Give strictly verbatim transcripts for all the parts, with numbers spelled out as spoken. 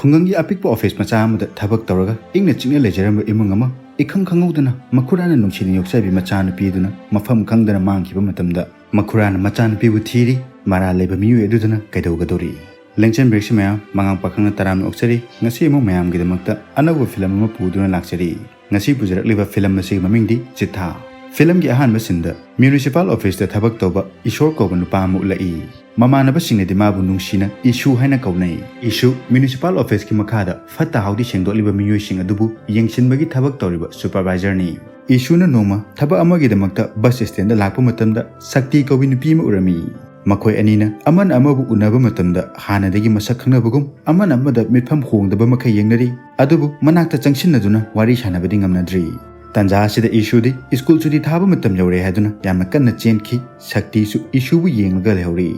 ꯈꯨꯡꯒꯪꯒꯤ ꯑꯄꯤꯛꯄ ꯑꯣꯐꯤꯁ ꯃꯆꯥ ꯑꯃꯗ ꯊꯕꯛ ꯇꯧꯔꯒ ꯏꯪꯅ ꯆꯤꯛꯅ ꯂꯩꯖꯔꯝꯕ ꯏꯃꯨꯡ ꯑꯃ ꯏꯈꯪ ꯈꯪꯍꯧꯗꯅ ꯃꯈꯨꯔꯥꯅ ꯅꯨꯡꯁꯤꯅ ꯌꯣꯛꯆꯕꯤ ꯃꯆꯥꯅꯨꯄꯤꯗꯨꯅ ꯃꯐꯝ ꯈꯪꯗꯅ ꯃꯥꯡꯈꯤꯕ ꯃꯇꯝꯗ, ꯃꯈꯨꯔꯥꯅ ꯃꯆꯥꯅꯨꯄꯤꯕꯨ ꯊꯤꯔꯤ꯫ ꯃꯔꯥꯜ ꯂꯩꯕ ꯃꯤꯑꯣꯏ ꯑꯗꯨꯗꯨꯅ ꯀꯩꯗꯧꯒꯗꯧꯔꯤ? ꯂꯦꯡꯆꯟꯕꯤꯔꯛꯁꯤ ꯃꯌꯥꯝ, ꯃꯉꯥꯡ ꯄꯥꯈꯪꯅ ꯇꯔꯥꯝꯅ ꯑꯣꯛꯆꯔꯤ꯫ ꯉꯁꯤ ꯑꯃꯨꯛ ꯃꯌꯥꯝꯒꯤꯗꯃꯛꯇ ꯑꯅꯧꯕ ꯐꯤꯂꯝ ꯑꯃ ꯄꯨꯗꯨꯅ ꯂꯥꯛꯆꯔꯤ꯫ ꯉꯁꯤ ꯄꯨꯖꯔꯛꯂꯤꯕ ꯐꯤꯂꯝ ꯑꯁꯤꯒꯤ ꯃꯃꯤꯡꯗꯤ ꯆꯤꯊꯥ꯫ ꯐꯤꯂꯝꯒꯤ ꯑꯍꯥꯟꯕ ꯁꯤꯟꯗ ꯃ꯭ꯌꯨꯅꯤꯁꯤꯄꯥꯜ ꯑꯣꯐꯤꯁꯇ ꯊꯕꯛ ꯇꯧꯕ ꯏꯁꯣꯔ ꯀꯧꯕ ꯅꯨꯄꯥ ꯑꯃ ꯎꯠꯂꯛꯏ꯫ ꯃꯃꯥꯟꯅꯕꯁꯤꯡꯅꯗꯤ ꯃꯥꯕꯨ ꯅꯨꯡꯁꯤꯅ ꯏꯁꯨ ꯍꯥꯏꯅ ꯀꯧꯅꯩ꯫ ꯏꯁꯨ ꯃ꯭ꯌꯨꯅꯤꯁꯤꯄꯥꯜ ꯑꯣꯐꯤꯁꯀꯤ ꯃꯈꯥꯗ ꯐꯠꯇ ꯍꯥꯎꯗꯤ ꯁꯦꯡꯗꯣꯛꯂꯤꯕ ꯃꯤꯑꯣꯏꯁꯤꯡ ꯑꯗꯨꯕꯨ ꯌꯦꯡꯁꯤꯟꯕꯒꯤ ꯊꯕꯛ ꯇꯧꯔꯤꯕ ꯁꯨꯄꯔꯚꯥꯏꯖꯔꯅꯤ꯫ ꯏꯁꯨꯅ ꯅꯣꯡꯃ ꯊꯕꯛ ꯑꯃꯒꯤꯗꯃꯛꯇ ꯕꯁ ꯁ꯭ꯇꯦꯟꯗ ꯂꯥꯛꯄ ꯃꯇꯝꯗ ꯁꯛꯇꯤ ꯀꯧꯕꯤ ꯅꯨꯄꯤ ꯑꯃ ꯎꯔꯝꯃꯤ꯫ ꯃꯈꯣꯏ ꯑꯅꯤꯅ ꯑꯃꯅ ꯑꯃꯕꯨ ꯎꯅꯕ ꯃꯇꯝꯗ ꯍꯥꯟꯅꯗꯒꯤ ꯃꯁꯛ ꯈꯪꯅꯕꯒꯨꯝ ꯑꯃꯅ ꯑꯃꯗ ꯃꯤꯠꯐꯝ ꯍꯣꯡꯗꯕ ꯃꯈꯩ ꯌꯦꯡꯅꯔꯤ꯫ ꯑꯗꯨꯕꯨ ꯃꯅꯥꯛꯇ ꯆꯪꯁꯤꯟꯅꯗꯨꯅ ꯋꯥꯔꯤ ꯁꯥꯟꯅꯕꯗꯤ ꯉꯝꯅꯗ꯭ꯔꯤ꯫ ꯇꯥꯟꯖꯥ ꯑꯁꯤꯗ ꯏꯁꯨꯗꯤ ꯁ꯭ꯀꯨꯜ ꯁꯨꯇꯤ ꯊꯥꯕ ꯃꯇꯝ ꯌꯧꯔꯦ ꯍꯥꯏꯗꯨꯅ ꯌꯥꯝꯅ ꯀꯟꯅ ꯆꯦꯟꯈꯤ꯫ ꯁꯛꯇꯤꯁꯨ ꯏꯁꯨꯕꯨ ꯌꯦꯡꯂꯒ ꯂꯩꯍꯧꯔꯤ꯫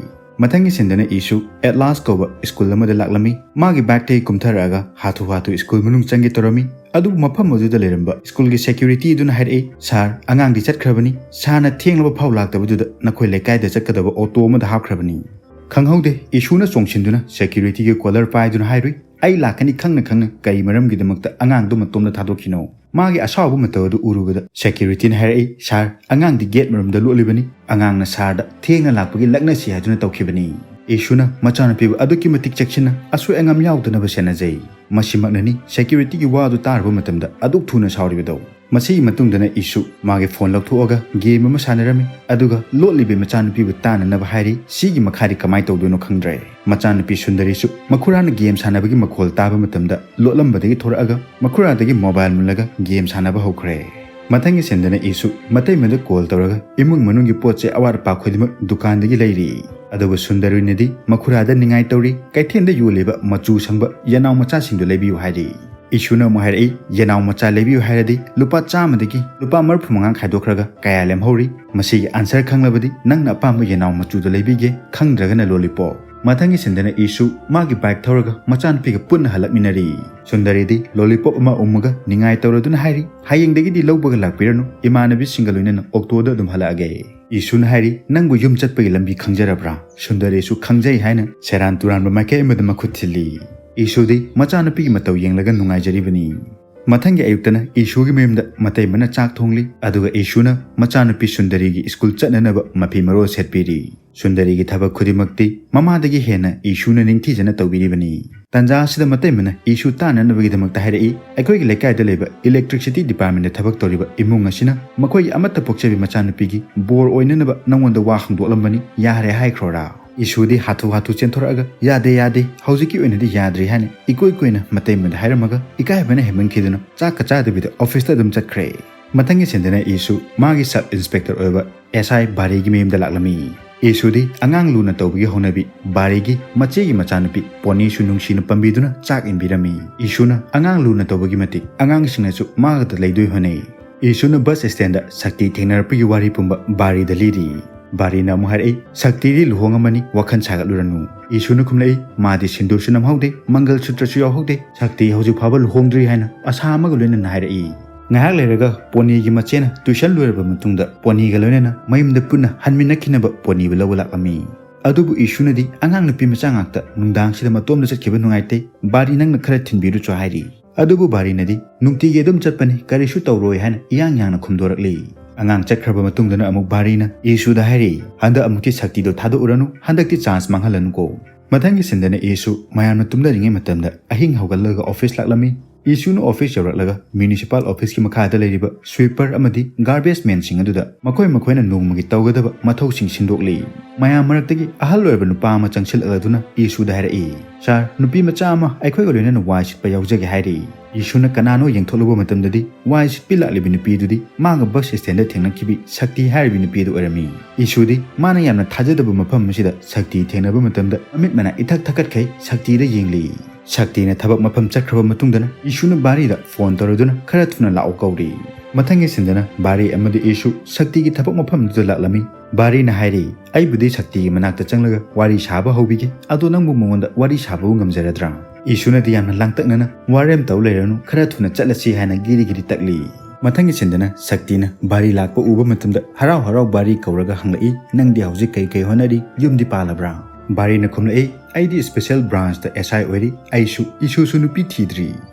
ꯃꯊꯪꯒꯤ ꯁꯤꯟꯗꯅ ꯏꯁꯨ ꯑꯦꯠꯂꯥꯁ ꯀꯧꯕ ꯁ꯭ꯀꯨꯜ ꯑꯃꯗ ꯂꯥꯛꯂꯝꯃꯤ꯫ ꯃꯥꯒꯤ ꯕꯦꯒꯇꯒꯤ ꯀꯨꯝꯊꯔꯛꯑꯒ ꯍꯥꯊꯨ ꯍꯥꯊꯨ ꯁ꯭ꯀꯨꯜ ꯃꯅꯨꯡ ꯆꯪꯒꯦ ꯇꯧꯔꯝꯃꯤ꯫ ꯑꯗꯨꯕꯨ ꯃꯐꯝ ꯑꯗꯨꯗ ꯂꯩꯔꯝꯕ ꯁ꯭ꯀꯨꯜꯒꯤ ꯁꯦꯀ꯭ꯌꯨꯔꯤꯇꯤ ꯑꯗꯨꯅ ꯍꯥꯏꯔꯛꯏ, "ꯁꯥꯔ, ꯑꯉꯥꯡꯗꯤ ꯆꯠꯈ꯭ꯔꯕꯅꯤ꯫ ꯁꯥꯔꯅ ꯊꯦꯡꯂꯕ ꯐꯥꯎ ꯂꯥꯛꯇꯕꯗꯨꯗ ꯅꯈꯣꯏ ꯂꯩꯀꯥꯏꯗ ꯆꯠꯀꯗꯕ ꯑꯣꯇꯣ ꯑꯃꯗ ꯍꯥꯞꯈ꯭ꯔꯕꯅꯤ"꯫ ꯈꯪꯍꯧꯗꯦ, ꯏꯁꯨꯅ ꯆꯣꯡꯁꯤꯟꯗꯨꯅ ꯁꯦꯀ꯭ꯌꯨꯔꯤꯇꯤꯒꯤ ꯀꯣꯂꯔ ꯄꯥꯏꯗꯨꯅ ꯍꯥꯏꯔꯨꯏ, "ꯑꯩ ꯂꯥꯛꯀꯅꯤ ꯈꯪꯅ ꯈꯪꯅ ꯀꯔꯤ ꯃꯔꯝꯒꯤꯗꯃꯛꯇ ꯑꯉꯥꯡꯗꯨ ꯃꯇꯣꯝꯗ ꯊꯥꯗꯣꯛꯈꯤꯅꯣ?" ꯃꯥꯒꯤ ꯑꯁꯥꯎꯕ ꯃꯇꯧ ꯑꯗꯨ ꯎꯔꯨꯕꯗ ꯁꯦꯀ꯭ꯌꯨꯔꯤꯇꯤꯅ ꯍꯥꯏꯔꯛꯏ, "ꯁꯥꯔ, ꯑꯉꯥꯡꯗꯤ ꯒꯦꯠ ꯃꯔꯨꯝꯗ ꯂꯣꯠꯂꯤꯕꯅꯤ꯫ ꯑꯉꯥꯡꯅ ꯁꯥꯔꯗ ꯊꯦꯡꯅ ꯂꯥꯛꯄꯒꯤ ꯂꯛꯅꯁꯤ ꯍꯥꯏꯗꯨꯅ ꯇꯧꯈꯤꯕꯅꯤ"꯫ ꯏꯁꯨꯅ ꯃꯆꯥꯅꯨꯄꯤꯕꯨ ꯑꯗꯨꯛꯀꯤ ꯃꯇꯤꯛ ꯆꯦꯛꯁꯤꯟꯅ ꯑꯁꯣꯏ ꯑꯉꯥꯝ ꯌꯥꯎꯗꯅꯕ ꯁꯦꯟꯅꯖꯩ꯫ ꯃꯁꯤꯃꯛꯅꯅꯤ ꯁꯦꯀ꯭ꯌꯨꯔꯤꯇꯤꯒꯤ ꯋꯥ ꯑꯗꯨ ꯇꯥꯔꯨꯕ ꯃꯇꯝꯗ ꯑꯗꯨꯛ ꯊꯨꯅ ꯁꯥꯎꯔꯤꯕꯗꯣ꯫ ꯃꯁꯤꯒꯤ ꯃꯇꯨꯡꯗꯅ ꯏꯁꯨ ꯃꯥꯒꯤ ꯐꯣꯟ ꯂꯧꯊꯣꯛꯑꯒ ꯒꯦꯝ ꯑꯃ ꯁꯥꯟꯅꯔꯝꯃꯤ, ꯑꯗꯨꯒ ꯂꯣꯠꯂꯤꯕꯤ ꯃꯆꯥꯅꯨꯄꯤꯕꯨ ꯇꯥꯅꯅꯕ ꯍꯥꯏꯔꯤ꯫ ꯁꯤꯒꯤ ꯃꯈꯥꯗꯤ ꯀꯃꯥꯏ ꯇꯧꯗꯣꯏꯅꯣ ꯈꯪꯗ꯭ꯔꯦ꯫ ꯃꯆꯥꯅꯨꯄꯤ ꯁꯨꯟꯗꯔꯤꯁꯨ ꯃꯈꯨꯔꯥꯅ ꯒꯦꯝ ꯁꯥꯟꯅꯕꯒꯤ ꯃꯈꯣꯜ ꯇꯥꯕ ꯃꯇꯝꯗ ꯂꯣꯠꯂꯝꯕꯗꯒꯤ ꯊꯣꯔꯛꯑꯒ ꯃꯈꯨꯔꯥꯗꯒꯤ ꯃꯣꯕꯥꯏꯜ ꯃꯨꯜꯂꯒ ꯒꯦꯝ ꯁꯥꯟꯅꯕ ꯍꯧꯈ꯭ꯔꯦ꯫ ꯃꯊꯪꯒꯤ ꯁꯤꯟꯗꯅ ꯏꯁꯨ ꯃꯇꯩꯃꯗ ꯀꯣꯜ ꯇꯧꯔꯒ ꯏꯃꯨꯡ ꯃꯅꯨꯡꯒꯤ ꯄꯣꯠ ꯆꯩ ꯑꯋꯥꯠ ꯑꯄꯥ ꯈꯨꯗꯤꯡꯃꯛ ꯗꯨꯀꯥꯟꯗꯒꯤ ꯂꯩꯔꯤ꯫ ꯑꯗꯨꯒ ꯁꯨꯟꯗꯔꯤꯅꯗꯤ ꯃꯈꯨꯔꯥꯗ ꯅꯤꯡꯉꯥꯏ ꯇꯧꯔꯤ꯫ ꯀꯩꯊꯦꯜꯗ ꯌꯣꯜꯂꯤꯕ ꯃꯆꯨ ꯁꯪꯕ ꯌꯦꯅꯥꯎ ꯃꯆꯥꯁꯤꯡꯗꯨ ꯂꯩꯕꯤꯌꯨ ꯍꯥꯏꯔꯤ꯫ ꯏꯁꯨꯅ ꯑꯃꯨꯛ ꯍꯥꯏꯔꯛꯏ, "ꯌꯦꯅꯥꯎ ꯃꯆꯥ ꯂꯩꯕꯤꯌꯨ ꯍꯥꯏꯔꯗꯤ ꯂꯨꯄꯥ ꯆꯥꯝꯃꯗꯒꯤ ꯂꯨꯄꯥ ꯃꯔꯤꯐꯨ ꯃꯉꯥ ꯈꯥꯏꯗꯣꯛꯈ꯭ꯔꯒ ꯀꯌꯥ ꯂꯦꯝꯍꯧꯔꯤ? ꯃꯁꯤꯒꯤ ꯑꯟꯁꯔ ꯈꯪꯂꯕꯗꯤ ꯅꯪꯅ ꯑꯄꯥꯝꯕ ꯌꯦꯅꯥꯎ ꯃꯆꯨꯗꯨ ꯂꯩꯕꯤꯒꯦ, ꯈꯪꯗ꯭ꯔꯒꯅ ꯂꯣꯂꯤꯄꯣꯞ"꯫ ꯃꯊꯪꯒꯤ ꯁꯤꯟꯗꯅ ꯏꯁꯨ ꯃꯥꯒꯤ ꯕꯥꯏꯛ ꯊꯧꯔꯒ ꯃꯆꯥꯅꯨꯄꯤꯒ ꯄꯨꯟꯅ ꯍꯜꯂꯛꯃꯤꯟꯅꯔꯤ꯫ ꯁꯨꯟꯗꯔꯤꯗꯤ ꯂꯣꯂꯤꯄꯣꯞ ꯑꯃ ꯎꯝꯃꯒ ꯅꯤꯡꯉꯥꯏ ꯇꯧꯔꯗꯨꯅ ꯍꯥꯏꯔꯤ, "ꯍꯌꯦꯡꯗꯒꯤꯗꯤ ꯂꯧꯕꯒ ꯂꯥꯛꯄꯤꯔꯅꯨ, ꯏꯃꯥꯟꯅꯕꯤꯁꯤꯡꯒ ꯂꯣꯏꯅꯅ ꯑꯣꯛꯇꯣꯗ ꯑꯗꯨꯝ ꯍꯜꯂꯛꯑꯒꯦ"꯫ ꯏꯁꯨꯅ ꯍꯥꯏꯔꯤ, "ꯅꯪꯕꯨ ꯌꯨꯝ ꯆꯠꯄꯒꯤ ꯂꯝꯕꯤ ꯈꯪꯖꯔꯕ꯭ꯔꯥ?" ꯁꯨꯟꯗꯔꯤꯁꯨ ꯈꯪꯖꯩ ꯍꯥꯏꯅ ꯁꯦꯔꯥꯟ ꯇꯨꯔꯥꯟꯕ ꯃꯥꯏꯀꯩ ꯑꯃꯗ ꯃꯈꯨꯠ ꯊꯤꯜꯂꯤ꯫ ꯏꯁꯨꯗꯤ ꯃꯆꯥꯅꯨꯄꯤꯒꯤ ꯃꯇꯧ ꯌꯦꯡꯂꯒ ꯅꯨꯡꯉꯥꯏꯖꯔꯤꯕꯅꯤ꯫ ꯃꯊꯪꯒꯤ ꯑꯌꯨꯛꯇꯅ ꯏꯁꯨꯒꯤ ꯃꯌꯨꯝꯗ ꯃꯇꯩꯃꯅ ꯆꯥꯛ ꯊꯣꯡꯂꯤ, ꯑꯗꯨꯒ ꯏꯁꯨꯅ ꯃꯆꯥꯅꯨꯄꯤ ꯁꯨꯟꯗꯔꯤꯒꯤ ꯁ꯭ꯀꯨꯜ ꯆꯠꯅꯅꯕ ꯃꯐꯤ ꯃꯔꯣꯜ ꯁꯦꯠꯄꯤꯔꯤ꯫ ꯁꯨꯟꯗꯔꯤꯒꯤ ꯊꯕꯛ ꯈꯨꯗꯤꯡꯃꯛꯇꯤ ꯃꯃꯥꯗꯒꯤ ꯍꯦꯟꯅ ꯏꯁꯨꯅ ꯅꯤꯡꯊꯤꯖꯅ ꯇꯧꯕꯤꯔꯤꯕꯅꯤ꯫ ꯇꯟꯖꯥ ꯑꯁꯤꯗ ꯃꯇꯩꯃꯅ ꯏꯁꯨ ꯇꯥꯟꯅꯅꯕꯒꯤꯗꯃꯛꯇ ꯍꯥꯏꯔꯛꯏ, "ꯑꯩꯈꯣꯏꯒꯤ ꯂꯩꯀꯥꯏꯗ ꯂꯩꯕ electricity departmentꯗ ꯊꯕꯛ ꯇꯧꯔꯤꯕ ꯏꯃꯨꯡ ꯑꯁꯤꯅ ꯃꯈꯣꯏꯒꯤ ꯑꯃꯠꯇ ꯄꯣꯛꯆꯕꯤ ꯃꯆꯥꯅꯨꯄꯤꯒꯤ ꯕꯣꯔ ꯑꯣꯏꯅꯅꯕ ꯅꯉꯣꯟꯗ ꯋꯥ ꯍꯪꯗꯣꯛꯂꯝꯕꯅꯤ, ꯌꯥꯔꯦ ꯍꯥꯏꯈ꯭ꯔꯣꯔꯥ?" ꯏꯁꯨꯗꯤ ꯍꯥꯊꯨ ꯍꯥꯊꯨ ꯆꯦꯟꯊꯣꯔꯛꯑꯒ, "ꯌꯥꯗꯦ, ꯌꯥꯗꯦ, ꯍꯧꯖꯤꯛꯀꯤ ꯑꯣꯏꯅꯗꯤ ꯌꯥꯗ꯭ꯔꯤ" ꯍꯥꯏꯅ ꯏꯀꯣꯏ ꯀꯣꯏꯅ ꯃꯇꯩꯃꯗ ꯍꯥꯏꯔꯝꯃꯒ, ꯏꯀꯥꯏꯕꯅ ꯍꯦꯟꯃꯟꯈꯤꯗꯨꯅ ꯆꯥꯛꯀ ꯆꯥꯗꯕꯤꯗ ꯑꯣꯐꯤꯁꯇ ꯑꯗꯨꯝ ꯆꯠꯈ꯭ꯔꯦ꯫ ꯃꯊꯪꯒꯤ ꯁꯤꯟꯗꯅ ꯏꯁꯨ ꯃꯥꯒꯤ sub inspector ꯑꯣꯏꯕ S I ꯕꯥꯔꯤꯒꯤ ꯃꯌꯨꯝꯗ ꯂꯥꯛꯂꯝꯃꯤ꯫ ꯏꯁꯨꯗꯤ ꯑꯉꯥꯡ ꯂꯨꯅ ꯇꯧꯕꯒꯤ ꯍꯧꯅꯕꯤ ꯕꯥꯔꯤꯒꯤ ꯃꯆꯦꯒꯤ ꯃꯆꯥꯅꯨꯄꯤ ꯄꯣꯅꯤꯁꯨ ꯅꯨꯡꯁꯤꯅ ꯄꯝꯕꯤꯗꯨꯅ ꯆꯥꯛ ꯏꯟꯕꯤꯔꯝꯃꯤ꯫ ꯏꯁꯨꯅ ꯑꯉꯥꯡ ꯂꯨꯅ ꯇꯧꯕꯒꯤ ꯃꯇꯤꯛ ꯑꯉꯥꯡꯁꯤꯡꯅꯁꯨ ꯃꯥꯒꯗ ꯂꯩꯗꯣꯏ ꯍꯣꯠꯅꯩ꯫ ꯏꯁꯨꯅ ꯕꯁ ꯁ꯭ꯇꯦꯟꯗ ꯁꯛꯇꯤ ꯊꯦꯡꯅꯔꯛꯄꯒꯤ ꯋꯥꯔꯤ ꯄꯨꯝꯕ ꯕꯥꯔꯤꯗ ꯂꯤꯔꯤ꯫ ꯕꯥꯔꯤꯅ ꯑꯃꯨꯛ ꯍꯥꯏꯔꯛꯏ, "ꯁꯛꯇꯤꯗꯤ ꯂꯨꯍꯣꯡꯉꯝꯃꯅꯤ, ꯋꯥꯈꯜ ꯁꯥꯒꯠꯂꯨꯔꯅꯨ"꯫ ꯏꯁꯨꯅ ꯈꯨꯝꯂꯛꯏ, "ꯃꯥꯗꯤ ꯁꯤꯟꯗꯨꯔꯁꯨ ꯅꯝꯍꯧꯗꯦ, ꯃꯪꯒꯜ ꯁꯨꯇ꯭ꯔꯁꯨ ꯌꯥꯎꯍꯧꯗꯦ, ꯁꯛꯇꯤ ꯍꯧꯖꯤꯛ ꯐꯥꯎꯕ ꯂꯨꯍꯣꯡꯗ꯭ꯔꯤ" ꯍꯥꯏꯅ ꯑꯁꯥ ꯑꯃꯒ ꯂꯣꯏꯅꯅ ꯍꯥꯏꯔꯛꯏ꯫ ꯉꯥꯏꯍꯥꯛ ꯂꯩꯔꯒ ꯄꯣꯅꯤꯒꯤ ꯃꯆꯦꯅ ꯇ꯭ꯌꯨꯁꯟ ꯂꯣꯏꯔꯕ ꯃꯇꯨꯡꯗ ꯄꯣꯅꯤꯒ ꯂꯣꯏꯅꯅ ꯃꯌꯨꯝꯗ ꯄꯨꯟꯅ ꯍꯟꯃꯤꯟꯅꯈꯤꯅꯕ ꯄꯣꯅꯤꯕꯨ ꯂꯧꯕ ꯂꯥꯛꯂꯝꯃꯤ꯫ ꯑꯗꯨꯕꯨ ꯏꯁꯨꯅꯗꯤ ꯑꯉꯥꯡ ꯅꯨꯄꯤ ꯃꯆꯥ ꯉꯥꯛꯇ ꯅꯨꯡꯗꯥꯡꯁꯤꯗ ꯃꯇꯣꯝꯗ ꯆꯠꯈꯤꯕ ꯅꯨꯡꯉꯥꯏꯇꯦ, ꯕꯥꯔꯤ ꯅꯪꯅ ꯈꯔ ꯊꯤꯟꯕꯤꯔꯨꯆꯣ ꯍꯥꯏꯔꯤ꯫ ꯑꯗꯨꯕꯨ ꯕꯥꯔꯤꯅꯗꯤ "ꯅꯨꯡꯇꯤꯒꯤ ꯑꯗꯨꯝ ꯆꯠꯄꯅꯤ, ꯀꯔꯤꯁꯨ ꯇꯧꯔꯣꯏ" ꯍꯥꯏꯅ ꯏꯌꯥꯡ ꯌꯥꯡꯅ ꯈꯨꯝꯗꯣꯔꯛꯂꯤ꯫ ꯑꯉꯥꯡ ꯆꯠꯈ꯭ꯔꯕ ꯃꯇꯨꯡꯗꯅ ꯑꯃꯨꯛ ꯕꯥꯔꯤꯅ ꯏꯁꯨꯗ ꯍꯥꯏꯔꯤ, "ꯍꯟꯗꯛ ꯑꯃꯨꯛꯇꯤ ꯁꯛꯇꯤꯗꯣ ꯊꯥꯗꯣꯛꯎꯔꯅꯨ, ꯍꯟꯗꯛꯇꯤ ꯆꯥꯟꯁ ꯃꯥꯡꯍꯜꯂꯅꯨꯀꯣ"꯫ ꯃꯊꯪꯒꯤ ꯁꯤꯟꯗꯅ ꯏꯁꯨ ꯃꯌꯥꯝꯅ ꯇꯨꯝꯅꯔꯤꯉꯩ ꯃꯇꯝꯗ ꯑꯍꯤꯡ ꯍꯧꯒꯠꯂꯒ ꯑꯣꯐꯤꯁ ꯂꯥꯛꯂꯝꯃꯤ꯫ ꯏꯁꯨꯅ ꯑꯣꯐꯤꯁ ꯌꯧꯔꯛꯂꯒ ꯃ꯭ꯌꯨꯅꯤꯁꯤꯄꯥꯜ ꯑꯣꯐꯤꯁꯀꯤ ꯃꯈꯥꯗ ꯂꯩꯔꯤꯕ ꯁ꯭ꯋꯤꯄꯔ ꯑꯃꯗꯤ ꯒꯥꯔꯕꯦꯖ ꯃꯦꯟꯁꯤꯡ ꯑꯗꯨꯗ ꯃꯈꯣꯏ ꯃꯈꯣꯏꯅ ꯅꯣꯡꯃꯒꯤ ꯇꯧꯒꯗꯕ ꯃꯊꯧꯁꯤꯡ ꯁꯤꯟꯗꯣꯛꯂꯤ꯫ ꯃꯌꯥꯝ ꯃꯔꯛꯇꯒꯤ ꯑꯍꯜ ꯑꯣꯏꯔꯕ ꯅꯨꯄꯥ ꯑꯃ ꯆꯪꯁꯤꯜꯂꯛꯂꯗꯨꯅ ꯏꯁꯨꯗ ꯍꯥꯏꯔꯛꯏ, "ꯁꯥꯔ, ꯅꯨꯄꯤ ꯃꯆꯥ ꯑꯃ ꯑꯩꯈꯣꯏꯒ ꯂꯣꯏꯅꯅ ꯋꯥꯏ ꯁꯤꯠꯄ ꯌꯥꯎꯖꯒꯦ" ꯍꯥꯏꯔꯤ꯫ ꯏꯁꯨꯅ ꯀꯅꯥꯅꯣ ꯌꯦꯡꯊꯣꯛꯂꯨꯕ ꯃꯇꯝꯗꯗꯤ ꯋꯥꯏ ꯁꯤꯠꯄꯤ ꯂꯥꯛꯂꯤꯕꯤ ꯅꯨꯄꯤ ꯑꯗꯨꯗꯤ ꯃꯥꯒ ꯕꯁ ꯁ꯭ꯇꯦꯟꯗ ꯊꯦꯡꯅꯈꯤꯕꯤ ꯁꯛꯇꯤ ꯍꯥꯏꯔꯤꯕꯤ ꯅꯨꯄꯤ ꯑꯗꯨ ꯑꯣꯏꯔꯝꯃꯤ꯫ ꯏꯁꯨꯗꯤ ꯃꯥꯅ ꯌꯥꯝꯅ ꯊꯥꯖꯗꯕ ꯃꯐꯝ ꯑꯁꯤꯗ ꯁꯛꯇꯤ ꯊꯦꯡꯅꯕ ꯃꯇꯝꯗ ꯃꯃꯤꯠ ꯃꯅꯥ ꯏꯊꯛ ꯊꯛꯀꯠꯈꯩ ꯁꯛꯇꯤꯗ ꯌꯦꯡꯂꯤ꯫ ꯁꯛꯇꯤꯅ ꯊꯕꯛ ꯃꯐꯝ ꯆꯠꯈ꯭ꯔꯕ ꯃꯇꯨꯡꯗꯅ ꯏꯁꯨꯅ ꯕꯥꯔꯤꯗ ꯐꯣꯟ ꯇꯧꯔꯗꯨꯅ ꯈꯔ ꯊꯨꯅ ꯂꯥꯛꯑꯣ ꯀꯧꯔꯤ꯫ ꯃꯊꯪꯒꯤ ꯁꯤꯟꯗꯅ ꯕꯥꯔꯤ ꯑꯃꯗꯤ ꯏꯁꯨ ꯁꯛꯇꯤꯒꯤ ꯊꯕꯛ ꯃꯐꯝꯗꯨꯗ ꯂꯥꯛꯂꯝꯃꯤ꯫ ꯕꯥꯔꯤꯅ ꯍꯥꯏꯔꯤ, "ꯑꯩꯕꯨꯗꯤ ꯁꯛꯇꯤꯒꯤ ꯃꯅꯥꯛꯇ ꯆꯪꯂꯒ ꯋꯥꯔꯤ ꯁꯥꯕ ꯍꯧꯕꯤꯒꯦ, ꯑꯗꯣ ꯅꯪꯕꯨ ꯃꯉꯣꯟꯗ ꯋꯥꯔꯤ ꯁꯥꯕꯕꯨ ꯉꯝꯖꯔꯗ꯭ꯔꯥ?" ꯏꯁꯨꯅꯗꯤ ꯌꯥꯝꯅ ꯂꯥꯡꯇꯛꯅꯅ, "ꯋꯥꯔꯦꯝ ꯇꯧ ꯂꯩꯔꯅꯨ, ꯈꯔ ꯊꯨꯅ ꯆꯠꯂꯁꯤ" ꯍꯥꯏꯅ ꯒꯤꯔꯤ ꯒꯤꯔꯤ ꯇꯛꯂꯤ꯫ ꯃꯊꯪꯒꯤ ꯁꯤꯟꯗꯅ ꯁꯛꯇꯤꯅ ꯕꯥꯔꯤ ꯂꯥꯛꯄ ꯎꯕ ꯃꯇꯝꯗ ꯍꯔꯥꯎ ꯍꯔꯥꯎ ꯕꯥꯔꯤ ꯀꯧꯔꯒ ꯍꯪꯂꯛꯏ, "ꯅꯪꯗꯤ ꯍꯧꯖꯤꯛ ꯀꯩ ꯀꯩ ꯍꯣꯠꯅꯔꯤ? ꯌꯨꯝꯗꯤ ꯄꯥꯜꯂꯕ꯭ꯔꯥ?" ꯕꯥꯔꯤꯅ ꯈꯨꯝꯂꯛꯏ, ꯑꯩꯗꯤ special branchꯇ S I ꯑꯣꯏꯔꯤ꯫ ꯑꯩꯁꯨ, ꯏꯁꯨꯁꯨ ꯅꯨꯄꯤ ꯊꯤꯗ꯭ꯔꯤ꯫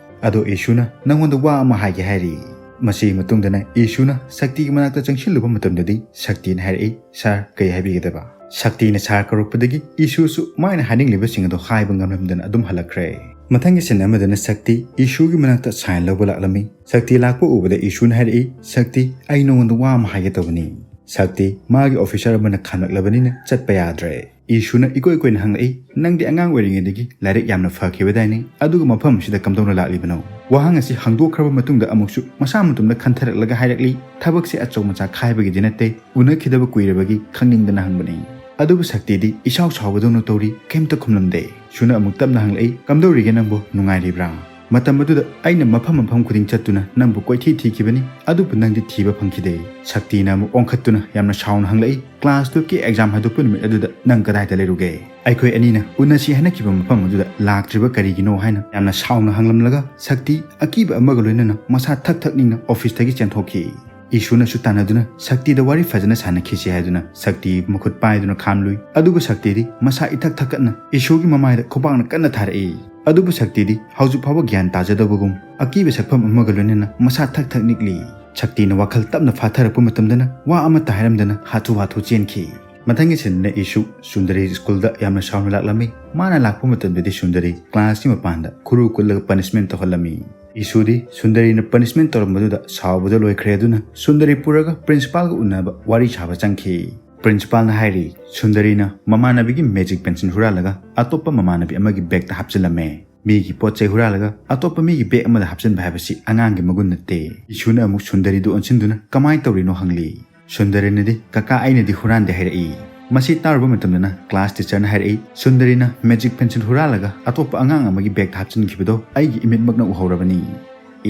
ꯑꯗꯣ ꯏꯁꯨꯅ ꯅꯪꯉꯣꯟꯗ ꯋꯥ ꯑꯃ ꯍꯥꯏꯒꯦ ꯍꯥꯏꯔꯤ꯫ ꯃꯁꯤꯒꯤ ꯃꯇꯨꯡꯗꯅ ꯏꯁꯨꯅ ꯁꯛꯇꯤꯒꯤ ꯃꯅꯥꯛꯇ ꯆꯪꯁꯤꯜꯂꯨꯕ ꯃꯇꯝꯗꯗꯤ ꯁꯛꯇꯤꯅ ꯍꯥꯏꯔꯛꯏ, "Sir, ꯀꯩ ꯍꯥꯏꯕꯤꯒꯗꯕ?" ꯁꯛꯇꯤꯅ sir ꯀꯧꯔꯛꯄꯗꯒꯤ ꯏꯁꯨꯁꯨ ꯃꯥꯅ ꯍꯥꯏꯅꯤꯡꯂꯤꯕꯁꯤꯡ ꯑꯗꯣ ꯍꯥꯏꯕ ꯉꯝꯂꯝꯗꯅ ꯑꯗꯨꯝ ꯍꯜꯂꯛꯈ꯭ꯔꯦ꯫ ꯃꯊꯪꯒꯤ scene ꯑꯃꯗꯅ ꯁꯛꯇꯤ ꯏꯁꯨꯒꯤ ꯃꯅꯥꯛꯇ sign ꯂꯧꯕ ꯂꯥꯛꯂꯝꯃꯤ꯫ ꯁꯛꯇꯤ ꯂꯥꯛꯄ ꯎꯕꯗ ꯏꯁꯨꯅ ꯍꯥꯏꯔꯛꯏ, "ꯁꯛꯇꯤ, ꯑꯩ ꯅꯉꯣꯟꯗ ꯋꯥ ꯑꯃ ꯍꯥꯏꯒꯦ ꯇꯧꯕꯅꯤ꯫" ꯁꯛꯇꯤ, ꯃꯥꯒꯤ officer ꯑꯃꯅ ꯈꯥꯝꯂꯛꯂꯕꯅꯤꯅ ꯆꯠꯄ ꯌꯥꯗ꯭ꯔꯦ꯫ ꯏꯁꯨꯅ ꯏꯀꯣꯏ ꯀꯣꯏꯅ ꯍꯪꯂꯛꯏ, "ꯅꯪꯗꯤ ꯑꯉꯥꯡ ꯑꯣꯏꯔꯤꯉꯩꯗꯒꯤ ꯂꯥꯏꯔꯤꯛ ꯌꯥꯝꯅ ꯐꯈꯤꯕꯗꯥꯏꯅꯦ, ꯑꯗꯨꯒ ꯃꯐꯝ ꯑꯁꯤꯗ ꯀꯝꯗꯧꯅ ꯂꯥꯛꯂꯤꯕꯅꯣ?" ꯋꯥꯍꯪ ꯑꯁꯤ ꯍꯪꯗꯣꯛꯈ꯭ꯔꯕ ꯃꯇꯨꯡꯗ ꯑꯃꯨꯛꯁꯨ ꯃꯁꯥ ꯃꯇꯣꯝꯗ ꯈꯟꯊꯔꯛꯂꯒ ꯍꯥꯏꯔꯛꯂꯤ, "ꯊꯕꯛꯁꯦ ꯑꯆꯧ ꯃꯆꯥ ꯈꯥꯏꯕꯒꯤꯗꯤ ꯅꯠꯇꯦ, ꯎꯅꯈꯤꯗꯕ ꯀꯨꯏꯔꯕꯒꯤ ꯈꯪꯅꯤꯡꯗꯅ ꯍꯪꯕꯅꯤ꯫" ꯑꯗꯨꯕꯨ ꯁꯛꯇꯤꯗꯤ ꯏꯁꯥꯎ ꯁꯥꯎꯕꯗꯧꯅ ꯇꯧꯔꯤ, ꯀꯩꯝꯇ ꯈꯨꯝꯂꯝꯗꯦ꯫ ꯏꯁꯨꯅ ꯑꯃꯨꯛ ꯇꯞꯅ ꯍꯪꯂꯛꯏ, "ꯀꯝꯗꯧꯔꯤꯒꯦ ꯅꯪꯕꯨ, ꯅꯨꯡꯉꯥꯏꯔꯤꯕ꯭ꯔꯥ?" ꯃꯇꯝ ꯑꯗꯨꯗ ꯑꯩꯅ ꯃꯐꯝ ꯃꯐꯝ ꯈꯨꯗꯤꯡ ꯆꯠꯇꯨꯅ ꯅꯪꯕꯨ ꯀꯣꯏꯊꯤ ꯊꯤꯈꯤꯕꯅꯤ, ꯑꯗꯨꯕꯨ ꯅꯪꯗꯤ ꯊꯤꯕ ꯐꯪꯈꯤꯗꯦ꯫ ꯁꯛꯇꯤꯅ ꯑꯃꯨꯛ ꯑꯣꯟꯈꯠꯇꯨꯅ ꯌꯥꯝꯅ ꯁꯥꯎꯅ ꯍꯪꯂꯛꯏ, "Class twelveꯀꯤ exam ꯍꯥꯏꯗꯣꯛꯄ ꯅꯨꯃꯤꯠ ꯑꯗꯨꯗ ꯅꯪ ꯀꯗꯥꯏꯗ ꯂꯩꯔꯨꯒꯦ? ꯑꯩꯈꯣꯏ ꯑꯅꯤꯅ ꯎꯅꯁꯤ ꯍꯥꯏꯅꯈꯤꯕ ꯃꯐꯝ ꯑꯗꯨꯗ ꯂꯥꯛꯇ꯭ꯔꯤꯕ ꯀꯔꯤꯒꯤꯅꯣ?" ꯍꯥꯏꯅ ꯌꯥꯝꯅ ꯁꯥꯎꯅ ꯍꯪꯂꯝꯂꯒ ꯁꯛꯇꯤ ꯑꯀꯤꯕ ꯑꯃꯒ ꯂꯣꯏꯅꯅ ꯃꯁꯥ ꯊꯛ ꯊꯛ ꯅꯤꯛꯅ officeꯇꯒꯤ ꯆꯦꯟꯊꯣꯛꯈꯤ꯫ ꯏꯁꯨꯅꯁꯨ ꯇꯥꯟꯅꯗꯨꯅ ꯁꯛꯇꯤꯗ ꯋꯥꯔꯤ ꯐꯖꯅ ꯁꯥꯟꯅꯈꯤꯁꯤ ꯍꯥꯏꯗꯨꯅ ꯁꯛꯇꯤ ꯃꯈꯨꯠ ꯄꯥꯏꯗꯨꯅ ꯈꯥꯝꯂꯨꯏ꯫ ꯑꯗꯨꯕꯨ ꯁꯛꯇꯤꯗꯤ ꯃꯁꯥ ꯏꯊꯛ ꯊꯛꯀꯠꯅ ꯏꯁꯨꯒꯤ ꯃꯃꯥꯏꯗ ꯈꯨꯕꯥꯛꯅ ꯀꯟꯅ ꯊꯥꯔꯛꯏ꯫ ꯑꯗꯨꯕꯨ ꯁꯛꯇꯤꯗꯤ ꯍꯧꯖꯤꯛ ꯐꯥꯎꯕ ꯒ꯭ꯌꯥꯟ ꯇꯥꯖꯗꯕꯒꯨꯝ ꯑꯀꯤꯕ ꯁꯛꯐꯝ ꯑꯃꯒ ꯂꯣꯏꯅꯅ ꯃꯁꯥ ꯊꯛ ꯊꯛ ꯅꯤꯛꯂꯤ꯫ ꯁꯛꯇꯤꯅ ꯋꯥꯈꯜ ꯇꯞꯅ ꯐꯥꯊꯔꯛꯄ ꯃꯇꯝꯗꯅ ꯋꯥ ꯑꯃꯠꯇ ꯍꯥꯏꯔꯝꯗꯅ ꯍꯥꯊꯨ ꯍꯥꯊꯨ ꯆꯦꯟꯈꯤ꯫ ꯃꯊꯪꯒꯤ sceneꯅ ꯏꯁꯨ ꯁꯨꯟꯗꯔꯤ schoolꯗ ꯌꯥꯝꯅ ꯁꯥꯎꯅ ꯂꯥꯛꯂꯝꯃꯤ꯫ ꯃꯥꯅ ꯂꯥꯛꯄ ꯃꯇꯝꯗꯗꯤ ꯁꯨꯟꯗꯔꯤ classꯀꯤ ꯃꯄꯥꯟꯗ ꯈꯨꯔꯨ ꯀꯨꯜꯂꯒ punishment ꯇꯧꯍꯜꯂꯝꯃꯤ꯫ ꯏꯁꯨꯗꯤ ꯁꯨꯟꯗꯔꯤꯅ punishment ꯇꯧꯔꯝꯕꯗꯨꯗ ꯁꯥꯎꯕꯗ ꯂꯣꯏꯈ꯭ꯔꯦ꯫ ꯑꯗꯨꯅ ꯁꯨꯟꯗꯔꯤ ꯄꯨꯔꯒ principalꯒ ꯎꯅꯕ ꯋꯥꯔꯤ ꯁꯥꯕ ꯆꯪꯈꯤ꯫ Principalꯅ ꯍꯥꯏꯔꯤ, ꯁꯨꯟꯗꯔꯤꯅ ꯃꯃꯥꯟꯅꯕꯤꯒꯤ magic pencil ꯍꯨꯔꯥꯜꯂꯒ ꯑꯇꯣꯞꯄ ꯃꯃꯥꯟꯅꯕꯤ ꯑꯃꯒꯤ bagꯇ ꯍꯥꯞꯆꯤꯜꯂꯝꯃꯦ꯫ ꯃꯤꯒꯤ ꯄꯣꯠ ꯆꯩ ꯍꯨꯔꯥꯜꯂꯒ ꯑꯇꯣꯞꯄ ꯃꯤꯒꯤ bag ꯑꯃꯗ ꯍꯥꯞꯆꯤꯟꯕ ꯍꯥꯏꯕꯁꯤ ꯑꯉꯥꯡꯒꯤ ꯃꯒꯨꯟ ꯅꯠꯇꯦ꯫ ꯏꯁꯨꯅ ꯑꯃꯨꯛ ꯁꯨꯟꯗꯔꯤꯗꯨ ꯑꯣꯟꯁꯤꯟꯗꯨꯅ ꯀꯃꯥꯏꯅ ꯇꯧꯔꯤꯅꯣ ꯍꯪꯂꯤ꯫ ꯁꯨꯟꯗꯔꯤꯅꯗꯤ, "ꯀꯀꯥ, ꯑꯩꯅꯗꯤ ꯍꯨꯔꯥꯟꯗꯦ" ꯍꯥꯏꯔꯛꯏ꯫ ꯃꯁꯤ ꯇꯥꯔꯨꯕ ꯃꯇꯝꯗꯅ class teacherꯅ ꯍꯥꯏꯔꯛꯏ, "ꯁꯨꯟꯗꯔꯤꯅ magic pencil ꯍꯨꯔꯥꯜꯂꯒ ꯑꯇꯣꯞꯄ ꯑꯉꯥꯡ ꯑꯃꯒꯤ bagꯇ ꯍꯥꯞꯆꯤꯟꯈꯤꯕꯗꯣ ꯑꯩꯒꯤ ꯏꯃꯤꯠꯃꯛꯅ ꯎꯍꯧꯔꯕꯅꯤ꯫"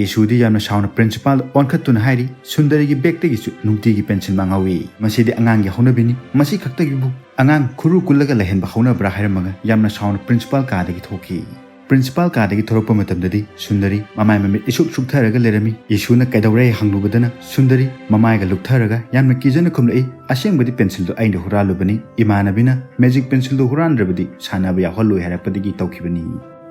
ꯏꯁꯨꯗꯤ ꯌꯥꯝꯅ ꯁꯥꯎꯅ principalꯗ ꯑꯣꯟꯈꯠꯇꯨꯅ ꯍꯥꯏꯔꯤ, "ꯁꯨꯟꯗꯔꯤꯒꯤ bagꯇꯒꯤꯁꯨ ꯅꯨꯡꯇꯤꯒꯤ pencil ꯃꯥꯡꯍꯧꯏ꯫ ꯃꯁꯤꯗꯤ ꯑꯉꯥꯡꯒꯤ ꯍꯧꯅꯕꯤꯅꯤ꯫ ꯃꯁꯤ ꯈꯛꯇꯒꯤꯕꯨ ꯑꯉꯥꯡ ꯈꯨꯔꯨ ꯀꯨꯜꯂꯒ ꯂꯩꯍꯟꯕ ꯍꯧꯅꯕ꯭ꯔꯥ?" ꯍꯥꯏꯔꯝꯃꯒ ꯌꯥꯝꯅ ꯁꯥꯎꯅ principal ꯀꯥꯗꯒꯤ ꯊꯣꯛꯈꯤ꯫ ꯄ꯭ꯔꯤꯟꯁꯤꯄꯥꯜ ꯀꯥꯗꯒꯤ ꯊꯣꯔꯛꯄ ꯃꯇꯝꯗꯗꯤ ꯁꯨꯟꯗꯔꯤ ꯃꯃꯥꯏ ꯃꯃꯤꯠ ꯏꯁꯨꯛ ꯁꯨꯛꯊꯔꯒ ꯂꯩꯔꯝꯃꯤ꯫ ꯏꯁꯨꯅ "ꯀꯩꯗꯧꯔꯦ?" ꯍꯪꯂꯨꯕꯗꯅ ꯁꯨꯟꯗꯔꯤ ꯃꯃꯥꯏꯒ ꯂꯨꯛꯊꯔꯒ ꯌꯥꯝꯅ ꯀꯤꯖꯅ ꯈꯨꯝꯂꯛꯏ, "ꯑꯁꯦꯡꯕꯗꯤ ꯄꯦꯟꯁꯤꯜꯗꯣ ꯑꯩꯅ ꯍꯨꯔꯥꯜꯂꯨꯕꯅꯤ꯫ ꯏꯃꯥꯟꯅꯕꯤꯅ ꯃꯦꯖꯤꯛ ꯄꯦꯟꯁꯤꯜꯗꯣ ꯍꯨꯔꯥꯟꯗ꯭ꯔꯕꯗꯤ ꯁꯥꯟꯅꯕ ꯌꯥꯎꯍꯜꯂꯣꯏ ꯍꯥꯏꯔꯛꯄꯗꯒꯤ ꯇꯧꯈꯤꯕꯅꯤ"꯫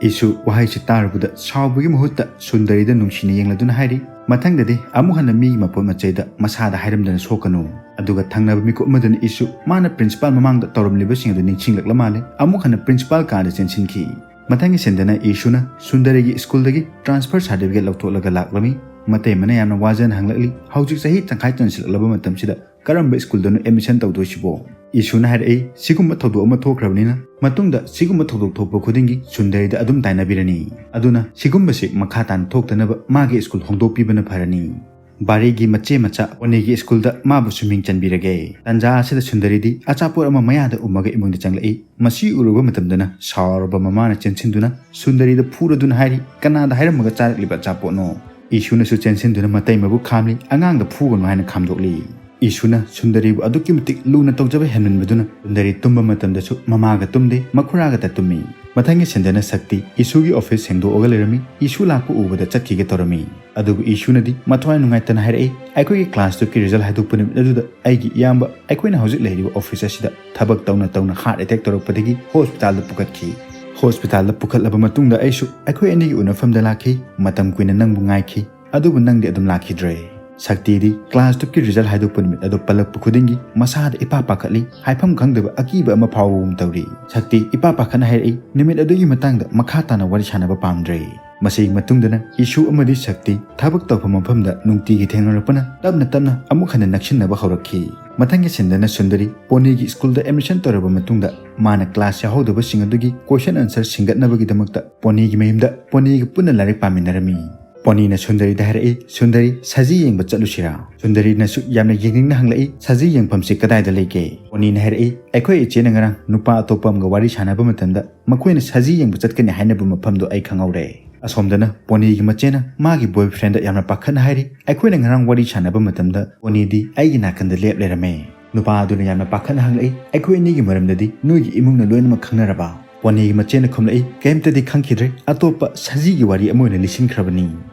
ꯏꯁꯨ ꯋꯥꯍꯩꯁꯤ ꯇꯥꯔꯨꯕꯗ ꯁꯥꯎꯕꯒꯤ ꯃꯍꯨꯠꯇ ꯁꯨꯟꯗꯔꯤꯗ ꯅꯨꯡꯁꯤꯅ ꯌꯦꯡꯂꯗꯨꯅ ꯍꯥꯏꯔꯤ, "ꯃꯊꯪꯗꯗꯤ ꯑꯃꯨꯛ ꯍꯟꯅ ꯃꯤꯒꯤ ꯃꯄꯣꯠ ꯃꯆꯩꯗ ꯃꯁꯥꯗ ꯍꯥꯏꯔꯝꯗꯅ ꯁꯣꯛꯀꯅꯨ"꯫ ꯑꯗꯨꯒ ꯊꯪꯅꯕ ꯃꯤꯀꯨꯞ ꯑꯃꯗꯅ ꯏꯁꯨ ꯃꯥꯅ ꯄ꯭ꯔꯤꯟꯁꯤꯄꯥꯜ ꯃꯃꯥꯡꯗ ꯇꯧꯔꯝꯂꯤꯕꯁꯤꯡ ꯑꯗꯨ ꯅꯤꯡꯁꯤꯡꯂꯛꯂ ꯃꯥꯜꯂꯦ꯫ ꯑꯃꯨꯛ ꯍꯟꯅ ꯄ꯭ꯔꯤꯟꯁꯤꯄꯥꯜ ꯀꯥꯗ ꯆꯦꯟꯁꯤꯟꯈꯤ꯫ ꯃꯊꯪꯒꯤ ꯁꯤꯟꯗꯅ ꯏꯁꯨꯅ ꯁꯨꯟꯗꯔꯤꯒꯤ ꯁ꯭ꯀꯨꯜꯗꯒꯤ ꯇ꯭ꯔꯥꯟꯁꯐꯔ ꯁꯥꯔꯇꯤꯐꯤꯀꯦꯠ ꯂꯧꯊꯣꯛꯂꯒ ꯂꯥꯛꯂꯝꯃꯤ꯫ ꯃꯇꯩꯃꯅ ꯌꯥꯝꯅ ꯋꯥꯖꯅ ꯍꯪꯂꯛꯂꯤ, "ꯍꯧꯖꯤꯛ ꯆꯍꯤ ꯇꯪꯈꯥꯏ ꯆꯟꯁꯤꯜꯂꯛꯂꯕ ꯃꯇꯝꯁꯤꯗ ꯀꯔꯝꯕ ꯁ꯭ꯀꯨꯜꯗꯅꯣ ꯑꯦꯗꯃꯤꯁꯟ ꯇꯧꯗꯣꯏꯁꯤꯕꯣ?" ꯏꯁꯨꯅ ꯍꯥꯏꯔꯛꯏ, "ꯁꯤꯒꯨꯝꯕ ꯊꯧꯗꯣꯛ ꯑꯃ ꯊꯣꯛꯈ꯭ꯔꯕꯅꯤꯅ ꯃꯇꯨꯡꯗ ꯁꯤꯒꯨꯝꯕ ꯊꯧꯗꯣꯛ ꯊꯣꯛꯄ ꯈꯨꯗꯤꯡꯒꯤ ꯁꯨꯟꯗꯔꯤꯗ ꯑꯗꯨꯝ ꯇꯥꯏꯅꯕꯤꯔꯅꯤ꯫ ꯑꯗꯨꯅ ꯁꯤꯒꯨꯝꯕꯁꯤ ꯃꯈꯥ ꯇꯥꯅ ꯊꯣꯛꯇꯅꯕ ꯃꯥꯒꯤ ꯁ꯭ꯀꯨꯜ ꯍꯣꯡꯗꯣꯛꯄꯤꯕꯅ ꯐꯔꯅꯤ꯫ ꯕꯥꯔꯤꯒꯤ ꯃꯆꯦ ꯃꯆꯥ ꯄꯣꯅꯤꯒꯤ ꯁ꯭ꯀꯨꯜꯗ ꯃꯥꯕꯨꯁꯨ ꯃꯤꯡ ꯆꯟꯕꯤꯔꯒꯦ"꯫ ꯇꯟꯖꯥ ꯑꯁꯤꯗ ꯁꯨꯟꯗꯔꯤꯗꯤ ꯑꯆꯥꯄꯣꯠ ꯑꯃ ꯃꯌꯥꯗ ꯎꯝꯃꯒ ꯏꯃꯨꯡꯗ ꯆꯪꯂꯛꯏ꯫ ꯃꯁꯤ ꯎꯔꯨꯕ ꯃꯇꯝꯗꯅ ꯁꯥꯎꯔꯕ ꯃꯃꯥꯅ ꯆꯦꯟꯁꯤꯟꯗꯨꯅ ꯁꯨꯟꯗꯔꯤꯗ ꯐꯨꯔꯗꯨꯅ ꯍꯥꯏꯔꯤ, "ꯀꯅꯥꯗ ꯍꯥꯏꯔꯝꯃꯒ ꯆꯥꯔꯛꯂꯤꯕ ꯑꯆꯥꯄꯣꯠꯅꯣ?" ꯏꯁꯨꯅꯁꯨ ꯆꯦꯟꯁꯤꯟꯗꯨꯅ ꯃꯇꯩꯃꯕꯨ ꯈꯥꯝꯂꯤ, "ꯑꯉꯥꯡꯗ ꯐꯨꯒꯅꯨ" ꯍꯥꯏꯅ ꯈꯥꯝꯗꯣꯛꯂꯤ꯫ ꯏꯁꯨꯅ ꯁꯨꯟꯗꯔꯤꯕꯨ ꯑꯗꯨꯛꯀꯤ ꯃꯇꯤꯛ ꯂꯨꯅ ꯇꯧꯖꯕ ꯍꯦꯟꯃꯟꯕꯗꯨꯅ ꯁꯨꯟꯗꯔꯤ ꯇꯨꯝꯕ ꯃꯇꯝꯗꯁꯨ ꯃꯃꯥꯒ ꯇꯨꯝꯗꯦ, ꯃꯈꯨꯔꯥꯒꯇ ꯇꯨꯝꯃꯤ꯫ ꯃꯊꯪꯒꯤ ꯁꯤꯟꯗꯅ ꯁꯛꯇꯤ ꯏꯁꯨꯒꯤ ꯑꯣꯐꯤꯁ ꯁꯦꯡꯗꯣꯛꯑꯒ ꯂꯩꯔꯝꯃꯤ꯫ ꯏꯁꯨ ꯂꯥꯛꯄ ꯎꯕꯗ ꯆꯠꯈꯤꯒꯦ ꯇꯧꯔꯝꯃꯤ꯫ ꯑꯗꯨꯕꯨ ꯏꯁꯨꯅꯗꯤ ꯃꯊ꯭ꯋꯥꯏ ꯅꯨꯡꯉꯥꯏꯇꯅ ꯍꯥꯏꯔꯛꯏ, "ꯑꯩꯈꯣꯏꯒꯤ ꯀ꯭ꯂꯥꯁ ꯇꯨꯌꯦꯜꯐꯀꯤ ꯔꯤꯖꯜ ꯍꯥꯏꯗꯣꯛꯄ ꯅꯨꯃꯤꯠ ꯑꯗꯨꯗ ꯑꯩꯒꯤ ꯏꯌꯥꯝꯕ ꯑꯩꯈꯣꯏꯅ ꯍꯧꯖꯤꯛ ꯂꯩꯔꯤꯕ ꯑꯣꯐꯤꯁ ꯑꯁꯤꯗ ꯊꯕꯛ ꯇꯧꯅ ꯇꯧꯅ ꯍꯥꯔꯠ ꯑꯦꯇꯦꯛ ꯇꯧꯔꯛꯄꯗꯒꯤ ꯍꯣꯁꯄꯤꯇꯥꯜꯗ ꯄꯨꯈꯠꯈꯤ꯫ ꯍꯣꯁꯄꯤꯇꯥꯜꯗ ꯄꯨꯈꯠꯂꯕ ꯃꯇꯨꯡꯗ ꯑꯩꯁꯨ ꯑꯩꯈꯣꯏ ꯑꯅꯤꯒꯤ ꯎꯅꯐꯝꯗ ꯂꯥꯛꯈꯤ꯫ ꯃꯇꯝ ꯀꯨꯏꯅ ꯅꯪꯕꯨ ꯉꯥꯏꯈꯤ, ꯑꯗꯨꯕꯨ ꯅꯪꯗꯤ ꯑꯗꯨꯝ ꯂꯥꯛꯈꯤꯗ꯭ꯔꯦ"꯫ ꯁꯛꯇꯤꯗꯤ ꯀ꯭ꯂꯥꯁ ꯇꯨꯌꯦꯜꯐꯀꯤ ꯔꯤꯖꯜ ꯍꯥꯏꯗꯣꯛꯄ ꯅꯨꯃꯤꯠ ꯑꯗꯨ ꯄꯜꯂꯛꯄ ꯈꯨꯗꯤꯡꯒꯤ ꯃꯁꯥꯗ ꯏꯄꯥ ꯄꯥꯈꯠꯂꯤ, ꯍꯥꯏꯐꯝ ꯈꯪꯗꯕ ꯑꯀꯤꯕ ꯑꯃ ꯐꯥꯎꯕꯒꯨꯝ ꯇꯧꯔꯤ꯫ ꯁꯛꯇꯤ ꯏꯄꯥ ꯄꯥꯈꯠꯅ ꯍꯥꯏꯔꯛꯏ, "ꯅꯨꯃꯤꯠ ꯑꯗꯨꯒꯤ ꯃꯇꯥꯡꯗ ꯃꯈꯥ ꯇꯥꯅ ꯋꯥꯔꯤ ꯁꯥꯟꯅꯕ ꯄꯥꯝꯗ꯭ꯔꯦ"꯫ ꯃꯁꯤꯒꯤ ꯃꯇꯨꯡꯗꯅ ꯏꯁꯨ ꯑꯃꯗꯤ ꯁꯛꯇꯤ ꯊꯕꯛ ꯇꯧꯐꯝ ꯃꯐꯝꯗ ꯅꯨꯡꯇꯤꯒꯤ ꯊꯦꯡꯅꯔꯛꯄꯅ ꯇꯞꯅ ꯇꯞꯅ ꯑꯃꯨꯛ ꯍꯟꯅ ꯅꯛꯁꯤꯟꯅꯕ ꯍꯧꯔꯛꯈꯤ꯫ ꯃꯊꯪꯒꯤ ꯁꯤꯟꯗꯅ ꯁꯨꯟꯗꯔꯤ ꯄꯣꯅꯤꯒꯤ ꯁ꯭ꯀꯨꯜꯗ ꯑꯦꯗꯃꯤꯁꯟ ꯇꯧꯔꯕ ꯃꯇꯨꯡꯗ ꯃꯥꯅ ꯀ꯭ꯂꯥꯁ ꯌꯥꯎꯍꯧꯗꯕꯁꯤꯡ ꯑꯗꯨꯒꯤ ꯀꯣꯏꯁꯟ ꯑꯟꯁꯔ ꯁꯤꯡꯒꯠꯅꯕꯒꯤꯗꯃꯛꯇ ꯄꯣꯅꯤꯒꯤ ꯃꯌꯨꯝꯗ ꯄꯣꯅꯤꯒ ꯄꯨꯟꯅ ꯂꯥꯏꯔꯤꯛ ꯄꯥꯃꯤꯟꯅꯔꯝꯃꯤ꯫ ꯄꯣꯅꯤꯅ ꯁꯨꯟꯗꯔꯤꯗ ꯍꯥꯏꯔꯛꯏ, "ꯁꯨꯟꯗꯔꯤ, ꯁꯖꯤ ꯌꯦꯡꯕ ꯆꯠꯂꯨꯁꯤꯔꯥ?" ꯁꯨꯟꯗꯔꯤꯅꯁꯨ ꯌꯥꯝꯅ ꯌꯦꯡꯅꯤꯡꯅ ꯍꯪꯂꯛꯏ, "ꯁꯖꯤ ꯌꯦꯡꯐꯝꯁꯤ ꯀꯗꯥꯏꯗ ꯂꯩꯒꯦ?" ꯄꯣꯅꯤꯅ ꯍꯥꯏꯔꯛꯏ, "ꯑꯩꯈꯣꯏ ꯏꯆꯦꯅ ꯉꯔꯥꯡ ꯅꯨꯄꯥ ꯑꯇꯣꯞꯄ ꯑꯃꯒ ꯋꯥꯔꯤ ꯁꯥꯟꯅꯕ ꯃꯇꯝꯗ ꯃꯈꯣꯏꯅ ꯁꯖꯤ ꯌꯦꯡꯕ ꯆꯠꯀꯅꯤ ꯍꯥꯏꯅꯕ ꯃꯐꯝꯗꯣ ꯑꯩ ꯈꯪꯍꯧꯔꯦ"꯫ ꯑꯁꯣꯝꯗꯅ ꯄꯣꯅꯤꯒꯤ ꯃꯆꯦꯅ ꯃꯥꯒꯤ ꯕꯣꯏꯐ꯭ꯔꯦꯟꯗ ꯌꯥꯝꯅ ꯄꯥꯈꯠꯅ ꯍꯥꯏꯔꯤ, "ꯑꯩꯈꯣꯏꯅ ꯉꯔꯥꯡ ꯋꯥꯔꯤ ꯁꯥꯟꯅꯕ ꯃꯇꯝꯗ ꯄꯣꯅꯤꯗꯤ ꯑꯩꯒꯤ ꯅꯥꯀꯟꯗ ꯂꯦꯞ ꯂꯩꯔꯝꯃꯦ"꯫ ꯅꯨꯄꯥ ꯑꯗꯨꯅ ꯌꯥꯝꯅ ꯄꯥꯈꯠꯅ ꯍꯪꯂꯛꯏ, "ꯑꯩꯈꯣꯏ ꯑꯅꯤꯒꯤ ꯃꯔꯝꯗꯗꯤ ꯅꯣꯏꯒꯤ ꯏꯃꯨꯡꯅ ꯂꯣꯏꯅꯃꯛ ꯈꯪꯅꯔꯕ?" ꯄꯣꯅꯤꯒꯤ ꯃꯆꯦꯅ ꯈꯨꯝꯂꯛꯏ, "ꯀꯩꯝꯇꯗꯤ ꯈꯪꯈꯤꯗ꯭ꯔꯦ, ꯑꯇꯣꯞꯄ ꯁꯖꯤꯒꯤ ꯋꯥꯔꯤ ꯑꯃ ꯑꯣꯏꯅ ꯂꯤꯁꯤꯟꯈ꯭ꯔꯕꯅꯤ"꯫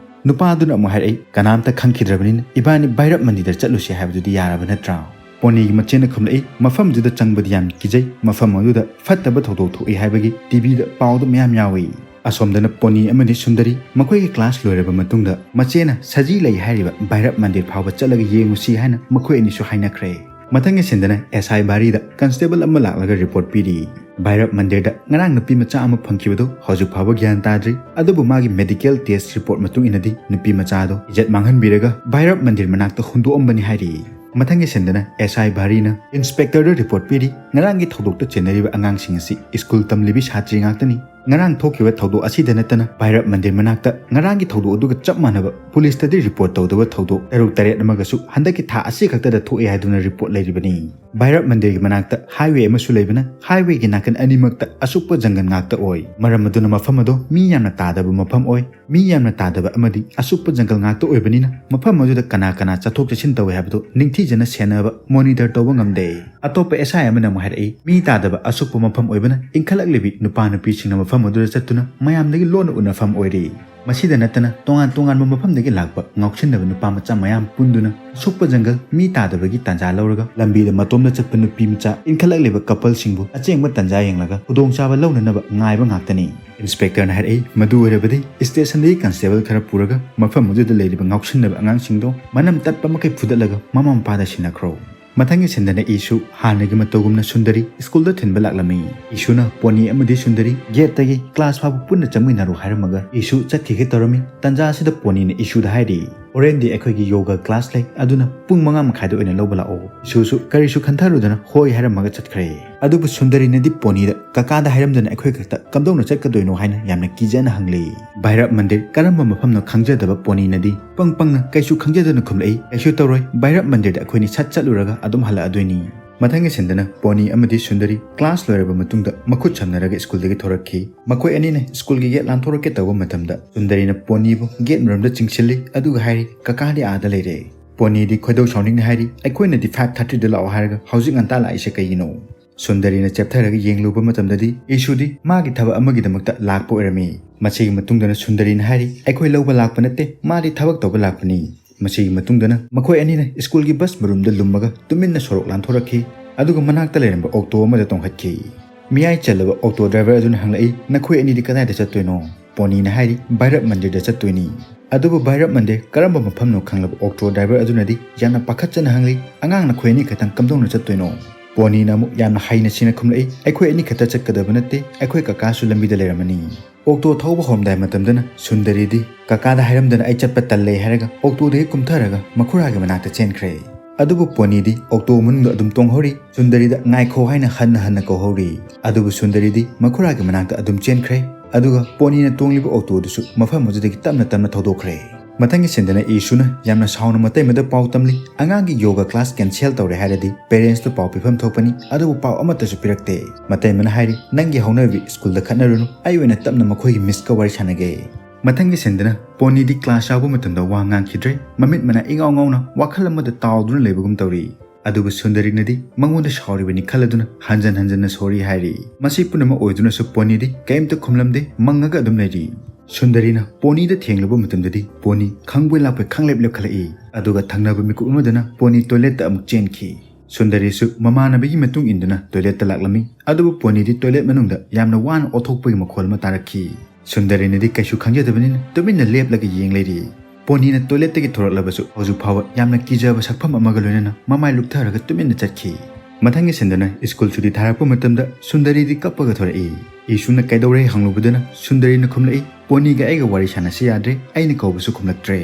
ꯅꯨꯄꯥꯗꯨꯅ ꯑꯃꯨꯛ ꯍꯥꯏꯔꯛꯏ, "ꯀꯅꯥꯝꯇ ꯈꯪꯈꯤꯗ꯭ꯔꯕꯅꯤꯅ ꯏꯕꯥꯅꯤ ꯚꯩꯔꯞ ꯃꯟꯗꯤꯔꯗ ꯆꯠꯂꯨꯁꯤ ꯍꯥꯏꯕꯗꯨꯗꯤ ꯌꯥꯔꯕ ꯅꯠꯇ꯭ꯔꯥ?" ꯄꯣꯅꯤꯒꯤ ꯃꯆꯦꯅ ꯈꯨꯝꯂꯛꯏ, "ꯃꯐꯝꯗꯨꯗ ꯆꯪꯕꯗꯤ ꯌꯥꯝ ꯀꯤꯖꯩ, ꯃꯐꯝ ꯑꯗꯨꯗ ꯐꯠꯇꯕ ꯊꯧꯗꯣꯛ ꯊꯣꯛꯏ ꯍꯥꯏꯕꯒꯤ ꯇꯤꯚꯤꯗ ꯄꯥꯎꯗ ꯃꯌꯥꯝ ꯌꯥꯎꯏ"꯫ ꯑꯁꯣꯝꯗꯅ ꯄꯣꯅꯤ ꯑꯃꯗꯤ ꯁꯨꯟꯗꯔꯤ ꯃꯈꯣꯏꯒꯤ ꯀ꯭ꯂꯥꯁ ꯂꯣꯏꯔꯕ ꯃꯇꯨꯡꯗ ꯃꯆꯦꯅ ꯁꯖꯤ ꯂꯩ ꯍꯥꯏꯔꯤꯕ ꯚꯩꯔꯞ ꯃꯟꯗꯤꯔ ꯐꯥꯎꯕ ꯆꯠꯂꯒ ꯌꯦꯡꯉꯨꯁꯤ ꯍꯥꯏꯅ ꯃꯈꯣꯏ ꯑꯅꯤꯁꯨ ꯍꯥꯏꯅꯈ꯭ꯔꯦ꯫ ꯃꯊꯪꯒꯤ ꯁꯤꯟꯗꯅ ꯑꯦꯁ ꯑꯥꯏ ꯚꯥꯔꯤꯗ ꯀꯟꯁꯇꯦꯕꯜ ꯑꯃ ꯂꯥꯛꯂꯒ ꯔꯤꯄꯣꯔꯠ ꯄꯤꯔꯤ꯫ ꯚꯩꯔꯞ ꯃꯟꯗꯤꯔꯗ ꯉꯔꯥꯡ ꯅꯨꯄꯤ ꯃꯆꯥ ꯑꯃ ꯐꯪꯈꯤꯕꯗꯨ ꯍꯧꯖꯤꯛ ꯐꯥꯎꯕ ꯒ꯭ꯌꯥꯟ ꯇꯥꯗ꯭ꯔꯤ, ꯑꯗꯨꯕꯨ ꯃꯥꯒꯤ ꯃꯦꯗꯤꯀꯦꯜ ꯇꯦꯁ ꯔꯤꯄꯣꯔꯠ ꯃꯇꯨꯡ ꯏꯟꯅꯗꯤ ꯅꯨꯄꯤ ꯃꯆꯥ ꯑꯗꯨ ꯏꯖꯠ ꯃꯥꯡꯍꯟꯕꯤꯔꯒ ꯚꯩꯔꯞ ꯃꯟꯗꯤꯔ ꯃꯅꯥꯛꯇ ꯍꯨꯟꯗꯣꯛꯑꯝꯕꯅꯤ ꯍꯥꯏꯔꯤ꯫ ꯃꯊꯪꯒꯤ ꯁꯤꯟꯗꯅ ꯑꯦꯁ ꯑꯥꯏ ꯚꯥꯔꯤꯅ ꯏꯟꯁꯄꯦꯛꯇꯔꯗ ꯔꯤꯄꯣꯔꯠ ꯄꯤꯔꯤ꯫ ꯉꯔꯥꯡꯒꯤ ꯊꯧꯗꯣꯛꯇ ꯆꯦꯟꯅꯔꯤꯕ ꯑꯉꯥꯡꯁꯤꯡ ꯑꯁꯤ ꯁ꯭ꯀꯨꯜ ꯇꯝꯂꯤꯕꯤ ꯁꯥꯇ꯭ꯔꯤ ꯉꯥꯛꯇꯅꯤ꯫ ꯉꯔꯥꯡ ꯊꯣꯛꯈꯤꯕ ꯊꯧꯗꯣꯛ ꯑꯁꯤꯗ ꯅꯠꯇꯅ ꯚꯩꯔꯞ ꯃꯟꯗꯤꯔ ꯃꯅꯥꯛꯇ ꯉꯔꯥꯡꯒꯤ ꯊꯧꯗꯣꯛ ꯑꯗꯨꯒ ꯆꯞ ꯃꯥꯟꯅꯕ ꯄꯨꯂꯤꯁꯇꯗꯤ ꯔꯤꯄꯣꯔꯠ ꯇꯧꯗꯕ ꯊꯧꯗꯣꯛ ꯇꯔꯨꯛ ꯇꯔꯦꯠ ꯑꯃꯒꯁꯨ ꯍꯟꯗꯛꯀꯤ ꯊꯥ ꯑꯁꯤ ꯈꯛꯇꯗ ꯊꯣꯛꯑꯦ ꯍꯥꯏꯗꯨꯅ ꯔꯤꯄꯣꯔꯠ ꯂꯩꯔꯤꯕꯅꯤ꯫ ꯚꯩꯔꯞ ꯃꯟꯗꯤꯔꯒꯤ ꯃꯅꯥꯛꯇ ꯍꯥꯏꯋꯦ ꯑꯃꯁꯨ ꯂꯩꯕꯅ, ꯍꯥꯏꯋꯦꯒꯤ ꯅꯥꯀꯟ ꯑꯅꯤꯃꯛꯇ ꯑꯁꯨꯛꯄ ꯖꯪꯒꯜ ꯉꯥꯛꯇ ꯑꯣꯏ꯫ ꯃꯔꯝ ꯑꯗꯨꯅ ꯃꯐꯝ ꯑꯗꯣ ꯃꯤ ꯌꯥꯝꯅ ꯇꯥꯗꯕ ꯃꯐꯝ ꯑꯣꯏ꯫ ꯃꯤ ꯌꯥꯝꯅ ꯇꯥꯗꯕ ꯑꯃꯗꯤ ꯑꯁꯨꯛꯄ ꯖꯪꯒꯜ ꯉꯥꯛꯇ ꯑꯣꯏꯕꯅꯤꯅ ꯃꯐꯝ ꯑꯗꯨꯗ ꯀꯅꯥ ꯀꯅꯥ ꯆꯠꯊꯣꯛ ꯆꯠꯁꯤꯟ ꯇꯧꯏ ꯍꯥꯏꯕꯗꯨ ꯅꯤꯡꯊꯤꯖꯅ ꯁꯦꯟꯅꯕ, ꯃꯣꯅꯤꯇꯔ ꯇꯧꯕ ꯉꯝꯗꯦ꯫ ꯑꯇꯣꯞꯄ ꯑꯦꯁ ꯑꯥꯏ ꯑꯃꯅ ꯑꯃꯨꯛ ꯍꯥꯏꯔꯛꯏ, ꯃꯤ ꯇꯥꯗꯕ ꯑꯁꯨꯛꯄ ꯃꯐꯝ ꯑꯣꯏꯕꯅ ꯏꯟꯈꯠꯂꯛꯂꯤꯕꯤ ꯅꯨꯄꯥ ꯅꯨꯄꯤꯁꯤꯡꯅ ꯃꯐꯝ ꯑꯗꯨꯗ ꯆꯠꯇꯨꯅ ꯃꯌꯥꯝꯗꯒꯤ ꯂꯣꯟꯅ ꯎꯅꯐꯝ ꯑꯣꯏꯔꯤ꯫ ꯃꯁꯤꯗ ꯅꯠꯇꯅ ꯇꯣꯉꯥꯟ ꯇꯣꯉꯥꯟꯕ ꯃꯐꯝꯗꯒꯤ ꯂꯥꯛꯄ ꯉꯥꯎꯁꯤꯟꯅꯕ ꯅꯨꯄꯥ ꯃꯆꯥ ꯃꯌꯥꯝ ꯄꯨꯟꯗꯨꯅ ꯑꯁꯨꯛꯄ ꯖꯪꯒꯜ ꯃꯤ ꯇꯥꯗꯕꯒꯤ ꯇꯥꯟꯖꯥ ꯂꯧꯔꯒ ꯂꯝꯕꯤꯗ ꯃꯇꯣꯝꯗ ꯆꯠꯄ ꯅꯨꯄꯤ ꯃꯆꯥ ꯏꯟꯈꯠꯂꯛꯂꯤꯕ ꯀꯄꯜꯁꯤꯡꯕꯨ ꯑꯆꯦꯡꯕ ꯇꯥꯟꯖꯥ ꯌꯦꯡꯂꯒ ꯈꯨꯗꯣꯡꯆꯥꯕ ꯂꯧꯅꯅꯕ ꯉꯥꯏꯕ ꯉꯥꯛꯇꯅꯤ꯫ ꯏꯟꯁꯄꯦꯛꯇꯔꯅ ꯍꯥꯏꯔꯛꯏ, ꯃꯗꯨ ꯑꯣꯏꯔꯕꯗꯤ ꯁ꯭ꯇꯦꯁꯟꯗꯒꯤ ꯀꯟꯁꯇꯦꯕꯜ ꯈꯔ ꯄꯨꯔꯒ ꯃꯐꯝ ꯑꯗꯨꯗ ꯂꯩꯔꯤꯕ ꯉꯥꯎꯁꯤꯟꯅꯕ ꯑꯉꯥꯡꯁꯤꯡꯗꯣ ꯃꯅꯝ ꯇꯠꯄ ꯃꯈꯩ ꯐꯨꯗꯠꯂꯒ ꯃꯃꯥ ꯃꯄꯥꯗ ꯁꯤꯟꯅꯈ꯭ꯔꯣ꯫ ꯃꯊꯪꯒꯤ ꯁꯤꯟꯗꯅ ꯏꯁꯨ ꯍꯥꯟꯅꯒꯤ ꯃꯇꯧꯒꯨꯝꯅ ꯁꯨꯟꯗꯔꯤ ꯁ꯭ꯀꯨꯜꯗ ꯊꯤꯟꯕ ꯂꯥꯛꯂꯝꯃꯤ꯫ ꯏꯁꯨꯅ ꯄꯣꯅꯤ ꯑꯃꯗꯤ ꯁꯨꯟꯗꯔꯤ ꯒꯦꯠꯇꯒꯤ ꯀ꯭ꯂꯥꯁ ꯐꯥꯎꯕ ꯄꯨꯟꯅ ꯆꯪꯃꯤꯟꯅꯔꯨ ꯍꯥꯏꯔꯝꯃꯒ ꯏꯁꯨ ꯆꯠꯈꯤꯒꯦ ꯇꯧꯔꯝꯃꯤ꯫ ꯇꯟꯖꯥ ꯑꯁꯤꯗ ꯄꯣꯅꯤꯅ ꯏꯁꯨꯗ ꯍꯥꯏꯔꯤ, "ꯍꯣꯔꯦꯟꯗꯤ ꯑꯩꯈꯣꯏꯒꯤ ꯌꯣꯒꯥ ꯀ꯭ꯂꯥꯁ ꯂꯩ, ꯑꯗꯨꯅ ꯄꯨꯡ ꯃꯉꯥ ꯃꯈꯥꯏꯗ ꯑꯣꯏꯅ ꯂꯧꯕ ꯂꯥꯛꯑꯣ"꯫ ꯏꯁꯨꯁꯨ ꯀꯔꯤꯁꯨ ꯈꯟꯊꯔꯨꯗꯅ ꯍꯣꯏ ꯍꯥꯏꯔꯝꯃꯒ ꯆꯠꯈ꯭ꯔꯦ꯫ ꯑꯗꯨꯕꯨ ꯁꯨꯟꯗꯔꯤꯅꯗꯤ ꯄꯣꯅꯤꯗ, "ꯀꯀꯥꯗ ꯍꯥꯏꯔꯝꯗꯅ ꯑꯩꯈꯣꯏ ꯈꯛꯇ ꯀꯝꯗꯧꯅ ꯆꯠꯀꯗꯣꯏꯅꯣ?" ꯍꯥꯏꯅ ꯌꯥꯝꯅ ꯀꯤꯖꯅ ꯍꯪꯂꯤ꯫ ꯚꯩꯔꯞ ꯃꯟꯗꯤꯔ ꯀꯔꯝꯕ ꯃꯐꯝꯅꯣ ꯈꯪꯖꯗꯕ ꯄꯣꯅꯤꯅꯗꯤ ꯄꯪ ꯄꯪꯅ ꯀꯩꯁꯨ ꯈꯪꯖꯗꯅ ꯈꯨꯝꯂꯛꯏ, "ꯀꯩꯁꯨ ꯇꯧꯔꯣꯏ, ꯚꯩꯔꯞ ꯃꯟꯗꯤꯔꯗ ꯑꯩꯈꯣꯏꯅꯤ ꯁꯠ ꯆꯠꯂꯨꯔꯒ ꯑꯗꯨꯝ ꯍꯜꯂꯛꯑꯗꯣꯏꯅꯤ"꯫ ꯃꯊꯪꯒꯤ ꯁꯤꯟꯗꯅ ꯄꯣꯅꯤ ꯑꯃꯗꯤ ꯁꯨꯟꯗꯔꯤ ꯀ꯭ꯂꯥꯁ ꯂꯣꯏꯔꯕ ꯃꯇꯨꯡꯗ ꯃꯈꯨꯠ ꯁꯝꯅꯔꯒ ꯁ꯭ꯀꯨꯜꯗꯒꯤ ꯊꯣꯔꯛꯈꯤ꯫ ꯃꯈꯣꯏ ꯑꯅꯤꯅ ꯁ꯭ꯀꯨꯜꯒꯤ ꯒꯦꯠ ꯂꯥꯟꯊꯣꯔꯛꯀꯦ ꯇꯧꯕ ꯃꯇꯝꯗ ꯁꯨꯟꯗꯔꯤꯅ ꯄꯣꯅꯤꯕꯨ ꯒꯦꯠ ꯃꯔꯨꯝꯗ ꯆꯤꯡꯁꯤꯜꯂꯤ, ꯑꯗꯨꯒ ꯍꯥꯏꯔꯤ, "ꯀꯀꯥꯗꯤ ꯑꯥꯗ ꯂꯩꯔꯦ"꯫ ꯄꯣꯅꯤꯗꯤ ꯈꯣꯏꯗꯧ ꯁꯥꯎꯅꯤꯡꯅ ꯍꯥꯏꯔꯤ, "ꯑꯩꯈꯣꯏꯅꯗꯤ ꯐꯥꯏꯚ ꯊꯥꯔꯇꯤꯗ ꯂꯥꯛꯑꯣ ꯍꯥꯏꯔꯒ ꯍꯧꯖꯤꯛ ꯉꯟꯇꯥ ꯂꯥꯛꯏꯁꯦ ꯀꯩꯒꯤꯅꯣ?" ꯁꯨꯟꯗꯔꯤꯅ ꯆꯦꯞꯊꯔꯒ ꯌꯦꯡꯂꯨꯕ ꯃꯇꯝꯗꯗꯤ ꯏꯁꯨꯗꯤ ꯃꯥꯒꯤ ꯊꯕꯛ ꯑꯃꯒꯤꯗꯃꯛꯇ ꯂꯥꯛꯄ ꯑꯣꯏꯔꯝꯃꯤ꯫ ꯃꯁꯤꯒꯤ ꯃꯇꯨꯡꯗꯅ ꯁꯨꯟꯗꯔꯤꯅ ꯍꯥꯏꯔꯤ, "ꯑꯩꯈꯣꯏ ꯂꯧꯕ ꯂꯥꯛꯄ ꯅꯠꯇꯦ, ꯃꯥꯗꯤ ꯊꯕꯛ ꯇꯧꯕ ꯂꯥꯛꯄꯅꯤ"꯫ ꯃꯁꯤꯒꯤ ꯃꯇꯨꯡꯗꯅ ꯃꯈꯣꯏ ꯑꯅꯤꯅ ꯁ꯭ꯀꯨꯜꯒꯤ ꯕꯁ ꯃꯔꯨꯝꯗ ꯂꯨꯝꯃꯒ ꯇꯨꯃꯤꯟꯅ ꯁꯣꯔꯣꯛ ꯂꯥꯟꯊꯣꯔꯛꯈꯤ, ꯑꯗꯨꯒ ꯃꯅꯥꯛꯇ ꯂꯩꯔꯝꯕ ꯑꯣꯛꯇꯣ ꯑꯃꯗ ꯇꯣꯡꯈꯠꯈꯤ꯫ ꯃꯤꯌꯥꯏ ꯆꯜꯂꯕ ꯑꯣꯛꯇꯣ ꯗ꯭ꯔꯥꯏꯚꯔ ꯑꯗꯨꯅ ꯍꯪꯂꯛꯏ, "ꯅꯈꯣꯏ ꯑꯅꯤꯗꯤ ꯀꯗꯥꯏꯗ ꯆꯠꯇꯣꯏꯅꯣ?" ꯄꯣꯅꯤꯅ ꯍꯥꯏꯔꯤ, "ꯚꯥꯏꯔꯞ ꯃꯟꯗꯤꯔꯗ ꯆꯠꯇꯣꯏꯅꯤ"꯫ ꯑꯗꯨꯕꯨ ꯚꯥꯏꯔꯞ ꯃꯟꯗꯤꯔ ꯀꯔꯝꯕ ꯃꯐꯝꯅꯣ ꯈꯪꯂꯕ ꯑꯣꯛꯇꯣ ꯗ꯭ꯔꯥꯏꯚꯔ ꯑꯗꯨꯅꯗꯤ ꯌꯥꯝꯅ ꯄꯥꯈꯠꯆꯅ ꯍꯪꯂꯤ, "ꯑꯉꯥꯡ ꯅꯈꯣꯏ ꯑꯅꯤ ꯈꯛꯇꯪ ꯀꯝꯗꯧꯅ ꯆꯠꯇꯣꯏꯅꯣ?" ꯄꯣꯅꯤꯅ ꯑꯃꯨꯛ ꯌꯥꯝꯅ ꯍꯩꯅ ꯁꯤꯡꯅ ꯈꯨꯝꯂꯛꯏ, "ꯑꯩꯈꯣꯏ ꯑꯅꯤ ꯈꯛꯇ ꯆꯠꯀꯗꯕ ꯅꯠꯇꯦ, ꯑꯩꯈꯣꯏ ꯀꯀꯥꯁꯨ ꯂꯝꯕꯤꯗ ꯂꯩꯔꯝꯃꯅꯤ"꯫ ꯑꯣꯛꯇꯣ ꯊꯧꯕ ꯍꯧꯔꯝꯗꯥꯏ ꯃꯇꯝꯗꯅ ꯁꯨꯟꯗꯔꯤꯗꯤ ꯀꯀꯥꯗ ꯍꯥꯏꯔꯝꯗꯅ "ꯑꯩ ꯆꯠꯄ ꯇꯜꯂꯦ" ꯍꯥꯏꯔꯒ ꯑꯣꯛꯇꯣꯗꯒꯤ ꯀꯨꯝꯊꯔꯒ ꯃꯈꯨꯔꯥꯒꯤ ꯃꯅꯥꯛꯇ ꯆꯦꯟꯈ꯭ꯔꯦ꯫ ꯑꯗꯨꯕꯨ ꯄꯣꯅꯤꯗꯤ ꯑꯣꯛꯇꯣ ꯃꯅꯨꯡꯗ ꯑꯗꯨꯝ ꯇꯣꯡꯍꯧꯔꯤ, ꯁꯨꯟꯗꯔꯤꯗ "ꯉꯥꯏꯈꯣ" ꯍꯥꯏꯅ ꯍꯟꯅ ꯍꯟꯅ ꯀꯧꯍꯧꯔꯤ꯫ ꯑꯗꯨꯕꯨ ꯁꯨꯟꯗꯔꯤꯗꯤ ꯃꯈꯨꯔꯥꯒꯤ ꯃꯅꯥꯛꯇ ꯑꯗꯨꯝ ꯆꯦꯟꯈ꯭ꯔꯦ꯫ ꯑꯗꯨꯒ ꯄꯣꯅꯤꯅ ꯇꯣꯡꯂꯤꯕ ꯑꯣꯛꯇꯣꯗꯨꯁꯨ ꯃꯐꯝ ꯑꯗꯨꯗꯒꯤ ꯇꯞꯅ ꯇꯞꯅ ꯊꯧꯗꯣꯛꯈ꯭ꯔꯦ꯫ ꯃꯊꯪꯒꯤ ꯁꯤꯟꯗꯅ ꯏꯁꯨꯅ ꯌꯥꯝꯅ ꯁꯥꯎꯅ ꯃꯇꯩꯃꯗ ꯄꯥꯎ ꯇꯝꯂꯤ, "ꯑꯉꯥꯡꯒꯤ ꯌꯣꯒꯥ ꯀ꯭ꯂꯥꯁ ꯀꯦꯟꯁꯦꯜ ꯇꯧꯔꯦ ꯍꯥꯏꯔꯗꯤ ꯄꯦꯔꯦꯟꯁꯇ ꯄꯥꯎ ꯄꯤꯐꯝ ꯊꯣꯛꯄꯅꯤ, ꯑꯗꯨꯕꯨ ꯄꯥꯎ ꯑꯃꯠꯇꯁꯨ ꯄꯤꯔꯛꯇꯦ"꯫ ꯃꯇꯩꯃꯅ ꯍꯥꯏꯔꯤ, "ꯅꯪꯒꯤ ꯍꯧꯅꯕꯤ ꯁ꯭ꯀꯨꯜꯗ ꯈꯠꯅꯔꯨꯅꯨ, ꯑꯩ ꯑꯣꯏꯅ ꯇꯞꯅ ꯃꯈꯣꯏꯒꯤ ꯃꯤꯁꯀ ꯋꯥꯔꯤ ꯁꯥꯟꯅꯒꯦ"꯫ ꯃꯊꯪꯒꯤ ꯁꯤꯟꯗꯅ ꯄꯣꯅꯤꯗꯤ ꯀ꯭ꯂꯥꯁ ꯌꯥꯎꯕ ꯃꯇꯝꯗ ꯋꯥ ꯉꯥꯡꯈꯤꯗ꯭ꯔꯦ, ꯃꯃꯤꯠ ꯃꯅꯥ ꯏꯉꯥꯎ ꯉꯥꯎꯅ ꯋꯥꯈꯜ ꯑꯃꯗ ꯇꯥꯎꯗꯨꯅ ꯂꯩꯕꯒꯨꯝ ꯇꯧꯔꯤ꯫ ꯑꯗꯨꯕꯨ ꯁꯨꯟꯗꯔꯤꯅꯗꯤ ꯃꯉꯣꯟꯗ ꯁꯥꯎꯔꯤꯕꯅꯤ ꯈꯜꯂꯗꯨꯅ ꯍꯟꯖꯟ ꯍꯟꯖꯟꯅ "ꯁꯣꯔꯤ" ꯍꯥꯏꯔꯤ꯫ ꯃꯁꯤ ꯄꯨꯝꯅꯃꯛ ꯑꯣꯏꯗꯨꯅꯁꯨ ꯄꯣꯅꯤꯗꯤ ꯀꯔꯤꯝꯇ ꯈꯨꯝꯂꯝꯗꯦ, ꯃꯪꯉꯒ ꯑꯗꯨꯝ ꯂꯩꯔꯤ꯫ ꯁꯨꯟꯗꯔꯤꯅ ꯄꯣꯅꯤꯗ ꯊꯦꯡꯂꯨꯕ ꯃꯇꯝꯗꯗꯤ ꯄꯣꯅꯤ ꯈꯪꯕꯣꯏ ꯂꯥꯛꯄꯣꯏ ꯈꯪꯂꯦꯞ ꯂꯦꯞꯈꯠꯂꯛꯏ꯫ ꯑꯗꯨꯒ ꯊꯪꯅꯕ ꯃꯤꯀꯨꯞ ꯑꯃꯗꯅ ꯄꯣꯅꯤ ꯇꯣꯏꯂꯦꯠꯇ ꯑꯃꯨꯛ ꯆꯦꯟꯈꯤ꯫ ꯁꯨꯟꯗꯔꯤꯁꯨ ꯃꯃꯥꯟꯅꯕꯤꯒꯤ ꯃꯇꯨꯡ ꯏꯟꯗꯨꯅ ꯇꯣꯏꯂꯦꯠꯇ ꯂꯥꯛꯂꯝꯃꯤ꯫ ꯑꯗꯨꯕꯨ ꯄꯣꯅꯤꯗꯤ ꯇꯣꯏꯂꯦꯠ ꯃꯅꯨꯡꯗ ꯌꯥꯝꯅ ꯋꯥꯅ ꯑꯣꯊꯣꯛꯄꯒꯤ ꯃꯈꯣꯜ ꯑꯃ ꯇꯥꯔꯛꯈꯤ꯫ ꯁꯨꯟꯗꯔꯤꯅꯗꯤ ꯀꯩꯁꯨ ꯈꯪꯖꯗꯕꯅꯤꯅ ꯇꯨꯃꯤꯟꯅ ꯂꯦꯞꯂꯒ ꯌꯦꯡ ꯂꯩꯔꯤ꯫ ꯄꯣꯅꯤꯅ ꯇꯣꯏꯂꯦꯠꯇꯒꯤ ꯊꯣꯔꯛꯂꯕꯁꯨ ꯍꯧꯖꯤꯛ ꯐꯥꯎꯕ ꯌꯥꯝꯅ ꯀꯤꯖꯕ ꯁꯛꯐꯝ ꯑꯃꯒ ꯂꯣꯏꯅꯅ ꯃꯃꯥꯏ ꯂꯨꯞꯊꯔꯒ ꯇꯨꯃꯤꯟꯅ ꯆꯠꯈꯤ꯫ ꯃꯊꯪꯒꯤ ꯁꯤꯟꯗꯅ ꯁ꯭ꯀꯨꯜ ꯁꯨꯇꯤ ꯊꯥꯔꯛꯄ ꯃꯇꯝꯗ ꯁꯨꯟꯗꯔꯤꯗꯤ ꯀꯞꯄꯒ ꯊꯣꯔꯛꯏ꯫ ꯏꯁꯨꯅ "ꯀꯩꯗꯧꯔꯦ?" ꯍꯪꯂꯨꯕꯗꯅ ꯁꯨꯟꯗꯔꯤꯅ ꯈꯨꯝꯂꯛꯏ, "ꯄꯣꯅꯤꯒ ꯑꯩꯒ ꯋꯥꯔꯤ ꯁꯥꯟꯅꯁꯤ ꯌꯥꯗ꯭ꯔꯦ, ꯑꯩꯅ ꯀꯧꯕꯁꯨ ꯈꯨꯝꯂꯛꯇ꯭ꯔꯦ"꯫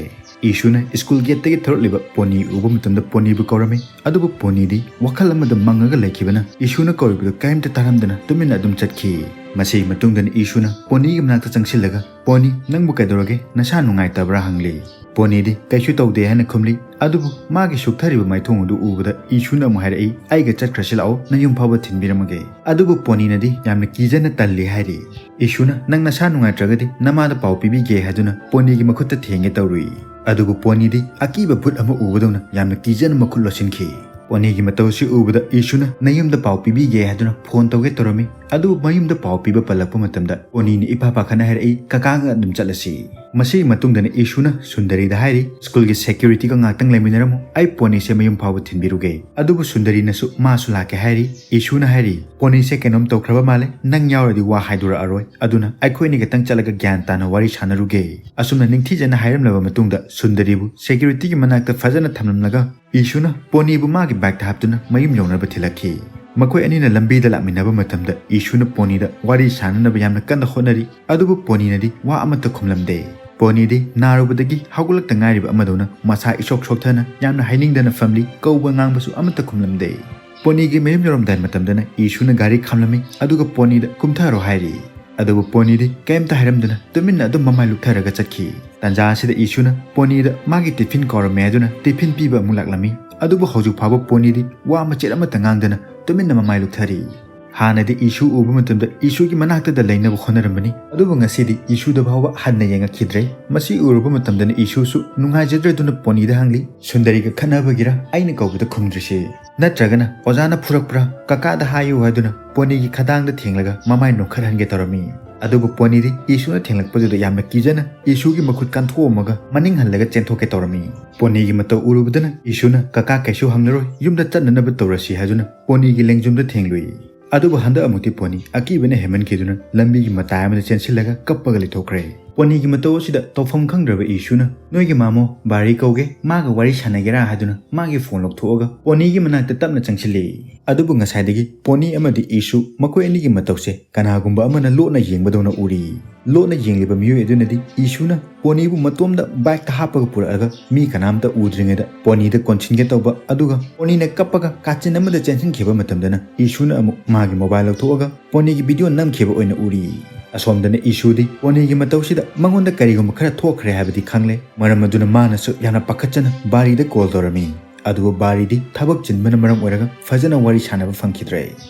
ꯏꯁꯨꯅ ꯁ꯭ꯀꯨꯜ ꯒꯦꯠꯇꯒꯤ ꯊꯣꯔꯛꯂꯤꯕ ꯄꯣꯅꯤ ꯎꯕ ꯃꯇꯝꯗ ꯄꯣꯅꯤꯕꯨ ꯀꯧꯔꯝꯃꯤ, ꯑꯗꯨꯕꯨ ꯄꯣꯅꯤꯗꯤ ꯋꯥꯈꯜ ꯑꯃꯗ ꯃꯪꯉꯒ ꯂꯩꯈꯤꯕꯅ ꯏꯁꯨꯅ ꯀꯧꯔꯤꯕꯗꯨ ꯀꯔꯤꯝꯇ ꯇꯥꯔꯝꯗꯅ ꯇꯨꯃꯤꯟꯅ ꯑꯗꯨꯝ ꯆꯠꯈꯤ꯫ ꯃꯁꯤꯒꯤ ꯃꯇꯨꯡꯗꯅ ꯏꯁꯨꯅ ꯄꯣꯅꯤꯒꯤ ꯃꯅꯥꯛꯇ ꯆꯪꯁꯤꯜꯂꯒ, "ꯄꯣꯅꯤ, ꯅꯪꯕꯨ ꯀꯩꯗꯧꯔꯒꯦ? ꯅꯁꯥ ꯅꯨꯡꯉꯥꯏꯇꯕ꯭ꯔꯥ?" ꯍꯪꯂꯤ꯫ ꯄꯣꯅꯤꯗꯤ "ꯀꯩꯁꯨ ꯇꯧꯗꯦ" ꯍꯥꯏꯅ ꯈꯨꯝꯂꯤ꯫ ꯑꯗꯨꯕꯨ ꯃꯥꯒꯤ ꯁꯨꯛꯊꯔꯤꯕ ꯃꯥꯏꯊꯣꯡ ꯑꯗꯨ ꯎꯕꯗ ꯏꯁꯨꯅ ꯑꯃꯨꯛ ꯍꯥꯏꯔꯛꯏ, "ꯑꯩꯒ ꯆꯠꯈ꯭ꯔꯁꯤ ꯂꯥꯛꯑꯣ, ꯅꯌꯨꯝ ꯐꯥꯎꯕ ꯊꯤꯟꯕꯤꯔꯝꯃꯒꯦ"꯫ ꯑꯗꯨꯕꯨ ꯄꯣꯅꯤꯅꯗꯤ ꯌꯥꯝꯅ ꯀꯤꯖꯅ "ꯇꯜꯂꯤ" ꯍꯥꯏꯔꯤ꯫ ꯏꯁꯨꯅ "ꯅꯪ ꯅꯁꯥ ꯅꯨꯡꯉꯥꯏꯇ꯭ꯔꯒꯗꯤ ꯅꯃꯥꯗ ꯄꯥꯎ ꯄꯤꯕꯤꯒꯦ" ꯍꯥꯏꯗꯨꯅ ꯄꯣꯅꯤꯒꯤ ꯃꯈꯨꯠꯇ ꯊꯦꯡꯒꯦ ꯇꯧꯔꯨꯏ꯫ ꯑꯗꯨꯕꯨ ꯄꯣꯅꯤꯗꯤ ꯑꯀꯤꯕ ꯚꯨꯠ ꯑꯃ ꯎꯕꯗꯧꯅ ꯌꯥꯝꯅ ꯀꯤꯖꯅ ꯃꯈꯨꯠ ꯂꯣꯠꯁꯤꯟꯈꯤ꯫ ꯄꯣꯅꯤꯒꯤ ꯃꯇꯧ ꯑꯁꯤ ꯎꯕꯗ ꯏꯁꯨꯅ ꯅꯌꯨꯝꯗ ꯄꯥꯎ ꯄꯤꯕꯤꯒꯦ ꯍꯥꯏꯗꯨꯅ ꯐꯣꯟ ꯇꯧꯒꯦ ꯇꯧꯔꯝꯃꯤ꯫ ꯑꯗꯨꯕꯨ ꯃꯌꯨꯝꯗ ꯄꯥꯎ ꯄꯤꯕ ꯄꯜꯂꯛꯄ ꯃꯇꯝꯗ ꯄꯣꯅꯤꯅ ꯏꯐ ꯐꯥꯈꯠꯅ ꯍꯥꯏꯔꯛꯏ, "ꯀꯀꯥꯒ ꯑꯗꯨꯝ ꯆꯠꯂꯁꯤ"꯫ ꯃꯁꯤꯒꯤ ꯃꯇꯨꯡꯗꯅ ꯏꯁꯨꯅ ꯁꯨꯟꯗꯔꯤꯗ ꯍꯥꯏꯔꯤ, "ꯁ꯭ꯀꯨꯜꯒꯤ ꯁꯦꯀ꯭ꯌꯨꯔꯤꯇꯤꯒ ꯉꯥꯛꯇꯪ ꯂꯩꯃꯤꯟꯅꯔꯝꯃꯨ, ꯑꯩ ꯄꯣꯅꯤꯁꯦ ꯃꯌꯨꯝ ꯐꯥꯎꯕ ꯊꯤꯟꯕꯤꯔꯨꯒꯦ"꯫ ꯑꯗꯨꯕꯨ ꯁꯨꯟꯗꯔꯤꯅꯁꯨ ꯃꯥꯁꯨ ꯂꯥꯛꯀꯦ ꯍꯥꯏꯔꯤ꯫ ꯏꯁꯨꯅ ꯍꯥꯏꯔꯤ, "ꯄꯣꯅꯤꯁꯦ ꯀꯩꯅꯣꯝ ꯇꯧꯈ꯭ꯔꯕ ꯃꯥꯜꯂꯦ, ꯅꯪ ꯌꯥꯎꯔꯗꯤ ꯋꯥ ꯍꯥꯏꯗꯣꯔꯛꯑꯔꯣꯏ, ꯑꯗꯨꯅ ꯑꯩꯈꯣꯏ ꯑꯅꯤ ꯈꯛꯇꯪ ꯆꯠꯂꯒ ꯒ꯭ꯌꯥꯟ ꯇꯥꯅ ꯋꯥꯔꯤ ꯁꯥꯟꯅꯔꯨꯒꯦ"꯫ ꯑꯁꯨꯝꯅ ꯅꯤꯡꯊꯤꯖꯅ ꯍꯥꯏꯔꯝꯂꯕ ꯃꯇꯨꯡꯗ ꯁꯨꯟꯗꯔꯤꯕꯨ ꯁꯦꯀ꯭ꯌꯨꯔꯤꯇꯤꯒꯤ ꯃꯅꯥꯛꯇ ꯐꯖꯅ ꯊꯝꯂꯝꯂꯒ ꯏꯁꯨꯅ ꯄꯣꯅꯤꯕꯨ ꯃꯥꯒꯤ ꯕꯥꯏꯛꯇ ꯍꯥꯞꯇꯨꯅ ꯃꯌꯨꯝ ꯌꯧꯅꯕ ꯊꯤꯜꯂꯛꯈꯤ꯫ ꯃꯈꯣꯏ ꯑꯅꯤꯅ ꯂꯝꯕꯤꯗ ꯂꯥꯛꯃꯤꯟꯅꯕ ꯃꯇꯝꯗ ꯏꯁꯨꯅ ꯄꯣꯅꯤꯗ ꯋꯥꯔꯤ ꯁꯥꯟꯅꯅꯕ ꯌꯥꯝꯅ ꯀꯟꯅ ꯍꯣꯠꯅꯔꯤ, ꯑꯗꯨꯕꯨ ꯄꯣꯅꯤꯅꯗꯤ ꯋꯥ ꯑꯃꯠꯇ ꯈꯨꯝꯂꯝꯗꯦ꯫ ꯄꯣꯅꯤꯗꯤ ꯅꯥꯔꯨꯕꯗꯒꯤ ꯍꯧꯒꯠꯂꯛꯇ ꯉꯥꯏꯔꯤꯕ ꯑꯃꯗꯧꯅ ꯃꯁꯥ ꯏꯁꯣꯛ ꯁꯣꯛꯊꯅ ꯌꯥꯝꯅ ꯍꯥꯏꯅꯤꯡꯗꯅ ꯐꯝꯂꯤ, ꯀꯧꯕ ꯉꯥꯡꯕꯁꯨ ꯑꯃꯠꯇ ꯈꯨꯝꯂꯝꯗꯦ꯫ ꯄꯣꯅꯤꯒꯤ ꯃꯌꯨꯝ ꯌꯧꯔꯝꯗꯥꯏ ꯃꯇꯝꯗꯅ ꯏꯁꯨꯅ ꯒꯥꯔꯤ ꯈꯥꯝꯂꯝꯃꯤ, ꯑꯗꯨꯒ ꯄꯣꯅꯤꯗ "ꯀꯨꯝꯊꯔꯣ" ꯍꯥꯏꯔꯤ꯫ ꯑꯗꯨꯕꯨ ꯄꯣꯅꯤꯗꯤ ꯀꯩꯝꯇ ꯍꯥꯏꯔꯝꯗꯅ ꯇꯨꯃꯤꯟꯅ ꯑꯗꯨꯝ ꯃꯃꯥꯏ ꯂꯨꯛꯊꯔꯒ ꯆꯠꯈꯤ꯫ ꯇꯥꯟꯖꯥ ꯑꯁꯤꯗ ꯏꯁꯨꯅ ꯄꯣꯅꯤꯗ ꯃꯥꯒꯤ ꯇꯤꯐꯤꯟ ꯀꯥꯎꯔꯝꯃꯦ ꯍꯥꯏꯗꯨꯅ ꯇꯤꯐꯤꯟ ꯄꯤꯕ ꯑꯃꯨꯛ ꯂꯥꯛꯂꯝꯃꯤ꯫ ꯑꯗꯨꯕꯨ ꯍꯧꯖꯤꯛ ꯐꯥꯎꯕ ꯄꯣꯅꯤꯗꯤ ꯋꯥ ꯃꯆꯦꯠ ꯑꯃꯠꯇ ꯉꯥꯡꯗꯅ ꯇꯨꯃꯤꯟꯅ ꯃꯃꯥꯏ ꯂꯨꯛꯊꯔꯤ꯫ ꯍꯥꯟꯅꯗꯤ ꯏꯁꯨ ꯎꯕ ꯃꯇꯝꯗ ꯏꯁꯨꯒꯤ ꯃꯅꯥꯛꯇꯗ ꯂꯩꯅꯕ ꯍꯣꯠꯅꯔꯝꯕꯅꯤ, ꯑꯗꯨꯕꯨ ꯉꯁꯤꯗꯤ ꯏꯁꯨꯗ ꯐꯥꯎꯕ ꯍꯟꯅ ꯌꯦꯡꯉꯛꯈꯤꯗ꯭ꯔꯦ꯫ ꯃꯁꯤ ꯎꯔꯨꯕ ꯃꯇꯝꯗꯅ ꯏꯁꯨꯁꯨ ꯅꯨꯡꯉꯥꯏꯖꯗ꯭ꯔꯗꯨꯅ ꯄꯣꯅꯤꯗ ꯍꯪꯂꯤ, "ꯁꯨꯟꯗꯔꯤꯒ ꯈꯠꯅꯕꯒꯤꯔ ꯑꯩꯅ ꯀꯧꯕꯗ ꯈꯨꯝꯗ꯭ꯔꯤꯁꯦ? ꯅꯠꯇ꯭ꯔꯒꯅ ꯑꯣꯖꯥꯅ ꯐꯨꯔꯛꯄ꯭ꯔꯥ? ꯀꯀꯥꯗ ꯍꯥꯏꯌꯨ" ꯍꯥꯏꯗꯨꯅ ꯄꯣꯅꯤꯒꯤ ꯈꯗꯥꯡꯗ ꯊꯦꯡꯂꯒ ꯃꯃꯥꯏ ꯅꯣꯛꯈꯠꯍꯟꯒꯦ ꯇꯧꯔꯝꯃꯤ꯫ ꯑꯗꯨꯕꯨ ꯄꯣꯅꯤꯗꯤ ꯏꯁꯨꯅ ꯊꯦꯡꯂꯛꯄꯗꯨꯗ ꯌꯥꯝꯅ ꯀꯤꯖꯅ ꯏꯁꯨꯒꯤ ꯃꯈꯨꯠ ꯀꯟꯊꯣꯛꯑꯝꯃꯒ ꯃꯅꯤꯡ ꯍꯜꯂꯒ ꯆꯦꯟꯊꯣꯛꯀꯦ ꯇꯧꯔꯝꯃꯤ꯫ ꯄꯣꯅꯤꯒꯤ ꯃꯇꯧ ꯎꯔꯨꯕꯗꯅ ꯏꯁꯨꯅ, "ꯀꯀꯥ ꯀꯩꯁꯨ ꯍꯪꯂꯔꯣꯏ, ꯌꯨꯝꯗ ꯆꯠꯅꯅꯕ ꯇꯧꯔꯁꯤ" ꯍꯥꯏꯗꯨꯅ ꯄꯣꯅꯤꯒꯤ ꯂꯦꯡꯖꯨꯝꯗ ꯊꯦꯡꯂꯨꯏ꯫ ꯑꯗꯨꯕꯨ ꯍꯟꯗꯛ ꯑꯃꯨꯛꯇꯤ ꯄꯣꯅꯤ ꯑꯀꯤꯕꯅ ꯍꯦꯟꯃꯟꯈꯤꯗꯨꯅ ꯂꯝꯕꯤꯒꯤ ꯃꯇꯥꯏ ꯑꯃꯗ ꯆꯦꯟꯁꯤꯜꯂꯒ ꯀꯞꯄꯒ ꯂꯩꯊꯣꯛꯈ꯭ꯔꯦ꯫ ꯄꯣꯅꯤꯒꯤ ꯃꯇꯧ ꯑꯁꯤꯗ ꯇꯧꯐꯝ ꯈꯪꯗ꯭ꯔꯕ ꯏꯁꯨꯅ, "ꯅꯣꯏꯒꯤ ꯃꯥꯃꯣ ꯕꯥꯔꯤ ꯀꯧꯒꯦ, ꯃꯥꯒ ꯋꯥꯔꯤ ꯁꯥꯟꯅꯒꯦꯔꯥ?" ꯍꯥꯏꯗꯨꯅ ꯃꯥꯒꯤ ꯐꯣꯟ ꯂꯧꯊꯣꯛꯑꯒ ꯄꯣꯅꯤꯒꯤ ꯃꯅꯥꯛꯇ ꯇꯞꯅ ꯆꯪꯁꯤꯜꯂꯤ꯫ ꯑꯗꯨꯕꯨ ꯉꯁꯥꯏꯗꯒꯤ ꯄꯣꯅꯤ ꯑꯃꯗꯤ ꯏꯁꯨ ꯃꯈꯣꯏ ꯑꯅꯤꯒꯤ ꯃꯇꯧꯁꯦ ꯀꯅꯥꯒꯨꯝꯕ ꯑꯃꯅ ꯂꯣꯠꯅ ꯌꯦꯡꯕꯗꯧꯅ ꯎꯔꯤ꯫ ꯂꯣꯠꯅ ꯌꯦꯡꯂꯤꯕ ꯃꯤꯑꯣꯏ ꯑꯗꯨꯅꯗꯤ ꯏꯁꯨꯅ ꯄꯣꯅꯤꯕꯨ ꯃꯇꯣꯝꯗ ꯕꯥꯏꯛꯇ ꯍꯥꯞꯄꯒ ꯄꯨꯔꯛꯑꯒ ꯃꯤ ꯀꯅꯥꯝꯇ ꯎꯗ꯭ꯔꯤꯉꯩꯗ ꯄꯣꯅꯤꯗ ꯀꯣꯟꯁꯤꯟꯒꯦ ꯇꯧꯕ, ꯑꯗꯨꯒ ꯄꯣꯅꯤꯅ ꯀꯞꯄꯒ ꯀꯥꯆꯤꯟ ꯑꯃꯗ ꯆꯦꯟꯁꯤꯟꯈꯤꯕ ꯃꯇꯝꯗꯅ ꯏꯁꯨꯅ ꯑꯃꯨꯛ ꯃꯥꯒꯤ ꯃꯣꯕꯥꯏꯜ ꯂꯧꯊꯣꯛꯑꯒ ꯄꯣꯅꯤꯒꯤ ꯚꯤꯗꯤꯑꯣ ꯅꯝꯈꯤꯕ ꯑꯣꯏꯅ ꯎꯔꯤ꯫ ꯑꯁꯣꯝꯗꯅ ꯏꯁꯨꯗꯤ ꯄꯣꯅꯤꯒꯤ ꯃꯇꯧꯁꯤꯗ ꯃꯉꯣꯟꯗ ꯀꯔꯤꯒꯨꯝꯕ ꯈꯔ ꯊꯣꯛꯈ꯭ꯔꯦ ꯍꯥꯏꯕꯗꯤ ꯈꯪꯂꯦ, ꯃꯔꯝ ꯑꯗꯨꯅ ꯃꯥꯅꯁꯨ ꯌꯥꯝꯅ ꯄꯥꯈꯠꯆꯅ ꯕꯥꯔꯤꯗ ꯀꯣꯜ ꯇꯧꯔꯝꯃꯤ꯫ ꯑꯗꯨꯕꯨ ꯕꯥꯔꯤꯗꯤ ꯊꯕꯛ ꯆꯤꯟꯕꯅ ꯃꯔꯝ ꯑꯣꯏꯔꯒ ꯐꯖꯅ ꯋꯥꯔꯤ ꯁꯥꯟꯅꯕ ꯐꯪꯈꯤꯗ꯭ꯔꯦ꯫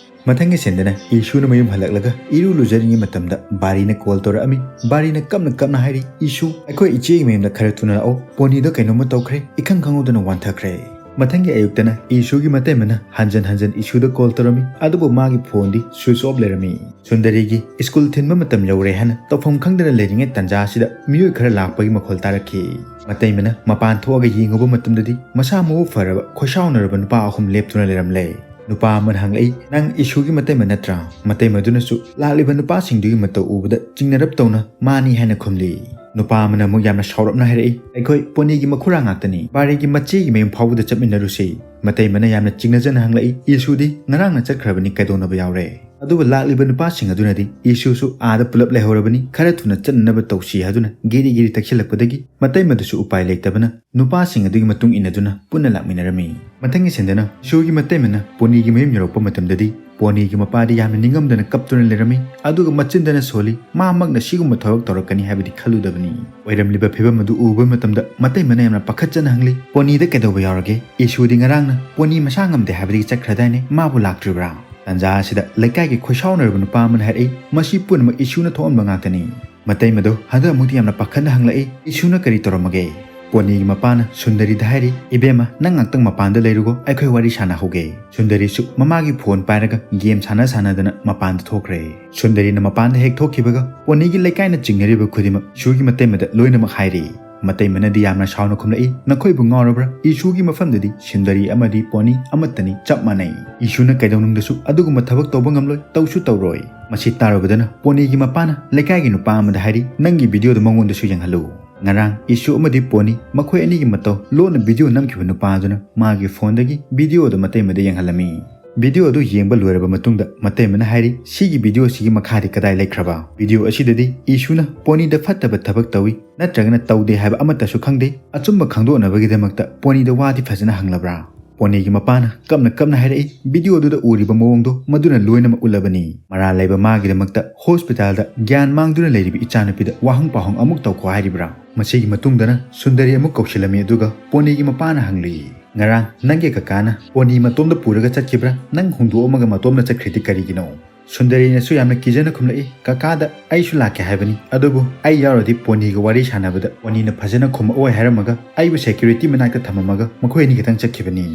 ꯃꯊꯪꯒꯤ ꯁꯤꯟꯗꯅ ꯏꯁꯨꯅ ꯃꯌꯨꯝ ꯍꯜꯂꯛꯂꯒ ꯏꯔꯨ ꯂꯨꯖꯔꯤꯉꯩ ꯃꯇꯝꯗ ꯕꯥꯔꯤꯅ ꯀꯣꯜ ꯇꯧꯔꯛꯑꯝꯃꯤ꯫ ꯕꯥꯔꯤꯅ ꯀꯞꯅ ꯀꯞꯅ ꯍꯥꯏꯔꯤ, "ꯏꯁꯨ, ꯑꯩꯈꯣꯏ ꯏꯆꯦꯒꯤ ꯃꯌꯨꯝꯗ ꯈꯔ ꯊꯨꯅ ꯂꯥꯛꯑꯣ, ꯄꯣꯅꯤꯗꯣ ꯀꯩꯅꯣꯝꯃ ꯇꯧꯈ꯭ꯔꯦ, ꯏꯈꯪ ꯈꯪꯍꯧꯗꯅ ꯋꯥꯟꯊꯈ꯭ꯔꯦ"꯫ ꯃꯊꯪꯒꯤ ꯑꯌꯨꯛꯇꯅ ꯏꯁꯨꯒꯤ ꯃꯇꯩꯃꯅ ꯍꯟꯖꯟ ꯍꯟꯖꯟ ꯏꯁꯨꯗ ꯀꯣꯜ ꯇꯧꯔꯝꯃꯤ, ꯑꯗꯨꯕꯨ ꯃꯥꯒꯤ ꯐꯣꯟꯗꯤ ꯁ꯭ꯋꯤꯆ ꯑꯣꯐ ꯂꯩꯔꯝꯃꯤ꯫ ꯁꯨꯟꯗꯔꯤꯒꯤ ꯁ꯭ꯀꯨꯜ ꯊꯤꯟꯕ ꯃꯇꯝ ꯌꯧꯔꯦ ꯍꯥꯏꯅ ꯇꯧꯐꯝ ꯈꯪꯗꯅ ꯂꯩꯔꯤꯉꯩ ꯇꯥꯟꯖꯥ ꯑꯁꯤꯗ ꯃꯤꯑꯣꯏ ꯈꯔ ꯂꯥꯛꯄꯒꯤ ꯃꯈꯣꯜ ꯇꯥꯔꯛꯈꯤ꯫ ꯃꯇꯩꯃꯅ ꯃꯄꯥꯟ ꯊꯣꯛꯑꯒ ꯌꯦꯡꯉꯨꯕ ꯃꯇꯝꯗꯗꯤ ꯃꯁꯥ ꯃꯎ ꯐꯔꯕ ꯈꯣꯏꯁꯥꯎꯅꯔꯕ ꯅꯨꯄꯥ ꯑꯍꯨꯝ ꯂꯦꯞꯇꯨꯅ ꯂꯩꯔꯝꯂꯦ꯫ ꯅꯨꯄꯥ ꯑꯃꯅ ꯍꯪꯂꯛꯏ, "ꯅꯪ ꯏꯁꯨꯒꯤ ꯃꯇꯩꯃ ꯅꯠꯇ꯭ꯔꯥ?" ꯃꯇꯩꯃꯗꯨꯅꯁꯨ ꯂꯥꯛꯂꯤꯕ ꯅꯨꯄꯥꯁꯤꯡꯗꯨꯒꯤ ꯃꯇꯧ ꯎꯕꯗ ꯆꯤꯡꯅꯔꯞ ꯇꯧꯅ "ꯃꯥꯅꯤ" ꯍꯥꯏꯅ ꯈꯨꯝꯂꯤ꯫ ꯅꯨꯄꯥ ꯑꯃꯅ ꯑꯃꯨꯛ ꯌꯥꯝꯅ ꯁꯥꯎꯔꯞꯅ ꯍꯥꯏꯔꯛꯏ, "ꯑꯩꯈꯣꯏ ꯄꯣꯅꯤꯒꯤ ꯃꯈꯨꯔꯥ ꯉꯥꯛꯇꯅꯤ, ꯕꯥꯔꯤꯒꯤ ꯃꯆꯦꯒꯤ ꯃꯌꯨꯝ ꯐꯥꯎꯕꯗ ꯆꯠꯃꯤꯟꯅꯔꯨꯁꯤ꯫" ꯃꯇꯩꯃꯅ ꯌꯥꯝꯅ ꯆꯤꯡꯅꯖꯅ ꯍꯪꯂꯛꯏ, "ꯏꯁꯨꯗꯤ ꯉꯔꯥꯡꯅ ꯆꯠꯈ꯭ꯔꯕꯅꯤ, ꯀꯩꯗꯧꯅꯕ ꯌꯥꯎꯔꯦ?" ꯑꯗꯨꯒ ꯂꯥꯛꯂꯤꯕ ꯅꯨꯄꯥꯁꯤꯡ ꯑꯗꯨꯅꯗꯤ ꯏꯁꯨꯁꯨ ꯑꯥꯗ ꯄꯨꯂꯞ ꯂꯩꯍꯧꯔꯕꯅꯤ, ꯈꯔ ꯊꯨꯅ ꯆꯠꯅꯅꯕ ꯇꯧꯁꯤ ꯍꯥꯏꯗꯨꯅ ꯒꯤꯔꯤ ꯒꯤꯔꯤ ꯇꯛꯁꯤꯜꯂꯛꯄꯗꯒꯤ ꯃꯇꯩꯃꯗꯨꯁꯨ ꯎꯄꯥꯏ ꯂꯩꯇꯕꯅ ꯅꯨꯄꯥꯁꯤꯡ ꯑꯗꯨꯒꯤ ꯃꯇꯨꯡ ꯏꯟꯅꯗꯨꯅ ꯄꯨꯟꯅ ꯂꯥꯛꯃꯤꯟꯅꯔꯝꯃꯤ꯫ ꯃꯊꯪꯒꯤ ꯁꯤꯟꯗꯅ ꯏꯁꯨꯒꯤ ꯃꯇꯩꯃꯅ ꯄꯣꯅꯤꯒꯤ ꯃꯌꯨꯝ ꯌꯧꯔꯛꯄ ꯃꯇꯝꯗꯗꯤ ꯄꯣꯅꯤꯒꯤ ꯃꯄꯥꯗꯤ ꯌꯥꯝꯅ ꯅꯤꯡꯉꯝꯗꯅ ꯀꯞꯇꯨꯅ ꯂꯩꯔꯝꯃꯤ, ꯑꯗꯨꯒ ꯃꯆꯤꯟꯗꯅ ꯁꯣꯜꯂꯤ, ꯃꯥꯃꯛꯅ ꯁꯤꯒꯨꯝꯕ ꯊꯕꯛ ꯇꯧꯔꯛꯀꯅꯤ ꯍꯥꯏꯕꯗꯤ ꯈꯜꯂꯨꯗꯕꯅꯤ꯫ ꯑꯣꯏꯔꯝꯂꯤꯕ ꯐꯤꯕꯝ ꯑꯗꯨ ꯎꯕ ꯃꯇꯝꯗ ꯃꯇꯩꯃꯅ ꯌꯥꯝꯅ ꯄꯥꯈꯠꯆꯅ ꯍꯪꯂꯤ, "ꯄꯣꯅꯤꯗ ꯀꯩꯗꯧꯕ ꯌꯥꯎꯔꯒꯦ? ꯏꯁꯨꯗꯤ ꯉꯔꯥꯡꯅ ꯄꯣꯅꯤ ꯃꯁꯥ ꯉꯝꯗꯦ ꯍꯥꯏꯕꯗꯒꯤ ꯆꯠꯈ꯭ꯔꯗꯥꯏꯅꯦ, ꯃꯥꯕꯨ ꯂꯥꯛꯇ꯭ꯔꯤꯕ꯭ꯔꯥ?" ꯇꯥꯟꯖꯥ ꯑꯁꯤꯗ ꯂꯩꯀꯥꯏꯒꯤ ꯈꯣꯏꯁꯥꯎꯅꯔꯕ ꯅꯨꯄꯥ ꯑꯃꯅ ꯍꯥꯏꯔꯛꯏ, "ꯃꯁꯤ ꯄꯨꯝꯅꯃꯛ ꯏꯁꯨꯅ ꯊꯣꯛꯍꯟꯕ ꯉꯥꯛꯇꯅꯤ꯫" ꯃꯇꯩꯃꯗꯣ ꯍꯟꯗꯛꯃꯨꯛꯇꯤ ꯌꯥꯝꯅ ꯄꯥꯈꯠꯅ ꯍꯪꯂꯛꯏ, "ꯏꯁꯨꯅ ꯀꯔꯤ ꯇꯧꯔꯝꯃꯒꯦ?" ꯄꯣꯅꯤꯒꯤ ꯃꯄꯥꯅ ꯁꯨꯟꯗꯔꯤꯗ ꯍꯥꯏꯔꯤ, "ꯏꯕꯦꯝꯃ, ꯅꯪ ꯉꯥꯛꯇꯪ ꯃꯄꯥꯟꯗ ꯂꯩꯔꯨꯒꯣ, ꯑꯩꯈꯣꯏ ꯋꯥꯔꯤ ꯁꯥꯟꯅꯍꯧꯒꯦ꯫" ꯁꯨꯟꯗꯔꯤꯁꯨ ꯃꯃꯥꯒꯤ ꯐꯣꯟ ꯄꯥꯏꯔꯒ ꯒꯦꯝ ꯁꯥꯟꯅ ꯁꯥꯟꯅꯗꯅ ꯃꯄꯥꯟꯗ ꯊꯣꯛꯈ꯭ꯔꯦ꯫ ꯁꯨꯟꯗꯔꯤꯅ ꯃꯄꯥꯟꯗ ꯍꯦꯛ ꯊꯣꯛꯈꯤꯕꯒ ꯄꯣꯅꯤꯒꯤ ꯂꯩꯀꯥꯏꯅ ꯆꯤꯡꯅꯔꯤꯕ ꯈꯨꯗꯤꯡꯃꯛ ꯏꯁꯨꯒꯤ ꯃꯇꯩꯃꯗ ꯂꯣꯏꯅꯃꯛ ꯍꯥꯏꯔꯤ꯫ ꯃꯇꯩꯃꯅꯗꯤ ꯌꯥꯝꯅ ꯁꯥꯎꯅ ꯈꯨꯝꯂꯛꯏ, "ꯅꯈꯣꯏꯕꯨ ꯉꯥꯎꯔꯕ꯭ꯔꯥ? ꯏꯁꯨꯒꯤ ꯃꯐꯝꯗꯗꯤ ꯁꯨꯟꯗꯔꯤ ꯑꯃꯗꯤ ꯄꯣꯅꯤ ꯑꯃꯠꯇꯅꯤ, ꯆꯞ ꯃꯥꯟꯅꯩ꯫ ꯏꯁꯨꯅ ꯀꯩꯗꯧꯅꯨꯡꯗꯁꯨ ꯑꯗꯨꯒꯨꯝꯕ ꯊꯕꯛ ꯇꯧꯕ ꯉꯝꯂꯣꯏ, ꯇꯧꯁꯨ ꯇꯧꯔꯣꯏ꯫" ꯃꯁꯤ ꯇꯥꯔꯨꯕꯗꯅ ꯄꯣꯅꯤꯒꯤ ꯃꯄꯥꯅ ꯂꯩꯀꯥꯏꯒꯤ ꯅꯨꯄꯥ ꯑꯃꯗ ꯍꯥꯏꯔꯤ, "ꯅꯪꯒꯤ ꯚꯤꯗꯤꯑꯣꯗꯨ ꯃꯉꯣꯟꯗꯁꯨ ꯌꯦꯡꯍꯜꯂꯨ꯫" ꯉꯔꯥꯡ ꯏꯁꯨ ꯑꯃꯗꯤ ꯄꯣꯅꯤ ꯃꯈꯣꯏ ꯑꯅꯤꯒꯤ ꯃꯇꯧ ꯂꯣꯟꯅ ꯚꯤꯗꯤꯑꯣ ꯅꯝꯈꯤꯕ ꯅꯨꯄꯥ ꯑꯗꯨꯅ ꯃꯥꯒꯤ ꯐꯣꯟꯗꯒꯤ ꯚꯤꯗꯤꯑꯣ ꯑꯗꯨ ꯃꯇꯩꯃꯗ ꯌꯦꯡꯍꯜꯂꯝꯃꯤ꯫ ꯚꯤꯗꯤꯑꯣ ꯑꯗꯨ ꯌꯦꯡꯕ ꯂꯣꯏꯔꯕ ꯃꯇꯨꯡꯗ ꯃꯇꯩꯃꯅ ꯍꯥꯏꯔꯤ, "ꯁꯤꯒꯤ ꯚꯤꯗꯤꯑꯣ ꯑꯁꯤꯒꯤ ꯃꯈꯥꯗꯤ ꯀꯗꯥꯏ ꯂꯩꯈ꯭ꯔꯕ? ꯚꯤꯗꯤꯑꯣ ꯑꯁꯤꯗꯗꯤ ꯏꯁꯨꯅ ꯄꯣꯅꯤꯗ ꯐꯠꯇꯕ ꯊꯕꯛ ꯇꯧꯏ ꯅꯠꯇ꯭ꯔꯒꯅ ꯇꯧꯗꯦ ꯍꯥꯏꯕ ꯑꯃꯠꯇꯁꯨ ꯈꯪꯗꯦ꯫ ꯑꯆꯨꯝꯕ ꯈꯪꯗꯣꯛꯅꯕꯒꯤꯗꯃꯛꯇ ꯄꯣꯅꯤꯗ ꯋꯥꯗꯤ ꯐꯖꯅ ꯍꯪꯂꯕ꯭ꯔꯥ?" ꯄꯣꯅꯤꯒꯤ ꯃꯄꯥꯅ ꯀꯞꯅ ꯀꯞꯅ ꯍꯥꯏꯔꯛꯏ, "ꯚꯤꯗꯤꯑꯣꯗꯨꯗ ꯎꯔꯤꯕ ꯃꯑꯣꯡꯗꯣ ꯃꯗꯨꯅ ꯂꯣꯏꯅꯃꯛ ꯎꯠꯂꯕꯅꯤ꯫ ꯃꯔꯥꯜ ꯂꯩꯕ ꯃꯥꯒꯤꯗꯃꯛꯇ ꯍꯣꯁꯄꯤꯇꯥꯜꯗ ꯒ꯭ꯌꯥꯟ ꯃꯥꯡꯗꯨꯅ ꯂꯩꯔꯤꯕ ꯏꯆꯥꯅꯨꯄꯤꯗ ꯋꯥꯍꯪ ꯄꯥꯎꯍꯪ ꯑꯃꯨꯛ ꯇꯧꯈꯣ ꯍꯥꯏꯔꯤꯕ꯭ꯔꯥ?" ꯃꯁꯤꯒꯤ ꯃꯇꯨꯡꯗꯅ ꯁꯨꯟꯗꯔꯤ ꯑꯃꯨꯛ ꯀꯧꯁꯤꯜꯂꯝꯃꯤ, ꯑꯗꯨꯒ ꯄꯣꯅꯤꯒꯤ ꯃꯄꯥꯅ ꯍꯪꯂꯤ, "ꯉꯔꯥꯡ ꯅꯪꯒꯤ ꯀꯀꯥꯅ ꯄꯣꯅꯤ ꯃꯇꯣꯝꯗ ꯄꯨꯔꯒ ꯆꯠꯈꯤꯕ꯭ꯔꯥ? ꯅꯪ ꯍꯨꯟꯗꯣꯛꯑꯝꯃꯒ ꯃꯇꯣꯝꯗ ꯆꯠꯈ꯭ꯔꯤꯗꯤ ꯀꯔꯤꯒꯤꯅꯣ?" ꯁꯨꯟꯗꯔꯤꯅꯁꯨ ꯌꯥꯝꯅ ꯀꯤꯖꯅ ꯈꯨꯝꯂꯛꯏ, "ꯀꯀꯥꯗ ꯑꯩꯁꯨ ꯂꯥꯛꯀꯦ ꯍꯥꯏꯕꯅꯤ, ꯑꯗꯨꯕꯨ ꯑꯩ ꯌꯥꯎꯔꯗꯤ ꯄꯣꯅꯤꯒ ꯋꯥꯔꯤ ꯁꯥꯟꯅꯕꯗ ꯄꯣꯅꯤꯅ ꯐꯖꯅ ꯈꯨꯝꯃꯛꯑꯣꯏ" ꯍꯥꯏꯔꯝꯃꯒ ꯑꯩꯕꯨ ꯁꯦꯀ꯭ꯌꯨꯔꯤꯇꯤ ꯃꯅꯥꯛꯇ ꯊꯝꯃꯝꯃꯒ ꯃꯈꯣꯏ ꯑꯅꯤ ꯈꯛꯇꯪ ꯆꯠꯈꯤꯕꯅꯤ꯫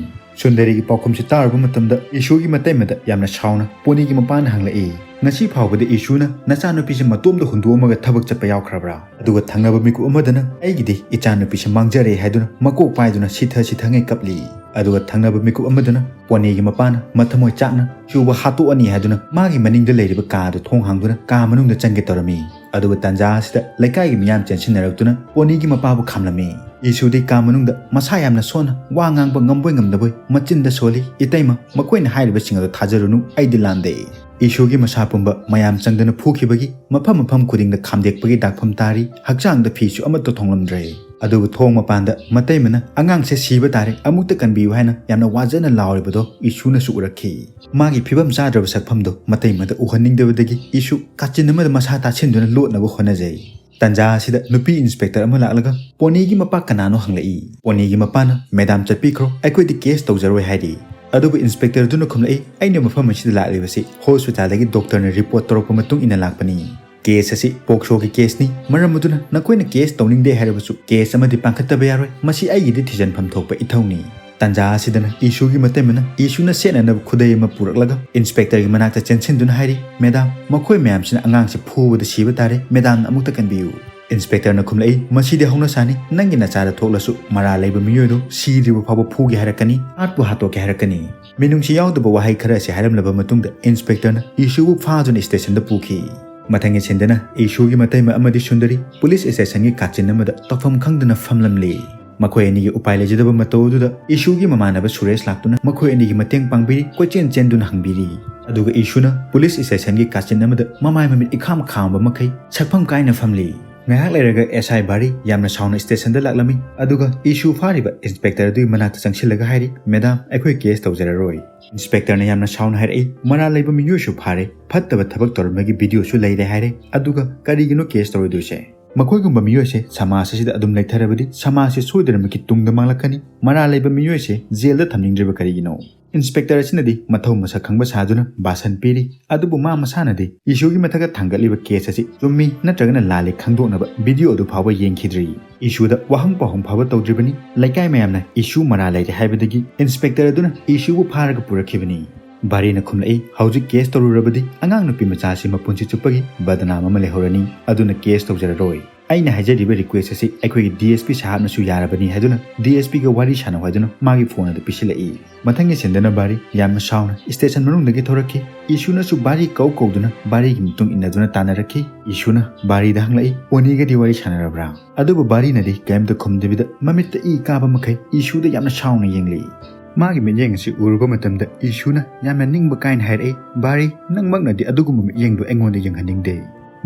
ꯁꯨꯟꯗꯔꯤꯒꯤ ꯄꯥꯎꯈꯨꯝꯁꯤ ꯇꯥꯔꯨꯕ ꯃꯇꯝꯗ ꯏꯁꯨꯒꯤ ꯃꯇꯩꯃꯗ ꯌꯥꯝꯅ ꯁꯥꯎꯅ ꯄꯣꯅꯤꯒꯤ ꯃꯄꯥꯅ ꯍꯪꯂꯛꯏ, "ꯉꯁꯤ ꯐꯥꯎꯕꯗ ꯏꯁꯨꯅ ꯅꯆꯥꯅꯨꯄꯤꯁꯤ ꯃꯇꯣꯝꯗ ꯍꯨꯟꯗꯣꯛꯑꯝꯃꯒ ꯊꯕꯛ ꯆꯠꯄ ꯌꯥꯎꯈ꯭ꯔꯕ꯭ꯔꯥ?" ꯑꯗꯨꯒ ꯊꯪꯅꯕ ꯃꯤꯀꯨꯞ ꯑꯃꯗꯅ ꯑꯩꯒꯤꯗꯤ ꯏꯆꯥꯅꯨꯄꯤꯁꯤ ꯃꯥꯡꯖꯔꯦ ꯍꯥꯏꯗꯨꯅ ꯃꯀꯣꯛ ꯄꯥꯏꯗꯨꯅ ꯁꯤꯊ ꯁꯤꯊꯉꯩ ꯀꯞꯂꯤ꯫ ꯑꯗꯨꯒ ꯊꯪꯅꯕ ꯃꯤꯀꯨꯞ ꯑꯃꯗꯅ ꯄꯣꯅꯤꯒꯤ ꯃꯄꯥꯅ ꯃꯊꯃꯣꯏ ꯆꯥꯛꯅ ꯏꯁꯨꯕꯨ ꯍꯥꯠꯇꯣꯛꯑꯅꯤ ꯍꯥꯏꯗꯨꯅ ꯃꯥꯒꯤ ꯃꯅꯤꯡꯗ ꯂꯩꯔꯤꯕ ꯀꯥꯗꯨ ꯊꯣꯡ ꯍꯥꯡꯗꯨꯅ ꯀꯥ ꯃꯅꯨꯡꯗ ꯆꯪꯒꯦ ꯇꯧꯔꯝꯃꯤ꯫ ꯑꯗꯨꯒ ꯇꯥꯟꯖꯥ ꯑꯁꯤꯗ ꯂꯩꯀꯥꯏꯒꯤ ꯃꯤꯌꯥꯝ ꯆꯦꯟꯁꯤꯟꯅꯔꯛꯇꯨꯅ ꯄꯣꯅꯤꯒꯤ ꯃꯄꯥꯕꯨ ꯈꯥꯝꯂꯝꯃꯤ꯫ ꯏꯁꯨꯗꯤ ꯀꯥ ꯃꯅꯨꯡꯗ ꯃꯁꯥ ꯌꯥꯝꯅ ꯁꯣꯟꯅ ꯋꯥ ꯉꯥꯡꯕ ꯉꯝꯕꯣꯏ ꯉꯝꯗꯕꯣꯏ ꯃꯆꯤꯟꯗ ꯁꯣꯜꯂꯤ, "ꯏꯇꯩꯃ, ꯃꯈꯣꯏꯅ ꯍꯥꯏꯔꯤꯕꯁꯤꯡ ꯑꯗꯨ ꯊꯥꯖꯔꯨꯅꯨ, ꯑꯩꯗꯤ ꯂꯥꯟꯗꯦ"꯫ ꯏꯁꯨꯒꯤ ꯃꯁꯥ ꯄꯨꯝꯕ ꯃꯌꯥꯝ ꯆꯪꯗꯨꯅ ꯐꯨꯈꯤꯕꯒꯤ ꯃꯐꯝ ꯃꯐꯝ ꯈꯨꯗꯤꯡꯗ ꯈꯥꯝꯗꯦꯛꯄꯒꯤ ꯗꯥꯛꯐꯝ ꯇꯥꯔꯤ, ꯍꯛꯆꯥꯡꯗ ꯐꯤꯁꯨ ꯑꯃꯠꯇ ꯊꯣꯡꯂꯝꯗ꯭ꯔꯦ꯫ ꯑꯗꯨꯕꯨ ꯊꯣꯡ ꯃꯄꯥꯟꯗ ꯃꯇꯩꯃꯅ "ꯑꯉꯥꯡꯁꯦ ꯁꯤꯕ ꯇꯥꯔꯦ, ꯑꯃꯨꯛꯇ ꯀꯟꯕꯤꯌꯨ" ꯍꯥꯏꯅ ꯌꯥꯝꯅ ꯋꯥꯖꯅ ꯂꯥꯎꯔꯤꯕꯗꯣ ꯏꯁꯨꯅꯁꯨ ꯎꯔꯛꯈꯤ꯫ ꯃꯥꯒꯤ ꯐꯤꯕꯝ ꯆꯥꯗ꯭ꯔꯕ ꯁꯛꯐꯝꯗꯣ ꯃꯇꯩꯃꯗ ꯎꯍꯟꯅꯤꯡꯗꯕꯗꯒꯤ ꯏꯁꯨ ꯀꯥꯆꯤꯟ ꯑꯃꯗ ꯃꯁꯥ ꯇꯥꯁꯤꯟꯗꯨꯅ ꯂꯣꯠꯅꯕ ꯍꯣꯠꯅꯖꯩ꯫ ꯇꯥꯟꯖꯥ ꯑꯁꯤꯗ ꯅꯨꯄꯤ ꯏꯟꯁꯄꯦꯛꯇꯔ ꯑꯃ ꯂꯥꯛꯂꯒ ꯄꯣꯅꯤꯒꯤ ꯃꯄꯥ ꯀꯅꯥꯅꯣ ꯍꯪꯂꯛꯏ꯫ ꯄꯣꯅꯤꯒꯤ ꯃꯄꯥꯅ, "ꯃꯦꯗꯥꯝ ꯆꯠꯄꯤꯈ꯭ꯔꯣ, ꯑꯩꯈꯣꯏꯗꯤ ꯀꯦꯁ ꯇꯧꯖꯔꯣꯏ" ꯍꯥꯏꯔꯤ꯫ ꯑꯗꯨꯕꯨ ꯏꯟꯁꯄꯦꯛꯇꯔꯗꯨꯅ ꯈꯨꯝꯂꯛꯏ, "ꯑꯩꯅ ꯃꯐꯝ ꯑꯁꯤꯗ ꯂꯥꯛꯂꯤꯕꯁꯤ ꯍꯣꯁꯄꯤꯇꯥꯜꯗꯒꯤ ꯗꯣꯛꯇꯔꯅ ꯔꯤꯄꯣꯔꯠ ꯇꯧꯔꯛꯄ ꯃꯇꯨꯡ ꯏꯟꯅ ꯂꯥꯛꯄꯅꯤ꯫ ꯀꯦꯁ ꯑꯁꯤ ꯄꯣꯛꯁꯣꯒꯤ ꯀꯦꯁꯅꯤ, ꯃꯔꯝ ꯑꯗꯨꯅ ꯅꯈꯣꯏꯅ ꯀꯦꯁ ꯇꯧꯅꯤꯡꯗꯦ ꯍꯥꯏꯔꯕꯁꯨ ꯀꯦꯁ ꯑꯃꯗꯤ ꯄꯥꯡꯈꯠꯇꯕ ꯌꯥꯔꯣꯏ, ꯃꯁꯤ ꯑꯩꯒꯤꯗꯤ ꯊꯤꯖꯤꯟꯐꯝ ꯊꯣꯛꯄ ꯏꯊꯧꯅꯤ"꯫ ꯇꯥꯟꯖꯥ ꯑꯁꯤꯗꯅ ꯏꯁꯨꯒꯤ ꯃꯇꯩꯃꯅ ꯏꯁꯨꯅ ꯁꯦꯠꯅꯅꯕ ꯈꯨꯗꯩ ꯑꯃ ꯄꯨꯔꯛꯂꯒ ꯏꯟꯁꯄꯦꯛꯇꯔꯒꯤ ꯃꯅꯥꯛꯇ ꯆꯦꯟꯁꯤꯟꯗꯨꯅ ꯍꯥꯏꯔꯤ, "ꯃꯦꯗꯥꯝ, ꯃꯈꯣꯏ ꯃꯌꯥꯝꯁꯤꯅ ꯑꯉꯥꯡꯁꯤ ꯐꯨꯕꯗ ꯁꯤꯕ ꯇꯥꯔꯦ, ꯃꯦꯗꯥꯝꯅ ꯑꯃꯨꯛꯇ ꯀꯟꯕꯤꯌꯨ"꯫ ꯏꯟꯁꯄꯦꯛꯇꯔꯅ ꯈꯨꯝꯂꯛꯏ, "ꯃꯁꯤꯗꯤ ꯍꯧꯅꯁꯥꯅꯤ, ꯅꯪꯒꯤ ꯅꯆꯥꯗ ꯊꯣꯛꯂꯁꯨ ꯃꯔꯥꯜ ꯂꯩꯕ ꯃꯤꯑꯣꯏꯗꯨ ꯁꯤꯗ꯭ꯔꯤꯕ ꯐꯥꯎꯕ ꯐꯨꯒꯦ ꯍꯥꯏꯔꯛꯀꯅꯤ, ꯍꯥꯠꯄꯨ ꯍꯥꯠꯇꯣꯛꯀꯦ ꯍꯥꯏꯔꯛꯀꯅꯤ"꯫ ꯃꯤꯅꯨꯡꯁꯤ ꯌꯥꯎꯗꯕ ꯋꯥꯍꯩ ꯈꯔ ꯑꯁꯤ ꯍꯥꯏꯔꯝꯂꯕ ꯃꯇꯨꯡꯗ ꯏꯟꯁꯄꯦꯛꯇꯔꯅ ꯏꯁꯨꯕꯨ ꯐꯥꯗꯨꯅ ꯁ꯭ꯇꯦꯁꯟꯗ ꯄꯨꯈꯤ꯫ ꯃꯊꯪꯒꯤ ꯁꯤꯟꯗꯅ ꯏꯁꯨꯒꯤ ꯃꯇꯩꯃ ꯑꯃꯗꯤ ꯁꯨꯟꯗꯔꯤ ꯄꯨꯂꯤꯁ ꯁ꯭ꯇꯦꯁꯟꯒꯤ ꯀꯥꯆꯤꯟ ꯑꯃꯗ ꯇꯧꯐꯝ ꯈꯪꯗꯅ ꯐꯝꯂꯝꯂꯤ꯫ ꯃꯈꯣꯏ ꯑꯅꯤꯒꯤ ꯎꯄꯥꯏ ꯂꯩꯖꯗꯕ ꯃꯇꯧ ꯑꯗꯨꯗ ꯏꯁꯨꯒꯤ ꯃꯃꯥꯟꯅꯕ ꯁꯨꯔꯦꯁ ꯂꯥꯛꯇꯨꯅ ꯃꯈꯣꯏ ꯑꯅꯤꯒꯤ ꯃꯇꯦꯡ ꯄꯥꯡꯕꯤꯔꯤ, ꯀꯣꯏꯆꯦꯟ ꯆꯦꯟꯗꯨꯅ ꯍꯪꯕꯤꯔꯤ꯫ ꯑꯗꯨꯒ ꯏꯁꯨꯅ ꯄꯨꯂꯤꯁ ꯁ꯭ꯇꯦꯁꯟꯒꯤ ꯀꯥꯆꯤꯟ ꯑꯃꯗ ꯃꯃꯥꯏ ꯃꯃꯤꯠ ꯏꯈꯥꯝ ꯈꯥꯝꯕ ꯃꯈꯩ ꯁꯛꯐꯝ ꯀꯥꯏꯅ ꯐꯝꯂꯤ꯫ ꯉꯥꯏꯍꯥꯛ ꯂꯩꯔꯒ ꯑꯦꯁ ꯑꯥꯏ ꯕꯥꯔꯤ ꯌꯥꯝꯅ ꯁꯥꯎꯅ ꯁ꯭ꯇꯦꯁꯟꯗ ꯂꯥꯛꯂꯝꯃꯤ, ꯑꯗꯨꯒ ꯏꯁꯨ ꯐꯥꯔꯤꯕ ꯏꯟꯁꯄꯦꯛꯇꯔ ꯑꯗꯨꯒꯤ ꯃꯅꯥꯛꯇ ꯆꯪꯁꯤꯜꯂꯒ ꯍꯥꯏꯔꯤ, "ꯃꯦꯗꯥꯝ, ꯑꯩꯈꯣꯏ ꯀꯦꯁ ꯇꯧꯖꯔꯔꯣꯏ"꯫ ꯏꯟꯁꯄꯦꯛꯇꯔꯅ ꯌꯥꯝꯅ ꯁꯥꯎꯅ ꯍꯥꯏꯔꯛꯏ, "ꯃꯔꯥꯜ ꯂꯩꯕ ꯃꯤꯑꯣꯏꯁꯨ ꯐꯥꯔꯦ, ꯐꯠꯇꯕ ꯊꯕꯛ ꯇꯧꯔꯝꯕꯒꯤ ꯚꯤꯗꯤꯑꯣꯁꯨ ꯂꯩꯔꯦ ꯍꯥꯏꯔꯦ, ꯑꯗꯨꯒ ꯀꯔꯤꯒꯤꯅꯣ ꯀꯦꯁ ꯇꯧꯔꯣꯏꯗꯣꯏꯁꯦ? ꯃꯈꯣꯏꯒꯨꯝꯕ ꯃꯤꯑꯣꯏꯁꯦ ꯁꯃꯥꯖ ꯑꯁꯤꯗ ꯑꯗꯨꯝ ꯂꯩꯊꯔꯕꯗꯤ ꯁꯃꯥꯖꯁꯦ ꯁꯣꯏꯗꯅꯃꯛꯀꯤ ꯇꯨꯡꯗ ꯃꯥꯡꯂꯛꯀꯅꯤ꯫ ꯃꯔꯥꯜ ꯂꯩꯕ ꯃꯤꯑꯣꯏꯁꯦ ꯖꯦꯜꯗ ꯊꯝꯅꯤꯡꯗ꯭ꯔꯤꯕ ꯀꯔꯤꯒꯤꯅꯣ?" ꯏꯟꯁꯄꯦꯛꯇꯔ ꯑꯁꯤꯅꯗꯤ ꯃꯊꯧ ꯃꯁꯛ ꯈꯪꯕ ꯁꯥꯗꯨꯅ ꯚꯥꯁꯟ ꯄꯤꯔꯤ꯫ ꯑꯗꯨꯕꯨ ꯃꯥ ꯃꯁꯥꯅꯗꯤ ꯏꯁꯨꯒꯤ ꯃꯊꯛꯇ ꯊꯥꯡꯒꯠꯂꯤꯕ ꯀꯦꯁ ꯑꯁꯤ ꯆꯨꯝꯃꯤ ꯅꯠꯇ꯭ꯔꯒꯅ ꯂꯥꯜꯂꯤ ꯈꯪꯗꯣꯛꯅꯕ ꯚꯤꯗꯤꯑꯣ ꯑꯗꯨ ꯐꯥꯎꯕ ꯌꯦꯡꯈꯤꯗ꯭ꯔꯤ꯫ ꯏꯁꯨꯗ ꯋꯥꯍꯪ ꯄꯥꯎꯍꯪ ꯐꯥꯎꯕ ꯇꯧꯗ꯭ꯔꯤꯕꯅꯤ꯫ ꯂꯩꯀꯥꯏ ꯃꯌꯥꯝꯅ ꯏꯁꯨ ꯃꯔꯥ ꯂꯩꯔꯦ ꯍꯥꯏꯕꯗꯒꯤ ꯏꯟꯁꯄꯦꯛꯇꯔ ꯑꯗꯨꯅ ꯏꯁꯨꯕꯨ ꯐꯥꯔꯒ ꯄꯨꯔꯛꯈꯤꯕꯅꯤ꯫ ꯕꯥꯔꯤꯅ ꯈꯨꯝꯂꯛꯏ, "ꯍꯧꯖꯤꯛ ꯀꯦꯁ ꯇꯧꯔꯨꯔꯕꯗꯤ ꯑꯉꯥꯡ ꯅꯨꯄꯤ ꯃꯆꯥ ꯑꯁꯤ ꯃꯄꯨꯟꯁꯤ ꯆꯨꯞꯄꯒꯤ ꯕꯗꯅꯥꯝ ꯑꯃ ꯂꯩꯍꯧꯔꯅꯤ, ꯑꯗꯨꯅ ꯀꯦꯁ ꯇꯧꯖꯔꯔꯣꯏ꯫ ꯑꯩꯅ ꯍꯥꯏꯖꯔꯤꯕ ꯔꯤꯀ꯭ꯋꯦꯁ ꯑꯁꯤ ꯑꯩꯈꯣꯏꯒꯤ ꯗꯤ ꯑꯦꯁ ꯄꯤ ꯁꯥꯍꯥꯕꯅꯁꯨ ꯌꯥꯔꯕꯅꯤ" ꯍꯥꯏꯗꯨꯅ ꯗꯤ ꯑꯦꯁ ꯄꯤꯒ ꯋꯥꯔꯤ ꯁꯥꯟꯅꯧ ꯍꯥꯏꯗꯨꯅ ꯃꯥꯒꯤ ꯐꯣꯟ ꯑꯗꯨ ꯄꯤꯁꯤꯜꯂꯛꯏ꯫ ꯃꯊꯪꯒꯤ ꯁꯤꯟꯗꯅ ꯕꯥꯔꯤ ꯌꯥꯝꯅ ꯁꯥꯎꯅ ꯁ꯭ꯇꯦꯁꯟ ꯃꯅꯨꯡꯗꯒꯤ ꯊꯣꯔꯛꯈꯤ꯫ ꯏꯁꯨꯅꯁꯨ ꯕꯥꯔꯤ ꯀꯧ ꯀꯧꯗꯨꯅ ꯕꯥꯔꯤꯒꯤ ꯃꯇꯨꯡ ꯏꯟꯅꯗꯨꯅ ꯇꯥꯟꯅꯔꯛꯈꯤ꯫ ꯏꯁꯨꯅ ꯕꯥꯔꯤꯗ ꯍꯪꯂꯛꯏ, "ꯄꯣꯅꯤꯒꯗꯤ ꯋꯥꯔꯤ ꯁꯥꯟꯅꯔꯕ꯭ꯔꯥ?" ꯑꯗꯨꯕꯨ ꯕꯥꯔꯤꯅꯗꯤ ꯀꯔꯤꯝꯇ ꯈꯨꯝꯗꯕꯤꯗ ꯃꯃꯤꯠꯇ ꯏ ꯀꯥꯕ ꯃꯈꯩ ꯏꯁꯨꯗ ꯌꯥꯝꯅ ꯁꯥꯎꯅ ꯌꯦꯡꯂꯛꯏ꯫ ꯃꯥꯒꯤ ꯃꯤꯠꯌꯦꯡ ꯑꯁꯤ ꯎꯔꯨꯕ ꯃꯇꯝꯗ ꯏꯁꯨꯅ ꯌꯥꯝꯅ ꯅꯤꯡꯕ ꯀꯥꯏꯅ ꯍꯥꯏꯔꯛꯏ, "ꯕꯥꯔꯤ, ꯅꯪꯃꯛꯅꯗꯤ ꯑꯗꯨꯒꯨꯝꯕ ꯃꯤꯠꯌꯦꯡꯗꯨ ꯑꯩꯉꯣꯟꯗ ꯌꯦꯡꯍꯟꯅꯤꯡꯗꯦ"꯫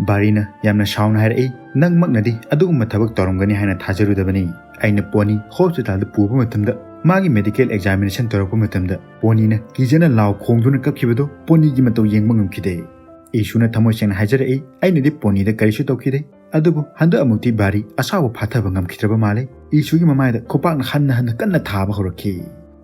ꯕꯥꯔꯤꯅ ꯌꯥꯝꯅ ꯁꯥꯎꯅ ꯍꯥꯏꯔꯛꯏ, "ꯅꯪꯃꯛꯅꯗꯤ ꯑꯗꯨꯒꯨꯝꯕ ꯊꯕꯛ ꯇꯧꯔꯝꯒꯅꯤ ꯍꯥꯏꯅ ꯊꯥꯖꯔꯨꯗꯕꯅꯤ꯫ ꯑꯩꯅ ꯄꯣꯅꯤ ꯍꯣꯁꯄꯤꯇꯥꯜꯗ ꯄꯨꯕ ꯃꯇꯝꯗ ꯃꯥꯒꯤ ꯃꯦꯗꯤꯀꯦꯜ ꯑꯦꯛꯖꯥꯃꯤꯅꯦꯁꯟ ꯇꯧꯔꯛꯄ ꯃꯇꯝꯗ ꯄꯣꯅꯤꯅ ꯀꯤꯖꯅ ꯂꯥꯎ ꯈꯣꯡꯗꯨꯅ ꯀꯞꯈꯤꯕꯗꯨ ꯄꯣꯅꯤꯒꯤ ꯃꯇꯧ ꯌꯦꯡꯕ ꯉꯝꯈꯤꯗꯦ"꯫ ꯏꯁꯨꯅ ꯊꯃꯣꯏ ꯁꯦꯡꯅ ꯍꯥꯏꯖꯔꯛꯏ, "ꯑꯩꯅꯗꯤ ꯄꯣꯅꯤꯗ ꯀꯔꯤꯁꯨ ꯇꯧꯈꯤꯗꯦ꯫ ꯑꯗꯨꯕꯨ ꯍꯟꯗꯛ ꯑꯃꯨꯛꯇꯤ ꯕꯥꯔꯤ ꯑꯁꯥꯎꯕ ꯐꯥꯊꯕ ꯉꯝꯈꯤꯗ꯭ꯔꯕ ꯃꯥꯜꯂꯦ"꯫ ꯏꯁꯨꯒꯤ ꯃꯃꯥꯏꯗ ꯈꯨꯄꯥꯛꯅ ꯍꯟꯅ ꯍꯟꯅ ꯀꯟꯅ ꯊꯥꯕ ꯍꯧꯔꯛꯈꯤ꯫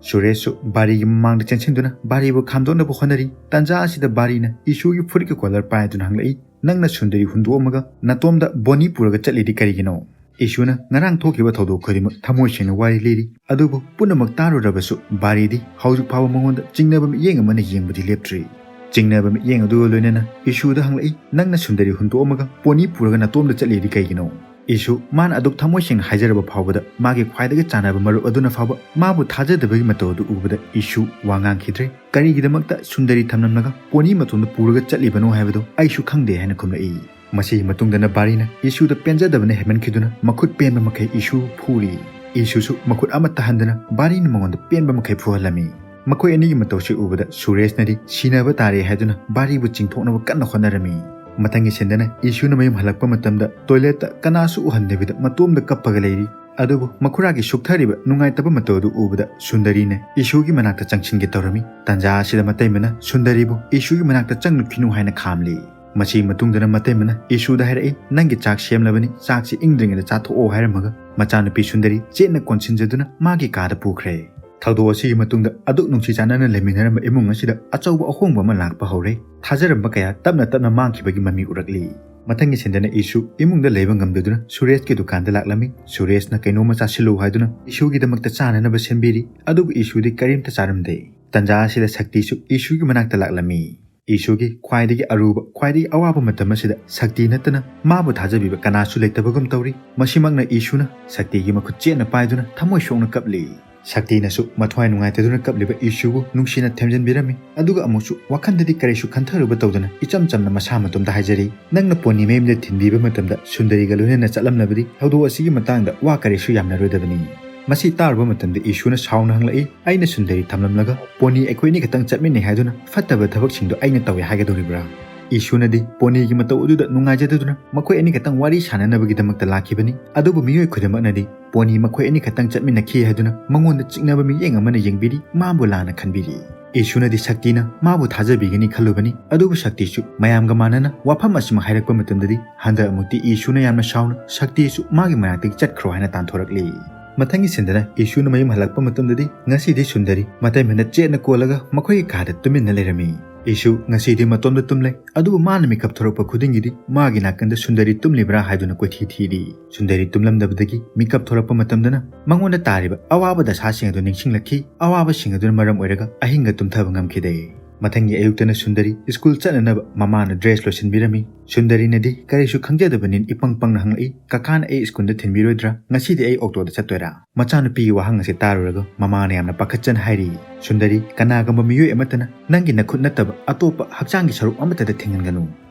ꯁꯨꯔꯦꯁꯁꯨ ꯕꯥꯔꯤꯒꯤ ꯃꯃꯥꯡꯗ ꯆꯦꯟꯁꯤꯟꯗꯨꯅ ꯕꯥꯔꯤꯕꯨ ꯈꯥꯝꯗꯣꯛꯅꯕ ꯍꯣꯠꯅꯔꯤ꯫ ꯇꯥꯟꯖꯥ ꯑꯁꯤꯗ ꯕꯥꯔꯤꯅ ꯏꯁꯨꯒꯤ ꯐꯨꯔꯤꯠꯀꯤ ꯀꯣꯂꯔ ꯄꯥꯏꯗꯨꯅ ꯍꯪꯂꯛꯏ, "ꯅꯪꯅ ꯁꯨꯟꯗꯔꯤ ꯍꯨꯟꯗꯣꯛꯑꯝꯃꯒ ꯅꯇꯣꯝꯗ ꯕꯣꯅꯤ ꯄꯨꯔꯒ ꯆꯠꯂꯤꯗꯤ ꯀꯔꯤꯒꯤꯅꯣ?" ꯏꯁꯨꯅ ꯉꯔꯥꯡ ꯊꯣꯛꯈꯤꯕ ꯊꯧꯗꯣꯛ ꯈꯨꯗꯤꯡꯃꯛ ꯊꯃꯣꯏ ꯁꯦꯡꯅ ꯋꯥꯔꯤ ꯂꯤꯔꯤ꯫ ꯑꯗꯨꯕꯨ ꯄꯨꯝꯅꯃꯛ ꯇꯥꯔꯨꯔꯕꯁꯨ ꯕꯥꯔꯤꯗꯤ ꯍꯧꯖꯤꯛ ꯐꯥꯎꯕ ꯃꯉꯣꯟꯗ ꯆꯤꯡꯅꯕ ꯃꯤꯠꯌꯦꯡ ꯑꯃꯅ ꯌꯦꯡꯕꯗꯤ ꯂꯦꯞꯇ꯭ꯔꯤ꯫ ꯆꯤꯡꯅꯕ ꯃꯤꯠꯌꯦꯡ ꯑꯗꯨꯒ ꯂꯣꯏꯅꯅ ꯏꯁꯨꯗ ꯍꯪꯂꯛꯏ, "ꯅꯪꯅ ꯁꯨꯟꯗꯔꯤ ꯍꯨꯟꯗꯣꯛꯑꯝꯃꯒ ꯄꯣꯅꯤ ꯄꯨꯔꯒ ꯅꯇꯣꯝꯗ ꯆꯠꯂꯤꯗꯤ ꯀꯩꯒꯤꯅꯣ?" ꯏꯁꯨ ꯃꯥꯅ ꯑꯗꯨꯛ ꯊꯃꯣꯏ ꯁꯦꯡꯅ ꯍꯥꯏꯖꯔꯕ ꯐꯥꯎꯕꯗ ꯃꯥꯒꯤ ꯈ꯭ꯋꯥꯏꯗꯒꯤ ꯆꯥꯟꯅꯕ ꯃꯔꯨꯞ ꯑꯗꯨꯅ ꯐꯥꯎꯕ ꯃꯥꯕꯨ ꯊꯥꯖꯗꯕꯒꯤ ꯃꯇꯧ ꯑꯗꯨ ꯎꯕꯗ ꯏꯁꯨ ꯋꯥ ꯉꯥꯡꯈꯤꯗ꯭ꯔꯦ꯫ ꯀꯔꯤꯒꯤꯗꯃꯛꯇ ꯁꯨꯟꯗꯔꯤ ꯊꯝꯂꯝꯂꯒ ꯄꯣꯅꯤ ꯃꯇꯣꯝꯗ ꯄꯨꯔꯒ ꯆꯠꯂꯤꯕꯅꯣ ꯍꯥꯏꯕꯗꯨ ꯑꯩꯁꯨ ꯈꯪꯗꯦ ꯍꯥꯏꯅ ꯈꯨꯝꯂꯛꯏ꯫ ꯃꯁꯤꯒꯤ ꯃꯇꯨꯡꯗꯅ ꯕꯥꯔꯤꯅ ꯏꯁꯨꯗ ꯄꯦꯟꯖꯗꯕꯅ ꯍꯦꯟꯃꯟꯈꯤꯗꯨꯅ ꯃꯈꯨꯠ ꯄꯦꯟꯕ ꯃꯈꯩ ꯏꯁꯨ ꯐꯨꯔꯤ꯫ ꯏꯁꯨꯁꯨ ꯃꯈꯨꯠ ꯑꯃꯠꯇ ꯍꯟꯗꯅ ꯕꯥꯔꯤꯅ ꯃꯉꯣꯟꯗ ꯄꯦꯟꯕ ꯃꯈꯩ ꯐꯨꯍꯜꯂꯝꯃꯤ꯫ ꯃꯈꯣꯏ ꯑꯅꯤꯒꯤ ꯃꯇꯧꯁꯤ ꯎꯕꯗ ꯁꯨꯔꯦꯁꯅꯗꯤ ꯁꯤꯅꯕ ꯇꯥꯔꯦ ꯍꯥꯏꯗꯨꯅ ꯕꯥꯔꯤꯕꯨ ꯆꯤꯡꯊꯣꯛꯅꯕ ꯀꯟꯅ ꯍꯣꯠꯅꯔꯝꯃꯤ꯫ ꯃꯊꯪꯒꯤ ꯁꯤꯟꯗꯅ ꯏꯁꯨꯅ ꯃꯌꯨꯝ ꯍꯜꯂꯛꯄ ꯃꯇꯝꯗ ꯇꯣꯏꯂꯦꯠꯇ ꯀꯅꯥꯁꯨ ꯎꯍꯟꯗꯕꯤꯗ ꯃꯇꯣꯝꯗ ꯀꯞꯄꯒ ꯂꯩꯔꯤ꯫ ꯑꯗꯨꯕꯨ ꯃꯈꯨꯔꯥꯒꯤ ꯁꯨꯛꯊꯔꯤꯕ ꯅꯨꯡꯉꯥꯏꯇꯕ ꯃꯇꯧ ꯑꯗꯨ ꯎꯕꯗ ꯁꯨꯟꯗꯔꯤꯅ ꯏꯁꯨꯒꯤ ꯃꯅꯥꯛꯇ ꯆꯪꯁꯤꯟꯒꯦ ꯇꯧꯔꯝꯃꯤ꯫ ꯇꯥꯟꯖꯥ ꯑꯁꯤꯗ ꯃꯇꯩꯃꯅ ꯁꯨꯟꯗꯔꯤꯕꯨ ꯏꯁꯨꯒꯤ ꯃꯅꯥꯛꯇ ꯆꯪꯂꯨꯈꯤꯅꯨ ꯍꯥꯏꯅ ꯈꯥꯝꯂꯤ꯫ ꯃꯁꯤꯒꯤ ꯃꯇꯨꯡꯗꯅ ꯃꯇꯩꯃꯅ ꯏꯁꯨꯗ ꯍꯥꯏꯔꯛꯏ, "ꯅꯪꯒꯤ ꯆꯥꯛ ꯁꯦꯝꯂꯕꯅꯤ, ꯆꯥꯛꯁꯤ ꯏꯪꯗ꯭ꯔꯤꯉꯩꯗ ꯆꯥꯊꯣꯛꯑꯣ" ꯍꯥꯏꯔꯝꯃꯒ ꯃꯆꯥꯅꯨꯄꯤ ꯁꯨꯟꯗꯔꯤ ꯆꯦꯠꯅ ꯀꯣꯟꯁꯤꯟꯖꯗꯨꯅ ꯃꯥꯒꯤ ꯀꯥꯗ ꯄꯨꯈ꯭ꯔꯦ꯫ ꯊꯧꯗꯣꯛ ꯑꯁꯤꯒꯤ ꯃꯇꯨꯡꯗ ꯑꯗꯨꯛ ꯅꯨꯡꯁꯤ ꯆꯥꯟꯅꯅ ꯂꯩꯃꯤꯟꯅꯔꯝꯕ ꯏꯃꯨꯡ ꯑꯁꯤꯗ ꯑꯆꯧꯕ ꯑꯍꯣꯡꯕ ꯑꯃ ꯂꯥꯛꯄ ꯍꯧꯔꯦ꯫ ꯊꯥꯖꯔꯝꯕ ꯀꯌꯥ ꯇꯞꯅ ꯇꯞꯅ ꯃꯥꯡꯈꯤꯕꯒꯤ ꯃꯃꯤ ꯎꯔꯛꯂꯤ꯫ ꯃꯊꯪꯒꯤ ꯁꯤꯟꯗꯅ ꯏꯁꯨ ꯏꯃꯨꯡꯗ ꯂꯩꯕ ꯉꯝꯗꯗꯨꯅ ꯁꯨꯔꯦꯁꯀꯤ ꯗꯨꯀꯥꯟꯗ ꯂꯥꯛꯂꯝꯃꯤ꯫ ꯁꯨꯔꯦꯁꯅ ꯀꯩꯅꯣꯝꯃ ꯆꯥꯁꯤꯜꯂꯨ ꯍꯥꯏꯗꯨꯅ ꯏꯁꯨꯒꯤꯗꯃꯛꯇ ꯆꯥꯅꯅꯕ ꯁꯦꯝꯕꯤꯔꯤ, ꯑꯗꯨꯕꯨ ꯏꯁꯨꯗꯤ ꯀꯔꯤꯝꯇ ꯆꯥꯔꯝꯗꯦ꯫ ꯇꯟꯖꯥ ꯑꯁꯤꯗ ꯁꯛꯇꯤꯁꯨ ꯏꯁꯨꯒꯤ ꯃꯅꯥꯛꯇ ꯂꯥꯛꯂꯝꯃꯤ꯫ ꯏꯁꯨꯒꯤ ꯈ꯭ꯋꯥꯏꯗꯒꯤ ꯑꯔꯨꯕ, ꯈ꯭ꯋꯥꯏꯗꯒꯤ ꯑꯋꯥꯕ ꯃꯇꯝ ꯑꯁꯤꯗ ꯁꯛꯇꯤ ꯅꯠꯇꯅ ꯃꯥꯕꯨ ꯊꯥꯖꯕꯤꯕ ꯀꯅꯥꯁꯨ ꯂꯩꯇꯕꯒꯨꯝ ꯇꯧꯔꯤ꯫ ꯃꯁꯤꯃꯛꯅ ꯏꯁꯨꯅ ꯁꯛꯇꯤꯒꯤ ꯃꯈꯨꯠ ꯆꯦꯠꯅ ꯄꯥꯏꯗꯨꯅ ꯊꯃꯣꯏ ꯁꯣꯛꯅ ꯀꯞꯂꯤ꯫ ꯁꯛꯇꯤꯅꯁꯨ ꯃꯊ꯭ꯋꯥꯏ ꯅꯨꯡꯉꯥꯏꯇꯗꯨꯅ ꯀꯞꯂꯤꯕ ꯏꯁꯨꯕꯨ ꯅꯨꯡꯁꯤꯅ ꯊꯦꯝꯖꯤꯟꯕꯤꯔꯝꯃꯤ꯫ ꯑꯗꯨꯒ ꯑꯃꯨꯛꯁꯨ ꯋꯥꯈꯟꯗꯗꯤ ꯀꯔꯤꯁꯨ ꯈꯟꯊꯔꯨꯕ ꯇꯧꯗꯅ ꯏꯆꯝ ꯆꯝꯅ ꯃꯁꯥ ꯃꯇꯣꯝꯇ ꯍꯥꯏꯖꯔꯤ, "ꯅꯪꯅ ꯄꯣꯅꯤ ꯃꯌꯨꯝꯗ ꯊꯤꯟꯕꯤꯕ ꯃꯇꯝꯗ ꯁꯨꯟꯗꯔꯤꯒ ꯂꯣꯏꯅꯅ ꯆꯠꯂꯝꯂꯕꯗꯤ ꯊꯧꯗꯣꯛ ꯑꯁꯤꯒꯤ ꯃꯇꯥꯡꯗ ꯋꯥ ꯀꯔꯤꯁꯨ ꯌꯥꯝꯅꯔꯣꯏꯗꯕꯅꯤ"꯫ ꯃꯁꯤ ꯇꯥꯔꯨꯕ ꯃꯇꯝꯗ ꯏꯁꯨꯅ ꯁꯥꯎꯅ ꯍꯪꯂꯛꯏ, "ꯑꯩꯅ ꯁꯨꯟꯗꯔꯤ ꯊꯝꯂꯝꯂꯒ ꯄꯣꯅꯤ ꯑꯩꯈꯣꯏ ꯑꯅꯤ ꯈꯛꯇꯪ ꯆꯠꯃꯤꯟꯅꯩ ꯍꯥꯏꯗꯨꯅ ꯐꯠꯇꯕ ꯊꯕꯛꯁꯤꯡꯗꯣ ꯑꯩꯅ ꯇꯧꯏ ꯍꯥꯏꯒꯗꯧꯔꯤꯕ꯭ꯔꯥ?" ꯏꯁꯨꯅꯗꯤ ꯄꯣꯅꯤꯒꯤ ꯃꯇꯧ ꯑꯗꯨꯗ ꯅꯨꯡꯉꯥꯏꯖꯗꯗꯨꯅ ꯃꯈꯣꯏ ꯑꯅꯤ ꯈꯛꯇꯪ ꯋꯥꯔꯤ ꯁꯥꯟꯅꯅꯕꯒꯤꯗꯃꯛꯇ ꯂꯥꯛꯈꯤꯕꯅꯤ꯫ ꯑꯗꯨꯕꯨ ꯃꯤꯑꯣꯏ ꯈꯨꯗꯤꯡꯃꯛꯅꯗꯤ ꯄꯣꯅꯤ ꯃꯈꯣꯏ ꯑꯅꯤ ꯈꯛꯇꯪ ꯆꯠꯃꯤꯟꯅꯈꯤ ꯍꯥꯏꯗꯨꯅ ꯃꯉꯣꯟꯗ ꯆꯤꯛꯅꯕ ꯃꯤꯠꯌꯦꯡ ꯑꯃꯅ ꯌꯦꯡꯕꯤꯔꯤ, ꯃꯥꯕꯨ ꯂꯥꯟꯅ ꯈꯟꯕꯤꯔꯤ꯫ ꯏꯁꯨꯅꯗꯤ ꯁꯛꯇꯤꯅ ꯃꯥꯕꯨ ꯊꯥꯖꯕꯤꯒꯅꯤ ꯈꯜꯂꯨꯕꯅꯤ, ꯑꯗꯨꯕꯨ ꯁꯛꯇꯤꯁꯨ ꯃꯌꯥꯝꯒ ꯃꯥꯟꯅꯅ ꯋꯥꯐꯝ ꯑꯁꯤꯃꯛ ꯍꯥꯏꯔꯛꯄ ꯃꯇꯝꯗꯗꯤ ꯍꯟꯗꯛ ꯑꯃꯨꯛꯇꯤ ꯏꯁꯨꯅ ꯌꯥꯝꯅ ꯁꯥꯎꯅ ꯁꯛꯇꯤꯁꯨ ꯃꯥꯒꯤ ꯃꯅꯥꯛꯇꯒꯤ ꯆꯠꯈ꯭ꯔꯣ ꯍꯥꯏꯅ ꯇꯥꯟꯊꯣꯔꯛꯂꯤ꯫ ꯃꯊꯪꯒꯤ ꯁꯤꯟꯗꯅ ꯏꯁꯨꯅ ꯃꯌꯨꯝ ꯍꯜꯂꯛꯄ ꯃꯇꯝꯗꯗꯤ ꯉꯁꯤꯗꯤ ꯁꯨꯟꯗꯔꯤ ꯃꯇꯩꯃꯅ ꯆꯦꯠꯅ ꯀꯣꯜꯂꯒ ꯃꯈꯣꯏꯒꯤ ꯀꯥꯗ ꯇꯨꯃꯤꯟꯅ ꯂꯩꯔꯝꯃꯤ꯫ ꯏꯁꯨ ꯉꯁꯤꯗꯤ ꯃꯇꯣꯝꯗ ꯇꯨꯝꯂꯦ, ꯑꯗꯨꯕꯨ ꯃꯥꯅ ꯃꯤꯀꯞ ꯊꯣꯔꯛꯄ ꯈꯨꯗꯤꯡꯒꯤꯗꯤ ꯃꯥꯒꯤ ꯅꯥꯀꯟꯗ ꯁꯨꯟꯗꯔꯤ ꯇꯨꯝꯂꯤꯕ꯭ꯔꯥ ꯍꯥꯏꯗꯨꯅ ꯀꯣꯏꯊꯤ ꯊꯤꯔꯤ꯫ ꯁꯨꯟꯗꯔꯤ ꯇꯨꯝꯂꯝꯗꯕꯗꯒꯤ ꯃꯤꯀꯞ ꯊꯣꯔꯛꯄ ꯃꯇꯝꯗꯅ ꯃꯉꯣꯟꯗ ꯇꯥꯔꯤꯕ ꯑꯋꯥꯕ ꯗꯁꯥꯁꯤꯡ ꯑꯗꯨ ꯅꯤꯡꯁꯤꯡꯂꯛꯈꯤ꯫ ꯑꯋꯥꯕꯁꯤꯡ ꯑꯗꯨꯅ ꯃꯔꯝ ꯑꯣꯏꯔꯒ ꯑꯍꯤꯡꯒ ꯇꯨꯝꯊꯕ ꯉꯝꯈꯤꯗꯦ꯫ ꯃꯊꯪꯒꯤ ꯑꯌꯨꯛꯇꯅ ꯁꯨꯟꯗꯔꯤ ꯁ꯭ꯀꯨꯜ ꯆꯠꯅꯅꯕ ꯃꯃꯥꯅ ꯗ꯭ꯔꯦꯁ ꯂꯣꯏꯁꯤꯟꯕꯤꯔꯝꯃꯤ꯫ ꯁꯨꯟꯗꯔꯤꯅꯗꯤ ꯀꯔꯤꯁꯨ ꯈꯪꯖꯗꯕꯅꯤꯅ ꯏꯄꯪ ꯄꯪꯅ ꯍꯪꯂꯛꯏ, "ꯀꯀꯥꯅ ꯑꯩ ꯁ꯭ꯀꯨꯜꯗ ꯊꯤꯟꯕꯤꯔꯣꯏꯗ꯭ꯔꯥ? ꯉꯁꯤꯗꯤ ꯑꯩ ꯑꯣꯛꯇꯣꯗ ꯆꯠꯇꯣꯏꯔꯥ?" ꯃꯆꯥꯅꯨꯄꯤꯒꯤ ꯋꯥꯍꯪ ꯑꯁꯤ ꯇꯥꯔꯨꯔꯒ ꯃꯃꯥꯅ ꯌꯥꯝꯅ ꯄꯥꯈꯠꯆꯅ ꯍꯥꯏꯔꯤ, "ꯁꯨꯟꯗꯔꯤ, ꯀꯅꯥꯒꯨꯝꯕ ꯃꯤꯑꯣꯏ ꯑꯃꯠꯇꯅ ꯅꯪꯒꯤ ꯅꯈꯨꯠ ꯅꯠꯇꯕ ꯑꯇꯣꯞꯄ ꯍꯛꯆꯥꯡꯒꯤ ꯁꯔꯨꯛ ꯑꯃꯠꯇꯗ ꯊꯦꯡꯍꯟꯒꯅꯨ꯫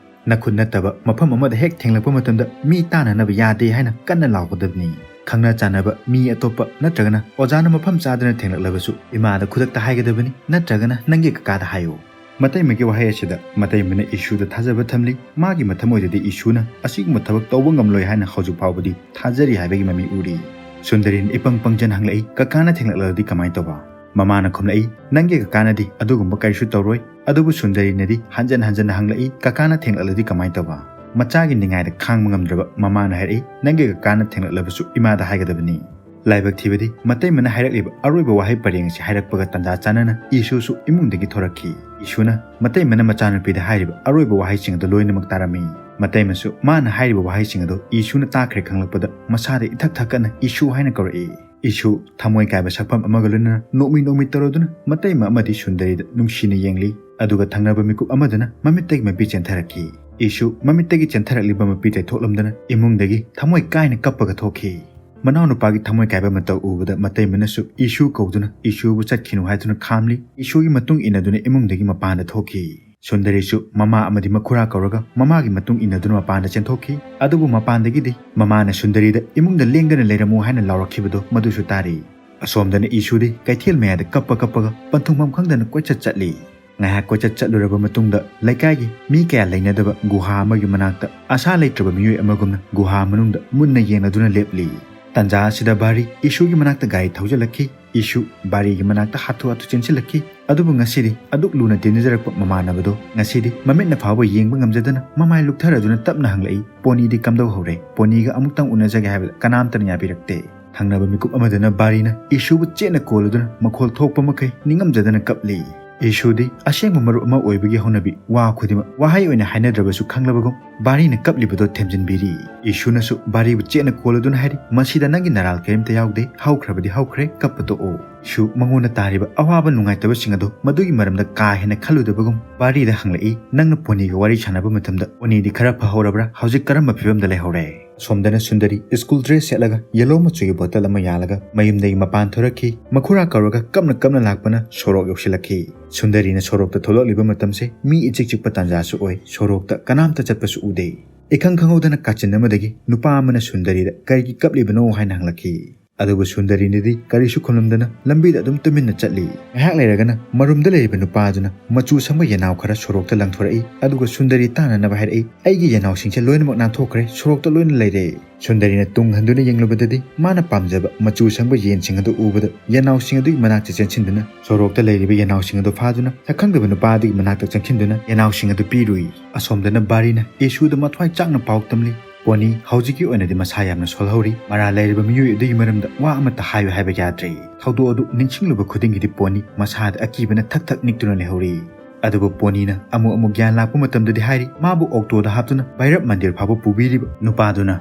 ꯅꯈꯨꯠ ꯅꯠꯇꯕ ꯃꯐꯝ ꯑꯃꯗ ꯍꯦꯛ ꯊꯦꯡꯂꯛꯄ ꯃꯇꯝꯗ ꯃꯤ ꯇꯥꯅꯅꯕ ꯌꯥꯗꯦ ꯍꯥꯏꯅ ꯀꯟꯅ ꯂꯥꯎꯒꯗꯕꯅꯤ꯫ ꯈꯪꯅ ꯆꯥꯟꯅꯕ ꯃꯤ ꯑꯇꯣꯞꯄ ꯅꯠꯇ꯭ꯔꯒꯅ ꯑꯣꯖꯥꯅ ꯃꯐꯝ ꯆꯥꯗꯅ ꯊꯦꯡꯂꯛꯂꯕꯁꯨ ꯏꯃꯥꯗ ꯈꯨꯗꯛꯇ ꯍꯥꯏꯒꯗꯕꯅꯤ, ꯅꯠꯇ꯭ꯔꯒꯅ ꯅꯪꯒꯤ ꯀꯀꯥꯗ ꯍꯥꯏꯌꯨ"꯫ ꯃꯇꯩꯃꯒꯤ ꯋꯥꯍꯩ ꯑꯁꯤꯗ ꯃꯇꯩꯃꯅ ꯏꯁꯨꯗ ꯊꯥꯖꯕ ꯊꯝꯂꯤ꯫ ꯃꯥꯒꯤ ꯃꯊꯃꯣꯏꯗꯗꯤ ꯏꯁꯨꯅ ꯑꯁꯤꯒꯨꯝꯕ ꯊꯕꯛ ꯇꯧꯕ ꯉꯝꯂꯣꯏ ꯍꯥꯏꯅ ꯍꯧꯖꯤꯛ ꯐꯥꯎꯕꯗꯤ ꯊꯥꯖꯔꯤ ꯍꯥꯏꯕꯒꯤ ꯃꯃꯤ ꯎꯔꯤ꯫ ꯁꯨꯟꯗꯔꯤꯅ ꯏꯄꯪ ꯄꯪꯖꯅ ꯍꯪꯂꯛꯏ, "ꯀꯀꯥꯅ ꯊꯦꯡꯂꯛꯂꯕꯗꯤ ꯀꯃꯥꯏꯅ ꯇꯧꯕ?" ꯃꯃꯥꯅ ꯈꯨꯝꯂꯛꯏ, "ꯅꯪꯒꯤ ꯀꯀꯥꯅꯗꯤ ꯑꯗꯨꯒꯨꯝꯕ ꯀꯔꯤꯁꯨ ꯇꯧꯔꯣꯏ"꯫ ꯑꯗꯨꯕꯨ ꯁꯨꯟꯗꯔꯤꯅꯗꯤ ꯍꯟꯖꯟ ꯍꯟꯖꯟꯅ ꯍꯪꯂꯛꯏ, "ꯀꯀꯥꯅ ꯊꯦꯡꯂꯛꯂꯗꯤ ꯀꯃꯥꯏꯅ ꯇꯧꯕ?" ꯃꯆꯥꯒꯤ ꯅꯤꯡꯉꯥꯏꯗ ꯈꯥꯡꯕ ꯉꯝꯗ꯭ꯔꯕ ꯃꯃꯥꯅ ꯍꯥꯏꯔꯛꯏ, "ꯅꯪꯒꯤ ꯀꯀꯥꯅ ꯊꯦꯡꯂꯛꯂꯕꯁꯨ ꯏꯃꯥꯗ ꯍꯥꯏꯒꯗꯕꯅꯤ"꯫ ꯂꯥꯏꯕꯛ ꯊꯤꯕꯗꯤ ꯃꯇꯩꯃꯅ ꯍꯥꯏꯔꯛꯂꯤꯕ ꯑꯔꯣꯏꯕ ꯋꯥꯍꯩ ꯄꯔꯦꯡ ꯑꯁꯤ ꯍꯥꯏꯔꯛꯄꯒ ꯇꯥꯟꯖꯥ ꯆꯥꯅꯅ ꯏꯁꯨꯁꯨ ꯏꯃꯨꯡꯗꯒꯤ ꯊꯣꯔꯛꯈꯤ꯫ ꯏꯁꯨꯅ ꯃꯇꯩꯃꯅ ꯃꯆꯥꯅꯨꯄꯤꯗ ꯍꯥꯏꯔꯤꯕ ꯑꯔꯣꯏꯕ ꯋꯥꯍꯩꯁꯤꯡ ꯑꯗꯨ ꯂꯣꯏꯅꯃꯛ ꯇꯥꯔꯝꯃꯤ꯫ ꯃꯇꯩꯃꯁꯨ ꯃꯥꯅ ꯍꯥꯏꯔꯤꯕ ꯋꯥꯍꯩꯁꯤꯡ ꯑꯗꯨ ꯏꯁꯨꯅ ꯇꯥꯈ꯭ꯔꯦ ꯈꯪꯂꯛꯄꯗ ꯃꯁꯥꯗ ꯏꯊꯛ ꯊꯛꯀꯠꯅ ꯏꯁꯨ ꯍꯥꯏꯅ ꯀꯧꯔꯛꯏ꯫ ꯏꯁꯨ ꯊꯃꯣꯏ ꯀꯥꯏꯕ ꯁꯛꯐꯝ ꯑꯃꯒ ꯂꯣꯏꯅꯅ ꯅꯣꯛꯃꯤ ꯅꯣꯛꯃꯤ ꯇꯧꯔꯗꯨꯅ ꯃꯇꯩꯃ ꯑꯃꯗꯤ ꯁꯨꯟꯗꯔꯤꯗ ꯅꯨꯡꯁꯤꯅ ꯌꯦꯡꯂꯤ꯫ ꯑꯗꯨꯒ ꯊꯪꯅꯕ ꯃꯤꯀꯨꯞ ꯑꯃꯗꯅ ꯃꯃꯤꯠꯇꯒꯤ ꯃꯄꯤ ꯆꯦꯟꯊꯔꯛꯈꯤ꯫ ꯏꯁꯨ ꯃꯃꯤꯠꯇꯒꯤ ꯆꯦꯟꯊꯔꯛꯂꯤꯕ ꯃꯄꯤ ꯇꯩꯊꯣꯛꯂꯝꯗꯅ ꯏꯃꯨꯡꯗꯒꯤ ꯊꯃꯣꯏ ꯀꯥꯏꯅ ꯀꯞꯄꯒ ꯊꯣꯛꯈꯤ꯫ ꯃꯅꯥꯎꯅꯨꯄꯥꯒꯤ ꯊꯃꯣꯏ ꯀꯥꯏꯕ ꯃꯇꯧ ꯎꯕꯗ ꯃꯇꯩꯃꯅꯁꯨ ꯏꯁꯨ ꯀꯧꯗꯨꯅ ꯏꯁꯨꯕꯨ ꯆꯠꯈꯤꯅꯨ ꯍꯥꯏꯗꯨꯅ ꯈꯥꯝꯂꯤ꯫ ꯏꯁꯨꯒꯤ ꯃꯇꯨꯡ ꯏꯟꯅꯗꯨꯅ ꯏꯃꯨꯡꯗꯒꯤ ꯃꯄꯥꯟꯗ ꯊꯣꯛꯈꯤ꯫ ꯁꯨꯟꯗꯔꯤꯁꯨ ꯃꯃꯥ ꯑꯃꯗꯤ ꯃꯈꯨꯔꯥ ꯀꯧꯔꯒ ꯃꯃꯥꯒꯤ ꯃꯇꯨꯡ ꯏꯟꯅꯗꯨꯅ ꯃꯄꯥꯟꯗ ꯆꯦꯟꯊꯣꯛꯈꯤ꯫ ꯑꯗꯨꯕꯨ ꯃꯄꯥꯟꯗꯒꯤꯗꯤ ꯃꯃꯥꯅ ꯁꯨꯟꯗꯔꯤꯗ ꯏꯃꯨꯡꯗ ꯂꯦꯡꯗꯅ ꯂꯩꯔꯝꯃꯨ ꯍꯥꯏꯅ ꯂꯥꯎꯔꯛꯈꯤꯕꯗꯣ ꯃꯗꯨꯁꯨ ꯇꯥꯔꯤ꯫ ꯑꯁꯣꯝꯗꯅ ꯏꯁꯨꯗꯤ ꯀꯩꯊꯦꯜ ꯃꯌꯥꯗ ꯀꯞꯄ ꯀꯞꯄꯒ ꯄꯟꯊꯨꯡꯐꯝ ꯈꯪꯗꯅ ꯀꯣꯏꯆꯠ ꯆꯠꯂꯤ꯫ ꯉꯥꯏꯍꯥꯛ ꯀꯣꯏꯆꯠ ꯆꯠꯂꯨꯔꯕ ꯃꯇꯨꯡꯗ ꯂꯩꯀꯥꯏꯒꯤ ꯃꯤ ꯀꯌꯥ ꯂꯩꯅꯗꯕ ꯒꯨꯍꯥ ꯑꯃꯒꯤ ꯃꯅꯥꯛꯇ ꯑꯁꯥ ꯂꯩꯇ꯭ꯔꯕ ꯃꯤꯑꯣꯏ ꯑꯃꯒꯨꯝꯅ ꯒꯨꯍꯥ ꯃꯅꯨꯡꯗ ꯃꯨꯟꯅ ꯌꯦꯡꯂꯗꯨꯅ ꯂꯦꯞꯂꯤ꯫ ꯇꯟꯖꯥ ꯑꯁꯤꯗ ꯕꯥꯔꯤ ꯏꯁꯨꯒꯤ ꯃꯅꯥꯛꯇ ꯒꯥꯔꯤ ꯊꯧꯖꯤꯜꯂꯛꯈꯤ꯫ ꯏꯁꯨ ꯕꯥꯔꯤꯒꯤ ꯃꯅꯥꯛꯇ ꯍꯥꯊꯨ ꯍꯥꯊꯨ ꯆꯦꯟꯁꯤꯜꯂꯛꯈꯤ꯫ ꯑꯗꯨꯕꯨ ꯉꯁꯤꯗꯤ ꯑꯗꯨꯛ ꯂꯨꯅ ꯇꯤꯟꯅꯖꯔꯛꯄ ꯃꯃꯥꯟꯅꯕꯗꯣ ꯉꯁꯤꯗꯤ ꯃꯃꯤꯠꯅ ꯐꯥꯎꯕ ꯌꯦꯡꯕ ꯉꯝꯖꯗꯅ ꯃꯃꯥꯏ ꯂꯨꯞꯊꯔꯗꯨꯅ ꯇꯞꯅ ꯍꯪꯂꯛꯏ, "ꯄꯣꯅꯤꯗꯤ ꯀꯝꯗꯧꯍꯧꯔꯦ? ꯄꯣꯅꯤꯒ ꯑꯃꯨꯛꯇꯪ ꯎꯅꯖꯒꯦ ꯍꯥꯏꯕꯗ ꯀꯅꯥꯝꯇꯅ ꯌꯥꯕꯤꯔꯛꯇꯦ?" ꯊꯪꯅꯕ ꯃꯤꯀꯨꯞ ꯑꯃꯗꯅ ꯕꯥꯔꯤꯅ ꯏꯁꯨꯕꯨ ꯆꯦꯠꯅ ꯀꯣꯜꯂꯗꯨꯅ ꯃꯈꯣꯜ ꯊꯣꯛꯄ ꯃꯈꯩ ꯅꯤꯡꯉꯝꯖꯗꯅ ꯀꯞꯂꯤ꯫ ꯏꯁꯨꯗꯤ ꯑꯁꯦꯡꯕ ꯃꯔꯨꯞ ꯑꯃ ꯑꯣꯏꯕꯒꯤ ꯍꯧꯅꯕꯤ ꯋꯥ ꯈꯨꯗꯤꯡꯃꯛ ꯋꯥꯍꯩ ꯑꯣꯏꯅ ꯍꯥꯏꯅꯗ꯭ꯔꯕꯁꯨ ꯈꯪꯂꯕꯒꯨꯝ ꯕꯥꯔꯤꯅ ꯀꯞꯂꯤꯕꯗꯣ ꯊꯦꯝꯖꯤꯟꯕꯤꯔꯤ꯫ ꯏꯁꯨꯅꯁꯨ ꯕꯥꯔꯤꯕꯨ ꯆꯦꯠꯅ ꯀꯣꯜꯂꯗꯨꯅ ꯍꯥꯏꯔꯤ, "ꯃꯁꯤꯗ ꯅꯪꯒꯤ ꯅꯔꯥꯜ ꯀꯔꯤꯝꯇ ꯌꯥꯎꯗꯦ, ꯍꯧꯈ꯭ꯔꯕꯗꯤ ꯍꯧꯈ꯭ꯔꯦ, ꯀꯞꯄ ꯇꯣꯛꯑꯣ꯫" ꯏꯁꯨ ꯃꯉꯣꯟꯗ ꯇꯥꯔꯤꯕ ꯑꯋꯥꯕ ꯅꯨꯡꯉꯥꯏꯇꯕꯁꯤꯡ ꯑꯗꯣ ꯃꯗꯨꯒꯤ ꯃꯔꯝꯗ ꯀꯥ ꯍꯦꯟꯅ ꯈꯜꯂꯨꯗꯕꯒꯨꯝ ꯕꯥꯔꯤꯗ ꯍꯪꯂꯛꯏ, "ꯅꯪꯅ ꯄꯣꯅꯤꯒ ꯋꯥꯔꯤ ꯁꯥꯟꯅꯕ ꯃꯇꯝꯗ ꯄꯣꯅꯤꯗꯤ ꯈꯔ ꯐꯍꯧꯔꯕ꯭ꯔꯥ? ꯍꯧꯖꯤꯛ ꯀꯔꯝꯕ ꯐꯤꯕꯝꯗ ꯂꯩꯍꯧꯔꯦ?" ꯑꯁꯣꯝꯗꯅ ꯁꯨꯟꯗꯔꯤ ꯁ꯭ꯀꯨꯜ ꯗ꯭ꯔꯦꯁ ꯁꯦꯠꯂꯒ ꯌꯦꯂꯣ ꯃꯆꯨꯒꯤ ꯕꯣꯇꯜ ꯑꯃ ꯌꯥꯜꯂꯒ ꯃꯌꯨꯝꯗꯒꯤ ꯃꯄꯥꯟ ꯊꯣꯔꯛꯈꯤ꯫ ꯃꯈꯨꯔꯥ ꯀꯧꯔꯒ ꯀꯞꯅ ꯀꯞꯅ ꯂꯥꯛꯄꯅ ꯁꯣꯔꯣꯛ ꯌꯧꯁꯤꯜꯂꯛꯈꯤ꯫ ꯁꯨꯟꯗꯔꯤꯅ ꯁꯣꯔꯣꯛꯇ ꯊꯣꯛꯂꯛꯂꯤꯕ ꯃꯇꯝꯁꯦ ꯃꯤ ꯏꯆꯤꯛ ꯆꯤꯛꯄ ꯇꯥꯟꯖꯥꯁꯨ ꯑꯣꯏ꯫ ꯁꯣꯔꯣꯛꯇ ꯀꯅꯥꯝꯇ ꯆꯠꯄꯁꯨ ꯎꯗꯦ꯫ ꯏꯈꯪ ꯈꯪꯍꯧꯗꯅ ꯀꯥꯆꯤꯟ ꯑꯃꯗꯒꯤ ꯅꯨꯄꯥ ꯑꯃꯅ ꯁꯨꯟꯗꯔꯤꯗ ꯀꯔꯤꯒꯤ ꯀꯞꯂꯤꯕꯅꯣ ꯍꯥꯏꯅ ꯍꯪꯂꯛꯈꯤ꯫ ꯑꯗꯨꯕꯨ ꯁꯨꯟꯗꯔꯤꯅꯗꯤ ꯀꯔꯤꯁꯨ ꯈꯨꯝꯂꯝꯗꯅ ꯂꯝꯕꯤꯗ ꯑꯗꯨꯝ ꯇꯨꯃꯤꯟꯅ ꯆꯠꯂꯤ꯫ ꯉꯥꯏꯍꯥꯛ ꯂꯩꯔꯒꯅ ꯃꯔꯨꯝꯗ ꯂꯩꯔꯤꯕ ꯅꯨꯄꯥ ꯑꯗꯨꯅ ꯃꯆꯨ ꯁꯪꯕ ꯌꯦꯅꯥꯎ ꯈꯔ ꯁꯣꯔꯣꯛꯇ ꯂꯪꯊꯣꯔꯛꯏ, ꯑꯗꯨꯒ ꯁꯨꯟꯗꯔꯤ ꯇꯥꯅꯅꯕ ꯍꯥꯏꯔꯛꯏ, "ꯑꯩꯒꯤ ꯌꯦꯅꯥꯎꯁꯤꯡꯁꯦ ꯂꯣꯏꯅꯃꯛ ꯅꯥꯟꯊꯣꯛꯈ꯭ꯔꯦ, ꯁꯣꯔꯣꯛꯇ ꯂꯣꯏꯅ ꯂꯩꯔꯦ꯫" ꯁꯨꯟꯗꯔꯤꯅ ꯇꯨꯡ ꯍꯟꯗꯨꯅ ꯌꯦꯡꯂꯨꯕꯗꯗꯤ ꯃꯥꯅ ꯄꯥꯝꯖꯕ ꯃꯆꯨ ꯁꯪꯕ ꯌꯦꯟꯁꯤꯡ ꯑꯗꯨ ꯎꯕꯗ ꯌꯦꯅꯥꯎꯁꯤꯡ ꯑꯗꯨꯒꯤ ꯃꯅꯥꯛꯇ ꯆꯦꯟꯁꯤꯟꯗꯨꯅ ꯁꯣꯔꯣꯛꯇ ꯂꯩꯔꯤꯕ ꯌꯦꯅꯥꯎꯁꯤꯡ ꯑꯗꯨ ꯐꯥꯗꯨꯅ ꯁꯛꯈꯪꯗꯕ ꯅꯨꯄꯥ ꯑꯗꯨꯒꯤ ꯃꯅꯥꯛꯇ ꯆꯪꯁꯤꯟꯗꯨꯅ ꯌꯦꯅꯥꯎꯁꯤꯡ ꯑꯗꯨ ꯄꯤꯔꯨꯏ꯫ ꯑꯁꯣꯝꯗꯅ ꯕꯥꯔꯤꯅ ꯏꯁꯨꯗ ꯃꯊ꯭ꯋꯥꯏ ꯆꯥꯛꯅ ꯄꯥꯎ ꯇꯝꯂꯤ꯫ ꯄꯣꯅꯤ ꯍꯧꯖꯤꯛꯀꯤ ꯑꯣꯏꯅꯗꯤ ꯃꯁꯥ ꯌꯥꯝꯅ ꯁꯣꯜꯍꯧꯔꯤ꯫ ꯃꯔꯥꯜ ꯂꯩꯔꯤꯕ ꯃꯤꯑꯣꯏ ꯑꯗꯨꯒꯤ ꯃꯔꯝꯗ ꯋꯥ ꯑꯃꯠꯇ ꯍꯥꯏꯌꯨ ꯍꯥꯏꯕ ꯌꯥꯗ꯭ꯔꯦ꯫ ꯊꯧꯗꯣꯛ ꯑꯗꯨ ꯅꯤꯡꯁꯤꯡꯂꯨꯕ ꯈꯨꯗꯤꯡꯒꯤꯗꯤ ꯄꯣꯅꯤ ꯃꯁꯥꯗ ꯑꯀꯤꯕꯅ ꯊꯛ ꯊꯛ ꯅꯤꯛꯇꯨꯅ ꯂꯩꯍꯧꯔꯤ꯫ ꯑꯗꯨꯕꯨ ꯄꯣꯅꯤꯅ ꯑꯃꯨꯛ ꯑꯃꯨꯛ ꯒ꯭ꯌꯥꯟ ꯂꯥꯛꯄ ꯃꯇꯝꯗꯗꯤ ꯍꯥꯏꯔꯤ, ꯃꯥꯕꯨ ꯑꯣꯛꯇꯣꯗ ꯍꯥꯞꯇꯨꯅ ꯚꯩꯔꯞ ꯃꯟꯗꯤꯔ ꯐꯥꯎꯕ ꯄꯨꯕꯤꯔꯤꯕ ꯅꯨꯄꯥꯗꯨꯅ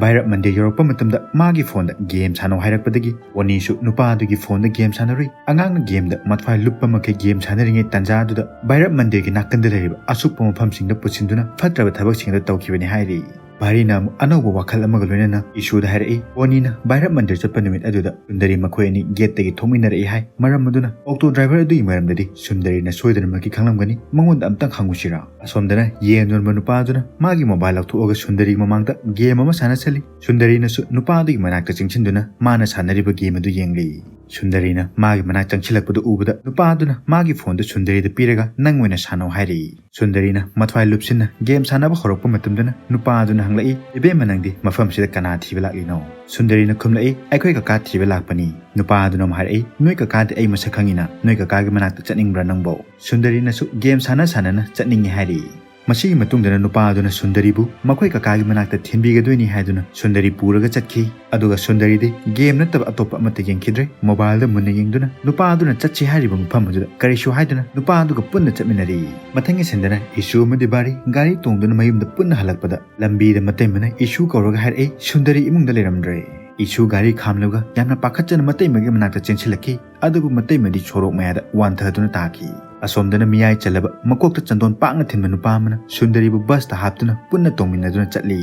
ꯚꯩꯔꯞ ꯃꯟꯗꯤꯔ ꯌꯧꯔꯛꯄ ꯃꯇꯝꯗ ꯃꯥꯒꯤ ꯐꯣꯟꯗ ꯒꯦꯝ ꯁꯥꯟꯅꯧ ꯍꯥꯏꯔꯛꯄꯗꯒꯤ ꯄꯣꯅꯤꯁꯨ ꯅꯨꯄꯥ ꯑꯗꯨꯒꯤ ꯐꯣꯟꯗ ꯒꯦꯝ ꯁꯥꯟꯅꯔꯨꯏ꯫ ꯑꯉꯥꯡꯅ ꯒꯦꯝꯗ ꯃꯊ꯭ꯋꯥꯏ ꯂꯨꯞꯄ ꯃꯈꯩ ꯒꯦꯝ ꯁꯥꯟꯅꯔꯤꯉꯩ ꯇꯥꯟꯖꯥꯗꯨꯗ ꯚꯩꯔꯞ ꯃꯟꯗꯤꯔꯒꯤ ꯅꯥꯀꯟꯗ ꯂꯩꯔꯤꯕ ꯑꯁꯨꯛꯄ ꯃꯐꯝꯁꯤꯡꯗ ꯄꯨꯁꯤꯟꯗꯨꯅ ꯐꯠꯇ꯭ꯔꯕ ꯊꯕꯛꯁꯤꯡꯗ ꯇꯧꯈꯤꯕꯅꯤ ꯍꯥꯏꯔꯤ꯫ ꯚꯥꯔꯤꯅ ꯑꯃꯨꯛ ꯑꯅꯧꯕ ꯋꯥꯈꯜ ꯑꯃꯒ ꯂꯣꯏꯅꯅ ꯏꯁꯨꯗ ꯍꯥꯏꯔꯛꯏ, ꯄꯣꯅꯤꯅ ꯚꯩꯔꯞ ꯃꯟꯗꯤꯔ ꯆꯠꯄ ꯅꯨꯃꯤꯠ ꯑꯗꯨꯗ ꯁꯨꯟꯗꯔꯤ ꯃꯈꯣꯏ ꯑꯅꯤ ꯒꯦꯠꯇꯒꯤ ꯊꯣꯛꯃꯤꯟꯅꯔꯛꯏ ꯍꯥꯏ꯫ ꯃꯔꯝ ꯑꯗꯨꯅ ꯑꯣꯛꯇꯣ ꯗ꯭ꯔꯥꯏꯚꯔ ꯑꯗꯨꯒꯤ ꯃꯔꯝꯗꯗꯤ ꯁꯨꯟꯗꯔꯤꯅ ꯁꯣꯏꯗꯅꯃꯛꯀꯤ ꯈꯪꯂꯝꯒꯅꯤ꯫ ꯃꯉꯣꯟꯗ ꯑꯝꯇꯪ ꯍꯪꯉꯨꯁꯤꯔꯥ? ꯑꯁꯣꯝꯗꯅ ꯌꯦꯟ ꯌꯣꯟꯕ ꯅꯨꯄꯥ ꯑꯗꯨꯅ ꯃꯥꯒꯤ ꯃꯣꯕꯥꯏꯜ ꯂꯧꯊꯣꯛꯑꯒ ꯁꯨꯟꯗꯔꯤ ꯃꯃꯥꯡꯗ ꯒꯦꯝ ꯑꯃ ꯁꯥꯟꯅꯁꯜꯂꯤ꯫ ꯁꯨꯟꯗꯔꯤꯅꯁꯨ ꯅꯨꯄꯥ ꯑꯗꯨꯒꯤ ꯃꯅꯥꯛꯇ ꯆꯪꯁꯤꯟꯗꯨꯅ ꯃꯥꯅ ꯁꯥꯟꯅꯔꯤꯕ ꯒꯦꯝ ꯑꯗꯨ ꯌꯦꯡꯂꯤ꯫ ꯁꯨꯟꯗꯔꯤꯅ ꯃꯥꯒꯤ ꯃꯅꯥꯛ ꯆꯪꯁꯤꯜꯂꯛꯄꯗꯨ ꯎꯕꯗ ꯅꯨꯄꯥ ꯑꯗꯨꯅ ꯃꯥꯒꯤ ꯐꯣꯟꯗꯨ ꯁꯨꯟꯗꯔꯤꯗ ꯄꯤꯔꯒ ꯅꯪ ꯑꯣꯏꯅ ꯁꯥꯟꯅꯧ ꯍꯥꯏꯔꯛꯏ꯫ ꯁꯨꯟꯗꯔꯤꯅ ꯃꯊ꯭ꯋꯥꯏ ꯂꯨꯞꯁꯤꯟꯅ ꯒꯦꯝ ꯁꯥꯟꯅꯕ ꯍꯧꯔꯛꯄ ꯃꯇꯝꯗꯅ ꯅꯨꯄꯥ ꯑꯗꯨꯅ ꯍꯪꯂꯛꯏ, "ꯏꯕꯦꯝꯃ, ꯅꯪꯗꯤ ꯃꯐꯝꯁꯤꯗ ꯀꯅꯥ ꯊꯤꯕ ꯂꯥꯛꯂꯤꯅꯣ?" ꯁꯨꯟꯗꯔꯤꯅ ꯈꯨꯝꯂꯛꯏ, "ꯑꯩꯈꯣꯏ ꯀꯀꯥ ꯊꯤꯕ ꯂꯥꯛꯄꯅꯤ꯫" ꯅꯨꯄꯥ ꯑꯗꯨꯅ ꯑꯃꯨꯛ ꯍꯥꯏꯔꯛꯏ, "ꯅꯣꯏ ꯀꯀꯥꯗꯤ ꯑꯩ ꯃꯁꯛ ꯈꯪꯉꯤꯅ, ꯅꯣꯏ ꯀꯀꯥꯒꯤ ꯃꯅꯥꯛꯇ ꯆꯠꯅꯤꯡꯕ꯭ꯔꯥ ꯅꯪꯕꯣ?" ꯁꯨꯟꯗꯔꯤꯅꯁꯨ ꯒꯦꯝ ꯁꯥꯟꯅ ꯁꯥꯟꯅꯅ ꯆꯠꯅꯤꯡꯉꯤ ꯍꯥꯏꯔꯛꯏ꯫ ꯃꯁꯤꯒꯤ ꯃꯇꯨꯡꯗꯅ ꯅꯨꯄꯥ ꯑꯗꯨꯅ ꯁꯨꯟꯗꯔꯤꯕꯨ ꯃꯈꯣꯏ ꯀꯀꯥꯒꯤ ꯃꯅꯥꯛꯇ ꯊꯤꯟꯕꯤꯒꯗꯣꯏꯅꯤ ꯍꯥꯏꯗꯨꯅ ꯁꯨꯟꯗꯔꯤ ꯄꯨꯔꯒ ꯆꯠꯈꯤ꯫ ꯑꯗꯨꯒ ꯁꯨꯟꯗꯔꯤꯗꯤ ꯒꯦꯝ ꯅꯠꯇꯕ ꯑꯇꯣꯞꯄ ꯑꯃꯠꯇ ꯌꯦꯡꯈꯤꯗ꯭ꯔꯦ꯫ ꯃꯣꯕꯥꯏꯜꯗ ꯃꯨꯟꯅ ꯌꯦꯡꯗꯨꯅ ꯅꯨꯄꯥ ꯑꯗꯨꯅ ꯆꯠꯁꯤ ꯍꯥꯏꯔꯤꯕ ꯃꯐꯝ ꯑꯗꯨꯗ ꯀꯔꯤꯁꯨ ꯍꯥꯏꯗꯨꯅ ꯅꯨꯄꯥ ꯑꯗꯨꯒ ꯄꯨꯟꯅ ꯆꯠꯃꯤꯟꯅꯔꯤ꯫ ꯃꯊꯪꯒꯤ ꯁꯤꯟꯗꯅ ꯏꯁꯨ ꯑꯃꯗꯤ ꯕꯥꯔꯤ ꯒꯥꯔꯤ ꯇꯣꯡꯗꯨꯅ ꯃꯌꯨꯝꯗ ꯄꯨꯟꯅ ꯍꯜꯂꯛꯄꯗ ꯂꯝꯕꯤꯗ ꯃꯇꯩꯃꯅ ꯏꯁꯨ ꯀꯧꯔꯒ ꯍꯥꯏꯔꯛꯏ, "ꯁꯨꯟꯗꯔꯤ ꯏꯃꯨꯡꯗ ꯂꯩꯔꯝꯗ꯭ꯔꯦ꯫" ꯏꯁꯨ ꯒꯥꯔꯤ ꯈꯥꯝꯂꯒ ꯌꯥꯝꯅ ꯄꯥꯈꯠꯆꯅ ꯃꯇꯩꯃꯒꯤ ꯃꯅꯥꯛꯇ ꯆꯦꯟꯁꯤꯜꯂꯛꯈꯤ꯫ ꯑꯗꯨꯕꯨ ꯃꯇꯩꯃꯗꯤ ꯁꯣꯔꯣꯛ ꯃꯌꯥꯗ ꯋꯥꯟꯊꯗꯨꯅ ꯇꯥꯈꯤ꯫ ꯑꯁꯣꯝꯗꯅ ꯃꯤꯌꯥꯏ ꯆꯜꯂꯕ ꯃꯀꯣꯛꯇ ꯆꯟꯗꯣꯟ ꯄꯥꯛꯅ ꯊꯤꯟꯕ ꯅꯨꯄꯥ ꯑꯃꯅ ꯁꯨꯟꯗꯔꯤꯕꯨ ꯕꯁꯇ ꯍꯥꯞꯇꯨꯅ ꯄꯨꯟꯅ ꯇꯣꯡꯃꯤꯟꯅꯗꯨꯅ ꯆꯠꯂꯤ꯫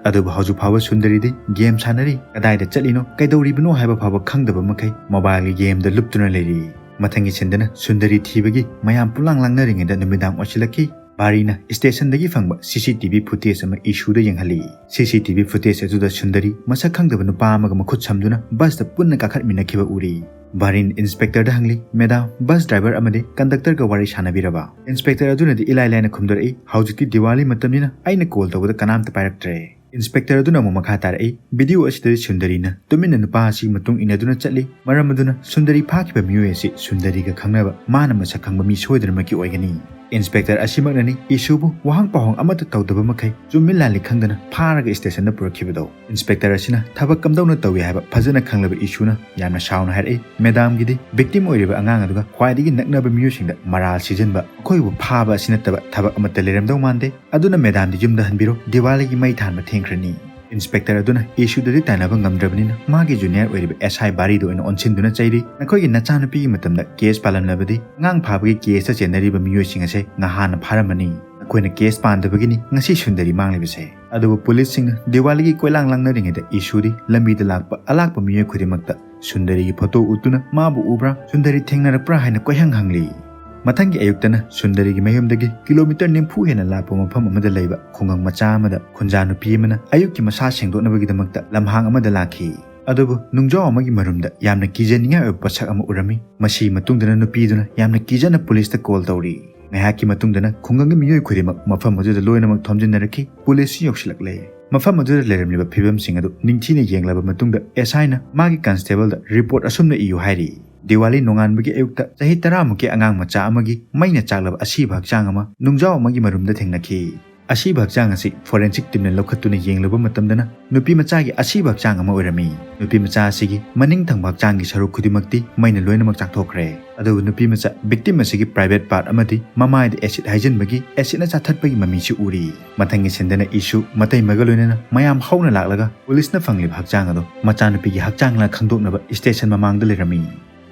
ꯑꯗꯨꯕꯨ ꯍꯧꯖꯤꯛ ꯐꯥꯎꯕ ꯁꯨꯟꯗꯔꯤꯗꯤ ꯒꯦꯝ ꯁꯥꯟꯅꯔꯤ, ꯀꯗꯥꯏꯗ ꯆꯠꯂꯤꯅꯣ, ꯀꯩꯗꯧꯔꯤꯕꯅꯣ ꯍꯥꯏꯕ ꯐꯥꯎꯕ ꯈꯪꯗꯕ ꯃꯈꯩ ꯃꯣꯕꯥꯏꯜꯒꯤ ꯒꯦꯝꯗ ꯂꯨꯞꯇꯨꯅ ꯂꯩꯔꯤ꯫ ꯃꯊꯪꯒꯤ ꯁꯤꯟꯗꯅ ꯁꯨꯟꯗꯔꯤ ꯊꯤꯕꯒꯤ ꯃꯌꯥꯝ ꯄꯨꯂꯥꯡ ꯂꯥꯡꯅꯔꯤꯉꯩꯗ ꯅꯨꯃꯤꯗꯥꯡ ꯑꯣꯏꯁꯤꯜꯂꯛꯈꯤ꯫ ꯕꯥꯔꯤꯅ ꯁ꯭ꯇꯦꯁꯟꯗꯒꯤ ꯐꯪꯕ ꯁꯤ ꯁꯤ ꯇꯤ ꯚꯤ ꯐꯨꯇꯦꯖ ꯑꯃ ꯏꯁꯨꯗ ꯌꯦꯡꯍꯜꯂꯤ꯫ ꯁꯤ ꯁꯤ ꯇꯤ ꯚꯤ ꯐꯨꯇꯦꯖ ꯑꯗꯨꯗ ꯁꯨꯟꯗꯔꯤ ꯃꯁꯛ ꯈꯪꯗꯕ ꯅꯨꯄꯥ ꯑꯃꯒ ꯃꯈꯨꯠ ꯁꯝꯗꯨꯅ ꯕꯁꯇ ꯄꯨꯟꯅ ꯀꯥꯈꯠꯃꯤꯟꯅꯈꯤꯕ ꯎꯔꯤ꯫ ꯕꯥꯔꯤꯟ ꯏꯟꯁꯄꯦꯛꯇꯔꯗ ꯍꯪꯂꯤ, "ꯃꯦꯗꯥꯝ, ꯕꯁ ꯗ꯭ꯔꯥꯏꯚꯔ ꯑꯃꯗꯤ ꯀꯟꯗꯛꯇꯔꯒ ꯋꯥꯔꯤ ꯁꯥꯟꯅꯕꯤꯔꯕ?" ꯏꯟꯁꯄꯦꯛꯇꯔ ꯑꯗꯨꯅꯗꯤ ꯏꯂꯥꯏ ꯂꯥꯏꯅ ꯈꯨꯝꯗꯣꯔꯛꯏ, "ꯍꯧꯖꯤꯛꯇꯤ ꯗꯤꯋꯥꯂꯤ ꯃꯇꯝꯅꯤꯅ ꯑꯩꯅ ꯀꯣꯜ ꯇꯧꯕꯗ ꯀꯅꯥꯝꯇ ꯄꯥꯏꯔꯛꯇ꯭ꯔꯦ꯫" ꯏꯟꯁꯄꯦꯛꯇꯔ ꯑꯗꯨꯅ ꯑꯃꯨꯛ ꯃꯈꯥ ꯇꯥꯔꯛꯏ, "ꯚꯤꯗꯤꯑꯣ ꯑꯁꯤꯗꯗꯤ ꯁꯨꯟꯗꯔꯤꯅ ꯇꯨꯃꯤꯟꯅ ꯅꯨꯄꯥ ꯑꯁꯤꯒꯤ ꯃꯇꯨꯡ ꯏꯟꯅꯗꯨꯅ ꯆꯠꯂꯤ꯫ ꯃꯔꯝ ꯑꯗꯨꯅ ꯁꯨꯟꯗꯔꯤ ꯐꯥꯈꯤꯕ ꯃꯤꯑꯣꯏ ꯑꯁꯤ ꯁꯨꯟꯗꯔꯤꯒ ꯈꯪꯅꯕ ꯃꯥꯅ ꯃꯁꯛ ꯈꯪꯕ ꯃꯤ ꯁꯣꯏꯗꯅꯃꯛꯀꯤ ꯑꯣꯏꯒꯅꯤ꯫" ꯏꯟꯁꯄꯦꯛꯇꯔ ꯑꯁꯤꯃꯛꯅꯅꯤ ꯏꯁꯨꯕꯨ ꯋꯥꯍꯪ ꯄꯥꯎꯍꯪ ꯑꯃꯠꯇ ꯇꯧꯗꯕ ꯃꯈꯩ ꯆꯨꯝꯃꯤ ꯂꯥꯜꯂꯤ ꯈꯪꯗꯅ ꯐꯥꯔꯒ ꯁ꯭ꯇꯦꯁꯟꯗ ꯄꯨꯔꯛꯈꯤꯕꯗꯣ꯫ ꯏꯟꯁꯄꯦꯛꯇꯔ ꯑꯁꯤꯅ ꯊꯕꯛ ꯀꯝꯗꯧꯅ ꯇꯧꯏ ꯍꯥꯏꯕ ꯐꯖꯅ ꯈꯪꯂꯕ ꯏꯁꯨꯅ ꯌꯥꯝꯅ ꯁꯥꯎꯅ ꯍꯥꯏꯔꯛꯏ, "ꯃꯦꯗꯥꯝꯒꯤꯗꯤ ꯚꯤꯛꯇꯤꯝ ꯑꯣꯏꯔꯤꯕ ꯑꯉꯥꯡ ꯑꯗꯨꯒ ꯈ꯭ꯋꯥꯏꯗꯒꯤ ꯅꯛꯅꯕ ꯃꯤꯑꯣꯏꯁꯤꯡꯗ ꯃꯔꯥꯜ ꯁꯤꯖꯤꯟꯕ, ꯃꯈꯣꯏꯕꯨ ꯐꯥꯕ ꯑꯁꯤ ꯅꯠꯇꯕ ꯊꯕꯛ ꯑꯃꯠꯇ ꯂꯩꯔꯝꯗꯧ ꯃꯥꯟꯗꯦ꯫ ꯑꯗꯨꯅ ꯃꯦꯗꯥꯝꯗꯤ ꯌꯨꯝꯗ ꯍꯟꯕꯤꯔꯣ, ꯗꯤꯋꯥꯂꯤꯒꯤ ꯃꯩ ꯊꯥꯟꯕ ꯊꯦꯡꯈ꯭ꯔꯅꯤ"꯫ ꯏꯟꯁꯄꯦꯛꯇꯔ ꯑꯗꯨꯅ ꯏꯁꯨꯗꯗꯤ ꯇꯥꯏꯅꯕ ꯉꯝꯗ꯭ꯔꯕꯅꯤꯅ ꯃꯥꯒꯤ ꯖꯨꯅꯤꯌꯔ ꯑꯣꯏꯔꯤꯕ ꯑꯦꯁ ꯑꯥꯏ ꯕꯥꯔꯤꯗ ꯑꯣꯏꯅ ꯑꯣꯟꯁꯤꯟꯗꯨꯅ ꯆꯩꯔꯤ, "ꯅꯈꯣꯏꯒꯤ ꯅꯆꯥꯅꯨꯄꯤꯒꯤ ꯃꯇꯝꯗ ꯀꯦꯁ ꯄꯥꯜꯂꯝꯂꯕꯗꯤ ꯑꯉꯥꯡ ꯐꯥꯕꯒꯤ ꯀꯦꯁꯇ ꯆꯦꯟꯅꯔꯤꯕ ꯃꯤꯑꯣꯏꯁꯤꯡ ꯑꯁꯦ ꯉꯍꯥꯟꯅ ꯐꯥꯔꯝꯃꯅꯤ꯫ ꯅꯈꯣꯏꯅ ꯀꯦꯁ ꯄꯥꯟꯗꯕꯒꯤꯅꯤ ꯉꯁꯤ ꯁꯨꯟꯗꯔꯤ ꯃꯥꯡꯂꯤꯕꯁꯦ"꯫ ꯑꯗꯨꯕꯨ ꯄꯨꯂꯤꯁꯁꯤꯡꯅ ꯗꯤꯋꯥꯂꯤꯒꯤ ꯀꯣꯏꯂꯥꯡ ꯂꯥꯡꯅꯔꯤꯉꯩꯗ ꯏꯁꯨꯗꯤ ꯂꯝꯕꯤꯗ ꯂꯥꯛꯄ ꯑꯂꯥꯛꯄ ꯃꯤꯑꯣꯏ ꯈꯨꯗꯤꯡꯃꯛꯇ ꯁꯨꯟꯗꯔꯤꯒꯤ ꯐꯣꯇꯣ ꯎꯠꯇꯨꯅ ꯃꯥꯕꯨ ꯎꯕ꯭ꯔꯥ, ꯁꯨꯟꯗꯔꯤ ꯊꯦꯡꯅꯔꯛꯄ꯭ꯔꯥ ꯍꯥꯏꯅ ꯀꯣꯏꯍꯪ ꯍꯪꯂꯤ꯫ ꯃꯊꯪꯒꯤ ꯑꯌꯨꯛꯇꯅ ꯁꯨꯟꯗꯔꯤꯒꯤ ꯃꯌꯨꯝꯗꯒꯤ ꯀꯤꯂꯣꯃꯤꯇꯔ ꯅꯤꯐꯨ ꯍꯦꯟꯅ ꯂꯥꯞꯄ ꯃꯐꯝ ꯑꯃꯗ ꯂꯩꯕ ꯈꯨꯡꯒꯪ ꯃꯆꯥ ꯑꯃꯗ ꯈꯨꯟꯖꯥ ꯅꯨꯄꯤ ꯑꯃꯅ ꯑꯌꯨꯛꯀꯤ ꯃꯁꯥ ꯁꯦꯡꯗꯣꯛꯅꯕꯒꯤꯗꯃꯛꯇ ꯂꯝꯍꯥꯡ ꯑꯃꯗ ꯂꯥꯛꯈꯤ꯫ ꯑꯗꯨꯕꯨ ꯅꯨꯡꯖꯥꯎ ꯑꯃꯒꯤ ꯃꯔꯨꯝꯗ ꯌꯥꯝꯅ ꯀꯤꯖꯅꯤꯡꯉꯥꯏ ꯑꯣꯏꯕ ꯄꯣꯠꯁꯛ ꯑꯃ ꯎꯔꯝꯃꯤ꯫ ꯃꯁꯤ ꯃꯇꯨꯡꯗꯅ ꯅꯨꯄꯤꯗꯨꯅ ꯌꯥꯝꯅ ꯀꯤꯖꯅ ꯄꯨꯂꯤꯁꯇ ꯀꯣꯜ ꯇꯧꯔꯤ꯫ ꯉꯥꯏꯍꯥꯛꯀꯤ ꯃꯇꯨꯡꯗꯅ ꯈꯨꯡꯒꯪꯒꯤ ꯃꯤꯑꯣꯏ ꯈꯨꯗꯤꯡꯃꯛ ꯃꯐꯝ ꯑꯗꯨꯗ ꯂꯣꯏꯅꯃꯛ ꯊꯣꯝꯖꯤꯟꯅꯔꯛꯈꯤ꯫ ꯄꯨꯂꯤꯁꯁꯨ ꯌꯧꯁꯤꯜꯂꯛꯂꯦ꯫ ꯃꯐꯝ ꯑꯗꯨꯗ ꯂꯩꯔꯝꯂꯤꯕ ꯐꯤꯕꯝꯁꯤꯡ ꯑꯗꯨ ꯅꯤꯡꯊꯤꯅ ꯌꯦꯡꯂꯕ ꯃꯇꯨꯡꯗ ꯑꯦꯁ ꯑꯥꯏꯅ ꯃꯥꯒꯤ ꯀꯟꯁꯇꯦꯕꯜꯗ ꯔꯤꯄꯣꯔꯠ ꯑꯁꯨꯝꯅ ꯏꯌꯨ ꯍꯥꯏꯔꯤ, "ꯗꯤꯋꯥꯂꯤ ꯅꯣꯡꯉꯥꯟꯕꯒꯤ ꯑꯌꯨꯛꯇ ꯆꯍꯤ ꯇꯔꯥꯃꯨꯛꯀꯤ ꯑꯉꯥꯡ ꯃꯆꯥ ꯑꯃꯒꯤ ꯃꯩꯅ ꯆꯥꯛꯂꯕ ꯑꯁꯤꯕ ꯍꯛꯆꯥꯡ ꯑꯃ ꯅꯨꯡꯖꯥꯎ ꯑꯃꯒꯤ ꯃꯔꯨꯝꯗ ꯊꯦꯡꯅꯈꯤ꯫ ꯑꯁꯤꯕ ꯍꯛꯆꯥꯡ ꯑꯁꯤ ꯐꯣꯔꯦꯟꯁꯤꯛ ꯇꯤꯝꯅ ꯂꯧꯈꯠꯇꯨꯅ ꯌꯦꯡꯂꯨꯕ ꯃꯇꯝꯗꯅ ꯅꯨꯄꯤ ꯃꯆꯥꯒꯤ ꯑꯁꯤꯕ ꯍꯛꯆꯥꯡ ꯑꯃ ꯑꯣꯏꯔꯝꯃꯤ꯫ ꯅꯨꯄꯤ ꯃꯆꯥ ꯑꯁꯤꯒꯤ ꯃꯅꯤꯡ ꯊꯪꯕ ꯍꯛꯆꯥꯡꯒꯤ ꯁꯔꯨꯛ ꯈꯨꯗꯤꯡꯃꯛꯇꯤ ꯃꯩꯅ ꯂꯣꯏꯅꯃꯛ ꯆꯥꯛꯊꯣꯛꯈ꯭ꯔꯦ꯫ ꯑꯗꯨꯕꯨ ꯅꯨꯄꯤ ꯃꯆꯥ ꯚꯤꯛꯇꯤꯝ ꯑꯁꯤꯒꯤ ꯄ꯭ꯔꯥꯏꯚꯦꯠ ꯄꯥꯔꯠ ꯑꯃꯗꯤ ꯃꯃꯥꯏꯗ ꯑꯦꯁꯤꯠ ꯍꯩꯖꯤꯟꯕꯒꯤ ꯑꯦꯁꯤꯠꯅ ꯆꯥꯊꯠꯄꯒꯤ ꯃꯃꯤꯁꯨ ꯎꯔꯤ"꯫ ꯃꯊꯪꯒꯤ ꯁꯤꯟꯗꯅ ꯏꯁꯨ ꯃꯇꯩꯃꯒ ꯂꯣꯏꯅꯅ ꯃꯌꯥꯝ ꯍꯧꯅ ꯂꯥꯛꯂꯒ ꯄꯨꯂꯤꯁꯅ ꯐꯪꯂꯤꯕ ꯍꯛꯆꯥꯡ ꯑꯗꯨ ꯃꯆꯥꯅꯨꯄꯤꯒꯤ ꯍꯛꯆꯥꯡꯂ ꯈꯪꯗꯣꯛꯅꯕ ꯁ꯭ꯇꯦꯁꯟ ꯃꯃꯥꯡꯗ ꯂꯩꯔꯝꯃꯤ꯫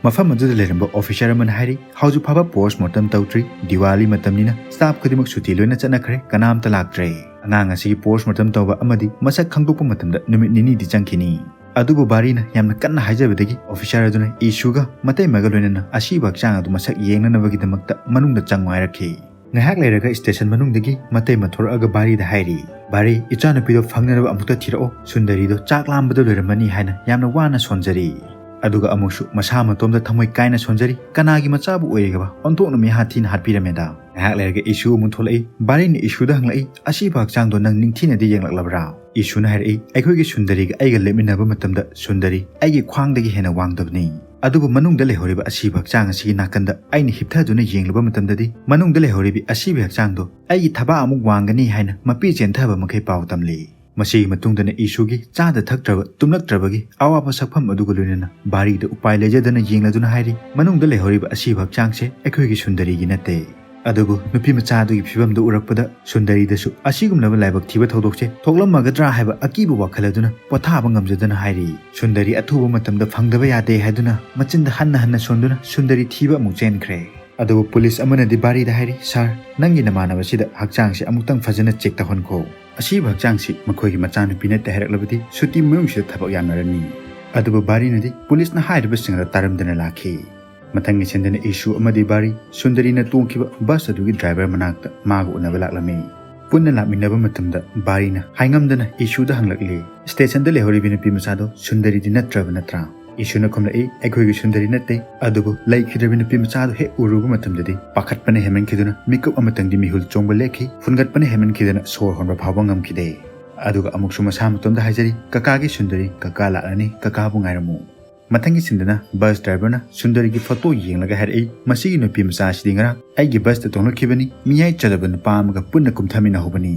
ꯃꯐꯝ ꯑꯗꯨꯗ ꯂꯩꯔꯝꯕ ꯑꯣꯐꯤꯁꯔ ꯑꯃꯅ ꯍꯥꯏꯔꯤ, "ꯍꯧꯖꯤꯛ ꯐꯥꯎꯕ ꯄꯣꯁꯃꯣꯔꯇꯝ ꯇꯧꯗ꯭ꯔꯤ꯫ ꯗꯤꯋꯥꯂꯤ ꯃꯇꯝꯅꯤꯅ ꯁ꯭ꯇꯥꯐ ꯈꯨꯗꯤꯡꯃꯛ ꯁꯨꯇꯤ ꯂꯣꯏꯅ ꯆꯠꯅꯈ꯭ꯔꯦ, ꯀꯅꯥꯝꯇ ꯂꯥꯛꯇ꯭ꯔꯦ꯫ ꯑꯉꯥꯡ ꯑꯁꯤꯒꯤ ꯄꯣꯁꯃꯣꯔꯇꯝ ꯇꯧꯕ ꯑꯃꯗꯤ ꯃꯁꯛ ꯈꯪꯗꯣꯛꯄ ꯃꯇꯝꯗ ꯅꯨꯃꯤꯠ ꯅꯤꯅꯤꯗꯤ ꯆꯪꯈꯤꯅꯤ"꯫ ꯑꯗꯨꯕꯨ ꯕꯥꯔꯤꯅ ꯌꯥꯝꯅ ꯀꯟꯅ ꯍꯥꯏꯖꯕꯗꯒꯤ ꯑꯣꯐꯤꯁꯔ ꯑꯗꯨꯅ ꯏꯁꯨꯒ ꯃꯇꯩꯃꯒ ꯂꯣꯏꯅꯅ ꯑꯁꯤꯕ ꯍꯛꯆꯥꯡ ꯑꯗꯨ ꯃꯁꯛ ꯌꯦꯡꯅꯅꯕꯒꯤꯗꯃꯛꯇ ꯃꯅꯨꯡꯗ ꯆꯪꯉꯨ ꯍꯥꯏꯔꯛꯈꯤ꯫ ꯉꯥꯏꯍꯥꯛ ꯂꯩꯔꯒ ꯁ꯭ꯇꯦꯁꯟ ꯃꯅꯨꯡꯗꯒꯤ ꯃꯇꯩꯃ ꯊꯣꯔꯛꯑꯒ ꯕꯥꯔꯤꯗ ꯍꯥꯏꯔꯤ, "ꯕꯥꯔꯤ, ꯏꯆꯥꯅꯨꯄꯤꯗꯣ ꯐꯪꯅꯅꯕ ꯑꯃꯨꯛꯇ ꯊꯤꯔꯛꯑꯣ, ꯁꯨꯟꯗꯔꯤꯗꯣ ꯆꯥꯛ ꯂꯥꯝꯕꯗ ꯂꯣꯏꯔꯝꯃꯅꯤ" ꯍꯥꯏꯅ ꯌꯥꯝꯅ ꯋꯥꯅ ꯁꯣꯟꯖꯔꯤ꯫ ꯑꯗꯨꯒ ꯑꯃꯨꯛꯁꯨ ꯃꯁꯥ ꯃꯇꯣꯝꯗ ꯊꯃꯣꯏ ꯀꯥꯏꯅ ꯁꯣꯟꯖꯔꯤ, "ꯀꯅꯥꯒꯤ ꯃꯆꯥꯕꯨ ꯑꯣꯏꯔꯤꯒꯕ? ꯑꯣꯟꯊꯣꯛꯅ ꯃꯤꯍꯥꯠ ꯊꯤꯅ ꯍꯥꯠꯄꯤꯔꯝꯃꯦꯗ"꯫ ꯉꯥꯏꯍꯥꯛ ꯂꯩꯔꯒ ꯏꯁꯨ ꯑꯃꯨꯛ ꯊꯣꯛꯂꯛꯏ꯫ ꯕꯥꯔꯤꯅ ꯏꯁꯨꯗ ꯍꯪꯂꯛꯏ, "ꯑꯁꯤꯕ ꯍꯛꯆꯥꯡꯗꯣ ꯅꯪ ꯅꯤꯡꯊꯤꯅꯗꯤ ꯌꯦꯡꯂꯛꯂꯕ꯭ꯔꯥ?" ꯏꯁꯨꯅ ꯍꯥꯏꯔꯛꯏ, "ꯑꯩꯈꯣꯏꯒꯤ ꯁꯨꯟꯗꯔꯤꯒ ꯑꯩꯒ ꯂꯦꯞꯃꯤꯟꯅꯕ ꯃꯇꯝꯗ ꯁꯨꯟꯗꯔꯤ ꯑꯩꯒꯤ ꯈ꯭ꯋꯥꯡꯗꯒꯤ ꯍꯦꯟꯅ ꯋꯥꯡꯗꯕꯅꯤ"꯫ ꯑꯗꯨꯕꯨ ꯃꯅꯨꯡꯗ ꯂꯩꯍꯧꯔꯤꯕ ꯑꯁꯤꯕ ꯍꯛꯆꯥꯡ ꯑꯁꯤꯒꯤ ꯅꯥꯀꯟꯗ ꯑꯩꯅ ꯍꯤꯞꯊꯗꯨꯅ ꯌꯦꯡꯂꯨꯕ ꯃꯇꯝꯗꯗꯤ, ꯃꯅꯨꯡꯗ ꯂꯩꯍꯧꯔꯤꯕ ꯑꯁꯤꯕ ꯍꯛꯆꯥꯡꯗꯣ ꯑꯩꯒꯤ ꯊꯕꯥꯛ ꯑꯃꯨꯛ ꯋꯥꯡꯒꯅꯤ ꯍꯥꯏꯅ ꯃꯄꯤ ꯆꯦꯟꯊꯕ ꯃꯈꯩ ꯄꯥꯎ ꯇꯝꯂꯤ꯫ ꯃꯁꯤꯒꯤ ꯃꯇꯨꯡꯗꯅ ꯏꯁꯨꯒꯤ ꯆꯥꯗ ꯊꯛꯇ꯭ꯔꯕ, ꯇꯨꯝꯂꯛꯇ꯭ꯔꯕꯒꯤ ꯑꯋꯥꯕ ꯁꯛꯐꯝ ꯑꯗꯨꯒ ꯂꯣꯏꯅꯅ ꯕꯥꯔꯤꯗ ꯎꯄꯥꯏ ꯂꯩꯖꯗꯅ ꯌꯦꯡꯂꯗꯨꯅ ꯍꯥꯏꯔꯤ, "ꯃꯅꯨꯡꯗ ꯂꯩꯍꯧꯔꯤꯕ ꯑꯁꯤꯕ ꯍꯛꯆꯥꯡꯁꯦ ꯑꯩꯈꯣꯏꯒꯤ ꯁꯨꯟꯗꯔꯤꯒꯤ ꯅꯠꯇꯦ꯫ ꯑꯗꯨꯕꯨ ꯅꯨꯄꯤ ꯃꯆꯥ ꯑꯗꯨꯒꯤ ꯐꯤꯕꯝꯗꯨ ꯎꯔꯛꯄꯗ ꯁꯨꯟꯗꯔꯤꯗꯁꯨ ꯑꯁꯤꯒꯨꯝꯂꯕ ꯂꯥꯏꯕꯛ ꯊꯤꯕ ꯊꯧꯗꯣꯛꯁꯦ ꯊꯣꯛꯂꯝꯃꯒꯗ꯭ꯔꯥ ꯍꯥꯏꯕ ꯑꯀꯤꯕ ꯋꯥꯈꯜ ꯑꯗꯨꯅ ꯄꯣꯊꯥꯕ ꯉꯝꯖꯗꯅ ꯍꯥꯏꯔꯤ, ꯁꯨꯟꯗꯔꯤ ꯑꯊꯨꯕ ꯃꯇꯝꯗ ꯐꯪꯗꯕ ꯌꯥꯗꯦ ꯍꯥꯏꯗꯨꯅ ꯃꯆꯤꯟꯗ ꯍꯟꯅ ꯍꯟꯅ ꯁꯣꯟꯗꯨꯅ ꯁꯨꯟꯗꯔꯤ ꯊꯤꯕ ꯑꯃꯨꯛ ꯆꯦꯟꯈ꯭ꯔꯦ꯫ ꯑꯗꯨꯕꯨ ꯄꯨꯂꯤꯁ ꯑꯃꯅꯗꯤ ꯕꯥꯔꯤꯗ ꯍꯥꯏꯔꯤ, "ꯁꯥꯔ, ꯅꯪꯒꯤ ꯅꯃꯥꯟꯅꯕꯁꯤꯗ ꯍꯛꯆꯥꯡꯁꯤ ꯑꯃꯨꯛꯇꯪ ꯐꯖꯅ ꯆꯦꯛ ꯇꯧꯍꯟꯈꯣ꯫ ꯑꯁꯤꯕ ꯍꯛꯆꯥꯡꯁꯤ ꯃꯈꯣꯏꯒꯤ ꯃꯆꯥꯅꯨꯄꯤ ꯅꯠꯇꯦ ꯍꯥꯏꯔꯛꯂꯕꯗꯤ ꯁꯨꯇꯤ ꯃꯅꯨꯡꯁꯤꯗ ꯊꯕꯛ ꯌꯥꯅꯔꯅꯤ"꯫ ꯑꯗꯨꯕꯨ ꯕꯥꯔꯤꯅꯗꯤ ꯄꯨꯂꯤꯁꯅ ꯍꯥꯏꯔꯤꯕꯁꯤꯡ ꯑꯗꯨ ꯇꯥꯔꯝꯗꯅ ꯂꯥꯛꯈꯤ꯫ ꯃꯊꯪꯒꯤ ꯁꯤꯟꯗꯅ ꯏꯁꯨ ꯑꯃꯗꯤ ꯕꯥꯔꯤ ꯁꯨꯟꯗꯔꯤꯅ ꯇꯣꯡꯈꯤꯕ ꯕꯁ ꯑꯗꯨꯒꯤ ꯗ꯭ꯔꯥꯏꯚꯔ ꯃꯅꯥꯛꯇ ꯃꯥꯒ ꯎꯅꯕ ꯂꯥꯛꯂꯝꯃꯤ꯫ ꯄꯨꯟꯅ ꯂꯥꯛꯃꯤꯟꯅꯕ ꯃꯇꯝꯗ ꯕꯥꯔꯤꯅ ꯍꯥꯏꯉꯝꯗꯅ ꯏꯁꯨꯗ ꯍꯪꯂꯛꯂꯤ, "ꯁ꯭ꯇꯦꯁꯟꯗ ꯂꯩꯍꯧꯔꯤꯕꯤ ꯅꯨꯄꯤ ꯃꯆꯥꯗꯣ ꯁꯨꯟꯗꯔꯤꯗꯤ ꯅꯠꯇ꯭ꯔꯕ ꯅꯠꯇ꯭ꯔꯥ?" ꯏꯁꯨꯅ ꯈꯨꯝꯂꯛꯏ, "ꯑꯩꯈꯣꯏꯒꯤ ꯁꯨꯟꯗꯔꯤ ꯅꯠꯇꯦ, ꯑꯗꯨꯕꯨ ꯂꯩꯈꯤꯗ꯭ꯔꯕꯤ ꯅꯨꯄꯤ ꯃꯆꯥꯗꯨ ꯍꯦꯛ ꯎꯔꯨꯕ ꯃꯇꯝꯗꯗꯤ ꯄꯥꯈꯠꯄꯅ ꯍꯦꯟꯃꯟꯈꯤꯗꯨꯅ ꯃꯤꯀꯨꯞ ꯑꯃꯇꯪꯗꯤ ꯃꯤꯍꯨꯜ ꯆꯣꯡꯕ ꯂꯦꯞꯈꯤ, ꯐꯨꯟꯒꯠꯄꯅ ꯍꯦꯟꯃꯟꯈꯤꯗꯅ ꯁꯣꯔ ꯍꯣꯟꯕ ꯐꯥꯎꯕ ꯉꯝꯈꯤꯗꯦ꯫ ꯑꯗꯨꯒ ꯑꯃꯨꯛꯁꯨ ꯃꯁꯥ ꯃꯇꯣꯝꯗ ꯍꯥꯏꯖꯔꯤ, 'ꯀꯀꯥꯒꯤ ꯁꯨꯟꯗꯔꯤ, ꯀꯀꯥ ꯂꯥꯛꯂꯅꯤ, ꯀꯀꯥꯕꯨ ꯉꯥꯏꯔꯝꯃꯨ.'" ꯃꯊꯪꯒꯤ ꯁꯤꯟꯗꯅ ꯕꯁ ꯗ꯭ꯔꯥꯏꯚꯔꯅ ꯁꯨꯟꯗꯔꯤꯒꯤ ꯐꯣꯇꯣ ꯌꯦꯡꯂꯒ ꯍꯥꯏꯔꯛꯏ, "ꯃꯁꯤꯒꯤ ꯅꯨꯄꯤ ꯃꯆꯥ ꯑꯁꯤꯗꯤ ꯉꯔꯥꯡ ꯑꯩꯒꯤ ꯕꯁꯇ ꯇꯣꯡꯂꯛꯈꯤꯕꯅꯤ, ꯃꯤꯌꯥꯏ ꯆꯜꯂꯕ ꯅꯨꯄꯥ ꯑꯃꯒ ꯄꯨꯟꯅ ꯀꯨꯝꯊꯃꯤꯟꯅꯍꯧꯕꯅꯤ"꯫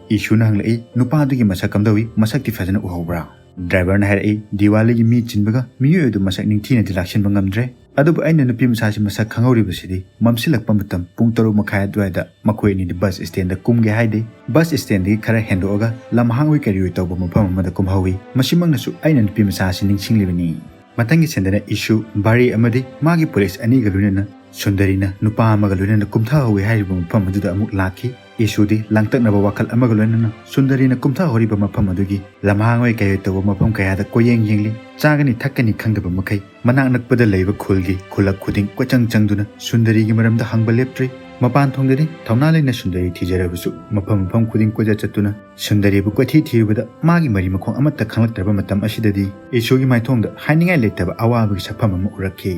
ꯏꯁꯨꯅ ꯍꯪꯂꯛꯏ, "ꯅꯨꯄꯥꯗꯨꯒꯤ ꯃꯁꯛ ꯀꯝꯗꯧꯏ? ꯃꯁꯛꯇꯤ ꯐꯖꯅ ꯎꯍꯧꯕ꯭ꯔꯥ?" ꯗ꯭ꯔꯥꯏꯚꯔꯅ ꯍꯥꯏꯔꯛꯏ, "ꯗꯤꯋꯥꯂꯤꯒꯤ ꯃꯤ ꯆꯤꯟꯕꯒ ꯃꯤꯑꯣꯏ ꯑꯗꯨ ꯃꯁꯛ ꯅꯤꯡꯊꯤꯅꯗꯤ ꯂꯥꯛꯁꯤꯟꯕ ꯉꯝꯗ꯭ꯔꯦ꯫ ꯑꯗꯨꯕꯨ ꯑꯩꯅ ꯅꯨꯄꯤ ꯃꯆꯥꯁꯤ ꯃꯁꯛ ꯈꯪꯍꯧꯔꯤꯕꯁꯤꯗꯤ ꯃꯝꯁꯤꯜꯂꯛꯄ ꯃꯇꯝ ꯄꯨꯡ ꯇꯔꯨꯛ ꯃꯈꯥꯏ ꯑꯗꯨꯋꯥꯏꯗ ꯃꯈꯣꯏ ꯑꯅꯤꯗꯤ ꯕꯁ ꯁ꯭ꯇꯦꯟꯗ ꯀꯨꯝꯒꯦ ꯍꯥꯏꯗꯦ꯫ ꯕꯁ ꯁ꯭ꯇꯦꯟꯗꯒꯤ ꯈꯔ ꯍꯦꯟꯗꯣꯛꯑꯒ ꯂꯝꯍꯥꯡ ꯑꯣꯏ ꯀꯔꯤ ꯑꯣꯏ ꯇꯧꯕ ꯃꯐꯝ ꯑꯃꯗ ꯀꯨꯝꯍꯧꯏ꯫ ꯃꯁꯤꯃꯛꯅꯁꯨ ꯑꯩꯅ ꯅꯨꯄꯤ ꯃꯆꯥ ꯑꯁꯤ ꯅꯤꯡꯁꯤꯡꯂꯤꯕꯅꯤ"꯫ ꯃꯊꯪꯒꯤ ꯁꯤꯟꯗꯅ ꯏꯁꯨ, ꯕꯥꯔꯤ ꯑꯃꯗꯤ ꯃꯥꯒꯤ ꯄꯨꯂꯤꯁ ꯑꯅꯤꯒ ꯂꯣꯏꯅꯅ ꯁꯨꯟꯗꯔꯤꯅ ꯅꯨꯄꯥ ꯑꯃꯒ ꯂꯣꯏꯅꯅ ꯀꯨꯝꯊꯍꯧꯏ ꯍꯥꯏꯔꯤꯕ ꯃꯐꯝ ꯑꯗꯨꯗ ꯑꯃꯨꯛ ꯂꯥꯛꯈꯤ꯫ ꯏꯁꯨꯗꯤ ꯂꯥꯡꯇꯛꯅꯕ ꯋꯥꯈꯜ ꯑꯃꯒ ꯂꯣꯏꯅꯅ ꯁꯨꯟꯗꯔꯤꯅ ꯀꯨꯝꯊꯍꯧꯔꯤꯕ ꯃꯐꯝ ꯑꯗꯨꯒꯤ ꯂꯝꯍꯥꯡ ꯑꯣꯏ ꯀꯩ ꯑꯣꯏ ꯇꯧꯕ ꯃꯐꯝ ꯀꯌꯥꯗ ꯀꯣꯏꯌꯦꯡ ꯌꯦꯡꯂꯤ꯫ ꯆꯥꯒꯅꯤ ꯊꯛꯀꯅꯤ ꯈꯪꯗꯕ ꯃꯈꯩ ꯃꯅꯥꯛ ꯅꯛꯄꯗ ꯂꯩꯕ ꯈꯨꯜꯒꯤ ꯈꯨꯜꯂꯛ ꯈꯨꯗꯤꯡ ꯀꯣꯏꯆꯪ ꯆꯪꯗꯨꯅ ꯁꯨꯟꯗꯔꯤꯒꯤ ꯃꯔꯝꯗ ꯍꯪꯕ ꯂꯦꯞꯇ꯭ꯔꯤ꯫ ꯃꯄꯥꯟ ꯊꯣꯡꯗꯗꯤ ꯊꯧꯅꯥ ꯂꯩꯅ ꯁꯨꯟꯗꯔꯤ ꯊꯤꯖꯔꯕꯁꯨ ꯃꯐꯝ ꯃꯐꯝ ꯈꯨꯗꯤꯡ ꯀꯣꯏꯆꯠ ꯆꯠꯇꯨꯅ ꯁꯨꯟꯗꯔꯤꯕꯨ ꯀꯣꯏꯊꯤ ꯊꯤꯔꯨꯕꯗ ꯃꯥꯒꯤ ꯃꯔꯤ ꯃꯈꯣꯡ ꯑꯃꯠꯇ ꯈꯪꯂꯛꯇ꯭ꯔꯕ ꯃꯇꯝ ꯑꯁꯤꯗꯗꯤ ꯏꯁꯨꯒꯤ ꯃꯥꯏꯊꯣꯡꯗ ꯍꯥꯏꯅꯤꯡꯉꯥꯏ ꯂꯩꯇꯕ ꯑꯋꯥꯕꯒꯤ ꯁꯛꯐꯝ ꯑꯃ ꯎꯔꯛꯈꯤ꯫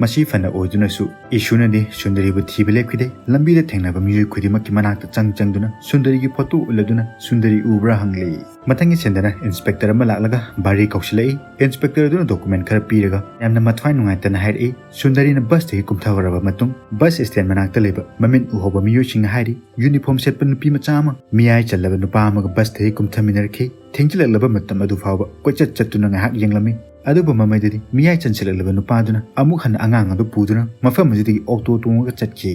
ꯃꯁꯤ ꯐꯅ ꯑꯣꯏꯗꯨꯅꯁꯨ ꯏꯁꯨꯅꯗꯤ ꯁꯨꯟꯗꯔꯤꯕꯨ ꯊꯤꯕ ꯂꯦꯞꯈꯤꯗꯦ꯫ ꯂꯝꯕꯤꯗ ꯊꯦꯡꯅꯕ ꯃꯤꯑꯣꯏ ꯈꯨꯗꯤꯡꯃꯛꯀꯤ ꯃꯅꯥꯛꯇ ꯆꯪ ꯆꯪꯗꯨꯅ ꯁꯨꯟꯗꯔꯤꯒꯤ ꯐꯣꯇꯣ ꯎꯠꯂꯗꯨꯅ ꯁꯨꯟꯗꯔꯤ ꯎꯕ꯭ꯔꯥ ꯍꯪꯂꯛꯏ꯫ ꯃꯊꯪꯒꯤ ꯁꯤꯟꯗꯅ ꯏꯟꯁꯄꯦꯛꯇꯔ ꯑꯃ ꯂꯥꯛꯂꯒ ꯕꯥꯔꯤ ꯀꯧꯁꯤꯜꯂꯛꯏ꯫ ꯏꯟꯁꯄꯦꯛꯇꯔ ꯑꯗꯨꯅ ꯗꯣꯀꯨꯃꯦꯟ ꯈꯔ ꯄꯤꯔꯒ ꯌꯥꯝꯅ ꯃꯊ꯭ꯋꯥꯏ ꯅꯨꯡꯉꯥꯏꯇꯅ ꯍꯥꯏꯔꯛꯏ, ꯁꯨꯟꯗꯔꯤꯅ ꯕꯁꯇꯒꯤ ꯀꯨꯝꯊꯈ꯭ꯔꯕ ꯃꯇꯨꯡ ꯕꯁ ꯁ꯭ꯇꯦꯟ ꯃꯅꯥꯛꯇ ꯂꯩꯕ ꯃꯃꯤꯠ ꯎꯍꯧꯕ ꯃꯤꯑꯣꯏꯁꯤꯡꯅ ꯍꯥꯏꯔꯤ, ꯌꯨꯅꯤꯐꯣꯔꯝ ꯁꯦꯠꯄ ꯅꯨꯄꯤ ꯃꯆꯥ ꯑꯃ ꯃꯤꯌꯥꯏ ꯆꯜꯂꯕ ꯅꯨꯄꯥ ꯑꯃꯒ ꯕꯁꯇꯒꯤ ꯀꯨꯝꯊꯃꯤꯟꯅꯔꯛꯈꯤ꯫ ꯊꯦꯡꯖꯤꯜꯂꯛꯂꯕ ꯃꯇꯝ ꯑꯗꯨ ꯐꯥꯎꯕ ꯀꯣꯏꯆꯠ ꯆꯠꯇꯨꯅ ꯉꯥꯏꯍꯥꯛ ꯌꯦꯡꯂꯝꯃꯤ꯫ ꯑꯗꯨꯕꯨ ꯃꯃꯩꯗꯗꯤ ꯃꯤꯌꯥꯏ ꯆꯟꯁꯤꯜꯂꯛꯂꯕ ꯅꯨꯄꯥꯗꯨꯅ ꯑꯃꯨꯛ ꯍꯟꯅ ꯑꯉꯥꯡ ꯑꯗꯨ ꯄꯨꯗꯨꯅ ꯃꯐꯝ ꯑꯁꯤꯗꯒꯤ ꯑꯣꯛꯇꯣ ꯇꯣꯡꯉꯒ ꯆꯠꯈꯤ꯫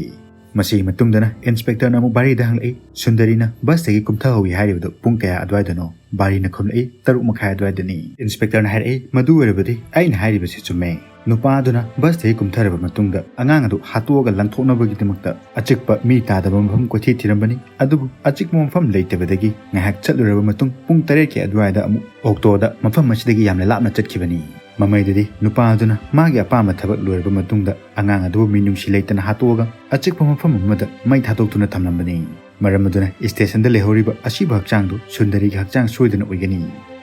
ꯃꯁꯤꯒꯤ ꯃꯇꯨꯡꯗꯅ ꯏꯟꯁꯄꯦꯛꯇꯔꯅ ꯑꯃꯨꯛ ꯕꯥꯔꯤꯗ ꯍꯪꯂꯛꯏ, ꯁꯨꯟꯗꯔꯤꯅ ꯕꯁꯇꯒꯤ ꯀꯨꯝꯊꯍꯧꯏ ꯍꯥꯏꯔꯤꯕꯗꯨ ꯄꯨꯡ ꯀꯌꯥ ꯑꯗꯨꯋꯥꯏꯗꯅꯣ? ꯕꯥꯔꯤꯅ ꯈꯨꯝꯂꯛꯏ, "ꯇꯔꯨꯛ ꯃꯈꯥꯏ ꯑꯗꯨꯋꯥꯏꯗꯅꯤ"꯫ ꯏꯟꯁꯄꯦꯛꯇꯔꯅ ꯍꯥꯏꯔꯛꯏ, "ꯃꯗꯨ ꯑꯣꯏꯔꯕꯗꯤ ꯑꯩꯅ ꯍꯥꯏꯔꯤꯕꯁꯤ ꯆꯨꯝꯃꯦ꯫ ꯅꯨꯄꯥ ꯑꯗꯨꯅ ꯕꯁꯇꯒꯤ ꯀꯨꯝꯊꯔꯕ ꯃꯇꯨꯡꯗ ꯑꯉꯥꯡ ꯑꯗꯨ ꯍꯥꯠꯇꯣꯛꯑꯒ ꯂꯪꯊꯣꯛꯅꯕꯒꯤꯗꯃꯛꯇ ꯑꯆꯤꯛꯄ ꯃꯤ ꯇꯥꯗꯕ ꯃꯐꯝ ꯀꯣꯏꯊꯤ ꯊꯤꯔꯝꯕꯅꯤ꯫ ꯑꯗꯨꯕꯨ ꯑꯆꯤꯛꯄ ꯃꯐꯝ ꯂꯩꯇꯕꯗꯒꯤ ꯉꯥꯏꯍꯥꯛ ꯆꯠꯂꯨꯔꯕ ꯃꯇꯨꯡ ꯄꯨꯡ ꯇꯔꯦꯠꯀꯤ ꯑꯗꯨꯋꯥꯏꯗ ꯑꯃꯨꯛ ꯑꯣꯛꯇꯣꯗ ꯃꯐꯝ ꯑꯁꯤꯗꯒꯤ ꯌꯥꯝꯅ ꯂꯥꯞꯅ ꯆꯠꯈꯤꯕꯅꯤ"꯫ ꯃꯃꯩꯗꯗꯤ ꯅꯨꯄꯥ ꯑꯗꯨꯅ ꯃꯥꯒꯤ ꯑꯄꯥꯝꯕ ꯊꯕꯛ ꯂꯣꯏꯔꯕ ꯃꯇꯨꯡꯗ ꯑꯉꯥꯡ ꯑꯗꯨꯕꯨ ꯃꯤꯅꯨꯡꯁꯤ ꯂꯩꯇꯅ ꯍꯥꯠꯇꯣꯛꯑꯒ ꯑꯆꯤꯛꯄ ꯃꯐꯝ ꯑꯃꯗ ꯃꯩ ꯊꯥꯗꯣꯛꯇꯨꯅ ꯊꯝꯂꯝꯕꯅꯤ꯫ ꯃꯔꯝ ꯑꯗꯨꯅ ꯁ꯭ꯇꯦꯁꯟꯗ ꯂꯩꯍꯧꯔꯤꯕ ꯑꯁꯤꯕ ꯍꯛꯆꯥꯡꯗꯨ ꯁꯨꯟꯗꯔꯤꯒꯤ ꯍꯛꯆꯥꯡ ꯁꯣꯏꯗꯅ ꯑꯣꯏꯒꯅꯤ꯫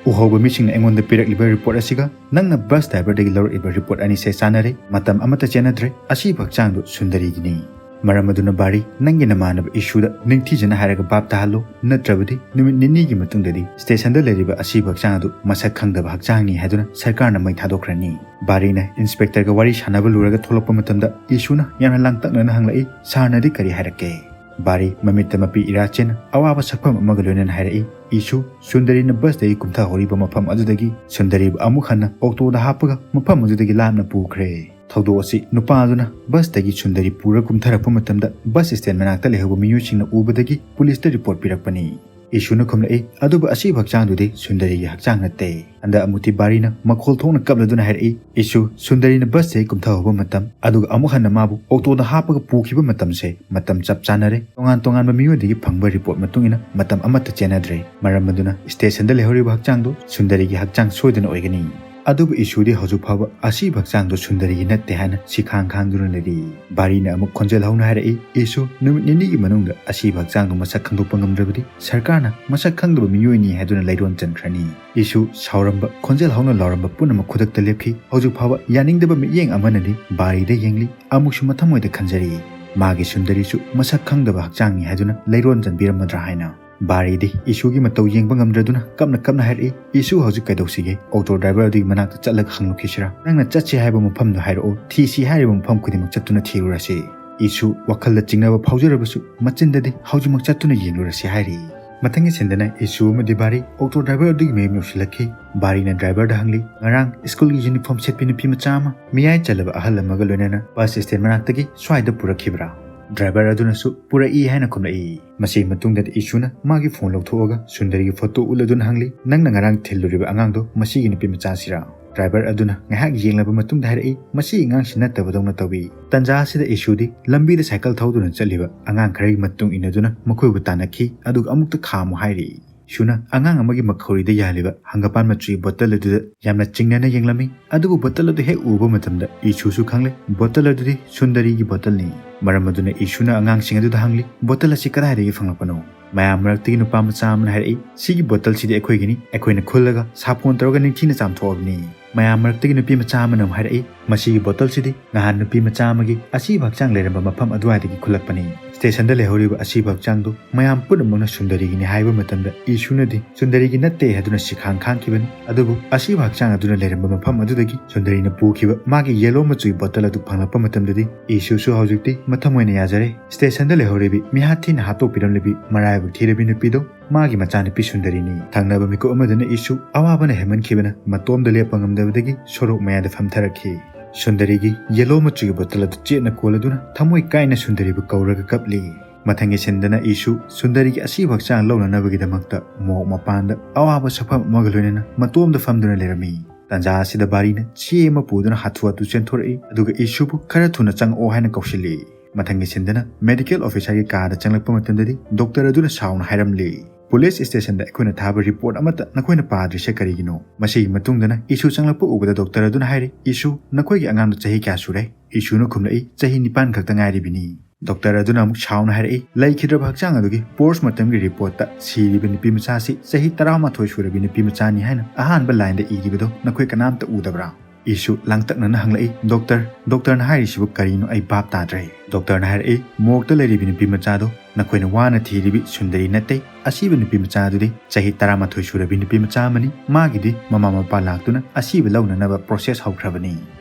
ꯎꯍꯧꯕ ꯃꯤꯁꯤꯡꯅ ꯑꯩꯉꯣꯟꯗ ꯄꯤꯔꯛꯂꯤꯕ ꯔꯤꯄꯣꯔꯠ ꯑꯁꯤꯒ ꯅꯪꯅ ꯕꯁ ꯗ꯭ꯔꯥꯏꯚꯔꯗꯒꯤ ꯂꯧꯔꯛꯂꯤꯕ ꯔꯤꯄꯣꯔꯠ ꯑꯅꯤꯁꯦ ꯆꯥꯟꯅꯔꯦ꯫ ꯃꯇꯝ ꯑꯃꯠꯇ ꯆꯦꯟꯅꯗ꯭ꯔꯦ꯫ ꯑꯁꯤꯕ ꯍꯛꯆꯥꯡꯗꯨ ꯁꯨꯟꯗꯔꯤꯒꯤꯅꯤ꯫ ꯃꯔꯝ ꯑꯗꯨꯅ ꯕꯥꯔꯤ, ꯅꯪꯒꯤ ꯅꯃꯥꯟꯅꯕ ꯏꯁꯨꯗ ꯅꯤꯡꯊꯤꯖꯅ ꯍꯥꯏꯔꯒ ꯚꯥꯞ ꯇꯥꯍꯜꯂꯨ, ꯅꯠꯇ꯭ꯔꯕꯗꯤ ꯅꯨꯃꯤꯠ ꯅꯤꯅꯤꯒꯤ ꯃꯇꯨꯡꯗꯗꯤ ꯁ꯭ꯇꯦꯁꯟꯗ ꯂꯩꯔꯤꯕ ꯑꯁꯤꯕ ꯍꯛꯆꯥꯡ ꯑꯗꯨ ꯃꯁꯛ ꯈꯪꯗꯕ ꯍꯛꯆꯥꯡꯅꯤ ꯍꯥꯏꯗꯨꯅ ꯁꯔꯀꯥꯔꯅ ꯃꯩ ꯊꯥꯗꯣꯛꯈ꯭ꯔꯅꯤ꯫ ꯕꯥꯔꯤꯅ ꯏꯟꯁꯄꯦꯛꯇꯔꯒ ꯋꯥꯔꯤ ꯁꯥꯟꯅꯕ ꯂꯣꯏꯔꯒ ꯊꯣꯛꯂꯛꯄ ꯃꯇꯝꯗ ꯏꯁꯨꯅ ꯌꯥꯝꯅ ꯂꯥꯡꯇꯛꯅꯅ ꯍꯪꯂꯛꯏ, "ꯁꯥꯔꯅꯗꯤ ꯀꯔꯤ ꯍꯥꯏꯔꯛꯀꯦ?" ꯕꯥꯔꯤ ꯃꯃꯤꯠꯇ ꯃꯄꯤ ꯏꯔꯥ ꯆꯦꯟꯅ ꯑꯋꯥꯕ ꯁꯛꯐꯝ ꯑꯃꯒ ꯂꯣꯏꯅꯅ ꯍꯥꯏꯔꯛꯏ, "ꯏꯁꯨ, ꯁꯨꯟꯗꯔꯤꯅ ꯕꯁꯇꯒꯤ ꯀꯨꯝꯊꯍꯧꯔꯤꯕ ꯃꯐꯝ ꯑꯗꯨꯗꯒꯤ ꯁꯨꯟꯗꯔꯤꯕꯨ ꯑꯃꯨꯛ ꯍꯟꯅ ꯑꯣꯛꯇꯣꯗ ꯍꯥꯞꯄꯒ ꯃꯐꯝ ꯑꯗꯨꯗꯒꯤ ꯂꯥꯞꯅ ꯄꯨꯈ꯭ꯔꯦ"꯫ ꯊꯧꯗꯣꯛ ꯑꯁꯤ ꯅꯨꯄꯥ ꯑꯗꯨꯅ ꯕꯁꯇꯒꯤ ꯁꯨꯟꯗꯔꯤ ꯄꯨꯔ ꯀꯨꯝꯊꯔꯛꯄ ꯃꯇꯝꯗ ꯕꯁ ꯁ꯭ꯇꯦꯟ ꯃꯅꯥꯛꯇ ꯂꯩꯍꯧꯕ ꯃꯤꯑꯣꯏꯁꯤꯡꯅ ꯎꯕꯗꯒꯤ ꯄꯨꯂꯤꯁꯇ ꯔꯤꯄꯣꯔꯠ ꯄꯤꯔꯛꯄꯅꯤ꯫ ꯏꯁꯨꯅ ꯈꯨꯝꯂꯛꯏ, "ꯑꯗꯨꯕꯨ ꯑꯁꯤꯕ ꯍꯛꯆꯥꯡꯗꯨꯗꯤ ꯁꯨꯟꯗꯔꯤꯒꯤ ꯍꯛꯆꯥꯡ ꯅꯠꯇꯦ"꯫ ꯍꯟꯗꯛ ꯑꯃꯨꯛꯇꯤ ꯕꯥꯔꯤꯅ ꯃꯈꯣꯜ ꯊꯣꯛꯅ ꯀꯞꯂꯗꯨꯅ ꯍꯥꯏꯔꯛꯏ, "ꯏꯁꯨ, ꯁꯨꯟꯗꯔꯤꯅ ꯕꯁꯇꯒꯤ ꯀꯨꯝꯊꯍꯧꯕ ꯃꯇꯝ, ꯑꯗꯨꯒ ꯑꯃꯨꯛ ꯍꯟꯅ ꯃꯥꯕꯨ ꯑꯣꯛꯇꯣꯗ ꯍꯥꯞꯄꯒ ꯄꯨꯈꯤꯕ ꯃꯇꯝꯁꯦ ꯃꯇꯝ ꯆꯞ ꯆꯥꯅꯔꯦ꯫ ꯇꯣꯉꯥꯟ ꯇꯣꯉꯥꯟꯕ ꯃꯤꯑꯣꯏꯗꯒꯤ ꯐꯪꯕ ꯔꯤꯄꯣꯔꯠ ꯃꯇꯨꯡ ꯏꯟꯅ ꯃꯇꯝ ꯑꯃꯠꯇ ꯆꯦꯟꯅꯗ꯭ꯔꯦ꯫ ꯃꯔꯝ ꯑꯗꯨꯅ ꯁ꯭ꯇꯦꯁꯟꯗ ꯂꯩꯍꯧꯔꯤꯕ ꯍꯛꯆꯥꯡꯗꯨ ꯁꯨꯟꯗꯔꯤꯒꯤ ꯍꯛꯆꯥꯡ ꯁꯣꯏꯗꯅ ꯑꯣꯏꯒꯅꯤ"꯫ ꯑꯗꯨꯕꯨ ꯏꯁꯨꯗꯤ ꯍꯧꯖꯤꯛ ꯐꯥꯎꯕ ꯑꯁꯤꯕ ꯍꯛꯆꯥꯡꯗꯣ ꯁꯨꯟꯗꯔꯤꯒꯤ ꯅꯠꯇꯦ ꯍꯥꯏꯅ ꯁꯤꯈꯥꯡ ꯈꯥꯡꯗꯨꯅ ꯂꯩꯔꯤ꯫ ꯕꯥꯔꯤꯅ ꯑꯃꯨꯛ ꯈꯣꯟꯖꯦꯜ ꯍꯧꯅ ꯍꯥꯏꯔꯛꯏ, "ꯏꯁꯨ, ꯅꯨꯃꯤꯠ ꯅꯤꯅꯤꯒꯤ ꯃꯅꯨꯡꯗ ꯑꯁꯤꯕ ꯍꯛꯆꯥꯡꯗꯣ ꯃꯁꯛ ꯈꯪꯗꯣꯛꯄ ꯉꯝꯗ꯭ꯔꯕꯗꯤ ꯁꯔꯀꯥꯔꯅ ꯃꯁꯛ ꯈꯪꯗꯕ ꯃꯤꯑꯣꯏꯅꯤ ꯍꯥꯏꯗꯨꯅ ꯂꯩꯔꯣꯟ ꯆꯟꯈ꯭ꯔꯅꯤ"꯫ ꯏꯁꯨ ꯁꯥꯎꯔꯝꯕ, ꯈꯣꯟꯖꯦꯜ ꯍꯧꯅ ꯂꯥꯎꯔꯝꯕ ꯄꯨꯝꯅꯃꯛ ꯈꯨꯗꯛꯇ ꯂꯦꯞꯈꯤ꯫ ꯍꯧꯖꯤꯛ ꯐꯥꯎꯕ ꯌꯥꯅꯤꯡꯗꯕ ꯃꯤꯠꯌꯦꯡ ꯑꯃꯅꯗꯤ ꯕꯥꯔꯤꯗ ꯌꯦꯡꯂꯤ, ꯑꯃꯨꯛꯁꯨ ꯃꯊꯃꯣꯏꯗ ꯈꯟꯖꯔꯤ, ꯃꯥꯒꯤ ꯁꯨꯟꯗꯔꯤꯁꯨ ꯃꯁꯛ ꯈꯪꯗꯕ ꯍꯛꯆꯥꯡꯅꯤ ꯍꯥꯏꯗꯨꯅ ꯂꯩꯔꯣꯟ ꯆꯟꯕꯤꯔꯝꯃꯗ꯭ꯔꯥ ꯍꯥꯏꯅ꯫ ꯕꯥꯔꯤꯗꯤ ꯏꯁꯨꯒꯤ ꯃꯇꯧ ꯌꯦꯡꯕ ꯉꯝꯗ꯭ꯔꯗꯨꯅ ꯀꯞꯅ ꯀꯞꯅ ꯍꯥꯏꯔꯛꯏ, "ꯏꯁꯨ, ꯍꯧꯖꯤꯛ ꯀꯩꯗꯧꯁꯤꯒꯦ? ꯑꯣꯇꯣ ꯗ꯭ꯔꯥꯏꯚꯔ ꯑꯗꯨꯒꯤ ꯃꯅꯥꯛꯇ ꯆꯠꯂꯒ ꯍꯪꯂꯨꯈꯤꯁꯤꯔꯥ? ꯅꯪꯅ ꯆꯠꯁꯤ ꯍꯥꯏꯕ ꯃꯐꯝꯗꯣ ꯍꯥꯏꯔꯛꯑꯣ, ꯊꯤꯁꯤ ꯍꯥꯏꯔꯤꯕ ꯃꯐꯝ ꯈꯨꯗꯤꯡꯃꯛ ꯆꯠꯇꯨꯅ ꯊꯤꯔꯨꯔꯁꯤ"꯫ ꯏꯁꯨ ꯋꯥꯈꯜꯗ ꯆꯤꯡꯅꯕ ꯐꯥꯎꯖꯔꯕꯁꯨ ꯃꯆꯤꯟꯗꯗꯤ "ꯍꯧꯖꯤꯛꯃꯛ ꯆꯠꯇꯨꯅ ꯌꯦꯡꯂꯨꯔꯁꯤ" ꯍꯥꯏꯔꯤ꯫ ꯃꯊꯪꯒꯤ ꯁꯤꯟꯗꯅ ꯏꯁꯨ ꯑꯃꯗꯤ ꯕꯥꯔꯤ ꯑꯣꯇꯣ ꯗ꯭ꯔꯥꯏꯚꯔ ꯑꯗꯨꯒꯤ ꯃꯌꯨꯝ ꯌꯧꯁꯤꯜꯂꯛꯈꯤ꯫ ꯕꯥꯔꯤꯅ ꯗ꯭ꯔꯥꯏꯚꯔꯗ ꯍꯪꯂꯤ, "ꯉꯔꯥꯡ ꯁ꯭ꯀꯨꯜꯒꯤ ꯌꯨꯅꯤꯐꯣꯔꯝ ꯁꯦꯠꯄꯤ ꯅꯨꯄꯤ ꯃꯆꯥ ꯑꯃ ꯃꯤꯌꯥꯏ ꯆꯜꯂꯕ ꯑꯍꯜ ꯑꯃꯒ ꯂꯣꯏꯅꯅ ꯕꯁ ꯁ꯭ꯇꯦꯟ ꯃꯅꯥꯛꯇꯒꯤ ꯁ꯭ꯋꯥꯏꯗ ꯄꯨꯔꯛꯈꯤꯕ꯭ꯔꯥ?" ꯗ꯭ꯔꯥꯏꯚꯔ ꯑꯗꯨꯅꯁꯨ "ꯄꯨꯔꯛꯏ" ꯍꯥꯏꯅ ꯈꯨꯝꯂꯛꯏ꯫ ꯃꯁꯤꯒꯤ ꯃꯇꯨꯡꯗꯗꯤ ꯏꯁꯨꯅ ꯃꯥꯒꯤ ꯐꯣꯟ ꯂꯧꯊꯣꯛꯑꯒ ꯁꯨꯟꯗꯔꯤꯒꯤ ꯐꯣꯇꯣ ꯎꯠꯂꯗꯨꯅ ꯍꯪꯂꯤ, "ꯅꯪꯅ ꯉꯔꯥꯡ ꯊꯤꯜꯂꯨꯔꯤꯕ ꯑꯉꯥꯡꯗꯣ ꯃꯁꯤꯒꯤ ꯅꯨꯄꯤ ꯃꯆꯥꯁꯤꯔꯥ?" ꯗ꯭ꯔꯥꯏꯚꯔ ꯑꯗꯨꯅ ꯉꯥꯏꯍꯥꯛ ꯌꯦꯡꯂꯕ ꯃꯇꯨꯡꯗ ꯍꯥꯏꯔꯛꯏ, "ꯃꯁꯤ ꯑꯉꯥꯡꯁꯤ ꯅꯠꯇꯕꯗꯧꯅ ꯇꯧꯏ"꯫ ꯇꯟꯖꯥ ꯑꯁꯤꯗ ꯏꯁꯨꯗꯤ ꯂꯝꯕꯤꯗ ꯁꯥꯏꯀꯜ ꯊꯧꯗꯨꯅ ꯆꯠꯂꯤꯕ ꯑꯉꯥꯡ ꯈꯔꯒꯤ ꯃꯇꯨꯡ ꯏꯟꯅꯗꯨꯅ ꯃꯈꯣꯏꯕꯨ ꯇꯥꯟꯅꯈꯤ, ꯑꯗꯨꯒ "ꯑꯃꯨꯛꯇ ꯈꯥꯝꯃꯨ" ꯍꯥꯏꯔꯤ꯫ ꯏꯁꯨꯅ ꯑꯉꯥꯡ ꯑꯃꯒꯤ ꯃꯈꯧꯔꯤꯗ ꯌꯥꯜꯂꯤꯕ ꯍꯪꯒꯄꯥꯟ ꯃꯆꯨꯒꯤ ꯕꯣꯇꯜ ꯑꯗꯨꯗ ꯌꯥꯝꯅ ꯆꯤꯡꯅꯅ ꯌꯦꯡꯂꯝꯃꯤ꯫ ꯑꯗꯨꯕꯨ ꯕꯣꯇꯜ ꯑꯗꯨ ꯍꯦꯛ ꯎꯕ ꯃꯇꯝꯗ ꯏꯁꯨꯁꯨ ꯈꯪꯂꯦ, ꯕꯣꯇꯜ ꯑꯗꯨꯗꯤ ꯁꯨꯟꯗꯔꯤꯒꯤ ꯕꯣꯇꯜꯅꯤ꯫ ꯃꯔꯝ ꯑꯗꯨꯅ ꯏꯁꯨꯅ ꯑꯉꯥꯡꯁꯤꯡ ꯑꯗꯨꯗ ꯍꯪꯂꯤ, "ꯕꯣꯇꯜ ꯑꯁꯤ ꯀꯗꯥꯏꯗꯒꯤ ꯐꯪꯂꯛꯄꯅꯣ?" ꯃꯌꯥꯝ ꯃꯔꯛꯇꯒꯤ ꯅꯨꯄꯥ ꯃꯆꯥ ꯑꯃꯅ ꯍꯥꯏꯔꯛꯏ, "ꯁꯤꯒꯤ ꯕꯣꯇꯜꯁꯤꯗꯤ ꯑꯩꯈꯣꯏꯒꯤꯅꯤ, ꯑꯩꯈꯣꯏꯅ ꯈꯨꯜꯂꯒ ꯁꯥꯄꯣꯟ ꯇꯧꯔꯒ ꯅꯤꯡꯊꯤꯅ ꯆꯥꯝꯊꯣꯛꯑꯕꯅꯤ"꯫ ꯃꯌꯥꯝ ꯃꯔꯛꯇꯒꯤ ꯅꯨꯄꯤ ꯃꯆꯥ ꯑꯃꯅ ꯑꯃꯨꯛ ꯍꯥꯏꯔꯛꯏ, "ꯃꯁꯤꯒꯤ ꯕꯣꯇꯜꯁꯤꯗꯤ ꯅꯍꯥꯟ ꯅꯨꯄꯤ ꯃꯆꯥ ꯑꯃꯒꯤ ꯑꯁꯤꯕ ꯍꯛꯆꯥꯡ ꯂꯩꯔꯝꯕ ꯃꯐꯝ ꯑꯗꯨꯋꯥꯏꯗꯒꯤ ꯈꯨꯜꯂꯛꯄꯅꯤ"꯫ ꯁ꯭ꯇꯦꯁꯟꯗ ꯂꯩꯍꯧꯔꯤꯕ ꯑꯁꯤꯕ ꯍꯛꯆꯥꯡꯗꯨ ꯃꯌꯥꯝ ꯄꯨꯝꯅꯃꯛꯅ ꯁꯨꯟꯗꯔꯤꯒꯤꯅꯤ ꯍꯥꯏꯕ ꯃꯇꯝꯗ ꯏꯁꯨꯅꯗꯤ ꯁꯨꯟꯗꯔꯤꯒꯤ ꯅꯠꯇꯦ ꯍꯥꯏꯗꯨꯅ ꯁꯤꯈꯥꯡ ꯈꯥꯡꯈꯤꯕꯅꯤ꯫ ꯑꯗꯨꯕꯨ ꯑꯁꯤꯕ ꯍꯛꯆꯥꯡ ꯑꯗꯨꯅ ꯂꯩꯔꯝꯕ ꯃꯐꯝ ꯑꯗꯨꯗꯒꯤ ꯁꯨꯟꯗꯔꯤꯅ ꯄꯨꯈꯤꯕ ꯃꯥꯒꯤ ꯌꯦꯂꯣ ꯃꯆꯨꯒꯤ ꯕꯣꯇꯜ ꯑꯗꯨ ꯐꯪꯂꯛꯄ ꯃꯇꯝꯗꯗꯤ ꯏꯁꯨꯁꯨ ꯍꯧꯖꯤꯛꯇꯤ ꯃꯊꯃꯣꯏꯅ ꯌꯥꯖꯔꯦ꯫ ꯁ꯭ꯇꯦꯁꯟꯗ ꯂꯩꯍꯧꯔꯤꯕꯤ ꯃꯤꯍꯥꯠ ꯊꯤꯅ ꯍꯥꯠꯇꯣꯛꯄꯤꯔꯝꯂꯤꯕꯤ ꯃꯔꯥꯏꯕꯛ ꯊꯤꯔꯕꯤ ꯅꯨꯄꯤꯗꯣ ꯃꯥꯒꯤ ꯃꯆꯥꯅꯨꯄꯤ ꯁꯨꯟꯗꯔꯤꯅꯤ꯫ ꯊꯪꯅꯕ ꯃꯤꯀꯨꯞ ꯑꯃꯗꯅ ꯏꯁꯨ ꯑꯋꯥꯕꯅ ꯍꯦꯟꯃꯟꯈꯤꯕꯅ ꯃꯇꯣꯝꯗ ꯂꯦꯞꯄ ꯉꯝꯗꯕꯗꯒꯤ ꯁꯣꯔꯣꯛ ꯃꯌꯥꯏꯗ ꯐꯝꯊꯔꯛꯈꯤ꯫ ꯁꯨꯟꯗꯔꯤꯒꯤ ꯌꯦꯂꯣ ꯃꯆꯨꯒꯤ ꯕꯣꯇꯜ ꯑꯗꯨ ꯆꯦꯠꯅ ꯀꯣꯜꯂꯗꯨꯅ ꯊꯃꯣꯏ ꯀꯥꯏꯅ ꯁꯨꯟꯗꯔꯤꯕꯨ ꯀꯧꯔꯒ ꯀꯞꯂꯤ꯫ ꯃꯊꯪꯒꯤ ꯁꯤꯟꯗꯅ ꯏꯁꯨ ꯁꯨꯟꯗꯔꯤꯒꯤ ꯑꯁꯤꯕ ꯍꯛꯆꯥꯡ ꯂꯧꯅꯅꯕꯒꯤꯗꯃꯛꯇ ꯃꯣꯛ ꯃꯄꯥꯟꯗ ꯑꯋꯥꯕ ꯁꯛꯐꯝ ꯑꯃꯒ ꯂꯣꯏꯅꯅ ꯃꯇꯣꯝꯗ ꯐꯝꯗꯨꯅ ꯂꯩꯔꯝꯃꯤ꯫ ꯇꯟꯖꯥ ꯑꯁꯤꯗ ꯕꯥꯔꯤꯅ ꯆꯦ ꯑꯃ ꯄꯨꯗꯨꯅ ꯍꯥꯊꯨ ꯍꯥꯊꯨ ꯆꯦꯟꯊꯣꯔꯛꯏ, ꯑꯗꯨꯒ ꯏꯁꯨꯕꯨ ꯈꯔ ꯊꯨꯅ ꯆꯪꯉꯛꯑꯣ ꯍꯥꯏꯅ ꯀꯧꯁꯤꯜꯂꯤ꯫ ꯃꯊꯪꯒꯤ ꯁꯤꯟꯗꯅ ꯃꯦꯗꯤꯀꯦꯜ ꯑꯣꯐꯤꯁꯥꯔꯒꯤ ꯀꯥꯗ ꯆꯪꯂꯛꯄ ꯃꯇꯝꯗꯗꯤ ꯗꯣꯛꯇꯔ ꯑꯗꯨꯅ ꯁꯥꯎꯅ ꯍꯥꯏꯔꯝꯂꯤ, "ꯄꯨꯂꯤꯁ ꯁ꯭ꯇꯦꯁꯟꯗ ꯑꯩꯈꯣꯏꯅ ꯊꯥꯕ ꯔꯤꯄꯣꯔꯠ ꯑꯃꯠꯇ ꯅꯈꯣꯏꯅ ꯄꯥꯗ꯭ꯔꯤꯁꯦ ꯀꯔꯤꯒꯤꯅꯣ?" ꯃꯁꯤꯒꯤ ꯃꯇꯨꯡꯗꯅ ꯏꯁꯨ ꯆꯪꯂꯛꯄ ꯎꯕꯗ ꯗꯣꯛꯇꯔ ꯑꯗꯨꯅ ꯍꯥꯏꯔꯤ, "ꯏꯁꯨ, ꯅꯈꯣꯏꯒꯤ ꯑꯉꯥꯡꯗꯣ ꯆꯍꯤ ꯀꯌꯥ ꯁꯨꯔꯦ?" ꯏꯁꯨꯅ ꯈꯨꯝꯂꯛꯏ, "ꯆꯍꯤ ꯅꯤꯄꯥꯟ ꯈꯛꯇ ꯉꯥꯏꯔꯤꯕꯅꯤ"꯫ ꯗꯣꯛꯇꯔ ꯑꯗꯨꯅ ꯑꯃꯨꯛ ꯁꯥꯎꯅ ꯍꯥꯏꯔꯛꯏ, "ꯂꯩꯈꯤꯗ꯭ꯔꯕ ꯍꯛꯆꯥꯡ ꯑꯗꯨꯒꯤ ꯄꯣꯁꯃꯣꯔꯇꯝꯒꯤ ꯔꯤꯄꯣꯔꯠꯇ ꯁꯤꯔꯤꯕ ꯅꯨꯄꯤ ꯃꯆꯥ ꯑꯁꯤ ꯆꯍꯤ ꯇꯔꯥꯃꯥꯊꯣꯏ ꯁꯨꯔꯕꯤ ꯅꯨꯄꯤ ꯃꯆꯥꯅꯤ ꯍꯥꯏꯅ ꯑꯍꯥꯟꯕ ꯂꯥꯏꯟꯗ ꯏꯔꯤꯕꯗꯣ ꯅꯈꯣꯏ ꯀꯅꯥꯝꯇ ꯎꯗꯕ꯭ꯔꯥ?" ꯏꯁꯨ ꯂꯥꯡꯇꯛꯅꯅ ꯍꯪꯂꯛꯏ, "ꯗꯣꯛꯇꯔ, ꯗꯣꯛꯇꯔꯅ ꯍꯥꯏꯔꯤꯁꯤꯕꯨ ꯀꯔꯤꯅꯣ? ꯑꯩ ꯚꯥꯞ ꯇꯥꯗ꯭ꯔꯦ"꯫ ꯗꯣꯛꯇꯔꯅ ꯍꯥꯏꯔꯛꯏ, "ꯃꯣꯔꯒꯇ ꯂꯩꯔꯤꯕꯤ ꯅꯨꯄꯤ ꯃꯆꯥꯗꯣ ꯅꯈꯣꯏꯅ ꯋꯥꯅ ꯊꯤꯔꯤꯕꯤ ꯁꯨꯟꯗꯔꯤ ꯅꯠꯇꯦ꯫ ꯑꯁꯤꯕ ꯅꯨꯄꯤ ꯃꯆꯥ ꯑꯗꯨꯗꯤ ꯆꯍꯤ ꯇꯔꯥꯃꯥꯊꯣꯏ ꯁꯨꯔꯕꯤ ꯅꯨꯄꯤ ꯃꯆꯥ ꯑꯃꯅꯤ꯫ ꯃꯥꯒꯤꯗꯤ ꯃꯃꯥ ꯃꯄꯥ ꯂꯥꯛꯇꯨꯅ ꯑꯁꯤꯕ ꯂꯧꯅꯅꯕ ꯄ꯭ꯔꯣꯁꯦꯁ ꯍꯧꯈ꯭ꯔꯕꯅꯤ꯫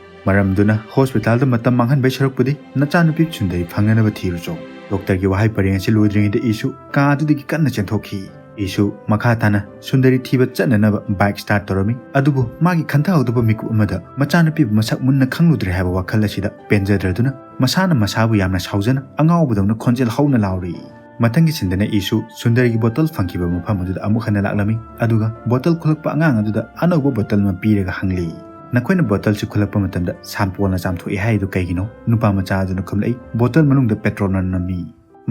ꯃꯔꯝꯗꯨꯅ ꯍꯣꯁꯄꯤꯇꯥꯜꯗ ꯃꯇꯝ ꯃꯥꯡꯍꯟꯕꯩ ꯁꯔꯨꯛꯄꯨꯗꯤ ꯅꯆꯥꯅꯨꯄꯤ ꯁꯨꯟꯗꯔꯤ ꯐꯪꯅꯅꯕ ꯊꯤꯔꯨꯆꯣ"꯫ ꯗꯣꯛꯇꯔꯒꯤ ꯋꯥꯍꯩ ꯄꯔꯦꯡ ꯑꯁꯤ ꯂꯣꯏꯗ꯭ꯔꯤꯉꯩꯗ ꯏꯁꯨ ꯀꯥ ꯑꯗꯨꯗꯒꯤ ꯀꯟꯅ ꯆꯦꯟꯊꯣꯛꯈꯤ꯫ ꯏꯁꯨ ꯃꯈꯥ ꯇꯥꯅ ꯁꯨꯟꯗꯔꯤ ꯊꯤꯕ ꯆꯠꯅꯅꯕ ꯕꯥꯏꯛ ꯁ꯭ꯇꯥꯔꯠ ꯇꯧꯔꯝꯃꯤ꯫ ꯑꯗꯨꯕꯨ ꯃꯥꯒꯤ ꯈꯟꯊꯍꯧꯗꯕ ꯃꯤꯀꯨꯞ ꯑꯃꯗ ꯃꯆꯥꯅꯨꯄꯤꯕꯨ ꯃꯁꯛ ꯃꯨꯟꯅ ꯈꯪꯂꯨꯗ꯭ꯔꯦ ꯍꯥꯏꯕ ꯋꯥꯈꯜ ꯑꯁꯤꯗ ꯄꯦꯟꯖꯗ꯭ꯔꯗꯨꯅ ꯃꯁꯥꯅ ꯃꯁꯥꯕꯨ ꯌꯥꯝꯅ ꯁꯥꯎꯖꯅ ꯑꯉꯥꯎꯕꯗꯧꯅ ꯈꯣꯟꯖꯦꯜ ꯍꯧꯅ ꯂꯥꯎꯔꯤ꯫ ꯃꯊꯪꯒꯤ ꯁꯤꯟꯗꯅ ꯏꯁꯨ ꯁꯨꯟꯗꯔꯤꯒꯤ ꯕꯣꯇꯜ ꯐꯪꯈꯤꯕ ꯃꯐꯝ ꯑꯗꯨꯗ ꯑꯃꯨꯛ ꯍꯟꯅ ꯂꯥꯛꯂꯝꯃꯤ, ꯑꯗꯨꯒ ꯕꯣꯇꯜ ꯈꯨꯜꯂꯛꯄ ꯑꯉꯥꯡ ꯑꯗꯨꯗ ꯑꯅꯧꯕ ꯕꯣꯇꯜ ꯑꯃ ꯄꯤꯔꯒ ꯍꯪꯂꯤ, "ꯅꯈꯣꯏꯅ ꯕꯣꯇꯜꯁꯤ ꯈꯨꯜꯂꯛꯄ ꯃꯇꯝꯗ ꯁꯥꯝꯄꯣꯜꯅ ꯆꯥꯝꯊꯣꯛꯏ ꯍꯥꯏꯔꯤꯗꯨ ꯀꯩꯒꯤꯅꯣ?" ꯅꯨꯄꯥ ꯃꯆꯥ ꯑꯗꯨꯅ ꯈꯨꯝꯂꯛꯏ, "ꯕꯣꯇꯜ ꯃꯅꯨꯡꯗ ꯄꯦꯇ꯭ꯔꯣꯜꯅ ꯅꯝꯃꯤ"꯫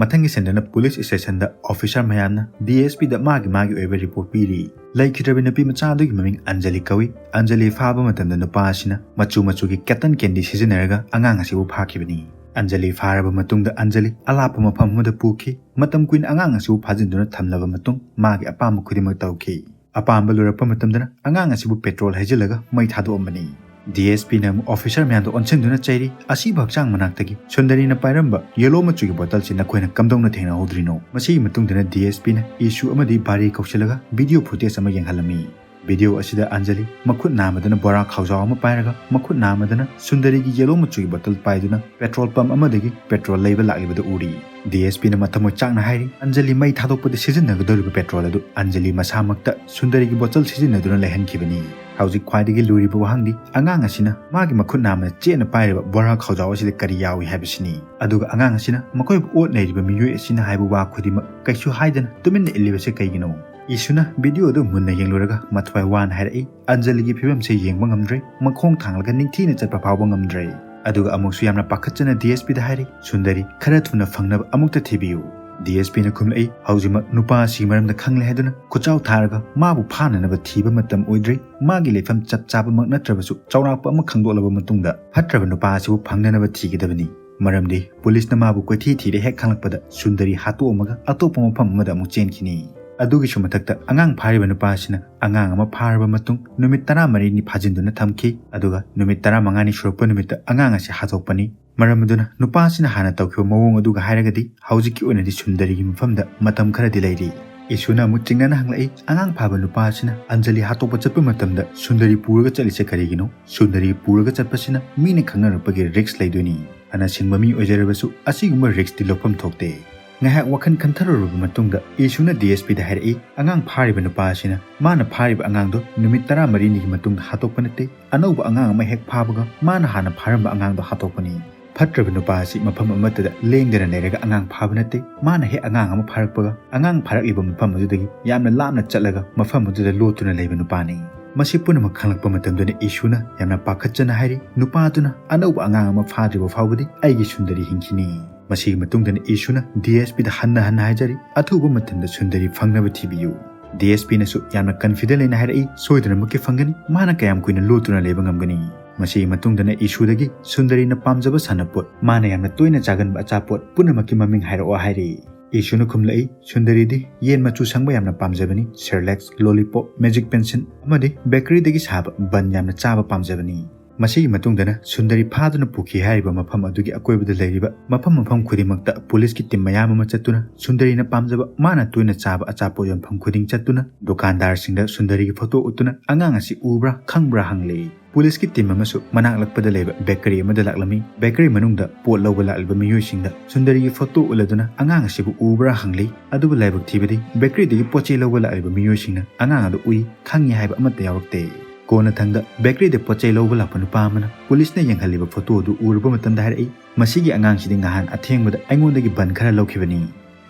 ꯃꯊꯪꯒꯤ ꯁꯤꯟꯗꯅ ꯄꯨꯂꯤꯁ ꯁ꯭ꯇꯦꯁꯟꯗ ꯑꯣꯐꯤꯁꯥꯔ ꯃꯌꯥꯝꯅ ꯗꯤ ꯑꯦꯁ ꯄꯤꯗ ꯃꯥꯒꯤ ꯃꯥꯒꯤ ꯑꯣꯏꯕ ꯔꯤꯄꯣꯔꯠ ꯄꯤꯔꯤ꯫ ꯂꯩꯈꯤꯗ꯭ꯔꯕꯤ ꯅꯨꯄꯤ ꯃꯆꯥ ꯑꯗꯨꯒꯤ ꯃꯃꯤꯡ ꯑꯟꯖꯂꯤ ꯀꯧꯏ꯫ ꯑꯟꯖꯂꯤ ꯐꯥꯕ ꯃꯇꯝꯗ ꯅꯨꯄꯥ ꯑꯁꯤꯅ ꯃꯆꯨ ꯃꯆꯨꯒꯤ ꯀꯦꯇꯟ ꯀꯦꯟꯗꯤ ꯁꯤꯖꯤꯟꯅꯔꯒ ꯑꯉꯥꯡ ꯑꯁꯤꯕꯨ ꯐꯥꯈꯤꯕꯅꯤ꯫ ꯑꯟꯖꯂꯤ ꯐꯥꯔꯕ ꯃꯇꯨꯡꯗ ꯑꯟꯖꯂꯤ ꯑꯂꯥꯞꯄ ꯃꯐꯝ ꯑꯃꯗ ꯄꯨꯈꯤ꯫ ꯃꯇꯝ ꯀꯨꯏꯅ ꯑꯉꯥꯡ ꯑꯁꯤꯕꯨ ꯐꯥꯖꯤꯟꯗꯨꯅ ꯊꯝꯂꯕ ꯃꯇꯨꯡ ꯃꯥꯒꯤ ꯑꯄꯥꯝꯕ ꯈꯨꯗꯤꯡꯃꯛ ꯇꯧꯈꯤ꯫ ꯑꯄꯥꯝꯕ ꯂꯣꯏꯔꯛꯄ ꯃꯇꯝꯗꯅ ꯑꯉꯥꯡ ꯑꯁꯤꯕꯨ ꯄꯦꯇ꯭ꯔꯣꯜ ꯍꯩꯖꯤꯜꯂꯒ ꯃꯩ ꯊꯥꯗꯣꯛꯑꯝꯕꯅꯤ꯫ ꯗꯤ ꯑꯦꯁ ꯄꯤꯅ ꯑꯃꯨꯛ ꯑꯣꯐꯤꯁꯥꯔ ꯃꯌꯥꯝꯗ ꯑꯣꯟꯁꯤꯟꯗꯨꯅ ꯆꯩꯔꯤ, "ꯑꯁꯤꯕ ꯍꯛꯆꯥꯡ ꯃꯅꯥꯛꯇꯒꯤ ꯁꯨꯟꯗꯔꯤꯅ ꯄꯥꯏꯔꯝꯕ ꯌꯦꯂꯣ ꯃꯆꯨꯒꯤ ꯕꯣꯇꯜꯁꯤ ꯅꯈꯣꯏꯅ ꯀꯝꯗꯧꯅ ꯊꯦꯡꯅꯍꯧꯗ꯭ꯔꯤꯅꯣ?" ꯃꯁꯤꯒꯤ ꯃꯇꯨꯡꯗꯅ ꯗꯤ ꯑꯦꯁ ꯄꯤꯅ ꯏꯁꯨ ꯑꯃꯗꯤ ꯚꯥꯔꯤ ꯀꯧꯁꯤꯜꯂꯒ ꯚꯤꯗꯤꯑꯣ ꯐꯨꯇꯦꯖ ꯑꯃ ꯌꯦꯡꯍꯜꯂꯝꯃꯤ꯫ ꯚꯤꯗꯤꯑꯣ ꯑꯁꯤꯗ ꯑꯟꯖꯂꯤ ꯃꯈꯨꯠ ꯅꯥꯝꯃꯗꯅ ꯕꯣꯔꯥ ꯈꯥꯎꯖꯥꯎ ꯑꯃ ꯄꯥꯏꯔꯒ ꯃꯈꯨꯠ ꯅꯥꯝꯃꯗꯅ ꯁꯨꯟꯗꯔꯤꯒꯤ ꯌꯦꯂꯣ ꯃꯆꯨꯒꯤ ꯕꯣꯇꯜ ꯄꯥꯏꯗꯨꯅ ꯄꯦꯇ꯭ꯔꯣꯜ ꯄꯝꯞ ꯑꯃꯗꯒꯤ ꯄꯦꯇ꯭ꯔꯣꯜ ꯂꯩꯕ ꯂꯥꯛꯂꯤꯕꯗꯨ ꯎꯔꯤ꯫ ꯗꯤ ꯑꯦꯁ ꯄꯤꯅ ꯃꯊꯃꯣꯏ ꯆꯥꯛꯅ ꯍꯥꯏꯔꯤ, "ꯑꯟꯖꯂꯤ ꯃꯩ ꯊꯥꯗꯣꯛꯄꯗ ꯁꯤꯖꯤꯟꯅꯒꯗꯧꯔꯤꯕ ꯄꯦꯇ꯭ꯔꯣꯜ ꯑꯗꯨ ꯑꯟꯖꯂꯤ ꯃꯁꯥꯃꯛꯇ ꯁꯨꯟꯗꯔꯤꯒꯤ ꯕꯣꯇꯜ ꯁꯤꯖꯤꯟꯅꯗꯨꯅ ꯂꯩꯍꯟꯈꯤꯕꯅꯤ"꯫ ꯍꯧꯖꯤꯛ ꯈ꯭ꯋꯥꯏꯗꯒꯤ ꯂꯨꯔꯤꯕ ꯋꯥꯍꯪꯗꯤ ꯑꯉꯥꯡ ꯑꯁꯤꯅ ꯃꯥꯒꯤ ꯃꯈꯨꯠ ꯅꯥꯝꯃꯅ ꯆꯦꯠꯅ ꯄꯥꯏꯔꯤꯕ ꯕꯣꯔꯥ ꯈꯥꯎꯖꯥꯎ ꯑꯁꯤꯗ ꯀꯔꯤ ꯌꯥꯎꯏ ꯍꯥꯏꯕꯁꯤꯅꯤ꯫ ꯑꯗꯨꯒ ꯑꯉꯥꯡ ꯑꯁꯤꯅ ꯃꯈꯣꯏꯕꯨ ꯑꯣꯠ ꯅꯩꯔꯤꯕ ꯃꯤꯑꯣꯏ ꯑꯁꯤꯅ ꯍꯥꯏꯕ ꯋꯥ ꯈꯨꯗꯤꯡꯃꯛ ꯀꯩꯁꯨ ꯍꯥꯏꯗꯅ ꯇꯨꯃꯤꯟꯅ ꯏꯜꯂꯤꯕꯁꯤ ꯀꯩꯒꯤꯅꯣ? ꯏꯁꯨꯅ ꯚꯤꯗꯤꯑꯣ ꯑꯗꯨ ꯃꯨꯟꯅ ꯌꯦꯡꯂꯨꯔꯒ ꯃꯊ꯭ꯋꯥꯏ ꯋꯥꯅ ꯍꯥꯏꯔꯛꯏ, "ꯑꯟꯖꯂꯤꯒꯤ ꯐꯤꯕꯝꯁꯦ ꯌꯦꯡꯕ ꯉꯝꯗ꯭ꯔꯦ, ꯃꯈꯣꯡ ꯊꯥꯡꯂꯒ ꯅꯤꯡꯊꯤꯅ ꯆꯠꯄ ꯐꯥꯎꯕ ꯉꯝꯗ꯭ꯔꯦ"꯫ ꯑꯗꯨꯒ ꯑꯃꯨꯛꯁꯨ ꯌꯥꯝꯅ ꯄꯥꯈꯠꯆꯅ ꯗꯤ ꯑꯦꯁ ꯄꯤꯗ ꯍꯥꯏꯔꯤ, "ꯁꯨꯟꯗꯔꯤ, ꯈꯔ ꯊꯨꯅ ꯐꯪꯅꯕ ꯑꯃꯨꯛꯇ ꯊꯤꯕꯤꯌꯨ"꯫ ꯗꯤ ꯑꯦꯁ ꯄꯤꯅ ꯈꯨꯝꯂꯛꯏ, "ꯍꯧꯖꯤꯛꯃꯛ ꯅꯨꯄꯥ ꯑꯁꯤꯒꯤ ꯃꯔꯝꯗ ꯈꯪꯂꯦ ꯍꯥꯏꯗꯨꯅ ꯈꯨꯠꯆꯥꯎ ꯊꯥꯔꯒ ꯃꯥꯕꯨ ꯐꯥꯅꯅꯕ ꯊꯤꯕ ꯃꯇꯝ ꯑꯣꯏꯗ꯭ꯔꯤ꯫ ꯃꯥꯒꯤ ꯂꯩꯐꯝ ꯆꯞ ꯆꯥꯕꯃꯛ ꯅꯠꯇ꯭ꯔꯕꯁꯨ ꯆꯥꯎꯔꯥꯛꯄ ꯑꯃ ꯈꯪꯗꯣꯛꯂꯕ ꯃꯇꯨꯡꯗ ꯐꯠꯇ꯭ꯔꯕ ꯅꯨꯄꯥ ꯑꯁꯤꯕꯨ ꯐꯪꯅꯅꯕ ꯊꯤꯒꯗꯕꯅꯤ꯫ ꯃꯔꯝꯗꯤ ꯄꯨꯂꯤꯁꯅ ꯃꯥꯕꯨ ꯀꯣꯏꯊꯤ ꯊꯤꯔꯦ ꯍꯦꯛ ꯈꯪꯂꯛꯄꯗ ꯁꯨꯟꯗꯔꯤ ꯍꯥꯠꯇꯣꯛꯑꯝꯃꯒ ꯑꯇꯣꯞꯄ ꯃꯐꯝ ꯑꯃꯗ ꯑꯃꯨꯛ ꯆꯦꯟꯈꯤꯅꯤ꯫ ꯑꯗꯨꯒꯤꯁꯨ ꯃꯊꯛꯇ ꯑꯉꯥꯡ ꯐꯥꯔꯤꯕ ꯅꯨꯄꯥ ꯑꯁꯤꯅ ꯑꯉꯥꯡ ꯑꯃ ꯐꯥꯔꯕ ꯃꯇꯨꯡ ꯅꯨꯃꯤꯠ ꯇꯔꯥꯃꯔꯤꯅꯤ ꯐꯥꯖꯤꯟꯗꯨꯅ ꯊꯝꯈꯤ꯫ ꯑꯗꯨꯒ ꯅꯨꯃꯤꯠ ꯇꯔꯥꯃꯉꯥꯅꯤ ꯁꯨꯔꯛꯄ ꯅꯨꯃꯤꯠꯇ ꯑꯉꯥꯡ ꯑꯁꯤ ꯍꯥꯠꯇꯣꯛꯄꯅꯤ꯫ ꯃꯔꯝ ꯑꯗꯨꯅ ꯅꯨꯄꯥ ꯑꯁꯤꯅ ꯍꯥꯟꯅ ꯇꯧꯈꯤꯕ ꯃꯑꯣꯡ ꯑꯗꯨꯒ ꯍꯥꯏꯔꯒꯗꯤ ꯍꯧꯖꯤꯛꯀꯤ ꯑꯣꯏꯅꯗꯤ ꯁꯨꯟꯗꯔꯤꯒꯤ ꯃꯐꯝꯗ ꯃꯇꯝ ꯈꯔꯗꯤ ꯂꯩꯔꯤ꯫ ꯏꯁꯨꯅ ꯑꯃꯨꯛ ꯆꯤꯡꯅꯅ ꯍꯪꯂꯛꯏ, "ꯑꯉꯥꯡ ꯐꯥꯕ ꯅꯨꯄꯥ ꯑꯁꯤꯅ ꯑꯟꯖꯂꯤ ꯍꯥꯠꯇꯣꯛꯄ ꯆꯠꯄ ꯃꯇꯝꯗ ꯁꯨꯟꯗꯔꯤ ꯄꯨꯔꯒ ꯆꯠꯂꯤꯁꯦ ꯀꯔꯤꯒꯤꯅꯣ? ꯁꯨꯟꯗꯔꯤ ꯄꯨꯔꯒ ꯆꯠꯄꯁꯤꯅ ꯃꯤꯅ ꯈꯪꯅꯔꯛꯄꯒꯤ ꯔꯤꯛꯁ ꯂꯩꯗꯣꯏꯅꯤ꯫ ꯐꯅ ꯁꯤꯡꯕ ꯃꯤ ꯑꯣꯏꯖꯔꯕꯁꯨ ꯑꯁꯤꯒꯨꯝꯕ ꯔꯤꯛꯁꯇꯤ ꯂꯧꯐꯝ ꯊꯣꯛꯇꯦ"꯫ ꯉꯥꯏꯍꯥꯛ ꯋꯥꯈꯜ ꯈꯟꯊꯔꯨꯔꯕ ꯃꯇꯨꯡꯗ ꯏꯁꯨꯅ ꯗꯤ ꯑꯦꯁ ꯄꯤꯗ ꯍꯥꯏꯔꯛꯏ, "ꯑꯉꯥꯡ ꯐꯥꯔꯤꯕ ꯅꯨꯄꯥ ꯑꯁꯤꯅ ꯃꯥꯅ ꯐꯥꯔꯤꯕ ꯑꯉꯥꯡꯗꯣ ꯅꯨꯃꯤꯠ ꯇꯔꯥꯃꯔꯤꯅꯤꯒꯤ ꯃꯇꯨꯡꯗ ꯍꯥꯠꯇꯣꯛꯄ ꯅꯠꯇꯦ, ꯑꯅꯧꯕ ꯑꯉꯥꯡ ꯑꯃ ꯍꯦꯛ ꯐꯥꯕꯒ ꯃꯥꯅ ꯍꯥꯟꯅ ꯐꯥꯔꯝꯕ ꯑꯉꯥꯡꯗꯣ ꯍꯥꯠꯇꯣꯛꯄꯅꯤ꯫ ꯐꯠꯇ꯭ꯔꯕ ꯅꯨꯄꯥ ꯑꯁꯤ ꯃꯐꯝ ꯑꯃꯠꯇꯗ ꯂꯦꯡꯗꯅ ꯂꯩꯔꯒ ꯑꯉꯥꯡ ꯐꯥꯕ ꯅꯠꯇꯦ, ꯃꯥꯅ ꯍꯦꯛ ꯑꯉꯥꯡ ꯑꯃ ꯐꯥꯔꯛꯄꯒ ꯑꯉꯥꯡ ꯐꯥꯔꯛꯂꯤꯕ ꯃꯐꯝ ꯑꯗꯨꯗꯒꯤ ꯌꯥꯝꯅ ꯂꯥꯞꯅ ꯆꯠꯂꯒ ꯃꯐꯝ ꯑꯗꯨꯗ ꯂꯣꯠꯇꯨꯅ ꯂꯩꯕ ꯅꯨꯄꯥꯅꯤ"꯫ ꯃꯁꯤ ꯄꯨꯝꯅꯃꯛ ꯈꯪꯂꯛꯄ ꯃꯇꯝꯗꯅ ꯏꯁꯨꯅ ꯌꯥꯝꯅ ꯄꯥꯈꯠꯆꯅ ꯍꯥꯏꯔꯤ, "ꯅꯨꯄꯥꯗꯨꯅ ꯑꯅꯧꯕ ꯑꯉꯥꯡ ꯑꯃ ꯐꯥꯗ꯭ꯔꯤꯕ ꯐꯥꯎꯕꯗꯤ ꯑꯩꯒꯤ ꯁꯨꯟꯗꯔꯤ ꯍꯤꯡꯈꯤꯅꯤ"꯫ ꯃꯁꯤꯒꯤ ꯃꯇꯨꯡꯗꯅ ꯏꯁꯨꯅ ꯗꯤ ꯑꯦꯁ ꯄꯤꯗ ꯍꯟꯅ ꯍꯟꯅ ꯍꯥꯏꯖꯔꯤ, "ꯑꯊꯨꯕ ꯃꯇꯝꯗ ꯁꯨꯟꯗꯔꯤ ꯐꯪꯅꯕ ꯊꯤꯕꯤꯌꯨ"꯫ ꯗꯤ ꯑꯦꯁ ꯄꯤꯅꯁꯨ ꯌꯥꯝꯅ ꯀꯟꯐꯤꯗꯦꯟ ꯂꯩꯅ ꯍꯥꯏꯔꯛꯏ, "ꯁꯣꯏꯗꯅꯃꯛꯀꯤ ꯐꯪꯒꯅꯤ, ꯃꯥꯅ ꯀꯌꯥꯝ ꯀꯨꯏꯅ ꯂꯣꯠꯇꯨꯅ ꯂꯩꯕ ꯉꯝꯒꯅꯤ?" ꯃꯁꯤꯒꯤ ꯃꯇꯨꯡꯗꯅ ꯏꯁꯨꯗꯒꯤ ꯁꯨꯟꯗꯔꯤꯅ ꯄꯥꯝꯖꯕ ꯁꯥꯟꯅꯄꯣꯠ, ꯃꯥꯅ ꯌꯥꯝꯅ ꯇꯣꯏꯅ ꯆꯥꯒꯟꯕ ꯑꯆꯥꯄꯣꯠ ꯄꯨꯝꯅꯃꯛꯀꯤ ꯃꯃꯤꯡ ꯍꯥꯏꯔꯛꯑꯣ ꯍꯥꯏꯔꯤ꯫ ꯏꯁꯨꯅ ꯈꯨꯝꯂꯛꯏ, "ꯁꯨꯟꯗꯔꯤꯗꯤ ꯌꯦꯟ ꯃꯆꯨ ꯁꯪꯕ ꯌꯥꯝꯅ ꯄꯥꯝꯖꯕꯅꯤ, ꯁꯦꯔꯂꯦꯛꯁ, ꯂꯣꯂꯤꯄꯣꯞ, ꯃꯦꯖꯤꯛ ꯄꯦꯟꯁꯤꯜ ꯑꯃꯗꯤ ꯕꯦꯀꯔꯤꯗꯒꯤ ꯁꯥꯕ ꯕꯟ ꯌꯥꯝꯅ ꯆꯥꯕ ꯄꯥꯝꯖꯕꯅꯤ"꯫ ꯃꯁꯤꯒꯤ ꯃꯇꯨꯡꯗꯅ ꯁꯨꯟꯗꯔꯤ ꯐꯥꯗꯨꯅ ꯄꯨꯈꯤ ꯍꯥꯏꯔꯤꯕ ꯃꯐꯝ ꯑꯗꯨꯒꯤ ꯑꯀꯣꯏꯕꯗ ꯂꯩꯔꯤꯕ ꯃꯐꯝ ꯃꯐꯝ ꯈꯨꯗꯤꯡꯃꯛꯇ ꯄꯨꯂꯤꯁꯀꯤ ꯇꯤꯝ ꯃꯌꯥꯝ ꯑꯃ ꯆꯠꯇꯨꯅ ꯁꯨꯟꯗꯔꯤꯅ ꯄꯥꯝꯖꯕ ꯃꯥꯅ ꯇꯣꯏꯅ ꯆꯥꯕ ꯑꯆꯥꯄꯣꯠ ꯌꯣꯟꯐꯝ ꯈꯨꯗꯤꯡ ꯆꯠꯇꯨꯅ ꯗꯨꯀꯥꯟꯗꯥꯔꯁꯤꯡꯗ ꯁꯨꯟꯗꯔꯤꯒꯤ ꯐꯣꯇꯣ ꯎꯠꯇꯨꯅ ꯑꯉꯥꯡ ꯑꯁꯤ ꯎꯕ꯭ꯔꯥ ꯈꯪꯕ꯭ꯔꯥ ꯍꯪꯂꯤ꯫ ꯄꯨꯂꯤꯁꯀꯤ ꯇꯤꯝ ꯑꯃꯁꯨ ꯃꯅꯥꯛ ꯅꯛꯄꯗ ꯂꯩꯕ ꯕꯦꯀꯔꯤ ꯑꯃꯗ ꯂꯥꯛꯂꯝꯃꯤ꯫ ꯕꯦꯀꯔꯤ ꯃꯅꯨꯡꯗ ꯄꯣꯠ ꯂꯧꯕ ꯂꯥꯛꯂꯤꯕ ꯃꯤꯑꯣꯏꯁꯤꯡꯗ ꯁꯨꯟꯗꯔꯤꯒꯤ ꯐꯣꯇꯣ ꯎꯠꯂꯗꯨꯅ ꯑꯉꯥꯡ ꯑꯁꯤꯕꯨ ꯎꯕ꯭ꯔꯥ ꯍꯪꯂꯤ꯫ ꯑꯗꯨꯕꯨ ꯂꯥꯏꯕꯛ ꯊꯤꯕꯗꯤ ꯕꯦꯀꯔꯤꯗꯒꯤ ꯄꯣꯠ ꯆꯩ ꯂꯧꯕ ꯂꯥꯛꯂꯤꯕ ꯃꯤꯑꯣꯏꯁꯤꯡꯅ ꯑꯉꯥꯡ ꯑꯗꯨ ꯎꯏ, ꯈꯪꯉꯤ ꯍꯥꯏꯕ ꯑꯃꯠꯇ ꯌꯥꯎꯔꯛꯇꯦ꯫ ꯀꯣꯟꯅꯊꯪꯗ ꯕꯦꯀꯔꯤꯗ ꯄꯣꯠ ꯆꯩ ꯂꯧꯕ ꯂꯥꯛꯄ ꯅꯨꯄꯥ ꯑꯃꯅ ꯄꯨꯂꯤꯁꯅ ꯌꯦꯡꯍꯜꯂꯤꯕ ꯐꯣꯇꯣ ꯑꯗꯨ ꯎꯔꯕ ꯃꯇꯝꯗ ꯍꯥꯏꯔꯛꯏ, "ꯃꯁꯤꯒꯤ ꯑꯉꯥꯡꯁꯤꯗꯤ ꯅꯍꯥꯟ ꯑꯊꯦꯡꯕꯗ ꯑꯩꯉꯣꯟꯗꯒꯤ ꯕꯟ ꯈꯔ ꯂꯧꯈꯤꯕꯅꯤ"꯫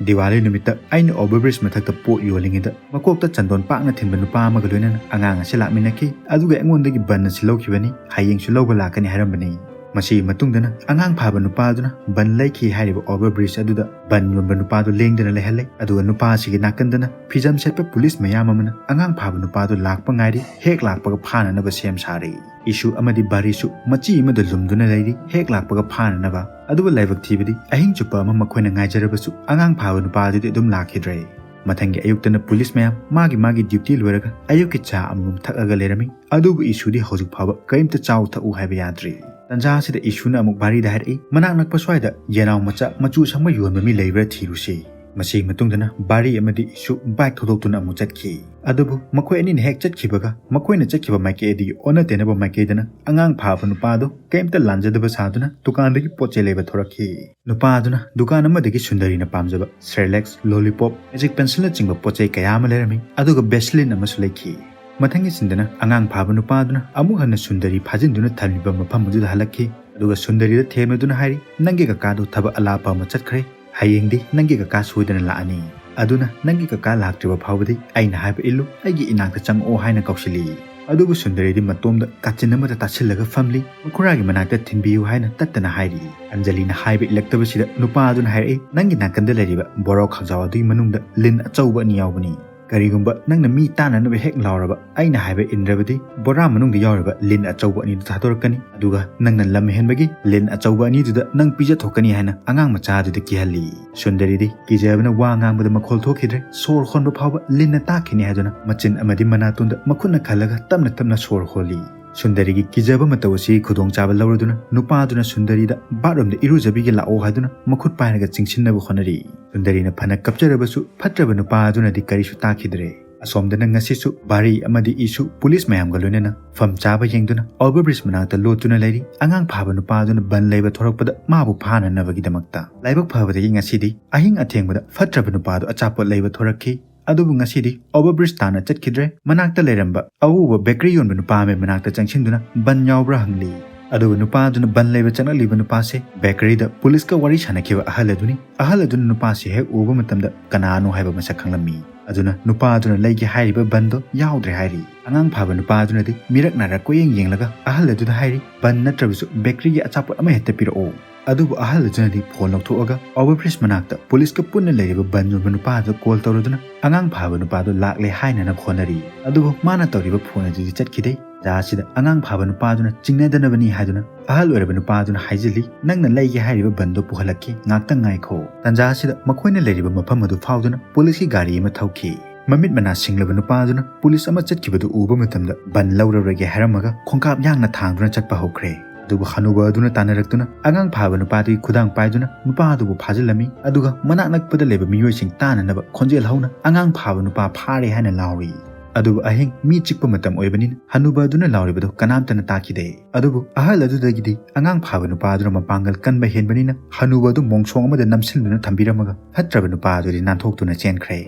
ꯗꯤꯋꯥꯂꯤ ꯅꯨꯃꯤꯠꯇ ꯑꯩꯅ ꯑꯣꯚꯔꯕ꯭ꯔꯤꯖ ꯃꯊꯛꯇ ꯄꯣꯠ ꯌꯣꯜꯂꯤꯉꯩꯗ ꯃꯀꯣꯛꯇ ꯆꯟꯗꯣꯟ ꯄꯥꯛꯅ ꯊꯤꯟꯕ ꯅꯨꯄꯥ ꯑꯃꯒ ꯂꯣꯏꯅꯅ ꯑꯉꯥꯡ ꯑꯁꯤ ꯂꯥꯛꯃꯤꯟꯅꯈꯤ, ꯑꯗꯨꯒ ꯑꯩꯉꯣꯟꯗꯒꯤ ꯕꯟ ꯑꯁꯤ ꯂꯧꯈꯤꯕꯅꯤ, ꯍꯌꯦꯡꯁꯨ ꯂꯧꯕ ꯂꯥꯛꯀꯅꯤ ꯍꯥꯏꯔꯝꯕꯅꯤ꯫ ꯃꯁꯤꯒꯤ ꯃꯇꯨꯡꯗꯅ ꯑꯉꯥꯡ ꯐꯥꯕ ꯅꯨꯄꯥꯗꯨꯅ ꯕꯟ ꯂꯩꯈꯤ ꯍꯥꯏꯔꯤꯕ ꯑꯣꯚꯔ ꯕ꯭ꯔꯤꯖ ꯑꯗꯨꯗ ꯕꯟ ꯌꯣꯟꯕ ꯅꯨꯄꯥꯗꯨ ꯂꯦꯡꯗꯅ ꯂꯩꯍꯜꯂꯦ꯫ ꯑꯗꯨꯒ ꯅꯨꯄꯥ ꯑꯁꯤꯒꯤ ꯅꯥꯀꯟꯗꯅ ꯐꯤꯖꯝ ꯁꯦꯠꯄ ꯄꯨꯂꯤꯁ ꯃꯌꯥꯝ ꯑꯃꯅ ꯑꯉꯥꯡ ꯐꯥꯕ ꯅꯨꯄꯥꯗꯨ ꯂꯥꯛꯄ ꯉꯥꯏꯔꯤ, ꯍꯦꯛ ꯂꯥꯛꯄꯒ ꯐꯥꯅꯅꯕ ꯁꯦꯝ ꯁꯥꯔꯤ꯫ ꯏꯁꯨ ꯑꯃꯗꯤ ꯕꯥꯔꯤꯁꯨ ꯃꯆꯤ ꯑꯃꯗ ꯂꯨꯝꯗꯨꯅ ꯂꯩꯔꯤ, ꯍꯦꯛ ꯂꯥꯛꯄꯒ ꯐꯥꯅꯅꯕ꯫ ꯑꯗꯨꯕꯨ ꯂꯥꯏꯕꯛ ꯊꯤꯕꯗꯤ ꯑꯍꯤꯡ ꯆꯨꯞꯄ ꯑꯃ ꯃꯈꯣꯏꯅ ꯉꯥꯏꯖꯔꯕꯁꯨ ꯑꯉꯥꯡ ꯐꯥꯕ ꯅꯨꯄꯥꯗꯨꯗꯤ ꯑꯗꯨꯝ ꯂꯥꯛꯈꯤꯗ꯭ꯔꯦ꯫ ꯃꯊꯪꯒꯤ ꯑꯌꯨꯛꯇꯅ ꯄꯨꯂꯤꯁ ꯃꯌꯥꯝ ꯃꯥꯒꯤ ꯃꯥꯒꯤ ꯗ꯭ꯌꯨꯇꯤ ꯂꯣꯏꯔꯒ ꯑꯌꯨꯛꯀꯤ ꯆꯥ ꯑꯃꯃꯝ ꯊꯛꯑꯒ ꯂꯩꯔꯝꯃꯤ꯫ ꯑꯗꯨꯕꯨ ꯏꯁꯨꯗꯤ ꯍꯧꯖꯤꯛ ꯐꯥꯎꯕ ꯀꯔꯤꯝꯇ ꯆꯥꯎ ꯊꯛꯎ ꯍꯥꯏꯕ ꯌꯥꯗ꯭ꯔꯤ꯫ ꯇꯟꯖꯥ ꯑꯁꯤꯗ ꯏꯁꯨꯅ ꯑꯃꯨꯛ ꯕꯥꯔꯤꯗ ꯍꯥꯏꯔꯛꯏ, "ꯃꯅꯥꯛ ꯅꯛꯄ ꯁ꯭ꯋꯥꯏꯗ ꯌꯦꯅꯥꯎ ꯃꯆꯥ ꯃꯆꯨ ꯁꯪꯕ ꯌꯣꯟꯕ ꯃꯤ ꯂꯩꯕ꯭ꯔꯥ ꯊꯤꯔꯨꯁꯤ"꯫ ꯃꯁꯤꯒꯤ ꯃꯇꯨꯡꯗꯅ ꯕꯥꯔꯤ ꯑꯃꯗꯤ ꯏꯁꯨ ꯕꯥꯏꯛ ꯊꯧꯗꯣꯛꯇꯨꯅ ꯑꯃꯨꯛ ꯆꯠꯈꯤ꯫ ꯑꯗꯨꯕꯨ ꯃꯈꯣꯏ ꯑꯅꯤꯅ ꯍꯦꯛ ꯆꯠꯈꯤꯕꯒ ꯃꯈꯣꯏꯅ ꯆꯠꯈꯤꯕ ꯃꯥꯏꯀꯩ ꯑꯗꯨꯒꯤ ꯑꯣꯟꯅ ꯇꯩꯅꯕ ꯃꯥꯏꯀꯩꯗꯅ ꯑꯉꯥꯡ ꯐꯥꯕ ꯅꯨꯄꯥꯗꯨ ꯀꯔꯤꯝꯇ ꯂꯥꯟꯖꯗꯕ ꯁꯥꯗꯨꯅ ꯗꯨꯀꯥꯟꯗꯒꯤ ꯄꯣꯠ ꯆꯩ ꯂꯩꯕ ꯊꯣꯔꯛꯈꯤ꯫ ꯅꯨꯄꯥ ꯑꯗꯨꯅ ꯗꯨꯀꯥꯟ ꯑꯃꯗꯒꯤ ꯁꯨꯟꯗꯔꯤꯅ ꯄꯥꯝꯖꯕ ꯁꯦꯔꯦꯂꯦꯛꯁ, ꯂꯣꯂꯤꯄꯣꯞ, ꯃꯦꯖꯤꯛ ꯄꯦꯟꯁꯤꯜꯅꯆꯤꯡꯕ ꯄꯣꯠ ꯆꯩ ꯀꯌꯥ ꯑꯃ ꯂꯩꯔꯝꯃꯤ꯫ ꯑꯗꯨꯒ ꯕꯦꯁꯂꯤꯟ ꯑꯃꯁꯨ ꯂꯩꯈꯤ꯫ ꯃꯊꯪꯒꯤ ꯁꯤꯟꯗꯅ ꯑꯉꯥꯡ ꯐꯥꯕ ꯅꯨꯄꯥ ꯑꯗꯨꯅ ꯑꯃꯨꯛ ꯍꯟꯅ ꯁꯨꯟꯗꯔꯤ ꯐꯥꯖꯤꯟꯗꯨꯅ ꯊꯝꯂꯤꯕ ꯃꯐꯝ ꯑꯗꯨꯗ ꯍꯜꯂꯛꯈꯤ꯫ ꯑꯗꯨꯒ ꯁꯨꯟꯗꯔꯤꯗ ꯊꯦꯝꯂꯗꯨꯅ ꯍꯥꯏꯔꯤ, "ꯅꯪꯒꯤ ꯀꯀꯥꯗꯣ ꯊꯕꯛ ꯑꯂꯥꯞꯄ ꯑꯃ ꯆꯠꯈ꯭ꯔꯦ꯫ ꯍꯌꯦꯡꯗꯤ ꯅꯪꯒꯤ ꯀꯀꯥ ꯁꯣꯏꯗꯅ ꯂꯥꯛꯑꯅꯤ꯫ ꯑꯗꯨꯅ ꯅꯪꯒꯤ ꯀꯀꯥ ꯂꯥꯛꯇ꯭ꯔꯤꯕ ꯐꯥꯎꯕꯗꯤ ꯑꯩꯅ ꯍꯥꯏꯕ ꯏꯜꯂꯨ, ꯑꯩꯒꯤ ꯏꯅꯥꯛꯇ ꯆꯪꯉꯛꯑꯣ" ꯍꯥꯏꯅ ꯀꯧꯁꯤꯜꯂꯤ꯫ ꯑꯗꯨꯕꯨ ꯁꯨꯟꯗꯔꯤꯗꯤ ꯃꯇꯣꯝꯗ ꯀꯥꯆꯤꯟ ꯑꯃꯗ ꯇꯥꯁꯤꯜꯂꯒ ꯐꯝꯂꯤ꯫ ꯃꯈꯨꯔꯥꯒꯤ ꯃꯅꯥꯛꯇ ꯊꯤꯟꯕꯤꯌꯨ ꯍꯥꯏꯅ ꯇꯠꯇꯅ ꯍꯥꯏꯔꯤ꯫ ꯑꯟꯖꯂꯤꯅ ꯍꯥꯏꯕ ꯏꯜꯂꯛꯇꯕꯁꯤꯗ ꯅꯨꯄꯥ ꯑꯗꯨꯅ ꯍꯥꯏꯔꯛꯏ, "ꯅꯪꯒꯤ ꯅꯥꯀꯟꯗ ꯂꯩꯔꯤꯕ ꯕꯣꯔꯥ ꯈꯥꯎꯖꯥꯎ ꯑꯗꯨꯒꯤ ꯃꯅꯨꯡꯗ ꯂꯤꯟ ꯑꯆꯧꯕ ꯑꯅꯤ ꯌꯥꯎꯕꯅꯤ꯫ ꯀꯔꯤꯒꯨꯝꯕ ꯅꯪꯅ ꯃꯤ ꯇꯥꯟꯅꯅꯕ ꯍꯦꯛ ꯂꯥꯎꯔꯕ, ꯑꯩꯅ ꯍꯥꯏꯕ ꯏꯟꯗ꯭ꯔꯕꯗꯤ ꯕꯣꯔꯥ ꯃꯅꯨꯡꯗ ꯌꯥꯎꯔꯤꯕ ꯂꯤꯟ ꯑꯆꯧꯕ ꯑꯅꯤꯗꯨ ꯊꯥꯗꯣꯔꯛꯀꯅꯤ꯫ ꯑꯗꯨꯒ ꯅꯪꯅ ꯂꯝ ꯍꯦꯟꯕꯒꯤ ꯂꯤꯟ ꯑꯆꯧꯕ ꯑꯅꯤꯗꯨꯗ ꯅꯪ ꯄꯤꯖꯊꯣꯛꯀꯅꯤ" ꯍꯥꯏꯅ ꯑꯉꯥꯡ ꯃꯆꯥ ꯑꯗꯨꯗ ꯀꯤꯍꯜꯂꯤ꯫ ꯁꯨꯟꯗꯔꯤꯗꯤ ꯀꯤꯖꯕꯅ ꯋꯥ ꯉꯥꯡꯕꯗ ꯃꯈꯣꯜ ꯊꯣꯛꯈꯤꯗ꯭ꯔꯦ꯫ ꯁꯣꯔ ꯍꯣꯟꯕ ꯐꯥꯎꯕ ꯂꯤꯟꯅ ꯇꯥꯛꯈꯤꯅꯤ ꯍꯥꯏꯗꯨꯅ ꯃꯆꯤꯟ ꯑꯃꯗꯤ ꯃꯅꯥꯇꯣꯟꯗ ꯃꯈꯨꯠꯅ ꯈꯜꯂꯒ ꯇꯞꯅ ꯇꯞꯅ ꯁꯣꯔ ꯍꯣꯜꯂꯤ꯫ ꯁꯨꯟꯗꯔꯤꯒꯤ ꯀꯤꯖꯕ ꯃꯇꯧ ꯑꯁꯤꯒꯤ ꯈꯨꯗꯣꯡꯆꯥꯕ ꯂꯧꯔꯗꯨꯅ ꯅꯨꯄꯥꯗꯨꯅ ꯁꯨꯟꯗꯔꯤꯗ ꯕꯥꯠꯔꯨꯝꯗ ꯏꯔꯨꯖꯕꯤꯒꯦ ꯂꯥꯛꯑꯣ ꯍꯥꯏꯗꯨꯅ ꯃꯈꯨꯠ ꯄꯥꯏꯔꯒ ꯆꯤꯡꯁꯤꯟꯅꯕ ꯍꯣꯠꯅꯔꯤ꯫ ꯁꯨꯟꯗꯔꯤꯅ ꯐꯅ ꯀꯞꯆꯔꯕꯁꯨ ꯐꯠꯇ꯭ꯔꯕ ꯅꯨꯄꯥ ꯑꯗꯨꯅꯗꯤ ꯀꯔꯤꯁꯨ ꯇꯥꯈꯤꯗ꯭ꯔꯦ꯫ ꯑꯁꯣꯝꯗꯅ ꯉꯁꯤꯁꯨ ꯕꯥꯔꯤ ꯑꯃꯗꯤ ꯏꯁꯨ ꯄꯨꯂꯤꯁ ꯃꯌꯥꯝꯒ ꯂꯣꯏꯅꯅ ꯐꯝ ꯆꯥꯕ ꯌꯦꯡꯗꯨꯅ ꯑꯣꯚꯔ ꯕ꯭ꯔꯤꯖ ꯃꯅꯥꯛꯇ ꯂꯣꯠꯇꯨꯅ ꯂꯩꯔꯤ꯫ ꯑꯉꯥꯡ ꯐꯥꯕ ꯅꯨꯄꯥ ꯑꯗꯨꯅ ꯕꯟ ꯂꯩꯕ ꯊꯣꯔꯛꯄꯗ ꯃꯥꯕꯨ ꯐꯥꯅꯅꯕꯒꯤꯗꯃꯛꯇ꯫ ꯂꯥꯏꯕꯛ ꯐꯕꯗꯒꯤ ꯉꯁꯤꯗꯤ ꯑꯍꯤꯡ ꯑꯊꯦꯡꯕꯗ ꯐꯠꯇ꯭ꯔꯕ ꯅꯨꯄꯥ ꯑꯗꯨ ꯑꯆꯥꯄꯣꯠ ꯂꯩꯕ ꯊꯣꯔꯛꯈꯤ꯫ ꯑꯗꯨꯕꯨ ꯉꯁꯤꯗꯤ ꯑꯣꯚꯔ ꯕ꯭ꯔꯤꯖ ꯇꯥꯟꯅ ꯆꯠꯈꯤꯗ꯭ꯔꯦ꯫ ꯃꯅꯥꯛꯇ ꯂꯩꯔꯝꯕ ꯑꯎꯕ ꯕꯦꯀꯔꯤ ꯌꯣꯟꯕ ꯅꯨꯄꯥ ꯑꯃꯒꯤ ꯃꯅꯥꯛꯇ ꯆꯪꯁꯤꯟꯗꯨꯅ ꯕꯟ ꯌꯥꯎꯕ꯭ꯔꯥ ꯍꯪꯂꯤ꯫ ꯑꯗꯨꯒ ꯅꯨꯄꯥ ꯑꯗꯨꯅ ꯕꯟ ꯂꯩꯕ ꯆꯪꯂꯛꯂꯤꯕ ꯅꯨꯄꯥꯁꯦ ꯕꯦꯀꯔꯤꯗ ꯄꯨꯂꯤꯁꯀ ꯋꯥꯔꯤ ꯁꯥꯟꯅꯈꯤꯕ ꯑꯍꯜ ꯑꯗꯨꯅꯤ꯫ ꯑꯍꯜ ꯑꯗꯨꯅ ꯅꯨꯄꯥꯁꯤ ꯍꯦꯛ ꯎꯕ ꯃꯇꯝꯗ ꯀꯅꯥꯅꯣ ꯍꯥꯏꯕ ꯃꯁꯛ ꯈꯪꯂꯝꯃꯤ꯫ ꯑꯗꯨꯅ ꯅꯨꯄꯥ ꯑꯗꯨꯅ ꯂꯩꯒꯦ ꯍꯥꯏꯔꯤꯕ ꯕꯟꯗꯣ ꯌꯥꯎꯗ꯭ꯔꯦ ꯍꯥꯏꯔꯤ꯫ ꯑꯉꯥꯡ ꯐꯥꯕ ꯅꯨꯄꯥ ꯑꯗꯨꯅꯗꯤ ꯃꯤꯔꯛ ꯅꯥꯔꯛ ꯀꯣꯏꯌꯦꯡ ꯌꯦꯡꯂꯒ ꯑꯍꯜ ꯑꯗꯨꯗ ꯍꯥꯏꯔꯤ, "ꯕꯟ ꯅꯠꯇ꯭ꯔꯕꯁꯨ ꯕꯦꯀꯔꯤꯒꯤ ꯑꯆꯥꯄꯣꯠ ꯑꯃ ꯍꯦꯛꯇ ꯄꯤꯔꯛꯑꯣ"꯫ ꯑꯗꯨꯕꯨ ꯑꯍꯜ ꯑꯗꯨꯅꯗꯤ ꯐꯣꯟ ꯂꯧꯊꯣꯛꯑꯒ ꯑꯣꯚꯔ ꯕ꯭ꯔꯤꯖ ꯃꯅꯥꯛꯇ ꯄꯨꯂꯤꯁꯀ ꯄꯨꯟꯅ ꯂꯩꯔꯤꯕ ꯕꯟ ꯌꯣꯟꯕ ꯅꯨꯄꯥꯗꯨꯗ ꯀꯣꯜ ꯇꯧꯔꯗꯨꯅ ꯑꯉꯥꯡ ꯐꯥꯕ ꯅꯨꯄꯥꯗꯨ ꯂꯥꯛꯂꯦ ꯍꯥꯏꯅꯅꯕ ꯍꯣꯠꯅꯔꯤ꯫ ꯑꯗꯨꯕꯨ ꯃꯥꯅ ꯇꯧꯔꯤꯕ ꯐꯣꯟ ꯑꯗꯨꯗꯤ ꯆꯠꯈꯤꯗꯦ꯫ ꯇꯥꯟꯖꯥ ꯑꯁꯤꯗ ꯑꯉꯥꯡ ꯐꯥꯕ ꯅꯨꯄꯥꯗꯨꯅ ꯆꯤꯡꯅꯗꯅꯕꯅꯤ ꯍꯥꯏꯗꯨꯅ ꯑꯍꯜ ꯑꯣꯏꯔꯕ ꯅꯨꯄꯥꯗꯨꯅ ꯍꯥꯏꯖꯤꯜꯂꯤ, "ꯅꯪꯅ ꯂꯩꯒꯦ ꯍꯥꯏꯔꯤꯕ ꯕꯟꯗꯣ ꯄꯨꯍꯜꯂꯛꯀꯦ, ꯉꯥꯛꯇꯪ ꯉꯥꯏꯈꯣ"꯫ ꯇꯥꯟꯖꯥ ꯑꯁꯤꯗ ꯃꯈꯣꯏꯅ ꯂꯩꯔꯤꯕ ꯃꯐꯝ ꯑꯗꯨ ꯐꯥꯎꯗꯨꯅ ꯄꯨꯂꯤꯁꯀꯤ ꯒꯥꯔꯤ ꯑꯃ ꯊꯧꯈꯤ꯫ ꯃꯃꯤꯠ ꯃꯅꯥ ꯁꯤꯡꯂꯕ ꯅꯨꯄꯥꯗꯨꯅ ꯄꯨꯂꯤꯁ ꯑꯃ ꯆꯠꯈꯤꯕꯗꯨ ꯎꯕ ꯃꯇꯝꯗ ꯕꯟ ꯂꯧꯔꯔꯣꯏꯒꯦ ꯍꯥꯏꯔꯝꯃꯒ ꯈꯣꯡꯀꯥꯞ ꯌꯥꯡꯅ ꯊꯥꯡꯗꯨꯅ ꯆꯠꯄ ꯍꯧꯈ꯭ꯔꯦ꯫ ꯑꯗꯨꯕꯨ ꯍꯅꯨꯕ ꯑꯗꯨꯅ ꯇꯥꯟꯅꯔꯛꯇꯨꯅ ꯑꯉꯥꯡ ꯐꯥꯕ ꯅꯨꯄꯥꯗꯨꯒꯤ ꯈꯨꯗꯥꯡ ꯄꯥꯏꯗꯨꯅ ꯅꯨꯄꯥ ꯑꯗꯨꯕꯨ ꯐꯥꯖꯤꯜꯂꯝꯃꯤ꯫ ꯑꯗꯨꯒ ꯃꯅꯥꯛ ꯅꯛꯄꯗ ꯂꯩꯕ ꯃꯤꯑꯣꯏꯁꯤꯡ ꯇꯥꯅꯅꯕ ꯈꯣꯟꯖꯦꯜ ꯍꯧꯅ "ꯑꯉꯥꯡ ꯐꯥꯕ ꯅꯨꯄꯥ ꯐꯥꯔꯦ" ꯍꯥꯏꯅ ꯂꯥꯎꯔꯤ꯫ ꯑꯗꯨꯕꯨ ꯑꯍꯤꯡ ꯃꯤ ꯆꯤꯛꯄ ꯃꯇꯝ ꯑꯣꯏꯕꯅꯤꯅ ꯍꯅꯨꯕ ꯑꯗꯨꯅ ꯂꯥꯎꯔꯤꯕꯗꯨ ꯀꯅꯥꯝꯇꯅ ꯇꯥꯈꯤꯗꯦ꯫ ꯑꯗꯨꯕꯨ ꯑꯍꯜ ꯑꯗꯨꯗꯒꯤꯗꯤ ꯑꯉꯥꯡ ꯐꯥꯕ ꯅꯨꯄꯥ ꯑꯗꯨꯅ ꯃꯄꯥꯡꯒꯜ ꯀꯟꯕ ꯍꯦꯟꯕꯅꯤꯅ ꯍꯅꯨꯕ ꯑꯗꯨ ꯃꯣꯡꯁꯣꯡ ꯑꯃꯗ ꯅꯝꯁꯤꯟꯗꯨꯅ ꯊꯝꯕꯤꯔꯝꯃꯒ ꯐꯠꯇ꯭ꯔꯕ ꯅꯨꯄꯥ ꯑꯗꯨꯗꯤ ꯅꯥꯟꯊꯣꯛꯇꯨꯅ ꯆꯦꯟꯈ꯭ꯔꯦ꯫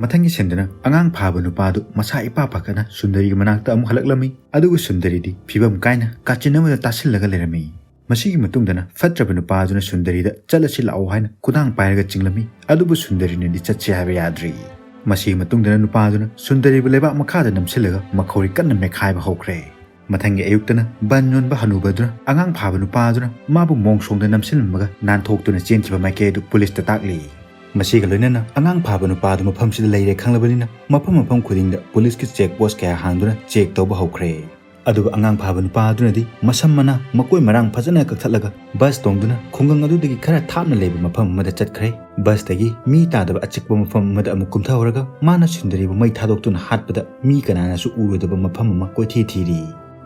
ꯃꯊꯪꯒꯤ ꯁꯤꯟꯗꯅ ꯑꯉꯥꯡ ꯐꯥꯕ ꯅꯨꯄꯥ ꯑꯗꯨ ꯃꯁꯥ ꯏꯄꯥ ꯄꯥꯈꯠꯅ ꯁꯨꯟꯗꯔꯤꯒꯤ ꯃꯅꯥꯛꯇ ꯑꯃꯨꯛ ꯍꯜꯂꯛꯂꯝꯃꯤ꯫ ꯑꯗꯨꯕꯨ ꯁꯨꯟꯗꯔꯤꯗꯤ ꯐꯤꯕꯝ ꯀꯥꯏꯅ ꯀꯥꯆꯤꯟ ꯑꯃꯗ ꯇꯥꯁꯤꯜꯂꯒ ꯂꯩꯔꯝꯃꯤ꯫ ꯃꯁꯤꯒꯤ ꯃꯇꯨꯡꯗꯅ ꯐꯠꯇ꯭ꯔꯕ ꯅꯨꯄꯥ ꯑꯗꯨꯅ ꯁꯨꯟꯗꯔꯤꯗ "ꯆꯠꯂꯁꯤ ꯂꯥꯛꯑꯣ" ꯍꯥꯏꯅ ꯈꯨꯗꯥꯡ ꯄꯥꯏꯔꯒ ꯆꯤꯡꯂꯝꯃꯤ꯫ ꯑꯗꯨꯕꯨ ꯁꯨꯟꯗꯔꯤꯅꯗꯤ ꯆꯠꯁꯤ ꯍꯥꯏꯕ ꯌꯥꯗ꯭ꯔꯤ꯫ ꯃꯁꯤꯒꯤ ꯃꯇꯨꯡꯗꯅ ꯅꯨꯄꯥ ꯑꯗꯨꯅ ꯁꯨꯟꯗꯔꯤꯕꯨ ꯂꯩꯕꯥꯛ ꯃꯈꯥꯗ ꯅꯝꯁꯤꯜꯂꯒ ꯃꯈꯧꯔꯤ ꯀꯟꯅ ꯃꯦꯠꯈꯥꯏꯕ ꯍꯧꯈ꯭ꯔꯦ꯫ ꯃꯊꯪꯒꯤ ꯑꯌꯨꯛꯇꯅ ꯕꯟ ꯌꯣꯟꯕ ꯍꯅꯨꯕ ꯑꯗꯨꯅ ꯑꯉꯥꯡ ꯐꯥꯕ ꯅꯨꯄꯥ ꯑꯗꯨꯅ ꯃꯥꯕꯨ ꯃꯣꯡꯁꯣꯡꯗ ꯅꯝꯁꯤꯜꯂꯝꯃꯒ ꯅꯥꯟꯊꯣꯛꯇꯨꯅ ꯆꯦꯟꯈꯤꯕ ꯃꯥꯏꯀꯩ ꯑꯗꯨ ꯄꯨꯂꯤꯁꯇ ꯇꯥꯛꯂꯤ꯫ ꯃꯁꯤꯒ ꯂꯣꯏꯅꯅ ꯑꯉꯥꯡ ꯐꯥꯕ ꯅꯨꯄꯥ ꯑꯗꯨ ꯃꯐꯝꯁꯤꯗ ꯂꯩꯔꯦ ꯈꯪꯂꯕꯅꯤꯅ ꯃꯐꯝ ꯃꯐꯝ ꯈꯨꯗꯤꯡꯗ ꯄꯨꯂꯤꯁꯀꯤ ꯆꯦꯛ ꯄꯣꯁ ꯀꯌꯥ ꯍꯥꯡꯗꯨꯅ ꯆꯦꯛ ꯇꯧꯕ ꯍꯧꯈ꯭ꯔꯦ꯫ ꯑꯗꯨꯒ ꯑꯉꯥꯡ ꯐꯥꯕ ꯅꯨꯄꯥ ꯑꯗꯨꯅꯗꯤ ꯃꯁꯝ ꯃꯅꯥ ꯃꯀꯣꯏ ꯃꯔꯥꯡ ꯐꯖꯅ ꯀꯛꯊꯠꯂꯒ ꯕꯁ ꯇꯣꯡꯗꯨꯅ ꯈꯨꯡꯒꯪ ꯑꯗꯨꯗꯒꯤ ꯈꯔ ꯊꯥꯞꯅ ꯂꯩꯕ ꯃꯐꯝ ꯑꯃꯗ ꯆꯠꯈ꯭ꯔꯦ꯫ ꯕꯁꯇꯒꯤ ꯃꯤ ꯇꯥꯗꯕ ꯑꯆꯤꯛꯄ ꯃꯐꯝ ꯑꯃꯗ ꯑꯃꯨꯛ ꯀꯨꯝꯊꯍꯧꯔꯒ ꯃꯥꯅ ꯁꯨꯟꯗꯔꯤꯕꯨ ꯃꯩ ꯊꯥꯗꯣꯛꯇꯨꯅ ꯍꯥꯠꯄꯗ ꯃꯤ ꯀꯅꯥꯅꯁꯨ ꯎꯔꯣꯏꯗꯕ ꯃꯐꯝ ꯑꯃ ꯀꯣꯏꯊꯤ ꯊꯤꯔꯤ꯫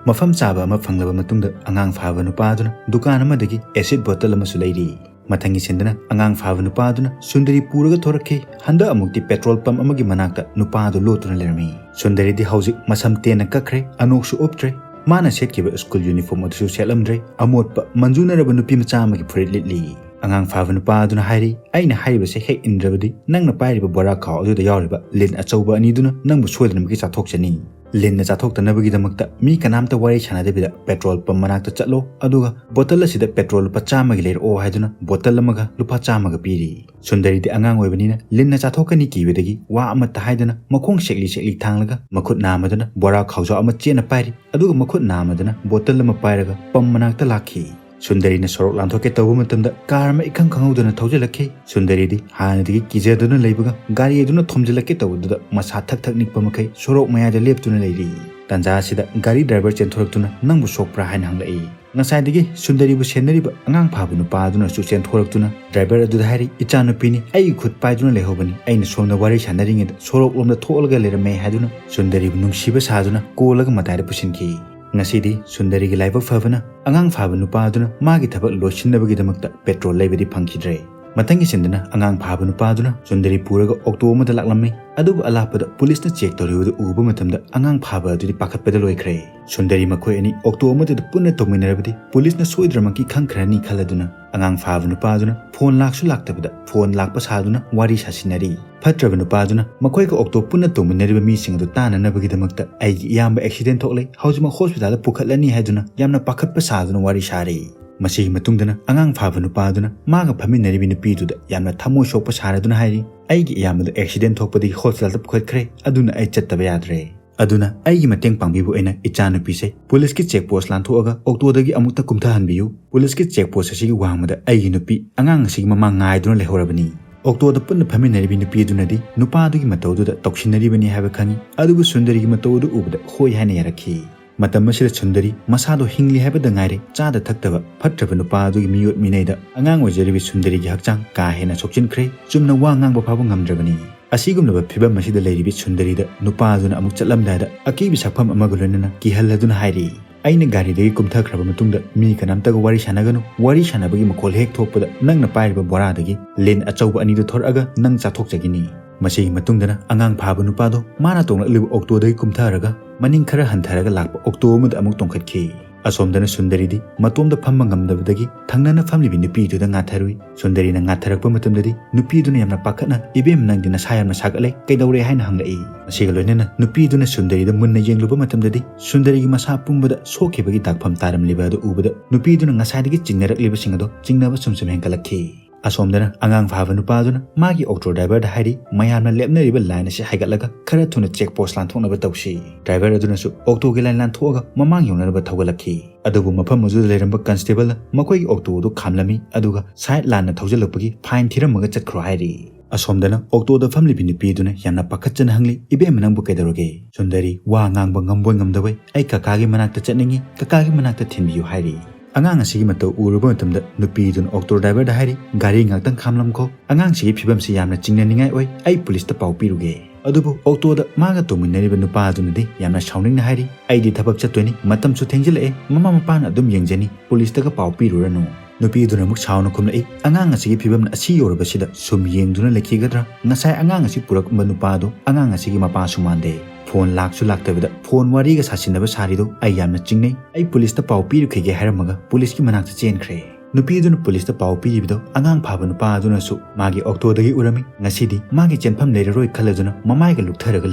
ꯃꯐꯝ ꯆꯥꯕ ꯑꯃ ꯐꯪꯂꯕ ꯃꯇꯨꯡꯗ ꯑꯉꯥꯡ ꯐꯥꯕ ꯅꯨꯄꯥ ꯑꯗꯨꯅ ꯗꯨꯀꯥꯟ ꯑꯃꯗꯒꯤ ꯑꯦꯁꯤꯗ ꯕꯣꯇꯜ ꯑꯃꯁꯨ ꯂꯩꯔꯤ꯫ ꯃꯊꯪꯒꯤ ꯁꯤꯟꯗꯅ ꯑꯉꯥꯡ ꯐꯥꯕ ꯅꯨꯄꯥ ꯑꯗꯨꯅ ꯁꯨꯟꯗꯔꯤ ꯄꯨꯔꯒ ꯊꯣꯔꯛꯈꯤ꯫ ꯍꯟꯗꯛ ꯑꯃꯨꯛꯇꯤ ꯄꯦꯇ꯭ꯔꯣꯜ ꯄꯝ ꯑꯃꯒꯤ ꯃꯅꯥꯛꯇ ꯅꯨꯄꯥ ꯑꯗꯨ ꯂꯣꯠꯇꯨꯅ ꯂꯩꯔꯝꯃꯤ꯫ ꯁꯨꯟꯗꯔꯤꯗꯤ ꯍꯧꯖꯤꯛ ꯃꯁꯝ ꯇꯦꯟꯅ ꯀꯛꯈ꯭ꯔꯦ, ꯑꯅꯣꯛꯁꯨ ꯎꯞꯇ꯭ꯔꯦ꯫ ꯃꯥꯅ ꯁꯦꯠꯈꯤꯕ ꯁ꯭ꯀꯨꯜ ꯌꯨꯅꯤꯐꯣꯔꯝ ꯑꯗꯨꯁꯨ ꯁꯦꯠꯂꯝꯗ꯭ꯔꯦ, ꯑꯃꯣꯠꯄ ꯃꯟꯖꯨꯅꯔꯕ ꯅꯨꯄꯤ ꯃꯆꯥ ꯑꯃꯒꯤ ꯐꯨꯔꯤꯠ ꯂꯤꯠꯂꯤ꯫ ꯑꯉꯥꯡ ꯐꯥꯕ ꯅꯨꯄꯥ ꯑꯗꯨꯅ ꯍꯥꯏꯔꯤ, "ꯑꯩꯅ ꯍꯥꯏꯔꯤꯕꯁꯦ ꯍꯦꯛ ꯏꯟꯗ꯭ꯔꯕꯗꯤ ꯅꯪꯅ ꯄꯥꯏꯔꯤꯕ ꯕꯣꯔꯥ ꯈꯥꯎ ꯑꯗꯨꯗ ꯌꯥꯎꯔꯤꯕ ꯂꯤꯟ ꯑꯆꯧꯕ ꯑꯅꯤꯗꯨꯅ ꯅꯪꯕꯨ ꯁꯣꯏꯗꯅꯃꯛꯀꯤ ꯆꯥꯊꯣꯛꯆꯅꯤ"꯫ ꯂꯤꯟꯅ ꯆꯥꯊꯣꯛꯇꯅꯕꯒꯤꯗꯃꯛꯇ ꯃꯤ ꯀꯅꯥꯝꯇ ꯋꯥꯔꯤ ꯁꯥꯟꯅꯗꯕꯤꯗ ꯄꯦꯇ꯭ꯔꯣꯜ ꯄꯝ ꯃꯅꯥꯛꯇ ꯆꯠꯂꯣ, ꯑꯗꯨꯒ ꯕꯣꯇꯜ ꯑꯁꯤꯗ ꯄꯦꯇ꯭ꯔꯣꯜ ꯂꯨꯄꯥ ꯆꯥꯝꯃꯒꯤ ꯂꯩꯔꯛꯑꯣ ꯍꯥꯏꯗꯨꯅ ꯕꯣꯇꯜ ꯑꯃꯒ ꯂꯨꯄꯥ ꯆꯥꯝꯃꯒ ꯄꯤꯔꯤ꯫ ꯁꯨꯟꯗꯔꯤꯗꯤ ꯑꯉꯥꯡ ꯑꯣꯏꯕꯅꯤꯅ ꯂꯤꯟꯅ ꯆꯥꯊꯣꯛꯀꯅꯤ ꯀꯤꯕꯗꯒꯤ ꯋꯥ ꯑꯃꯠꯇ ꯍꯥꯏꯗꯅ ꯃꯈꯣꯡ ꯁꯦꯛꯂꯤ ꯁꯦꯛꯂꯤ ꯊꯥꯡꯂꯒ ꯃꯈꯨꯠ ꯅꯥꯝꯃꯗꯨꯅ ꯕꯣꯔꯥ ꯈꯥꯎꯖꯥꯎ ꯑꯃ ꯆꯦꯠꯅ ꯄꯥꯏꯔꯤ, ꯑꯗꯨꯒ ꯃꯈꯨꯠ ꯅꯥꯝꯃꯗꯨꯅ ꯕꯣꯇꯜ ꯑꯃ ꯄꯥꯏꯔꯒ ꯄꯝ ꯃꯅꯥꯛꯇ ꯂꯥꯛꯈꯤ꯫ ꯁꯨꯟꯗꯔꯤꯅ ꯁꯣꯔꯣꯛ ꯂꯥꯟꯊꯣꯛꯀꯦ ꯇꯧꯕ ꯃꯇꯝꯗ ꯀꯥꯔ ꯑꯃ ꯏꯈꯪ ꯈꯪꯍꯧꯗꯅ ꯊꯧꯖꯤꯜꯂꯛꯈꯤ꯫ ꯁꯨꯟꯗꯔꯤꯗꯤ ꯍꯥꯟꯅꯗꯒꯤ ꯀꯤꯖꯗꯨꯅ ꯂꯩꯕꯒ ꯒꯥꯔꯤ ꯑꯗꯨꯅ ꯊꯣꯝꯖꯤꯜꯂꯛꯀꯦ ꯇꯧꯕꯗꯨꯗ ꯃꯁꯥ ꯊꯛ ꯊꯛ ꯅꯤꯛꯄ ꯃꯈꯩ ꯁꯣꯔꯣꯛ ꯃꯌꯥꯏꯗ ꯂꯦꯞꯇꯨꯅ ꯂꯩꯔꯤ꯫ ꯇꯥꯟꯖꯥ ꯑꯁꯤꯗ ꯒꯥꯔꯤ ꯗ꯭ꯔꯥꯏꯚꯔ ꯆꯦꯟꯊꯣꯔꯛꯇꯨꯅ "ꯅꯪꯕꯨ ꯁꯣꯛꯄ꯭ꯔꯥ?" ꯍꯥꯏꯅ ꯍꯪꯂꯛꯏ꯫ ꯉꯁꯥꯏꯗꯒꯤ ꯁꯨꯟꯗꯔꯤꯕꯨ ꯁꯦꯟꯅꯔꯤꯕ ꯑꯉꯥꯡ ꯐꯥꯕ ꯅꯨꯄꯥ ꯑꯗꯨꯅꯁꯨ ꯆꯦꯟꯊꯣꯔꯛꯇꯨꯅ ꯗ꯭ꯔꯥꯏꯚꯔ ꯑꯗꯨꯗ ꯍꯥꯏꯔꯤ, "ꯏꯆꯥꯅꯨꯄꯤꯅꯤ, ꯑꯩꯒꯤ ꯈꯨꯠ ꯄꯥꯏꯗꯨꯅ ꯂꯩꯍꯧꯕꯅꯤ, ꯑꯩꯅ ꯁꯣꯝꯗ ꯋꯥꯔꯤ ꯁꯥꯟꯅꯔꯤꯉꯩꯗ ꯁꯣꯔꯣꯛꯂꯣꯝꯗ ꯊꯣꯛꯂꯒ ꯂꯩꯔꯝꯃꯦ" ꯍꯥꯏꯗꯨꯅ ꯁꯨꯟꯗꯔꯤꯕꯨ ꯅꯨꯡꯁꯤꯕ ꯁꯥꯗꯨꯅ ꯀꯣꯜꯂꯒ ꯃꯇꯥꯏꯗ ꯄꯨꯁꯤꯟꯈꯤ꯫ ꯉꯁꯤꯗꯤ ꯁꯨꯟꯗꯔꯤꯒꯤ ꯂꯥꯏꯕꯛ ꯐꯕꯅ ꯑꯉꯥꯡ ꯐꯥꯕ ꯅꯨꯄꯥ ꯑꯗꯨꯅ ꯃꯥꯒꯤ ꯊꯕꯛ ꯂꯣꯏꯁꯤꯟꯅꯕꯒꯤꯗꯃꯛꯇ ꯄꯦꯇ꯭ꯔꯣꯜ ꯂꯩꯕꯗꯤ ꯐꯪꯈꯤꯗ꯭ꯔꯦ꯫ ꯃꯊꯪꯒꯤ ꯁꯤꯟꯗꯅ ꯑꯉꯥꯡ ꯐꯥꯕ ꯅꯨꯄꯥ ꯑꯗꯨꯅ ꯁꯨꯟꯗꯔꯤ ꯄꯨꯔꯒ ꯑꯣꯛꯇꯣ ꯑꯃꯗ ꯂꯥꯛꯂꯝꯃꯤ꯫ ꯑꯗꯨꯕꯨ ꯑꯂꯥꯞꯄꯗ ꯄꯨꯂꯤꯁꯅ ꯆꯦꯛ ꯇꯧꯔꯤꯕꯗꯨ ꯎꯕ ꯃꯇꯝꯗ ꯑꯉꯥꯡ ꯐꯥꯕ ꯑꯗꯨꯗꯤ ꯄꯥꯈꯠꯄꯗ ꯂꯣꯏꯈ꯭ꯔꯦ꯫ ꯁꯨꯟꯗꯔꯤ ꯃꯈꯣꯏ ꯑꯅꯤ ꯑꯣꯛꯇꯣ ꯑꯃꯗꯨꯗ ꯄꯨꯟꯅ ꯇꯧꯃꯤꯟꯅꯔꯕꯗꯤ ꯄꯨꯂꯤꯁꯅ ꯁꯣꯏꯗꯅꯃꯛꯀꯤ ꯈꯪꯈ꯭ꯔꯅꯤ ꯈꯜꯂꯗꯨꯅ ꯑꯉꯥꯡ ꯐꯥꯕ ꯅꯨꯄꯥ ꯑꯗꯨꯅ ꯐꯣꯟ ꯂꯥꯛꯁꯨ ꯂꯥꯛꯇꯕꯗ ꯐꯣꯟ ꯂꯥꯛꯄ ꯁꯥꯗꯨꯅ ꯋꯥꯔꯤ ꯁꯥꯁꯤꯟꯅꯔꯤ꯫ ꯐꯠꯇ꯭ꯔꯕ ꯅꯨꯄꯥ ꯑꯗꯨꯅ ꯃꯈꯣꯏꯒ ꯑꯣꯛꯇꯣ ꯄꯨꯟꯅ ꯇꯣꯡꯃꯤꯟꯅꯔꯤꯕ ꯃꯤꯁꯤꯡ ꯑꯗꯨ ꯇꯥꯅꯅꯕꯒꯤꯗꯃꯛꯇ "ꯑꯩꯒꯤ ꯏꯌꯥꯝꯕ ꯑꯦꯛꯁꯤꯗꯦꯟ ꯊꯣꯛꯂꯦ, ꯍꯧꯖꯤꯛꯃꯛ ꯍꯣꯁꯄꯤꯇꯥꯜꯗ ꯄꯨꯈꯠꯂꯅꯤ" ꯍꯥꯏꯗꯨꯅ ꯌꯥꯝꯅ ꯄꯥꯈꯠꯄ ꯁꯥꯗꯨꯅ ꯋꯥꯔꯤ ꯁꯥꯔꯤ꯫ ꯃꯁꯤꯒꯤ ꯃꯇꯨꯡꯗꯅ ꯑꯉꯥꯡ ꯐꯥꯕ ꯅꯨꯄꯥ ꯑꯗꯨꯅ ꯃꯥꯒ ꯐꯝꯃꯤꯟꯅꯔꯤꯕ ꯅꯨꯄꯤꯗꯨꯗ ꯌꯥꯝꯅ ꯊꯃꯣꯏ ꯁꯣꯛꯄ ꯁꯥꯔꯗꯨꯅ ꯍꯥꯏꯔꯤ, "ꯑꯩꯒꯤ ꯏꯌꯥꯝꯕꯗꯨ ꯑꯦꯛꯁꯤꯗꯦꯟ ꯊꯣꯛꯄꯗꯒꯤ ꯍꯣꯁꯄꯤꯇꯥꯜꯗ ꯄꯨꯈꯠꯈ꯭ꯔꯦ, ꯑꯗꯨꯅ ꯑꯩ ꯆꯠꯇꯕ ꯌꯥꯗ꯭ꯔꯦ꯫ ꯑꯗꯨꯅ ꯑꯩꯒꯤ ꯃꯇꯦꯡ ꯄꯥꯡꯕꯤꯕ ꯑꯣꯏꯅ ꯏꯆꯥꯅꯨꯄꯤꯁꯦ ꯄꯨꯂꯤꯁꯀꯤ ꯆꯦꯛ ꯄꯣꯁ ꯂꯥꯟꯊꯣꯛꯑꯒ ꯑꯣꯛꯇꯣꯗꯒꯤ ꯑꯃꯨꯛꯇ ꯀꯨꯝꯊꯍꯟꯕꯤꯌꯨ꯫ ꯄꯨꯂꯤꯁꯀꯤ ꯆꯦꯛ ꯄꯣꯁ ꯑꯁꯤꯒꯤ ꯋꯥꯡꯃꯗ ꯑꯩꯒꯤ ꯅꯨꯄꯤ ꯑꯉꯥꯡ ꯑꯁꯤꯒꯤ ꯃꯃꯥ ꯉꯥꯏꯗꯨꯅ ꯂꯩꯍꯧꯔꯕꯅꯤ꯫ ꯑꯣꯛꯇꯣꯗ ꯄꯨꯟꯅ ꯐꯝꯃꯤꯟꯅꯔꯤꯕꯤ ꯅꯨꯄꯤ ꯑꯗꯨꯅꯗꯤ ꯅꯨꯄꯥꯗꯨꯒꯤ ꯃꯇꯧꯗꯨꯗ ꯇꯧꯁꯤꯟꯅꯔꯤꯕꯅꯤ ꯍꯥꯏꯕ ꯈꯪꯏ, ꯑꯗꯨꯕꯨ ꯁꯨꯟꯗꯔꯤꯒꯤ ꯃꯇꯧ ꯑꯗꯨ ꯎꯕꯗ ꯍꯣꯏ ꯍꯥꯏꯅ ꯌꯥꯔꯛꯈꯤ꯫ ꯃꯇꯝ ꯑꯁꯤꯗ ꯁꯨꯟꯗꯔꯤ ꯃꯁꯥꯗꯣ ꯍꯤꯡꯂꯤ ꯍꯥꯏꯕꯗ ꯉꯥꯏꯔꯦ, ꯆꯥꯗ ꯊꯛꯇꯕ ꯐꯠꯇ꯭ꯔꯕ ꯅꯨꯄꯥ ꯑꯗꯨꯒꯤ ꯃꯤꯑꯣꯠ ꯃꯤꯅꯩꯗ ꯑꯉꯥꯡ ꯑꯣꯏꯖꯔꯤꯕꯤ ꯁꯨꯟꯗꯔꯤꯒꯤ ꯍꯛꯆꯥꯡ ꯀꯥ ꯍꯦꯟꯅ ꯁꯣꯛꯆꯤꯟꯈ꯭ꯔꯦ꯫ ꯆꯨꯝꯅ ꯋꯥ ꯉꯥꯡꯕ ꯐꯥꯎꯕ ꯉꯝꯗ꯭ꯔꯕꯅꯤ꯫ ꯑꯁꯤꯒꯨꯝꯂꯕ ꯐꯤꯕꯝ ꯑꯁꯤꯗ ꯂꯩꯔꯤꯕꯤ ꯁꯨꯟꯗꯔꯤꯗ ꯅꯨꯄꯥ ꯑꯗꯨꯅ ꯑꯃꯨꯛ ꯆꯠꯂꯝꯗꯥꯏꯗ ꯑꯀꯤꯕꯤ ꯁꯛꯐꯝ ꯑꯃꯒ ꯂꯣꯏꯅꯅ ꯀꯤꯍꯜꯂꯗꯨꯅ ꯍꯥꯏꯔꯤ, "ꯑꯩꯅ ꯒꯥꯔꯤꯗꯒꯤ ꯀꯨꯝꯊꯈ꯭ꯔꯕ ꯃꯇꯨꯡꯗ ꯃꯤ ꯀꯅꯥꯝꯇꯒ ꯋꯥꯔꯤ ꯁꯥꯟꯅꯒꯅꯨ꯫ ꯋꯥꯔꯤ ꯁꯥꯟꯅꯕꯒꯤ ꯃꯈꯣꯜ ꯍꯦꯛ ꯊꯣꯛꯄꯗ ꯅꯪꯅ ꯄꯥꯏꯔꯤꯕ ꯕꯣꯔꯥꯗꯒꯤ ꯂꯤꯟ ꯑꯆꯧꯕ ꯑꯅꯤꯗꯨ ꯊꯣꯔꯛꯑꯒ ꯅꯪ ꯆꯥꯊꯣꯛꯆꯈꯤꯅꯤ꯫" ꯃꯁꯤꯒꯤ ꯃꯇꯨꯡꯗꯅ ꯑꯉꯥꯡ ꯐꯥꯕ ꯅꯨꯄꯥꯗꯣ ꯃꯥꯅ ꯇꯣꯡꯂꯛꯂꯤꯕ ꯑꯣꯛꯇꯣꯗꯒꯤ ꯀꯨꯝꯊꯔꯒ ꯃꯅꯤꯡ ꯈꯔ ꯍꯟꯊꯔꯒ ꯂꯥꯛꯄ ꯑꯣꯛꯇꯣ ꯑꯃꯗ ꯑꯃꯨꯛ ꯇꯣꯡꯈꯠꯈꯤ꯫ ꯑꯁꯣꯝꯗꯅ ꯁꯨꯟꯗꯔꯤꯗꯤ ꯃꯇꯣꯝꯗ ꯐꯝꯕ ꯉꯝꯗꯕꯗꯒꯤ ꯊꯪꯅꯅ ꯐꯝꯂꯤꯕꯤ ꯅꯨꯄꯤꯗꯨꯗ ꯉꯥꯊꯔꯨꯏ꯫ ꯁꯨꯟꯗꯔꯤꯅ ꯉꯥꯊꯔꯛꯄ ꯃꯇꯝꯗꯗꯤ ꯅꯨꯄꯤꯗꯨꯅ ꯌꯥꯝꯅ ꯄꯥꯈꯠꯅ, "ꯏꯕꯦꯝ, ꯅꯪꯗꯤ ꯅꯁꯥ ꯌꯥꯝꯅ ꯁꯥꯒꯠꯂꯦ, ꯀꯩꯗꯧꯔꯦ?" ꯍꯥꯏꯅ ꯍꯪꯂꯛꯏ꯫ ꯃꯁꯤꯒ ꯂꯣꯏꯅꯅ ꯅꯨꯄꯤꯗꯨꯅ ꯁꯨꯟꯗꯔꯤꯗ ꯃꯨꯟꯅ ꯌꯦꯡꯂꯨꯕ ꯃꯇꯝꯗꯗꯤ ꯁꯨꯟꯗꯔꯤꯒꯤ ꯃꯁꯥ ꯄꯨꯝꯕꯗ ꯁꯣꯛꯈꯤꯕꯒꯤ ꯗꯥꯛꯐꯝ ꯇꯥꯔꯝꯂꯤꯕ ꯑꯗꯨ ꯎꯕꯗ ꯅꯨꯄꯤꯗꯨꯅ ꯉꯁꯥꯏꯗꯒꯤ ꯆꯤꯡꯅꯔꯛꯂꯤꯕꯁꯤꯡ ꯑꯗꯣ ꯆꯤꯡꯅꯕ ꯁꯨꯝ ꯁꯨꯝ ꯍꯦꯟꯒꯠꯂꯛꯈꯤ꯫ ꯑꯁꯣꯝꯗꯅ ꯑꯉꯥꯡ ꯐꯥꯕ ꯅꯨꯄꯥꯗꯨꯅ ꯃꯥꯒꯤ ꯑꯣꯛꯇꯣ ꯗ꯭ꯔꯥꯏꯚꯔꯗ ꯍꯥꯏꯔꯤ, "ꯃꯌꯥꯝꯅ ꯂꯦꯞꯅꯔꯤꯕ ꯂꯥꯏꯟ ꯑꯁꯤ ꯍꯥꯏꯒꯠꯂꯒ ꯈꯔ ꯊꯨꯅ ꯆꯦꯛ ꯄꯣꯁ ꯂꯥꯟꯊꯣꯛꯅꯕ ꯇꯧꯁꯤ꯫" ꯗ꯭ꯔꯥꯏꯚꯔ ꯑꯗꯨꯅꯁꯨ ꯑꯣꯛꯇꯣꯒꯤ ꯂꯥꯏꯟ ꯂꯥꯟꯊꯣꯛꯑꯒ ꯃꯃꯥꯡ ꯌꯧꯅꯅꯕ ꯊꯧꯒꯠꯂꯛꯈꯤ꯫ ꯑꯗꯨꯕꯨ ꯃꯐꯝ ꯑꯗꯨꯗ ꯂꯩꯔꯝꯕ ꯀꯟꯁꯇꯦꯕꯜꯅ ꯃꯈꯣꯏꯒꯤ ꯑꯣꯛꯇꯣ ꯑꯗꯨ ꯈꯥꯝꯂꯝꯃꯤ, ꯑꯗꯨꯒ ꯁꯥꯏꯠ ꯂꯥꯟꯅ ꯊꯧꯖꯤꯜꯂꯛꯄꯒꯤ ꯐꯥꯏꯟ ꯊꯤꯔꯝꯃꯒ ꯆꯠꯈ꯭ꯔꯣ ꯍꯥꯏꯔꯤ꯫ ꯑꯁꯣꯝꯗꯅ ꯑꯣꯛꯇꯣꯗ ꯐꯝꯂꯤꯕꯤ ꯅꯨꯄꯤꯗꯨꯅ ꯌꯥꯝꯅ ꯄꯥꯈꯠꯆꯅ ꯍꯪꯂꯤ, "ꯏꯕꯦꯝꯃ, ꯅꯪꯕꯨ ꯀꯩꯗꯧꯔꯒꯦ?" ꯁꯨꯟꯗꯔꯤ ꯋꯥ ꯉꯥꯡꯕ ꯉꯝꯕꯣꯏ ꯉꯝꯗꯕꯣꯏ, "ꯑꯩ ꯀꯀꯥꯒꯤ ꯃꯅꯥꯛꯇ ꯆꯠꯅꯤꯡꯉꯤ, ꯀꯀꯥꯒꯤ ꯃꯅꯥꯛꯇ ꯊꯤꯟꯕꯤꯌꯨ" ꯍꯥꯏꯔꯤ꯫ ꯑꯉꯥꯡ ꯑꯁꯤꯒꯤ ꯃꯇꯧ ꯎꯔꯨꯕ ꯃꯇꯝꯗ ꯅꯨꯄꯤꯗꯨꯅ ꯑꯣꯛꯇꯣ ꯗ꯭ꯔꯥꯏꯚꯔꯗ ꯍꯥꯏꯔꯤ, "ꯒꯥꯔꯤ ꯉꯥꯛꯇꯪ ꯈꯥꯝꯂꯝꯈꯣ, ꯑꯉꯥꯡꯁꯤꯒꯤ ꯐꯤꯕꯝꯁꯤ ꯌꯥꯝꯅ ꯆꯤꯡꯅꯅꯤꯡꯉꯥꯏ ꯑꯣꯏ, ꯑꯩ ꯄꯨꯂꯤꯁꯇ ꯄꯥꯎ ꯄꯤꯔꯨꯒꯦ꯫" ꯑꯗꯨꯕꯨ ꯑꯣꯛꯇꯣꯗ ꯃꯥꯒ ꯇꯣꯡꯃꯤꯟꯅꯔꯤꯕ ꯅꯨꯄꯥ ꯑꯗꯨꯅꯗꯤ ꯌꯥꯝꯅ ꯁꯥꯎꯅꯤꯡꯅ ꯍꯥꯏꯔꯤ, "ꯑꯩꯗꯤ ꯊꯕꯛ ꯆꯠꯇꯣꯏꯅꯤ, ꯃꯇꯝꯁꯨ ꯊꯦꯡꯖꯤꯜꯂꯛꯑꯦ, ꯃꯃꯥ ꯃꯄꯥꯅ ꯑꯗꯨꯝ ꯌꯦꯡꯖꯅꯤ, ꯄꯨꯂꯤꯁꯇꯒ ꯄꯥꯎ ꯄꯤꯔꯨꯔꯅꯨ꯫" ꯅꯨꯄꯤꯗꯨꯅ ꯑꯃꯨꯛ ꯁꯥꯎꯅ ꯈꯨꯝꯂꯛꯏ, "ꯑꯉꯥꯡ ꯑꯁꯤꯒꯤ ꯐꯤꯕꯝꯅ ꯑꯁꯤ ꯌꯧꯔꯕꯁꯤꯗ ꯁꯨꯝ ꯌꯦꯡꯗꯨꯅ ꯂꯩꯈꯤꯒꯗ꯭ꯔꯥ? ꯉꯁꯥꯏ ꯑꯉꯥꯡ ꯑꯁꯤ ꯄꯨꯔꯛꯂꯝꯕ ꯅꯨꯄꯥꯗꯣ ꯑꯉꯥꯡ ꯑꯁꯤꯒꯤ ꯃꯄꯥꯁꯨ ꯃꯥꯟꯗꯦ꯫ ꯐꯣꯟ ꯂꯥꯛꯁꯨ ꯂꯥꯛꯇꯕꯤꯗ ꯐꯣꯟ ꯋꯥꯔꯤꯒ ꯁꯥꯁꯤꯟꯅꯕ ꯁꯥꯔꯤꯗꯣ ꯑꯩ ꯌꯥꯝꯅ ꯆꯤꯡꯅꯩ꯫ ꯑꯩ ꯄꯨꯂꯤꯁꯇ ꯄꯥꯎ ꯄꯤꯔꯨꯈꯤꯒꯦ" ꯍꯥꯏꯔꯝꯃꯒ ꯄꯨꯂꯤꯁꯀꯤ ꯃꯅꯥꯛꯇ ꯆꯦꯟꯈ꯭ꯔꯦ꯫ ꯅꯨꯄꯤꯗꯨꯅ ꯄꯨꯂꯤꯁꯇ ꯄꯥꯎ ꯄꯤꯔꯤꯕꯗꯣ ꯑꯉꯥꯡ ꯐꯥꯕ ꯅꯨꯄꯥ ꯑꯗꯨꯅꯁꯨ ꯃꯥꯒꯤ ꯑꯣꯛꯇꯣꯗꯒꯤ ꯎꯔꯝꯃꯤ꯫ ꯉꯁꯤꯗꯤ ꯃꯥꯒꯤ ꯆꯦꯟꯐꯝ ꯂꯩꯔꯔꯣꯏ ꯈꯜꯂꯗꯨꯅ ꯃꯃꯥꯏꯒ ꯂꯨꯛꯊꯔꯒ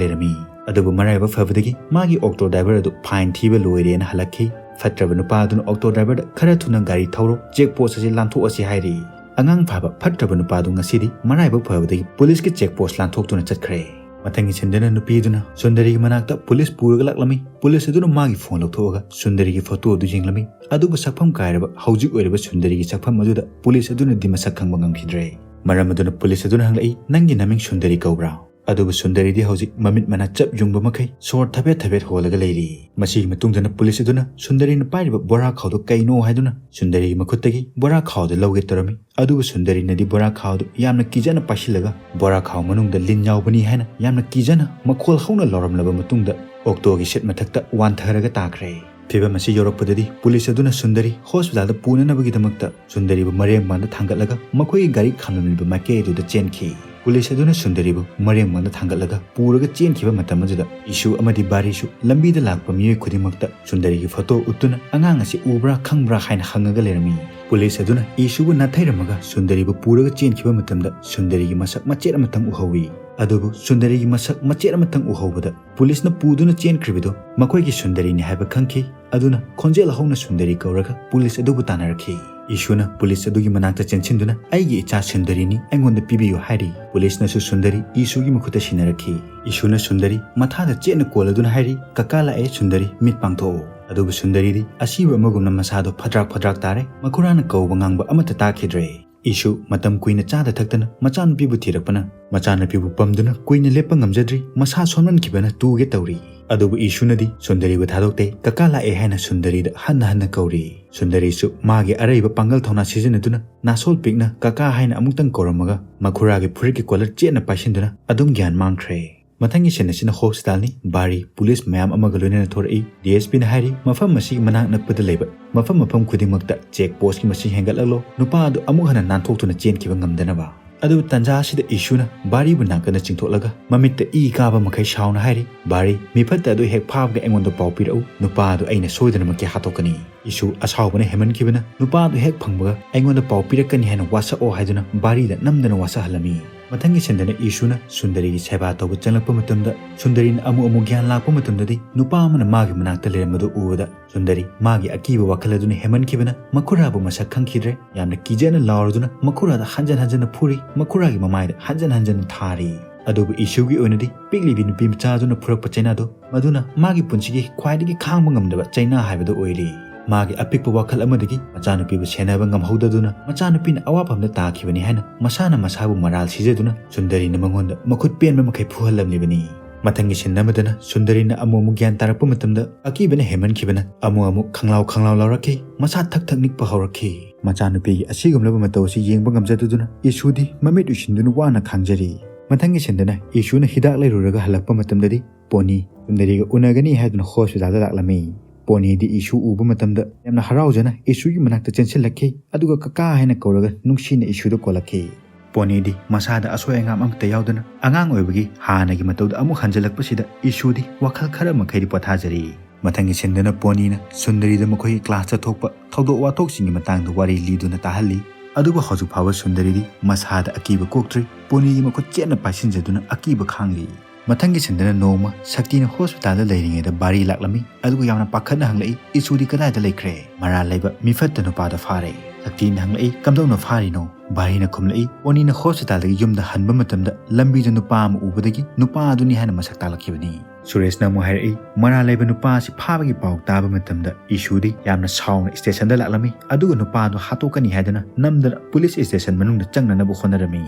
ꯂꯩꯔꯝꯃꯤ꯫ ꯑꯗꯨꯕꯨ ꯃꯔꯥꯏꯕꯛ ꯐꯕꯗꯒꯤ ꯃꯥꯒꯤ ꯑꯣꯛꯇꯣ ꯗ꯭ꯔꯥꯏꯚꯔ ꯑꯗꯨ ꯐꯥꯏꯟ ꯊꯤꯕ ꯂꯣꯏꯔꯦꯅ ꯍꯜꯂꯛꯈꯤ꯫ ꯐꯠꯇ꯭ꯔꯕ ꯅꯨꯄꯥ ꯑꯗꯨꯅ ꯑꯣꯛꯇꯣ ꯗ꯭ꯔꯥꯏꯚꯔꯗ "ꯈꯔ ꯊꯨꯅ ꯒꯥꯔꯤ ꯊꯧꯔꯣ, ꯆꯦꯛ ꯄꯣꯁ ꯑꯁꯤ ꯂꯥꯟꯊꯣꯛꯑꯁꯤ" ꯍꯥꯏꯔꯤ꯫ ꯑꯉꯥꯡ ꯐꯥꯕ ꯐꯠꯇ꯭ꯔꯕ ꯅꯨꯄꯥ ꯑꯗꯨ ꯉꯁꯤꯗꯤ ꯃꯔꯥꯏꯕꯛ ꯐꯕꯗꯒꯤ ꯄꯨꯂꯤꯁꯀꯤ ꯆꯦꯛ ꯄꯣꯁ ꯂꯥꯟꯊꯣꯛꯇꯨꯅ ꯆꯠꯈ꯭ꯔꯦ꯫ ꯃꯊꯪꯒꯤ ꯁꯤꯟꯗꯅ ꯅꯨꯄꯤꯗꯨꯅ ꯁꯨꯟꯗꯔꯤꯒꯤ ꯃꯅꯥꯛꯇ ꯄꯨꯂꯤꯁ ꯄꯨꯔꯒ ꯂꯥꯛꯂꯝꯃꯤ꯫ ꯄꯨꯂꯤꯁ ꯑꯗꯨꯅ ꯃꯥꯒꯤ ꯐꯣꯟ ꯂꯧꯊꯣꯛꯑꯒ ꯁꯨꯟꯗꯔꯤꯒꯤ ꯐꯣꯇꯣ ꯑꯗꯨ ꯌꯦꯡꯂꯝꯃꯤ꯫ ꯑꯗꯨꯕꯨ ꯁꯛꯐꯝ ꯀꯥꯏꯔꯕ ꯍꯧꯖꯤꯛ ꯑꯣꯏꯔꯤꯕ ꯁꯨꯟꯗꯔꯤꯒꯤ ꯁꯛꯐꯝ ꯑꯗꯨꯗ ꯄꯨꯂꯤꯁ ꯑꯗꯨꯅꯗꯤ ꯃꯁꯛ ꯈꯪꯕ ꯉꯝꯈꯤꯗ꯭ꯔꯦ꯫ ꯃꯔꯝ ꯑꯗꯨꯅ ꯄꯨꯂꯤꯁ ꯑꯗꯨꯅ ꯍꯪꯂꯛꯏ, "ꯅꯪꯒꯤ ꯅꯃꯤꯡ ꯁꯨꯟꯗꯔꯤ ꯀꯧꯕ꯭ꯔꯥ?" ꯑꯗꯨꯕꯨ ꯁꯨꯟꯗꯔꯤꯗꯤ ꯍꯧꯖꯤꯛ ꯃꯃꯤꯠ ꯃꯅꯥ ꯆꯞ ꯌꯨꯡꯕ ꯃꯈꯩ ꯁꯣꯔ ꯊꯕꯦꯠ ꯊꯕꯦꯠ ꯍꯣꯜꯂꯒ ꯂꯩꯔꯤ꯫ ꯃꯁꯤꯒꯤ ꯃꯇꯨꯡꯗꯅ ꯄꯨꯂꯤꯁ ꯑꯗꯨꯅ ꯁꯨꯟꯗꯔꯤꯅ ꯄꯥꯏꯔꯤꯕ ꯕꯣꯔꯥ ꯈꯥꯎꯗꯨ ꯀꯩꯅꯣ ꯍꯥꯏꯗꯨꯅ ꯁꯨꯟꯗꯔꯤꯒꯤ ꯃꯈꯨꯠꯇꯒꯤ ꯕꯣꯔꯥ ꯈꯥꯎꯗꯨ ꯂꯧꯒꯦ ꯇꯧꯔꯝꯃꯤ꯫ ꯑꯗꯨꯕꯨ ꯁꯨꯟꯗꯔꯤꯅꯗꯤ ꯕꯣꯔꯥ ꯈꯥꯎꯗꯨ ꯌꯥꯝꯅ ꯀꯤꯖꯅ ꯄꯥꯏꯁꯤꯜꯂꯒ ꯕꯣꯔꯥ ꯈꯥꯎ ꯃꯅꯨꯡꯗ ꯂꯤꯟ ꯌꯥꯎꯕꯅꯤ ꯍꯥꯏꯅ ꯌꯥꯝꯅ ꯀꯤꯖꯅ ꯃꯈꯣꯜ ꯍꯧꯅ ꯂꯥꯎꯔꯝꯂꯕ ꯃꯇꯨꯡꯗ ꯑꯣꯛꯇꯣꯒꯤ ꯁꯤꯠ ꯃꯊꯛꯇ ꯋꯥꯟꯊꯔꯒ ꯇꯥꯈ꯭ꯔꯦ꯫ ꯐꯤꯕꯝ ꯑꯁꯤ ꯌꯧꯔꯛꯄꯗꯗꯤ ꯄꯨꯂꯤꯁ ꯑꯗꯨꯅ ꯁꯨꯟꯗꯔꯤ ꯍꯣꯁꯄꯤꯇꯥꯜꯗ ꯄꯨꯅꯅꯕꯒꯤꯗꯃꯛꯇ ꯁꯨꯟꯗꯔꯤꯕꯨ ꯃꯔꯦꯡꯕꯥꯟꯗ ꯊꯥꯡꯒꯠꯂꯒ ꯃꯈꯣꯏꯒꯤ ꯒꯥꯔꯤ ꯈꯥꯝꯂꯝꯂꯤꯕ ꯃꯥꯏꯀꯩ ꯑꯗꯨꯗ ꯆꯦꯟꯈꯤ꯫ ꯄꯨꯂꯤꯁ ꯑꯗꯨꯅ ꯁꯨꯟꯗꯔꯤꯕꯨ ꯃꯔꯦꯡ ꯃꯪꯗ ꯊꯥꯡꯒꯠꯂꯒ ꯄꯨꯔꯒ ꯆꯦꯟꯈꯤꯕ ꯃꯇꯝ ꯑꯗꯨꯗ ꯏꯁꯨ ꯑꯃꯗꯤ ꯕꯥꯔꯤꯁꯨ ꯂꯝꯕꯤꯗ ꯂꯥꯛꯄ ꯃꯤꯑꯣꯏ ꯈꯨꯗꯤꯡꯃꯛꯇ ꯁꯨꯟꯗꯔꯤꯒꯤ ꯐꯣꯇꯣ ꯎꯠꯇꯨꯅ "ꯑꯉꯥꯡ ꯑꯁꯤ ꯎꯕ꯭ꯔꯥ ꯈꯪꯕ꯭ꯔꯥ?" ꯍꯥꯏꯅ ꯍꯪꯉꯒ ꯂꯩꯔꯝꯃꯤ꯫ ꯄꯨꯂꯤꯁ ꯑꯗꯨꯅ ꯏꯁꯨꯕꯨ ꯅꯥꯊꯩꯔꯝꯃꯒ ꯁꯨꯟꯗꯔꯤꯕꯨ ꯄꯨꯔꯒ ꯆꯦꯟꯈꯤꯕ ꯃꯇꯝꯗ ꯁꯨꯟꯗꯔꯤꯒꯤ ꯃꯁꯛ ꯃꯆꯦꯠ ꯑꯃꯇꯪ ꯎꯍꯧꯏ꯫ ꯑꯗꯨꯕꯨ ꯁꯨꯟꯗꯔꯤꯒꯤ ꯃꯁꯛ ꯃꯆꯦꯠ ꯑꯃꯇꯪ ꯎꯍꯧꯕꯗ ꯄꯨꯂꯤꯁꯅ ꯄꯨꯗꯨꯅ ꯆꯦꯟꯈ꯭ꯔꯤꯕꯗꯨ ꯃꯈꯣꯏꯒꯤ ꯁꯨꯟꯗꯔꯤꯅꯤ ꯍꯥꯏꯕ ꯈꯪꯈꯤ꯫ ꯑꯗꯨꯅ ꯈꯣꯟꯖꯦꯜ ꯍꯧꯅ ꯁꯨꯟꯗꯔꯤ ꯀꯧꯔꯒ ꯄꯨꯂꯤꯁ ꯑꯗꯨꯕꯨ ꯇꯥꯟꯅꯔꯛꯈꯤ꯫ ꯏꯁꯨꯅ ꯄꯨꯂꯤꯁ ꯑꯗꯨꯒꯤ ꯃꯅꯥꯛꯇ ꯆꯦꯟꯁꯤꯟꯗꯨꯅ "ꯑꯩꯒꯤ ꯏꯆꯥ ꯁꯨꯟꯗꯔꯤꯅꯤ, ꯑꯩꯉꯣꯟꯗ ꯄꯤꯕꯤꯌꯨ" ꯍꯥꯏꯔꯤ꯫ ꯄꯨꯂꯤꯁꯅꯁꯨ ꯁꯨꯟꯗꯔꯤ ꯏꯁꯨꯒꯤ ꯃꯈꯨꯠꯇ ꯁꯤꯟꯅꯔꯛꯈꯤ꯫ ꯏꯁꯨꯅ ꯁꯨꯟꯗꯔꯤ ꯃꯊꯥꯗ ꯆꯦꯠꯅ ꯀꯣꯜꯂꯗꯨꯅ ꯍꯥꯏꯔꯤ, "ꯀꯀꯥ ꯂꯥꯛꯑꯦ ꯁꯨꯟꯗꯔꯤ, ꯃꯤꯠ ꯄꯥꯡꯊꯣꯛꯑꯣ"꯫ ꯑꯗꯨꯕꯨ ꯁꯨꯟꯗꯔꯤꯗꯤ ꯑꯁꯤꯕ ꯑꯃꯒꯨꯝꯅ ꯃꯁꯥꯗꯣ ꯐꯗ꯭ꯔꯥꯛ ꯐꯗ꯭ꯔꯥꯛ ꯇꯥꯔꯦ꯫ ꯃꯈꯨꯔꯥꯅ ꯀꯧꯕ ꯉꯥꯡꯕ ꯑꯃꯠꯇ ꯇꯥꯈꯤꯗ꯭ꯔꯦ꯫ ꯏꯁꯨ ꯃꯇꯝ ꯀꯨꯏꯅ ꯆꯥꯗ ꯊꯛꯇꯅ ꯃꯆꯥꯅꯨꯄꯤꯕꯨ ꯊꯤꯔꯛꯄꯅ ꯃꯆꯥꯅꯨꯄꯤꯕꯨ ꯄꯝꯗꯨꯅ ꯀꯨꯏꯅ ꯂꯦꯞꯄ ꯉꯝꯖꯗ꯭ꯔꯤ, ꯃꯁꯥ ꯁꯣꯟꯃꯟꯈꯤꯕꯅ ꯇꯨꯒꯦ ꯇꯧꯔꯤ꯫ ꯑꯗꯨꯕꯨ ꯏꯁꯨꯅꯗꯤ ꯁꯨꯟꯗꯔꯤꯕꯨ ꯊꯥꯗꯣꯛꯇꯦ꯫ "ꯀꯀꯥ ꯂꯥꯛꯑꯦ" ꯍꯥꯏꯅ ꯁꯨꯟꯗꯔꯤꯗ ꯍꯟꯅ ꯍꯟꯅ ꯀꯧꯔꯤ꯫ ꯁꯨꯟꯗꯔꯤꯁꯨ ꯃꯥꯒꯤ ꯑꯔꯩꯕ ꯄꯥꯡꯒꯜ ꯊꯧꯅꯥ ꯁꯤꯖꯤꯟꯅꯗꯨꯅ ꯅꯥꯁꯣꯜ ꯄꯤꯛꯅ "ꯀꯀꯥ" ꯍꯥꯏꯅ ꯑꯃꯨꯛꯇꯪ ꯀꯧꯔꯝꯃꯒ ꯃꯈꯨꯔꯥꯒꯤ ꯐꯨꯔꯤꯠꯀꯤ ꯀꯣꯂꯔ ꯆꯦꯠꯅ ꯄꯥꯏꯁꯤꯟꯗꯨꯅ ꯑꯗꯨꯝ ꯒ꯭ꯌꯥꯟ ꯃꯥꯡꯈ꯭ꯔꯦ꯫ ꯃꯊꯪꯒꯤ ꯁꯤꯟ ꯑꯁꯤꯅ ꯍꯣꯁꯄꯤꯇꯥꯜꯅꯤ꯫ ꯕꯥꯔꯤ ꯄꯨꯂꯤꯁ ꯃꯌꯥꯝ ꯑꯃꯒ ꯂꯣꯏꯅꯅ ꯊꯣꯔꯛꯏ꯫ ꯗꯤ ꯑꯦꯁ ꯄꯤꯅ ꯍꯥꯏꯔꯤ, ꯃꯐꯝ ꯑꯁꯤꯒꯤ ꯃꯅꯥꯛ ꯅꯛꯄꯗ ꯂꯩꯕ ꯃꯐꯝ ꯃꯐꯝ ꯈꯨꯗꯤꯡꯃꯛꯇ ꯆꯦꯛ ꯄꯣꯁꯀꯤ ꯃꯁꯤꯡ ꯍꯦꯟꯒꯠꯍꯜꯂꯣ, ꯅꯨꯄꯥ ꯑꯗꯨ ꯑꯃꯨꯛ ꯍꯟꯅ ꯅꯥꯟꯊꯣꯛꯇꯨꯅ ꯆꯦꯟꯈꯤꯕ ꯉꯝꯗꯅꯕ꯫ ꯑꯗꯨꯕꯨ ꯇꯟꯖꯥ ꯑꯁꯤꯗ ꯏꯁꯨꯅ ꯕꯥꯔꯤꯕꯨ ꯅꯥꯀꯟꯗ ꯆꯤꯡꯊꯣꯛꯂꯒ ꯃꯃꯤꯠꯇ ꯏ ꯀꯥꯕ ꯃꯈꯩ ꯁꯥꯎꯅ ꯍꯥꯏꯔꯤ, "ꯕꯥꯔꯤ, ꯃꯤꯐꯠꯇ ꯑꯗꯨ ꯍꯦꯛ ꯐꯥꯕꯒ ꯑꯩꯉꯣꯟꯗ ꯄꯥꯎ ꯄꯤꯔꯛꯎ, ꯅꯨꯄꯥ ꯑꯗꯨ ꯑꯩꯅ ꯁꯣꯏꯗꯅꯃꯛꯀꯤ ꯍꯥꯠꯇꯣꯛꯀꯅꯤ"꯫ ꯏꯁꯨ ꯑꯁꯥꯎꯕꯅ ꯍꯦꯟꯃꯟꯈꯤꯕꯅ ꯅꯨꯄꯥ ꯑꯗꯨ ꯍꯦꯛ ꯐꯪꯕꯒ "ꯑꯩꯉꯣꯟꯗ ꯄꯥꯎ ꯄꯤꯔꯛꯀꯅꯤ ꯍꯥꯏꯅ ꯋꯥꯁꯛꯑꯣ" ꯍꯥꯏꯗꯨꯅ ꯕꯥꯔꯤꯗ ꯅꯝꯗꯅ ꯋꯥꯁꯛꯍꯜꯂꯝꯃꯤ꯫ ꯃꯊꯪꯒꯤ ꯁꯤꯟꯗꯅ ꯏꯁꯨꯅ ꯁꯨꯟꯗꯔꯤꯒꯤ ꯁꯦꯕꯥ ꯇꯧꯕ ꯆꯪꯂꯛꯄ ꯃꯇꯝꯗ ꯁꯨꯟꯗꯔꯤꯅ ꯑꯃꯨꯛ ꯑꯃꯨꯛ ꯒ꯭ꯌꯥꯟ ꯂꯥꯛꯄ ꯃꯇꯝꯗꯗꯤ ꯅꯨꯄꯥ ꯑꯃꯅ ꯃꯥꯒꯤ ꯃꯅꯥꯛꯇ ꯂꯩꯔꯝꯕꯗꯨ ꯎꯕꯗ ꯁꯨꯟꯗꯔꯤ ꯃꯥꯒꯤ ꯑꯀꯤꯕ ꯋꯥꯈꯜ ꯑꯗꯨꯅ ꯍꯦꯟꯃꯟꯈꯤꯕꯅ ꯃꯈꯨꯔꯥꯕꯨ ꯃꯁꯛ ꯈꯪꯈꯤꯗ꯭ꯔꯦ꯫ ꯌꯥꯝꯅ ꯀꯤꯖꯅ ꯂꯥꯎꯔꯗꯨꯅ ꯃꯈꯨꯔꯥꯗ ꯍꯟꯖꯟ ꯍꯟꯖꯟꯅ ꯐꯨꯔꯤ, ꯃꯈꯨꯔꯥꯒꯤ ꯃꯃꯥꯏꯗ ꯍꯟꯖꯟ ꯍꯟꯖꯟꯅ ꯊꯥꯔꯤ꯫ ꯑꯗꯨꯕꯨ ꯏꯁꯨꯒꯤ ꯑꯣꯏꯅꯗꯤ ꯄꯤꯛꯂꯤꯕꯤ ꯅꯨꯄꯤ ꯃꯆꯥ ꯑꯗꯨꯅ ꯐꯨꯔꯛꯄ ꯆꯩꯅꯥꯗꯨ ꯃꯗꯨꯅ ꯃꯥꯒꯤ ꯄꯨꯟꯁꯤꯒꯤ ꯈ꯭ꯋꯥꯏꯗꯒꯤ ꯈꯥꯡꯕ ꯉꯝꯗꯕ ꯆꯩꯅꯥ ꯍꯥꯏꯕꯗꯨ ꯑꯣꯏꯔꯤ꯫ ꯃꯥꯒꯤ ꯑꯄꯤꯛꯄ ꯋꯥꯈꯜ ꯑꯃꯗꯒꯤ ꯃꯆꯥꯅꯨꯄꯤꯕꯨ ꯁꯦꯟꯅꯕ ꯉꯝꯍꯧꯗꯗꯨꯅ ꯃꯆꯥꯅꯨꯄꯤꯅ ꯑꯋꯥꯐꯝꯗ ꯇꯥꯈꯤꯕꯅꯤ ꯍꯥꯏꯅ ꯃꯁꯥꯅ ꯃꯁꯥꯕꯨ ꯃꯔꯥꯜ ꯁꯤꯖꯗꯨꯅ ꯁꯨꯟꯗꯔꯤꯅ ꯃꯉꯣꯟꯗ ꯃꯈꯨꯠ ꯄꯦꯟꯕ ꯃꯈꯩ ꯐꯨꯍꯜꯂꯝꯂꯤꯕꯅꯤ꯫ ꯃꯊꯪꯒꯤ ꯁꯤꯟ ꯑꯃꯗꯅ ꯁꯨꯟꯗꯔꯤꯅ ꯑꯃꯨꯛ ꯑꯃꯨꯛ ꯒ꯭ꯌꯥꯟ ꯇꯥꯔꯛꯄ ꯃꯇꯝꯗ ꯑꯀꯤꯕꯅ ꯍꯦꯟꯃꯟꯈꯤꯕꯅ ꯑꯃꯨꯛ ꯑꯃꯨꯛ ꯈꯪꯂꯥꯎ ꯈꯪꯂꯥꯎ ꯂꯥꯎꯔꯛꯈꯤ, ꯃꯁꯥ ꯊꯛ ꯊꯛ ꯅꯤꯛꯄ ꯍꯧꯔꯛꯈꯤ꯫ ꯃꯆꯥꯅꯨꯄꯤꯒꯤ ꯑꯁꯤꯒꯨꯝꯂꯕ ꯃꯇꯧ ꯑꯁꯤ ꯌꯦꯡꯕ ꯉꯝꯖꯗꯗꯨꯅ ꯏꯁꯨꯗꯤ ꯃꯃꯤꯠ ꯎꯏꯁꯤꯟꯗꯨꯅ ꯋꯥꯅ ꯈꯥꯡꯖꯔꯤ꯫ ꯃꯊꯪꯒꯤ ꯁꯤꯟꯗꯅ ꯏꯁꯨꯅ ꯍꯤꯗꯥꯛ ꯂꯩꯔꯨꯔꯒ ꯍꯜꯂꯛꯄ ꯃꯇꯝꯗꯗꯤ ꯄꯣꯅꯤ ꯁꯨꯟꯗꯔꯤꯒ ꯎꯅꯒꯅꯤ ꯍꯥꯏꯗꯨꯅ ꯍꯣꯁꯄꯤꯇꯥꯜꯗ ꯂꯥꯛꯂꯝꯃꯤ꯫ ꯄꯣꯅꯤꯗꯤ ꯏꯁꯨ ꯎꯕ ꯃꯇꯝꯗ ꯌꯥꯝꯅ ꯍꯔꯥꯎꯖꯅ ꯏꯁꯨꯒꯤ ꯃꯅꯥꯛꯇ ꯆꯦꯟꯁꯤꯜꯂꯛꯈꯤ, ꯑꯗꯨꯒ "ꯀꯀꯥ" ꯍꯥꯏꯅ ꯀꯧꯔꯒ ꯅꯨꯡꯁꯤꯅ ꯏꯁꯨꯗ ꯀꯣꯜꯂꯛꯈꯤ꯫ ꯄꯣꯅꯤꯗꯤ ꯃꯁꯥꯗ ꯑꯁꯣꯏ ꯑꯉꯥꯝ ꯑꯃꯠꯇ ꯌꯥꯎꯗꯅ ꯑꯉꯥꯡ ꯑꯣꯏꯕꯒꯤ ꯍꯥꯟꯅꯒꯤ ꯃꯇꯧꯗ ꯑꯃꯨꯛ ꯍꯟꯖꯤꯜꯂꯛꯄꯁꯤꯗ ꯏꯁꯨꯗꯤ ꯋꯥꯈꯜ ꯈꯔ ꯃꯈꯩꯗꯤ ꯄꯣꯊꯥꯖꯔꯤ꯫ ꯃꯊꯪꯒꯤ ꯁꯤꯟꯗꯅ ꯄꯣꯅꯤꯅ ꯁꯨꯟꯗꯔꯤꯗ ꯃꯈꯣꯏꯒꯤ ꯀ꯭ꯂꯥꯁꯇ ꯊꯣꯛꯄ ꯊꯧꯗꯣꯛ ꯋꯥꯊꯣꯛꯁꯤꯡꯒꯤ ꯃꯇꯥꯡꯗ ꯋꯥꯔꯤ ꯂꯤꯗꯨꯅ ꯇꯥꯍꯜꯂꯤ꯫ ꯑꯗꯨꯕꯨ ꯍꯧꯖꯤꯛ ꯐꯥꯎꯕ ꯁꯨꯟꯗꯔꯤꯗꯤ ꯃꯁꯥꯗ ꯑꯀꯤꯕ ꯀꯣꯛꯇ꯭ꯔꯤ꯫ ꯄꯣꯅꯤꯒꯤ ꯃꯈꯨꯠ ꯆꯦꯠꯅ ꯄꯥꯏꯁꯤꯟꯖꯗꯨꯅ ꯑꯀꯤꯕ ꯈꯥꯡꯂꯤ꯫ ꯃꯊꯪꯒꯤ ꯁꯤꯟꯗꯅ ꯅꯣꯡꯃ ꯁꯛꯇꯤꯅ ꯍꯣꯁꯄꯤꯇꯥꯜꯗ ꯂꯩꯔꯤꯉꯩꯗ ꯕꯥꯔꯤ ꯂꯥꯛꯂꯝꯃꯤ꯫ ꯑꯗꯨꯒ ꯌꯥꯝꯅ ꯄꯥꯈꯠꯅ ꯍꯪꯂꯛꯏ, "ꯏꯁꯨꯗꯤ ꯀꯗꯥꯏꯗ ꯂꯩꯈ꯭ꯔꯦ? ꯃꯔꯥꯜ ꯂꯩꯕ ꯃꯤꯐꯠꯇ ꯅꯨꯄꯥꯗꯣ ꯐꯥꯔꯦ꯫" ꯁꯛꯇꯤꯅ ꯍꯪꯂꯛꯏ, "ꯀꯝꯗꯧꯅ ꯐꯥꯔꯤꯅꯣ?" ꯕꯥꯔꯤꯅ ꯈꯨꯝꯂꯛꯏ, "ꯄꯣꯅꯤꯅ ꯍꯣꯁꯄꯤꯇꯥꯜꯗꯒꯤ ꯌꯨꯝꯗ ꯍꯟꯕ ꯃꯇꯝꯗ ꯂꯝꯕꯤꯗ ꯅꯨꯄꯥ ꯑꯃ ꯎꯕꯗꯒꯤ ꯅꯨꯄꯥ ꯑꯗꯨꯅꯤ ꯍꯥꯏꯅ ꯃꯁꯛ ꯇꯥꯛꯂꯛꯈꯤꯕꯅꯤ꯫" ꯁꯨꯔꯦꯁꯅ ꯑꯃꯨꯛ ꯍꯥꯏꯔꯛꯏ, ꯃꯔꯥꯜ ꯂꯩꯕ ꯅꯨꯄꯥ ꯑꯁꯤ ꯐꯥꯕꯒꯤ ꯄꯥꯎ ꯇꯥꯕ ꯃꯇꯝꯗ ꯏꯁꯨꯗꯤ ꯌꯥꯝꯅ ꯁꯥꯎꯅ ꯁ꯭ꯇꯦꯁꯟꯗ ꯂꯥꯛꯂꯝꯃꯤ꯫ ꯑꯗꯨꯒ ꯅꯨꯄꯥ ꯑꯗꯨ ꯍꯥꯠꯇꯣꯛꯀꯅꯤ ꯍꯥꯏꯗꯨꯅ ꯅꯝꯗꯅ ꯄꯨꯂꯤꯁ ꯁ꯭ꯇꯦꯁꯟ ꯃꯅꯨꯡꯗ ꯆꯪꯅꯅꯕ ꯍꯣꯠꯅꯔꯝꯃꯤ꯫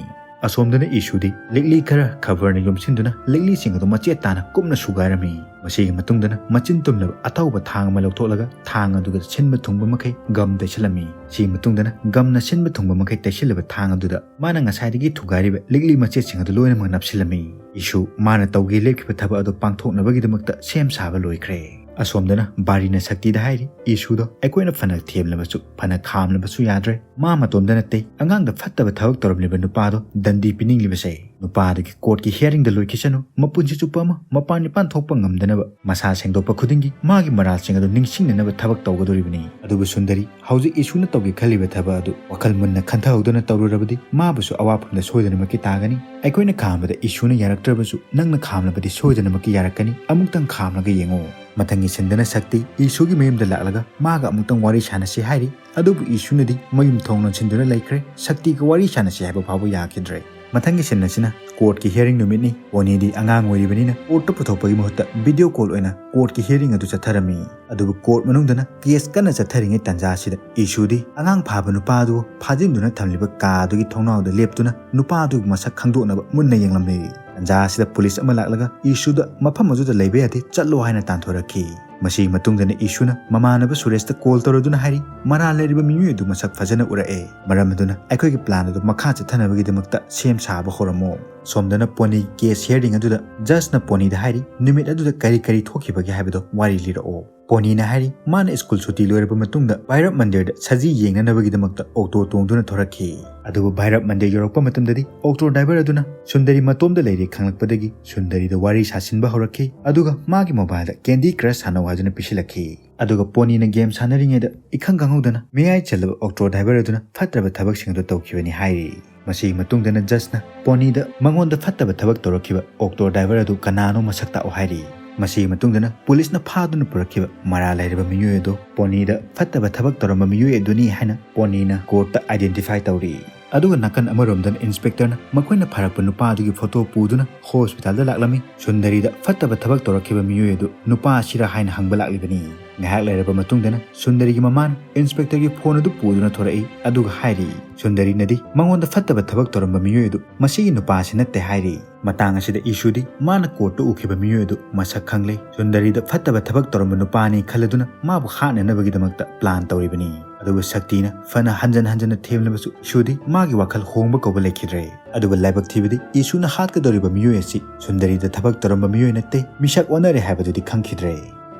ꯑꯁꯣꯝꯗꯅ ꯏꯁꯨꯗꯤ ꯂꯤꯛꯂꯤ ꯈꯔ ꯈꯕꯔꯅ ꯌꯣꯝꯁꯤꯟꯗꯨꯅ ꯂꯤꯛꯂꯤꯁꯤꯡ ꯑꯗꯨ ꯃꯆꯦꯠ ꯇꯥꯅ ꯀꯨꯞꯅ ꯁꯨꯒꯥꯏꯔꯝꯃꯤ꯫ ꯃꯁꯤꯒꯤ ꯃꯇꯨꯡꯗꯅ ꯃꯆꯤꯟ ꯇꯨꯝꯂꯕ ꯑꯊꯧꯕ ꯊꯥꯡ ꯑꯃ ꯂꯧꯊꯣꯛꯂꯒ ꯊꯥꯡ ꯑꯗꯨꯗ ꯁꯤꯟꯕ ꯊꯨꯡꯕ ꯃꯈꯩ ꯒꯝ ꯇꯩꯁꯤꯜꯂꯝꯃꯤ꯫ ꯁꯤꯒꯤ ꯃꯇꯨꯡꯗꯅ ꯒꯝꯅ ꯁꯤꯟꯕ ꯊꯨꯡꯕ ꯃꯈꯩ ꯇꯩꯁꯤꯜꯂꯕ ꯊꯥꯡ ꯑꯗꯨꯗ ꯃꯥꯅ ꯉꯁꯥꯏꯗꯒꯤ ꯊꯨꯒꯥꯏꯔꯤꯕ ꯂꯤꯛꯂꯤ ꯃꯆꯦꯠꯁꯤꯡ ꯑꯗꯨ ꯂꯣꯏꯅꯃꯛ ꯅꯞꯁꯤꯜꯂꯝꯃꯤ꯫ ꯏꯁꯨ ꯃꯥꯅ ꯇꯧꯒꯦ ꯂꯦꯞꯈꯤꯕ ꯊꯕꯛ ꯑꯗꯨ ꯄꯥꯡꯊꯣꯛꯅꯕꯒꯤꯗꯃꯛꯇ ꯁꯦꯝ ꯁꯥꯕ ꯂꯣꯏꯈ꯭ꯔꯦ꯫ ꯑꯁꯣꯝꯗꯅ ꯕꯥꯔꯤꯅ ꯁꯛꯇꯤꯗ ꯍꯥꯏꯔꯤ, "ꯏꯁꯨꯗꯣ ꯑꯩꯈꯣꯏꯅ ꯐꯅ ꯊꯦꯝꯂꯕꯁꯨ, ꯐꯅ ꯈꯥꯝꯂꯕꯁꯨ ꯌꯥꯗ꯭ꯔꯦ꯫ ꯃꯥ ꯃꯇꯣꯝꯇ ꯅꯠꯇꯦ, ꯑꯉꯥꯡꯗ ꯐꯠꯇꯕ ꯊꯕꯛ ꯇꯧꯔꯝꯂꯤꯕ ꯅꯨꯄꯥꯗꯣ ꯗꯟꯗꯤ ꯄꯤꯅꯤꯡꯂꯤꯕꯁꯦ꯫ ꯅꯨꯄꯥꯗꯨꯒꯤ ꯀꯣꯔꯠꯀꯤ ꯍꯤꯌꯥꯔꯤꯡꯗ ꯂꯣꯏꯈꯤꯁꯅꯨ꯫ ꯃꯄꯨꯟꯁꯤ ꯆꯨꯞꯄ ꯑꯃ ꯃꯄꯥꯟ ꯏꯄꯥꯟ ꯊꯣꯛꯄ ꯉꯝꯗꯅꯕ ꯃꯁꯥ ꯁꯦꯡꯗꯣꯛꯄ ꯈꯨꯗꯤꯡꯒꯤ ꯃꯥꯒꯤ ꯃꯔꯥꯜꯁꯤꯡ ꯑꯗꯨ ꯅꯤꯡꯁꯤꯡꯅꯅꯕ ꯊꯕꯛ ꯇꯧꯒꯗꯧꯔꯤꯕꯅꯤ꯫" ꯑꯗꯨꯕꯨ ꯁꯨꯟꯗꯔꯤ, ꯍꯧꯖꯤꯛ ꯏꯁꯨꯅ ꯇꯧꯒꯦ ꯈꯜꯂꯤꯕ ꯊꯕꯛ ꯑꯗꯨ ꯋꯥꯈꯜ ꯃꯨꯟꯅ ꯈꯟꯊꯍꯧꯗꯅ ꯇꯧꯔꯨꯔꯕꯗꯤ ꯃꯥꯕꯨꯁꯨ ꯑꯋꯥꯐꯝꯗ ꯁꯣꯏꯗꯅꯃꯛꯀꯤ ꯇꯥꯒꯅꯤ꯫ ꯑꯩꯈꯣꯏꯅ ꯈꯥꯝꯕꯗ ꯏꯁꯨꯅ ꯌꯥꯔꯛꯇ꯭ꯔꯕꯁꯨ ꯅꯪꯅ ꯈꯥꯝꯂꯕꯗꯤ ꯁꯣꯏꯗꯅꯃꯛꯀꯤ ꯌꯥꯔꯛꯀꯅꯤ꯫ ꯑꯃꯨꯛꯇꯪ ꯈꯥꯝꯂꯒ ꯌꯦꯡꯉꯨ꯫ ꯃꯊꯪꯒꯤ ꯁꯤꯟꯗꯅ ꯁꯛꯇꯤ ꯏꯁꯨꯒꯤ ꯃꯌꯨꯝꯗ ꯂꯥꯛꯂꯒ ꯃꯥꯒ ꯑꯃꯨꯛꯇꯪ ꯋꯥꯔꯤ ꯁꯥꯟꯅꯁꯤ ꯍꯥꯏꯔꯤ꯫ ꯑꯗꯨꯕꯨ ꯏꯁꯨꯅꯗꯤ ꯃꯌꯨꯝ ꯊꯣꯡ ꯂꯣꯟꯁꯤꯟꯗꯨꯅ ꯂꯩꯈ꯭ꯔꯦ꯫ ꯁꯛꯇꯤꯒ ꯋꯥꯔꯤ ꯁꯥꯟꯅꯁꯤ ꯍꯥꯏꯕ ꯐꯥꯎꯕ ꯌꯥꯈꯤꯗ꯭ꯔꯦ꯫ ꯃꯊꯪꯒꯤ ꯁꯤꯟ ꯑꯁꯤꯅ ꯀꯣꯔꯠꯀꯤ ꯍꯤꯌꯥꯔꯤꯡ ꯅꯨꯃꯤꯠꯅꯤ꯫ ꯄꯣꯅꯤꯗꯤ ꯑꯉꯥꯡ ꯑꯣꯏꯔꯤꯕꯅꯤꯅ ꯀꯣꯔꯠꯇ ꯄꯨꯊꯣꯛꯄꯒꯤ ꯃꯍꯨꯠꯇ ꯚꯤꯗꯤꯑꯣ ꯀꯣꯜ ꯑꯣꯏꯅ ꯀꯣꯔꯠꯀꯤ ꯍꯤꯌꯥꯔꯤꯡ ꯑꯗꯨ ꯆꯠꯊꯔꯝꯃꯤ꯫ ꯑꯗꯨꯕꯨ ꯀꯣꯔꯠ ꯃꯅꯨꯡꯗꯅ ꯀꯦꯁ ꯀꯟꯅ ꯆꯠꯊꯔꯤꯉꯩ ꯇꯥꯟꯖꯥ ꯑꯁꯤꯗ ꯏꯁꯨꯗꯤ ꯑꯉꯥꯡ ꯐꯥꯕ ꯅꯨꯄꯥ ꯑꯗꯨ ꯐꯥꯖꯤꯟꯗꯨꯅ ꯊꯝꯂꯤꯕ ꯀꯥ ꯑꯗꯨꯒꯤ ꯊꯣꯡꯅꯥꯎꯗ ꯂꯦꯞꯇꯨꯅ ꯅꯨꯄꯥ ꯑꯗꯨꯒꯤ ꯃꯁꯛ ꯈꯪꯗꯣꯛꯅꯕ ꯃꯨꯟꯅ ꯌꯦꯡꯂꯝꯃꯤ꯫ ꯇꯥꯟꯖꯥ ꯑꯁꯤꯗ ꯄꯨꯂꯤꯁ ꯑꯃ ꯂꯥꯛꯂꯒ ꯏꯁꯨꯗ ꯃꯐꯝ ꯑꯗꯨꯗ ꯂꯩꯕ ꯌꯥꯗꯦ, ꯆꯠꯂꯣ ꯍꯥꯏꯅ ꯇꯥꯟꯊꯣꯔꯛꯈꯤ꯫ ꯃꯁꯤꯒꯤ ꯃꯇꯨꯡꯗꯅ ꯏꯁꯨꯅ ꯃꯃꯥꯟꯅꯕ ꯁꯨꯔꯦꯁꯇ ꯀꯣꯜ ꯇꯧꯔꯗꯨꯅ ꯍꯥꯏꯔꯤ, "ꯃꯔꯥꯜ ꯂꯩꯔꯤꯕ ꯃꯤꯑꯣꯏ ꯑꯗꯨ ꯃꯁꯛ ꯐꯖꯅ ꯎꯔꯛꯑꯦ꯫ ꯃꯔꯝ ꯑꯗꯨꯅ ꯑꯩꯈꯣꯏꯒꯤ ꯄ꯭ꯂꯥꯟ ꯑꯗꯨ ꯃꯈꯥ ꯆꯠꯊꯅꯕꯒꯤꯗꯃꯛꯇ ꯁꯦꯝ ꯁꯥꯕ ꯍꯧꯔꯝꯃꯣ꯫" ꯁꯣꯝꯗꯅ ꯄꯣꯅꯤ ꯀꯦꯁ ꯍꯤꯌꯥꯔꯤꯡ ꯑꯗꯨꯗ ꯖꯖꯅ ꯄꯣꯅꯤꯗ ꯍꯥꯏꯔꯤ, "ꯅꯨꯃꯤꯠ ꯑꯗꯨꯗ ꯀꯔꯤ ꯀꯔꯤ ꯊꯣꯛꯈꯤꯕꯒꯦ ꯍꯥꯏꯕꯗꯣ ꯋꯥꯔꯤ ꯂꯤꯔꯛꯑꯣ꯫" ꯄꯣꯅꯤꯅ ꯍꯥꯏꯔꯤ, ꯃꯥꯅ ꯁ꯭ꯀꯨꯜ ꯁꯨꯇꯤ ꯂꯣꯏꯔꯕ ꯃꯇꯨꯡꯗ ꯚꯥꯏꯔꯞ ꯃꯟꯗꯤꯔꯗ ꯁꯖꯤ ꯌꯦꯡꯅꯅꯕꯒꯤꯗꯃꯛꯇ ꯑꯣꯛꯇꯣ ꯇꯣꯡꯗꯨꯅ ꯊꯣꯔꯛꯈꯤ꯫ ꯑꯗꯨꯕꯨ ꯚꯥꯏꯔꯞ ꯃꯟꯗꯤꯔ ꯌꯧꯔꯛꯄ ꯃꯇꯝꯗꯗꯤ ꯑꯣꯛꯇꯣ ꯗ꯭ꯔꯥꯏꯚꯔ ꯑꯗꯨꯅ ꯁꯨꯟꯗꯔꯤ ꯃꯇꯣꯝꯗ ꯂꯩꯔꯦ ꯈꯪꯂꯛꯄꯗꯒꯤ ꯁꯨꯟꯗꯔꯤꯗ ꯋꯥꯔꯤ ꯁꯥꯁꯤꯟꯕ ꯍꯧꯔꯛꯈꯤ, ꯑꯗꯨꯒ ꯃꯥꯒꯤ ꯃꯣꯕꯥꯏꯜꯗ ꯀꯦꯟꯗꯤ ꯀ꯭ꯔꯁ ꯁꯥꯟꯅꯧ ꯍꯥꯏꯗꯨꯅ ꯄꯤꯁꯤꯜꯂꯛꯈꯤ꯫ ꯑꯗꯨꯒ ꯄꯣꯅꯤꯅ ꯒꯦꯝ ꯁꯥꯟꯅꯔꯤꯉꯩꯗ ꯏꯈꯪ ꯈꯪꯍꯧꯗꯅ ꯃꯌꯥꯏ ꯆꯜꯂꯕ ꯑꯣꯛꯇꯣ ꯗ꯭ꯔꯥꯏꯚꯔ ꯑꯗꯨꯅ ꯐꯠꯇ꯭ꯔꯕ ꯊꯕꯛꯁꯤꯡ ꯑꯗꯨ ꯇꯧꯈꯤꯕꯅꯤ ꯍꯥꯏꯔꯤ꯫ ꯃꯁꯤꯒꯤ ꯃꯇꯨꯡꯗꯅ ꯖꯖꯅ ꯄꯣꯅꯤꯗ ꯃꯉꯣꯟꯗ ꯐꯠꯇꯕ ꯊꯕꯛ ꯇꯧꯔꯛꯈꯤꯕ ꯑꯣꯛꯇꯣ ꯗ꯭ꯔꯥꯏꯚꯔ ꯑꯗꯨ ꯀꯅꯥꯅꯣ ꯃꯁꯛ ꯇꯥꯛꯎ ꯍꯥꯏꯔꯤ꯫ ꯃꯁꯤꯒꯤ ꯃꯇꯨꯡꯗꯅ ꯄꯨꯂꯤꯁꯅ ꯐꯥꯗꯨꯅ ꯄꯨꯔꯛꯈꯤꯕ ꯃꯔꯥꯜ ꯂꯩꯔꯕ ꯃꯤꯑꯣꯏ ꯑꯗꯨ ꯄꯣꯅꯤꯗ ꯐꯠꯇꯕ ꯊꯕꯛ ꯇꯧꯔꯝꯕ ꯃꯤꯑꯣꯏ ꯑꯗꯨꯅꯤ ꯍꯥꯏꯅ ꯄꯣꯅꯤꯅ ꯀꯣꯔꯠꯇ ꯑꯥꯏꯗꯦꯟꯇꯤꯐꯥꯏ ꯇꯧꯔꯤ꯫ ꯑꯗꯨꯒ ꯅꯥꯀꯟ ꯑꯃꯔꯣꯝꯗꯅ ꯏꯟꯁꯄꯦꯛꯇꯔꯅ ꯃꯈꯣꯏꯅ ꯐꯥꯔꯛꯄ ꯅꯨꯄꯥ ꯑꯗꯨꯒꯤ ꯐꯣꯇꯣ ꯄꯨꯗꯨꯅ ꯍꯣꯁꯄꯤꯇꯥꯜꯗ ꯂꯥꯛꯂꯝꯃꯤ꯫ ꯁꯨꯟꯗꯔꯤꯗ ꯐꯠꯇꯕ ꯊꯕꯛ ꯇꯧꯔꯛꯈꯤꯕ ꯃꯤꯑꯣꯏ ꯑꯗꯨ ꯅꯨꯄꯥ ꯑꯁꯤꯔꯥ ꯍꯥꯏꯅ ꯍꯪꯕ ꯂꯥꯛꯂꯤꯕꯅꯤ꯫ ꯉꯥꯏꯍꯥꯛ ꯂꯩꯔꯕ ꯃꯇꯨꯡꯗꯅ ꯁꯨꯟꯗꯔꯤꯒꯤ ꯃꯃꯥꯅ ꯏꯟꯁꯄꯦꯛꯇꯔꯒꯤ ꯐꯣꯟ ꯑꯗꯨ ꯄꯨꯗꯨꯅ ꯊꯣꯔꯛꯏ, ꯑꯗꯨꯒ ꯍꯥꯏꯔꯤ, ꯁꯨꯟꯗꯔꯤꯅꯗꯤ ꯃꯉꯣꯟꯗ ꯐꯠꯇꯕ ꯊꯕꯛ ꯇꯧꯔꯝꯕ ꯃꯤꯑꯣꯏ ꯑꯗꯨ ꯃꯁꯤꯒꯤ ꯅꯨꯄꯥ ꯑꯁꯤ ꯅꯠꯇꯦ ꯍꯥꯏꯔꯤ꯫ ꯃꯇꯥꯡ ꯑꯁꯤꯗ ꯏꯁꯨꯗꯤ ꯃꯥꯅ ꯀꯣꯔꯠꯇ ꯎꯈꯤꯕ ꯃꯤꯑꯣꯏ ꯑꯗꯨ ꯃꯁꯛ ꯈꯪꯂꯦ꯫ ꯁꯨꯟꯗꯔꯤꯗ ꯐꯠꯇꯕ ꯊꯕꯛ ꯇꯧꯔꯝꯕ ꯅꯨꯄꯥꯅꯤ ꯈꯜꯂꯗꯨꯅ ꯃꯥꯕꯨ ꯍꯥꯠꯅꯅꯕꯒꯤꯗꯃꯛꯇ ꯄ꯭ꯂꯥꯟ ꯇꯧꯔꯤꯕꯅꯤ꯫ ꯑꯗꯨꯕꯨ ꯁꯛꯇꯤꯅ ꯐꯅ ꯍꯟꯖꯟ ꯍꯟꯖꯟꯅ ꯊꯦꯝꯂꯕꯁꯨ ꯏꯁꯨꯗꯤ ꯃꯥꯒꯤ ꯋꯥꯈꯜ ꯍꯣꯡꯕ ꯀꯧꯕ ꯂꯩꯈꯤꯗ꯭ꯔꯦ꯫ ꯑꯗꯨꯕꯨ ꯂꯥꯏꯕꯛ ꯊꯤꯕꯗꯤ ꯏꯁꯨꯅ ꯍꯥꯠꯀꯗꯧꯔꯤꯕ ꯃꯤꯑꯣꯏ ꯑꯁꯤ ꯁꯨꯟꯗꯔꯤꯗ ꯊꯕꯛ ꯇꯧꯔꯝꯕ ꯃꯤꯑꯣꯏ ꯅꯠꯇꯦ, ꯃꯤꯁꯛ ꯑꯣꯟꯅꯔꯦ ꯍꯥꯏꯕꯗꯨꯗꯤ ꯈꯪꯈꯤꯗ꯭ꯔꯦ꯫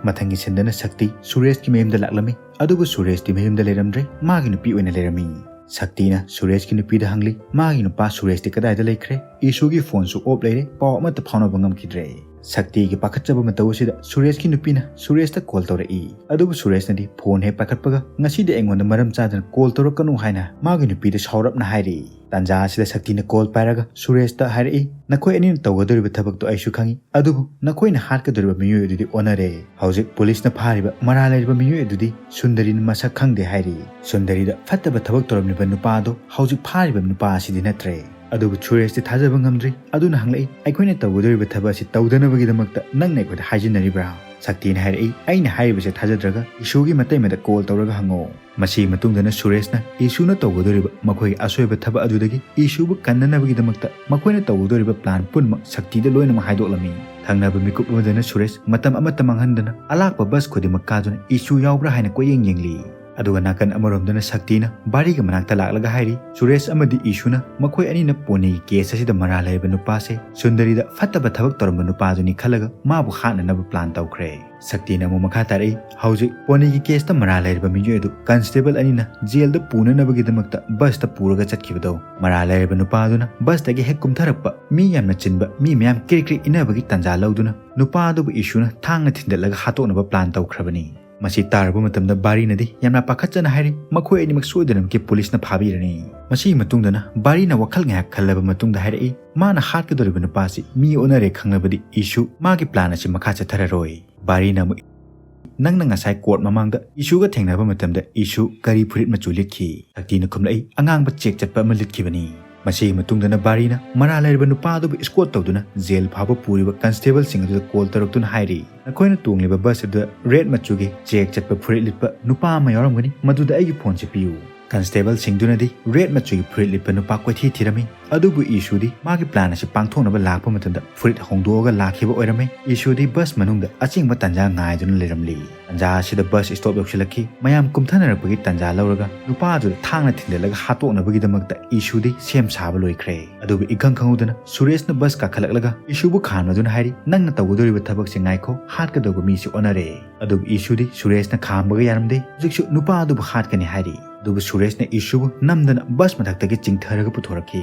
ꯃꯊꯪꯒꯤ ꯁꯤꯟꯗꯅ ꯁꯛꯇꯤ ꯁꯨꯔꯦꯁꯀꯤ ꯃꯌꯨꯝꯗ ꯂꯥꯛꯂꯝꯃꯤ, ꯑꯗꯨꯕꯨ ꯁꯨꯔꯦꯁꯇꯤ ꯃꯌꯨꯝꯗ ꯂꯩꯔꯝꯗ꯭ꯔꯦ, ꯃꯥꯒꯤ ꯅꯨꯄꯤ ꯑꯣꯏꯅ ꯂꯩꯔꯝꯃꯤ꯫ ꯁꯛꯇꯤꯅ ꯁꯨꯔꯦꯁꯀꯤ ꯅꯨꯄꯤꯗ ꯍꯪꯂꯤ, ꯃꯥꯒꯤ ꯅꯨꯄꯥ ꯁꯨꯔꯦꯁꯇꯤ ꯀꯗꯥꯏꯗ ꯂꯩꯈ꯭ꯔꯦ? ꯏꯁꯨꯒꯤ ꯐꯣꯟꯁꯨ ꯑꯣꯞ ꯂꯩꯔꯦ, ꯄꯥꯎ ꯑꯃꯠꯇ ꯐꯥꯎꯅꯕ ꯉꯝꯈꯤꯗ꯭ꯔꯦ꯫ ꯁꯛꯇꯤꯒꯤ ꯄꯥꯈꯠꯆꯕ ꯃꯇꯧ ꯑꯁꯤꯗ ꯁꯨꯔꯦꯁꯀꯤ ꯅꯨꯄꯤꯅ ꯁꯨꯔꯦꯁꯇ ꯀꯣꯜ ꯇꯧꯔꯛꯏ, ꯑꯗꯨꯕꯨ ꯁꯨꯔꯦꯁꯅꯗꯤ ꯐꯣꯟ ꯍꯦꯛ ꯄꯥꯏꯈꯠꯄꯒ ꯉꯁꯤꯗꯤ ꯑꯩꯉꯣꯟꯗ ꯃꯔꯝ ꯆꯥꯗꯅ ꯀꯣꯜ ꯇꯧꯔꯛꯀꯅꯨ ꯍꯥꯏꯅ ꯃꯥꯒꯤ ꯅꯨꯄꯤꯗ ꯁꯥꯎꯔꯞꯅ ꯍꯥꯏꯔꯤ꯫ ꯇꯥꯟꯖꯥ ꯑꯁꯤꯗ ꯁꯛꯇꯤꯅ ꯀꯣꯜ ꯄꯥꯏꯔꯒ ꯁꯨꯔꯦꯁꯇ ꯍꯥꯏꯔꯛꯏ, ꯅꯈꯣꯏ ꯑꯅꯤꯅ ꯇꯧꯒꯗꯧꯔꯤꯕ ꯊꯕꯛꯇꯣ ꯑꯩꯁꯨ ꯈꯪꯏ, ꯑꯗꯨꯕꯨ ꯅꯈꯣꯏꯅ ꯍꯥꯠꯀꯗꯧꯔꯤꯕ ꯃꯤꯑꯣꯏ ꯑꯗꯨꯗꯤ ꯑꯣꯟꯅꯔꯦ꯫ ꯍꯧꯖꯤꯛ ꯄꯨꯂꯤꯁꯅ ꯐꯥꯔꯤꯕ ꯃꯔꯥꯜ ꯂꯩꯔꯤꯕ ꯃꯤꯑꯣꯏ ꯑꯗꯨꯗꯤ ꯁꯨꯟꯗꯔꯤꯅ ꯃꯁꯛ ꯈꯪꯗꯦ ꯍꯥꯏꯔꯤ꯫ ꯁꯨꯟꯗꯔꯤꯗ ꯐꯠꯇꯕ ꯊꯕꯛ ꯇꯧꯔꯝꯂꯤꯕ ꯅꯨꯄꯥ ꯑꯗꯨ ꯍꯧꯖꯤꯛ ꯐꯥꯔꯤꯕ ꯅꯨꯄꯥ ꯑꯁꯤꯗꯤ ꯅꯠꯇ꯭ꯔꯦ꯫ ꯑꯗꯨꯕꯨ ꯁꯨꯔꯦꯁꯇꯤ ꯊꯥꯖꯕ ꯉꯝꯗ꯭ꯔꯤ꯫ ꯑꯗꯨꯅ ꯍꯪꯂꯛꯏ, ꯑꯩꯈꯣꯏꯅ ꯇꯧꯒꯗꯧꯔꯤꯕ ꯊꯕꯛ ꯑꯁꯤ ꯇꯧꯗꯅꯕꯒꯤꯗꯃꯛꯇ ꯅꯪꯅ ꯑꯩꯈꯣꯏꯗ ꯍꯥꯏꯖꯤꯟꯅꯔꯤꯕ꯭ꯔꯥ? ꯁꯛꯇꯤꯅ ꯍꯥꯏꯔꯛꯏ, ꯑꯩꯅ ꯍꯥꯏꯔꯤꯕꯁꯦ ꯊꯥꯖꯗ꯭ꯔꯒ ꯏꯁꯨꯒꯤ ꯃꯇꯩꯃꯗ ꯀꯣꯜ ꯇꯧꯔꯒ ꯍꯪꯉꯣ꯫ ꯃꯁꯤꯒꯤ ꯃꯇꯨꯡꯗꯅ ꯁꯨꯔꯦꯁꯅ ꯏꯁꯨꯅ ꯇꯧꯒꯗꯧꯔꯤꯕ ꯃꯈꯣꯏꯒꯤ ꯑꯁꯣꯏꯕ ꯊꯕꯛ ꯑꯗꯨꯗꯒꯤ ꯏꯁꯨꯕꯨ ꯀꯟꯅꯅꯕꯒꯤꯗꯃꯛꯇ ꯃꯈꯣꯏꯅ ꯇꯧꯒꯗꯧꯔꯤꯕ ꯄ꯭ꯂꯥꯟ ꯄꯨꯝꯅꯃꯛ ꯁꯛꯇꯤꯗ ꯂꯣꯏꯅꯃꯛ ꯍꯥꯏꯗꯣꯛꯂꯝꯃꯤ꯫ ꯊꯪꯅꯕ ꯃꯤꯀꯨꯞ ꯑꯃꯗꯅ ꯁꯨꯔꯦꯁ ꯃꯇꯝ ꯑꯃꯠꯇ ꯃꯥꯡꯍꯟꯗꯅ ꯑꯂꯥꯛꯄ ꯕꯁ ꯈꯨꯗꯤꯡꯃꯛ ꯀꯥꯗꯨꯅ ꯏꯁꯨ ꯌꯥꯎꯕ꯭ꯔꯥ ꯍꯥꯏꯅ ꯀꯣꯏꯌꯦꯡ ꯌꯦꯡꯂꯤ꯫ ꯑꯗꯨꯒ ꯅꯥꯀꯟ ꯑꯃꯔꯣꯝꯗꯅ ꯁꯛꯇꯤꯅ ꯕꯥꯔꯤꯒꯤ ꯃꯅꯥꯛꯇ ꯂꯥꯛꯂꯒ ꯍꯥꯏꯔꯤ, ꯁꯨꯔꯦꯁ ꯑꯃꯗꯤ ꯏꯁꯨꯅ ꯃꯈꯣꯏ ꯑꯅꯤꯅ ꯄꯣꯅꯤꯒꯤ ꯀꯦꯁ ꯑꯁꯤꯗ ꯃꯔꯥꯜ ꯂꯩꯔꯕ ꯅꯨꯄꯥꯁꯦ ꯁꯨꯟꯗꯔꯤꯗ ꯐꯠꯇꯕ ꯊꯕꯛ ꯇꯧꯔꯝꯕ ꯅꯨꯄꯥꯗꯨꯅꯤ ꯈꯜꯂꯒ ꯃꯥꯕꯨ ꯍꯥꯠꯅꯅꯕ ꯄ꯭ꯂꯥꯟ ꯇꯧꯈ꯭ꯔꯦ꯫ ꯁꯛꯇꯤꯅ ꯑꯃꯨꯛ ꯃꯈꯥ ꯇꯥꯔꯛꯏ, ꯍꯧꯖꯤꯛ ꯄꯣꯅꯤꯒꯤ ꯀꯦꯁꯇ ꯃꯔꯥꯜ ꯂꯩꯔꯕ ꯃꯤꯑꯣꯏ ꯑꯗꯨ ꯀꯟꯁꯇꯦꯕꯜ ꯑꯅꯤꯅ ꯖꯦꯜꯗ ꯄꯨꯅꯅꯕꯒꯤꯗꯃꯛꯇ ꯕꯁꯇ ꯄꯨꯔꯒ ꯆꯠꯈꯤꯕꯗꯣ, ꯃꯔꯥꯜ ꯂꯩꯔꯕ ꯅꯨꯄꯥꯗꯨꯅ ꯕꯁꯇꯒꯤ ꯍꯦꯛ ꯀꯨꯝꯊꯔꯛꯄ ꯃꯤ ꯌꯥꯝꯅ ꯆꯤꯟꯕ ꯃꯤ ꯃꯌꯥꯝ ꯀ꯭ꯔꯤꯛ ꯀ꯭ꯔꯤꯛ ꯏꯟꯅꯕꯒꯤ ꯇꯥꯟꯖꯥ ꯂꯧꯗꯨꯅ ꯅꯨꯄꯥ ꯑꯗꯨꯕꯨ ꯏꯁꯨꯅ ꯊꯥꯡꯅ ꯊꯤꯟꯗꯠꯂꯒ ꯍꯥꯠꯇꯣꯛꯅꯕ ꯄ꯭ꯂꯥꯟ ꯇꯧꯈ꯭ꯔꯕꯅꯤ꯫ ꯃꯁꯤ ꯇꯥꯔꯨꯕ ꯃꯇꯝꯗ ꯕꯥꯔꯤꯅꯗꯤ ꯌꯥꯝꯅ ꯄꯥꯈꯠꯆꯅ ꯍꯥꯏꯔꯤ, ꯃꯈꯣꯏ ꯑꯅꯤꯃꯛ ꯁꯣꯏꯗꯅꯃꯛꯀꯤ ꯄꯨꯂꯤꯁꯅ ꯐꯥꯕꯤꯔꯅꯤ꯫ ꯃꯁꯤꯒꯤ ꯃꯇꯨꯡꯗꯅ ꯕꯥꯔꯤꯅ ꯋꯥꯈꯜ ꯉꯥꯏꯍꯥꯛ ꯈꯜꯂꯕ ꯃꯇꯨꯡꯗ ꯍꯥꯏꯔꯛꯏ, ꯃꯥꯅ ꯍꯥꯠꯀꯗꯧꯔꯤꯕ ꯅꯨꯄꯥꯁꯤ ꯃꯤ ꯑꯣꯟꯅꯔꯦ ꯈꯪꯂꯕꯗꯤ ꯏꯁꯨ ꯃꯥꯒꯤ ꯄ꯭ꯂꯥꯟ ꯑꯁꯤ ꯃꯈꯥ ꯆꯠꯊꯔꯔꯣꯏ꯫ ꯕꯥꯔꯤꯅ ꯑꯃꯨꯛ, ꯅꯪꯅ ꯉꯁꯥꯏ ꯀꯣꯔꯠ ꯃꯃꯥꯡꯗ ꯏꯁꯨꯒ ꯊꯦꯡꯅꯕ ꯃꯇꯝꯗ ꯏꯁꯨ ꯀꯔꯤ ꯐꯨꯔꯤꯠ ꯃꯆꯨ ꯂꯤꯠꯈꯤ? ꯁꯛꯇꯤꯅ ꯈꯨꯝꯂꯛꯏ, ꯑꯉꯥꯡꯕ ꯆꯦꯛ ꯆꯠꯄ ꯑꯃ ꯂꯤꯠꯈꯤꯕꯅꯤ꯫ ꯃꯁꯤꯒꯤ ꯃꯇꯨꯡꯗꯅ ꯕꯥꯔꯤꯅ ꯃꯔꯥꯜ ꯂꯩꯔꯕ ꯅꯨꯄꯥ ꯑꯗꯨꯕꯨ ꯏꯁꯀꯣꯔꯠ ꯇꯧꯗꯨꯅ ꯖꯦꯜ ꯐꯥꯎꯕ ꯄꯨꯔꯤꯕ ꯀꯟꯁꯇꯦꯕꯜꯁꯤꯡ ꯑꯗꯨꯗ ꯀꯣꯜ ꯇꯧꯔꯛꯇꯨꯅ ꯍꯥꯏꯔꯤ, ꯅꯈꯣꯏꯅ ꯇꯣꯡꯂꯤꯕ ꯕꯁ ꯑꯗꯨꯗ ꯔꯦꯗ ꯃꯆꯨꯒꯤ ꯆꯦꯛ ꯆꯠꯄ ꯐꯨꯔꯤꯠ ꯂꯤꯠꯄ ꯅꯨꯄꯥ ꯑꯃ ꯌꯥꯎꯔꯝꯒꯅꯤ, ꯃꯗꯨꯗ ꯑꯩꯒꯤ ꯐꯣꯟꯁꯤ ꯄꯤꯌꯨ꯫ ꯀꯟꯁꯇꯦꯕꯜꯁꯤꯡꯗꯨꯅꯗꯤ ꯔꯦꯗ ꯃꯆꯨꯒꯤ ꯐꯨꯔꯤꯠ ꯂꯤꯠꯄ ꯅꯨꯄꯥ ꯀꯣꯏꯊꯤ ꯊꯤꯔꯝꯃꯤ, ꯑꯗꯨꯕꯨ ꯏꯁꯨꯗꯤ ꯃꯥꯒꯤ ꯄ꯭ꯂꯥꯟ ꯑꯁꯤ ꯄꯥꯡꯊꯣꯛꯅꯕ ꯂꯥꯛꯄ ꯃꯇꯝꯗ ꯐꯨꯔꯤꯠ ꯍꯣꯡꯗꯣꯛꯑꯒ ꯂꯥꯛꯈꯤꯕ ꯑꯣꯏꯔꯝꯃꯤ꯫ ꯏꯁꯨꯗꯤ ꯕꯁ ꯃꯅꯨꯡꯗ ꯑꯆꯤꯡꯕ ꯇꯥꯟꯖꯥ ꯉꯥꯏꯗꯨꯅ ꯂꯩꯔꯝꯂꯤ꯫ ꯇꯥꯟꯖꯥ ꯑꯁꯤꯗ ꯕꯁ ꯁ꯭ꯇꯣꯞ ꯌꯧꯁꯤꯜꯂꯛꯈꯤ꯫ ꯃꯌꯥꯝ ꯀꯨꯝꯊꯅꯔꯛꯄꯒꯤ ꯇꯥꯟꯖꯥ ꯂꯧꯔꯒ ꯅꯨꯄꯥ ꯑꯗꯨꯗ ꯊꯥꯡꯅ ꯊꯤꯟꯖꯤꯜꯂꯒ ꯍꯥꯠꯇꯣꯛꯅꯕꯒꯤꯗꯃꯛꯇ ꯏꯁꯨꯗꯤ ꯁꯦꯝ ꯁꯥꯕ ꯂꯣꯏꯈ꯭ꯔꯦ꯫ ꯑꯗꯨꯕꯨ ꯏꯈꯪ ꯈꯪꯍꯧꯗꯅ ꯁꯨꯔꯦꯁꯅ ꯕꯁ ꯀꯥꯈꯠꯂꯛꯂꯒ ꯏꯁꯨꯕꯨ ꯈꯥꯝꯅꯗꯨꯅ ꯍꯥꯏꯔꯤ, ꯅꯪꯅ ꯇꯧꯒꯗꯧꯔꯤꯕ ꯊꯕꯛꯁꯦ ꯉꯥꯏꯈꯣ, ꯍꯥꯠꯀꯗꯧꯕ ꯃꯤꯁꯤ ꯑꯣꯟꯅꯔꯦ꯫ ꯑꯗꯨꯕꯨ ꯏꯁꯨꯗꯤ ꯁꯨꯔꯦꯁꯅ ꯈꯥꯝꯕꯒ ꯌꯥꯔꯝꯗꯦ꯫ ꯍꯧꯖꯤꯛꯁꯨ ꯅꯨꯄꯥ ꯑꯗꯨꯕꯨ ꯍꯥꯠꯀꯅꯤ ꯍꯥꯏꯔꯤ꯫ ꯑꯗꯨꯕꯨ ꯁꯨꯔꯦꯁꯅ ꯏꯁꯨꯕꯨ ꯅꯝꯗꯅ ꯕꯁ ꯃꯊꯛꯇꯒꯤ ꯆꯤꯡꯊꯔꯒ ꯄꯨꯊꯣꯔꯛꯈꯤ꯫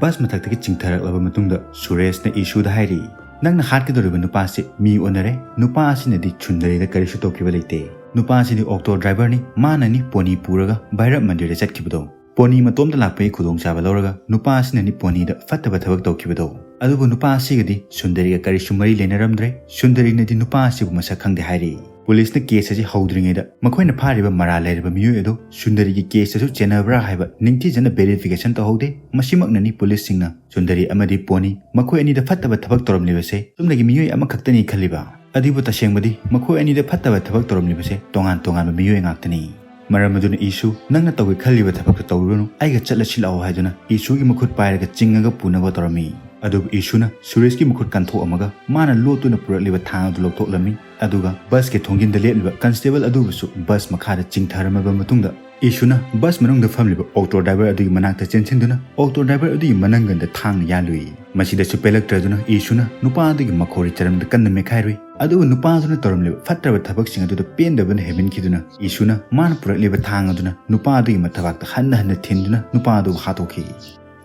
ꯕꯁ ꯃꯊꯛꯇꯒꯤ ꯆꯤꯡꯊꯔꯛꯂꯕ ꯃꯇꯨꯡꯗ ꯁꯨꯔꯦꯁꯅ ꯏꯁꯨꯗ ꯍꯥꯏꯔꯤ, ꯅꯪꯅ ꯍꯥꯠꯀꯗꯧꯔꯤꯕ ꯅꯨꯄꯥꯁꯤ ꯃꯤ ꯑꯣꯟꯅꯔꯦ꯫ ꯅꯨꯄꯥ ꯑꯁꯤꯅꯗꯤ ꯁꯨꯟꯗꯔꯤꯗ ꯀꯔꯤꯁꯨ ꯇꯧꯈꯤꯕ ꯂꯩꯇꯦ꯫ ꯅꯨꯄꯥ ꯑꯁꯤꯗꯤ ꯑꯣꯛꯇꯣ ꯗ꯭ꯔꯥꯏꯚꯔꯅꯤ, ꯃꯥꯅꯅꯤ ꯄꯣꯅꯤ ꯄꯨꯔꯒ ꯚꯩꯔꯞ ꯃꯟꯗꯤꯔꯗ ꯆꯠꯈꯤꯕꯗꯣ꯫ ꯄꯣꯅꯤ ꯃꯇꯣꯝꯇ ꯂꯥꯛꯄꯒꯤ ꯈꯨꯗꯣꯡꯆꯥꯕ ꯂꯧꯔꯒ ꯅꯨꯄꯥ ꯑꯁꯤꯅꯅꯤ ꯄꯣꯅꯤꯗ ꯐꯠꯇꯕ ꯊꯕꯛ ꯇꯧꯈꯤꯕꯗꯣ꯫ ꯑꯗꯨꯕꯨ ꯅꯨꯄꯥ ꯑꯁꯤꯒꯗꯤ ꯁꯨꯟꯗꯔꯤꯒ ꯀꯔꯤꯁꯨ ꯃꯔꯤ ꯂꯩꯅꯔꯝꯗ꯭ꯔꯦ꯫ ꯁꯨꯟꯗꯔꯤꯅꯗꯤ ꯅꯨꯄꯥ ꯑꯁꯤꯕꯨ ꯃꯁꯛ ꯈꯪꯗꯦ ꯍꯥꯏꯔꯤ꯫ ꯄꯨꯂꯤꯁꯅ ꯀꯦꯁ ꯑꯁꯤ ꯍꯧꯗ꯭ꯔꯤꯉꯩꯗ ꯃꯈꯣꯏꯅ ꯐꯥꯔꯤꯕ ꯃꯔꯥꯜ ꯂꯩꯔꯕ ꯃꯤꯑꯣꯏ ꯑꯗꯨ ꯁꯨꯟꯗꯔꯤꯒꯤ ꯀꯦꯁꯇꯁꯨ ꯆꯦꯟꯅꯕ꯭ꯔꯥ ꯍꯥꯏꯕ ꯅꯤꯡꯊꯤꯖꯅ ꯚꯦꯔꯤꯐꯤꯀꯦꯁꯟ ꯇꯧꯍꯧꯗꯦ꯫ ꯃꯁꯤꯃꯛꯅꯅꯤ ꯄꯨꯂꯤꯁꯁꯤꯡꯅ ꯁꯨꯟꯗꯔꯤ ꯑꯃꯗꯤ ꯄꯣꯅꯤ ꯃꯈꯣꯏ ꯑꯅꯤꯗ ꯐꯠꯇꯕ ꯊꯕꯛ ꯇꯧꯔꯝꯂꯤꯕꯁꯦ ꯆꯨꯝꯅꯒꯤ ꯃꯤꯑꯣꯏ ꯑꯃꯈꯛꯇꯅꯤ ꯈꯜꯂꯤꯕ꯫ ꯑꯗꯨꯕꯨ ꯇꯁꯦꯡꯕꯗꯤ ꯃꯈꯣꯏ ꯑꯅꯤꯗ ꯐꯠꯇꯕ ꯊꯕꯛ ꯇꯧꯔꯝꯂꯤꯕꯁꯦ ꯇꯣꯉꯥꯟ ꯇꯣꯉꯥꯟꯕ ꯃꯤꯑꯣꯏ ꯉꯥꯛꯇꯅꯤ꯫ ꯃꯔꯝ ꯑꯗꯨꯅ ꯏꯁꯨ, ꯅꯪꯅ ꯇꯧꯒꯦ ꯈꯜꯂꯤꯕ ꯊꯕꯛꯇꯨ ꯇꯧꯔꯨꯔꯅꯨ, ꯑꯩꯒ ꯆꯠꯂꯁꯤ ꯂꯥꯛꯑꯣ ꯍꯥꯏꯗꯨꯅ ꯏꯁꯨꯒꯤ ꯃꯈꯨꯠ ꯄꯥꯏꯔꯒ ꯆꯤꯡꯉꯒ ꯄꯨꯅꯕ ꯇꯧꯔꯝꯃꯤ꯫ ꯑꯗꯨꯕꯨ ꯏꯁꯨꯅ ꯁꯨꯔꯦꯁꯀꯤ ꯃꯈꯨꯠ ꯀꯟꯊꯣꯛꯑꯝꯃꯒ ꯃꯥꯅ ꯂꯣꯠꯇꯨꯅ ꯄꯨꯔꯛꯂꯤꯕ ꯊꯥꯡ ꯑꯗꯨ ꯂꯧꯊꯣꯛꯂꯝꯃꯤ꯫ ꯑꯗꯨꯒ ꯕꯁꯀꯤ ꯊꯣꯡꯖꯤꯟꯗ ꯂꯦꯞꯂꯤꯕ ꯀꯟꯁꯇꯦꯕꯜ ꯑꯗꯨꯕꯨꯁꯨ ꯕꯁ ꯃꯈꯥꯗ ꯆꯤꯡꯊꯔꯝꯃꯕ ꯃꯇꯨꯡꯗ ꯏꯁꯨꯅ ꯕꯁ ꯃꯅꯨꯡꯗ ꯐꯝꯂꯤꯕ ꯑꯣꯛꯇꯣ ꯗ꯭ꯔꯥꯏꯚꯔ ꯑꯗꯨꯒꯤ ꯃꯅꯥꯛꯇ ꯆꯦꯟꯁꯤꯟꯗꯨꯅ ꯑꯣꯛꯇꯣ ꯗ꯭ꯔꯥꯏꯚꯔ ꯑꯗꯨꯒꯤ ꯃꯅꯪꯒꯟꯗ ꯊꯥꯡꯅ ꯌꯥꯜꯂꯨꯏ꯫ ꯃꯁꯤꯗꯁꯨ ꯄꯦꯜꯂꯛꯇ꯭ꯔꯗꯨꯅ ꯏꯁꯨꯅ ꯅꯨꯄꯥ ꯑꯗꯨꯒꯤ ꯃꯈꯣꯔꯤ ꯆꯔꯝꯗ ꯀꯟꯅ ꯃꯦꯠꯈꯥꯏꯔꯨꯏ꯫ ꯑꯗꯨꯕꯨ ꯅꯨꯄꯥ ꯑꯗꯨꯅ ꯇꯧꯔꯝꯂꯤꯕ ꯐꯠꯇ꯭ꯔꯕ ꯊꯕꯛꯁꯤꯡ ꯑꯗꯨꯗ ꯄꯦꯟꯗꯕꯅ ꯍꯦꯟꯃꯟꯈꯤꯗꯨꯅ ꯏꯁꯨꯅ ꯃꯥꯅ ꯄꯨꯔꯛꯂꯤꯕ ꯊꯥꯡ ꯑꯗꯨꯅ ꯅꯨꯄꯥ ꯑꯗꯨꯒꯤ ꯃꯊꯕꯥꯛꯇ ꯍꯟꯅ ꯍꯟꯅ ꯊꯤꯟꯗꯨꯅ ꯅꯨꯄꯥ ꯑꯗꯨꯕꯨ ꯍꯥꯠꯇꯣꯛꯈꯤ꯫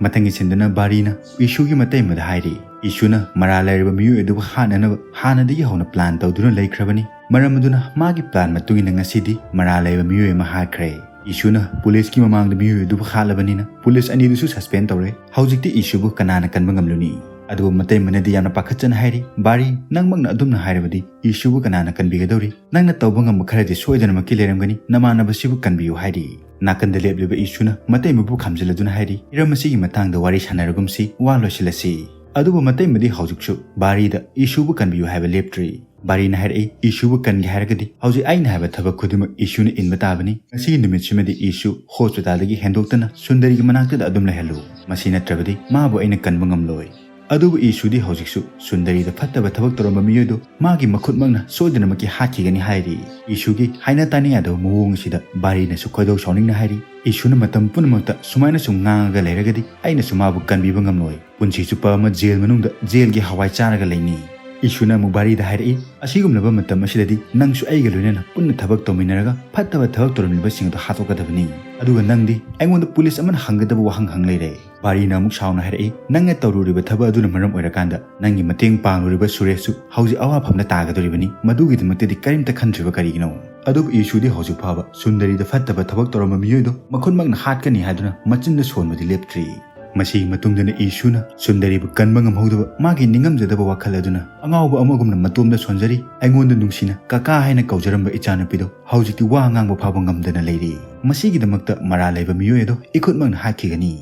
ꯃꯊꯪꯒꯤ ꯁꯤꯟꯗꯅ ꯕꯥꯔꯤꯅ ꯏꯁꯨꯒꯤ ꯃꯇꯩꯃꯗ ꯍꯥꯏꯔꯤ, ꯏꯁꯨꯅ ꯃꯔꯥꯜ ꯂꯩꯔꯕ ꯃꯤꯑꯣꯏ ꯑꯗꯨꯕꯨ ꯍꯥꯠꯅꯅꯕ ꯍꯥꯟꯅꯗꯒꯤ ꯍꯧꯅ ꯄ꯭ꯂꯥꯟ ꯇꯧꯗꯨꯅ ꯂꯩꯈ꯭ꯔꯕꯅꯤ꯫ ꯃꯔꯝ ꯑꯗꯨꯅ ꯃꯥꯒꯤ ꯄ꯭ꯂꯥꯟ ꯃꯇꯨꯡ ꯏꯟꯅ ꯉꯁꯤꯗꯤ ꯃꯔꯥꯜ ꯂꯩꯕ ꯃꯤꯑꯣꯏ ꯑꯃ ꯍꯥꯠꯈ꯭ꯔꯦ꯫ ꯏꯁꯨꯅ ꯄꯨꯂꯤꯁꯀꯤ ꯃꯃꯥꯡꯗ ꯃꯤꯑꯣꯏ ꯑꯗꯨꯕꯨ ꯍꯥꯠꯂꯕꯅꯤꯅ ꯄꯨꯂꯤꯁ ꯑꯅꯤꯗꯨꯁꯨ ꯁꯁꯄꯦꯟ ꯇꯧꯔꯦ꯫ ꯍꯧꯖꯤꯛꯇꯤ ꯏꯁꯨꯕꯨ ꯀꯅꯥꯅ ꯀꯟꯕ ꯉꯝꯂꯨꯅꯤ? ꯑꯗꯨꯕꯨ ꯃꯇꯩꯃꯅꯗꯤ ꯌꯥꯝꯅ ꯄꯥꯈꯠꯆꯅ ꯍꯥꯏꯔꯤ, ꯕꯥꯔꯤ, ꯅꯪꯃꯛꯅ ꯑꯗꯨꯝꯅ ꯍꯥꯏꯔꯕꯗꯤ ꯏꯁꯨꯕꯨ ꯀꯅꯥꯅ ꯀꯟꯕꯤꯒꯗꯧꯔꯤ? ꯅꯪꯅ ꯇꯧꯕ ꯉꯝꯕ ꯈꯔꯗꯤ ꯁꯣꯏꯗꯅꯃꯛꯀꯤ ꯂꯩꯔꯝꯒꯅꯤ, ꯅꯃꯥꯟꯅꯕꯁꯤꯕꯨ ꯀꯟꯕꯤꯌꯨ ꯍꯥꯏꯔꯤ꯫ ꯅꯥꯀꯟꯗ ꯂꯦꯞꯂꯤꯕ ꯏꯁꯨꯅ ꯃꯇꯩꯃꯕꯨ ꯈꯥꯝꯖꯤꯜꯂꯗꯨꯅ ꯍꯥꯏꯔꯤ, ꯍꯤꯔꯝ ꯑꯁꯤꯒꯤ ꯃꯇꯥꯡꯗ ꯋꯥꯔꯤ ꯁꯥꯟꯅꯔꯒꯨꯝꯁꯤ, ꯋꯥ ꯂꯣꯏꯁꯤꯜꯂꯁꯤ꯫ ꯑꯗꯨꯕꯨ ꯃꯇꯩꯃꯗꯤ ꯍꯧꯖꯤꯛꯁꯨ ꯕꯥꯔꯤꯗ ꯏꯁꯨꯕꯨ ꯀꯟꯕꯤꯌꯨ ꯍꯥꯏꯕ ꯂꯦꯞꯇ꯭ꯔꯤ꯫ ꯕꯥꯔꯤꯅ ꯍꯥꯏꯔꯛꯏ, ꯏꯁꯨꯕꯨ ꯀꯟꯒꯦ ꯍꯥꯏꯔꯒꯗꯤ ꯍꯧꯖꯤꯛ ꯑꯩꯅ ꯍꯥꯏꯕ ꯊꯕꯛ ꯈꯨꯗꯤꯡꯃꯛ ꯏꯁꯨꯅ ꯏꯟꯕ ꯇꯥꯕꯅꯤ꯫ ꯉꯁꯤꯒꯤ ꯅꯨꯃꯤꯠꯁꯤꯃꯗꯤ ꯏꯁꯨ ꯍꯣꯁꯄꯤꯇꯥꯜꯗꯒꯤ ꯍꯦꯟꯗꯣꯛꯇꯅ ꯁꯨꯟꯗꯔꯤꯒꯤ ꯃꯅꯥꯛꯇꯗ ꯑꯗꯨꯝ ꯂꯩꯍꯜꯂꯨ꯫ ꯃꯁꯤ ꯅꯠꯇ꯭ꯔꯕꯗꯤ ꯃꯥꯕꯨ ꯑꯩꯅ ꯀꯟꯕ ꯉꯝꯂꯣꯏ꯫ ꯑꯗꯨꯕꯨ ꯏꯁꯨꯗꯤ ꯍꯧꯖꯤꯛꯁꯨ ꯁꯨꯟꯗꯔꯤꯗ ꯐꯠꯇꯕ ꯊꯕꯛ ꯇꯧꯔꯝꯕ ꯃꯤꯑꯣꯏꯗꯨ ꯃꯥꯒꯤ ꯃꯈꯨꯠꯃꯛꯅ ꯁꯣꯏꯗꯅꯃꯛꯀꯤ ꯍꯥꯠꯈꯤꯒꯅꯤ ꯍꯥꯏꯔꯤ꯫ ꯏꯁꯨꯒꯤ ꯍꯥꯏꯅ ꯇꯥꯅ ꯌꯥꯗꯕ ꯃꯑꯣꯡ ꯑꯁꯤꯗ ꯕꯥꯔꯤꯅꯁꯨ ꯈꯣꯏꯗꯧ ꯁꯥꯎꯅꯤꯡꯅ ꯍꯥꯏꯔꯤ, ꯏꯁꯨꯅ ꯃꯇꯝ ꯄꯨꯝꯅꯃꯛꯇ ꯁꯨꯃꯥꯏꯅ ꯁꯨꯝ ꯉꯥꯡꯉꯒ ꯂꯩꯔꯒꯗꯤ ꯑꯩꯅꯁꯨ ꯃꯥꯕꯨ ꯀꯟꯕꯤꯕ ꯉꯝꯂꯣꯏ꯫ ꯄꯨꯟꯁꯤ ꯆꯨꯞꯄ ꯑꯃ ꯖꯦꯜ ꯃꯅꯨꯡꯗ ꯖꯦꯜꯒꯤ ꯍꯋꯥꯏ ꯆꯥꯔꯒ ꯂꯩꯅꯤ꯫ ꯏꯁꯨꯅ ꯑꯃꯨꯛ ꯕꯥꯔꯤꯗ ꯍꯥꯏꯔꯛꯏ, ꯑꯁꯤꯒꯨꯝꯂꯕ ꯃꯇꯝ ꯑꯁꯤꯗꯗꯤ ꯅꯪꯁꯨ ꯑꯩꯒ ꯂꯣꯏꯅꯅ ꯄꯨꯟꯅ ꯊꯕꯛ ꯇꯧꯃꯤꯟꯅꯔꯒ ꯐꯠꯇꯕ ꯊꯕꯛ ꯇꯧꯔꯝꯂꯤꯕꯁꯤꯡ ꯑꯗꯨ ꯍꯥꯠꯇꯣꯛꯀꯗꯕꯅꯤ꯫ ꯑꯗꯨꯒ ꯅꯪꯗꯤ ꯑꯩꯉꯣꯟꯗ ꯄꯨꯂꯤꯁ ꯑꯃꯅ ꯍꯪꯒꯗꯕ ꯋꯥꯍꯪ ꯍꯪ ꯂꯩꯔꯦ꯫ ꯕꯥꯔꯤꯅ ꯑꯃꯨꯛ ꯁꯥꯎꯅ ꯍꯥꯏꯔꯛꯏ, ꯅꯪꯅ ꯇꯧꯔꯨꯔꯤꯕ ꯊꯕꯛ ꯑꯗꯨꯅ ꯃꯔꯝ ꯑꯣꯏꯔꯀꯥꯟꯗ ꯅꯪꯒꯤ ꯃꯇꯦꯡ ꯄꯥꯡꯂꯨꯔꯤꯕ ꯁꯨꯔꯦꯁꯁꯨ ꯍꯧꯖꯤꯛ ꯑꯋꯥꯐꯝꯗ ꯇꯥꯒꯗꯧꯔꯤꯕꯅꯤ꯫ ꯃꯗꯨꯒꯤꯗꯃꯛꯇꯗꯤ ꯀꯔꯤꯝꯇ ꯈꯟꯗ꯭ꯔꯤꯕ ꯀꯔꯤꯒꯤꯅꯣ? ꯑꯗꯨꯕꯨ ꯏꯁꯨꯗꯤ ꯍꯧꯖꯤꯛ ꯐꯥꯎꯕ ꯁꯨꯟꯗꯔꯤꯗ ꯐꯠꯇꯕ ꯊꯕꯛ ꯇꯧꯔꯝꯕ ꯃꯤꯑꯣꯏꯗꯣ ꯃꯈꯨꯠꯃꯛꯅ ꯍꯥꯠꯀꯅꯤ ꯍꯥꯏꯗꯨꯅ ꯃꯆꯤꯟꯗ ꯁꯣꯟꯕꯗꯤ ꯂꯦꯞꯇ꯭ꯔꯤ꯫ ꯃꯁꯤꯒꯤ ꯃꯇꯨꯡꯗꯅ ꯏꯁꯨꯅ ꯁꯨꯟꯗꯔꯤꯕꯨ ꯀꯟꯕ ꯉꯝꯍꯧꯗꯕ ꯃꯥꯒꯤ ꯅꯤꯡꯉꯝꯖꯗꯕ ꯋꯥꯈꯜ ꯑꯗꯨꯅ ꯑꯉꯥꯎꯕ ꯑꯃꯒꯨꯝꯅ ꯃꯇꯣꯝꯗ ꯁꯣꯟꯖꯔꯤ꯫ ꯑꯩꯉꯣꯟꯗ ꯅꯨꯡꯁꯤꯅ ꯀꯀꯥ ꯍꯥꯏꯅ ꯀꯧꯖꯔꯝꯕ ꯏꯆꯥꯅꯨꯄꯤꯗꯣ ꯍꯧꯖꯤꯛꯇꯤ ꯋꯥ ꯉꯥꯡꯕ ꯐꯥꯎꯕ ꯉꯝꯗꯅ ꯂꯩꯔꯤ꯫ ꯃꯁꯤꯒꯤꯗꯃꯛꯇ ꯃꯔꯥꯜ ꯂꯩꯕ ꯃꯤꯑꯣꯏ ꯑꯗꯣ ꯏꯈꯨꯠꯃꯛꯅ ꯍꯥꯠꯈꯤꯒꯅꯤ꯫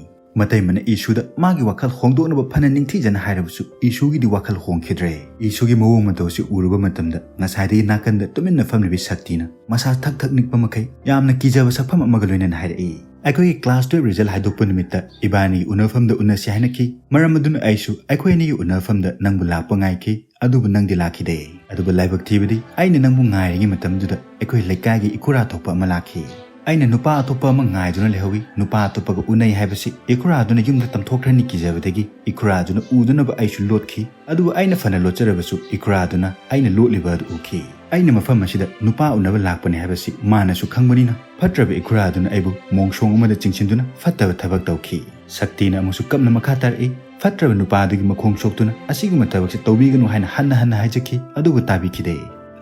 ꯃꯇꯩꯃꯅ ꯏꯁꯨꯗ ꯃꯥꯒꯤ ꯋꯥꯈꯜ ꯍꯣꯡꯗꯣꯛꯅꯕ ꯐꯅ ꯅꯤꯡꯊꯤꯖꯅ ꯍꯥꯏꯔꯕꯁꯨ ꯏꯁꯨꯒꯤꯗꯤ ꯋꯥꯈꯜ ꯍꯣꯡꯈꯤꯗ꯭ꯔꯦ꯫ ꯏꯁꯨꯒꯤ ꯃꯑꯣꯡ ꯃꯇꯧ ꯑꯁꯤ ꯎꯔꯨꯕ ꯃꯇꯝꯗ ꯉꯁꯥꯏꯗꯒꯤ ꯅꯥꯀꯟꯗ ꯇꯨꯃꯤꯟꯅ ꯐꯝꯂꯤꯕꯤ ꯁꯛꯇꯤꯅ ꯃꯁꯥ ꯊꯛ ꯊꯛ ꯅꯤꯛꯄ ꯃꯈꯩ ꯌꯥꯝꯅ ꯀꯤꯖꯕ ꯁꯛꯐꯝ ꯑꯃꯒ ꯂꯣꯏꯅꯅ ꯍꯥꯏꯔꯛꯏ, ꯑꯩꯈꯣꯏꯒꯤ class twelve result ꯍꯥꯏꯗꯣꯛꯄ ꯅꯨꯃꯤꯠꯇ ꯏꯕꯥꯅꯤꯒꯤ ꯎꯅꯐꯝꯗ ꯎꯅꯁꯤ ꯍꯥꯏꯅꯈꯤ꯫ ꯃꯔꯝ ꯑꯗꯨꯅ ꯑꯩꯁꯨ ꯑꯩꯈꯣꯏ ꯑꯅꯤꯒꯤ ꯎꯅꯐꯝꯗ ꯅꯪꯕꯨ ꯂꯥꯛꯄ ꯉꯥꯏꯈꯤ, ꯑꯗꯨꯕꯨ ꯅꯪꯗꯤ ꯂꯥꯛꯈꯤꯗꯦ꯫ ꯑꯗꯨꯕꯨ ꯂꯥꯏꯕꯛ ꯊꯤꯕꯗꯤ ꯑꯩꯅ ꯅꯪꯕꯨ ꯉꯥꯏꯔꯤꯉꯩ ꯃꯇꯝꯗꯨꯗ ꯑꯩꯈꯣꯏ ꯂꯩꯀꯥꯏꯒꯤ ꯏꯈꯨꯔꯥ ꯊꯣꯛꯄ ꯑꯃ ꯂꯥꯛꯈꯤ꯫ ꯑꯩꯅ ꯅꯨꯄꯥ ꯑꯇꯣꯞꯄ ꯑꯃ ꯉꯥꯏꯗꯨꯅ ꯂꯩꯍꯧꯏ꯫ ꯅꯨꯄꯥ ꯑꯇꯣꯞꯄꯒ ꯎꯅꯩ ꯍꯥꯏꯕꯁꯤ ꯏꯈꯨꯔꯥꯗꯨꯅ ꯌꯨꯝꯗ ꯇꯝꯊꯣꯛꯈ꯭ꯔꯅꯤ ꯀꯤꯖꯕꯗꯒꯤ ꯏꯈꯨꯔꯥꯗꯨꯅ ꯎꯗꯅꯕ ꯑꯩꯁꯨ ꯂꯣꯠꯈꯤ꯫ ꯑꯗꯨꯕꯨ ꯑꯩꯅ ꯐꯅ ꯂꯣꯠꯆꯔꯕꯁꯨ ꯏꯈꯨꯔꯥꯗꯨꯅ ꯑꯩꯅ ꯂꯣꯠꯂꯤꯕ ꯑꯗꯨ ꯎꯈꯤ꯫ ꯑꯩꯅ ꯃꯐꯝ ꯑꯁꯤꯗ ꯅꯨꯄꯥ ꯎꯅꯕ ꯂꯥꯛꯄꯅꯤ ꯍꯥꯏꯕꯁꯤ ꯃꯥꯅꯁꯨ ꯈꯪꯕꯅꯤꯅ ꯐꯠꯇ꯭ꯔꯕ ꯏꯈꯨꯔꯥꯗꯨꯅ ꯑꯩꯕꯨ ꯃꯣꯡꯁꯣꯡ ꯑꯃꯗ ꯆꯤꯡꯁꯤꯟꯗꯨꯅ ꯐꯠꯇꯕ ꯊꯕꯛ ꯇꯧꯈꯤ꯫ ꯁꯛꯇꯤꯅ ꯑꯃꯨꯛꯁꯨ ꯀꯞꯅ ꯃꯈꯥ ꯇꯥꯔꯛꯏ꯫ ꯐꯠꯇ꯭ꯔꯕ ꯅꯨꯄꯥꯗꯨꯒꯤ ꯃꯈꯣꯡ ꯁꯣꯛꯇꯨꯅ ꯑꯁꯤꯒꯨꯝꯕ ꯊꯕꯛꯁꯦ ꯇꯧꯕꯤꯒꯅꯨ ꯍꯥꯏꯅ ꯍꯟꯅ ꯍꯟꯅ ꯍꯥꯏꯖꯈꯤ, ꯑꯗꯨꯕꯨ ꯇꯥꯕꯤꯈꯤꯗꯦ꯫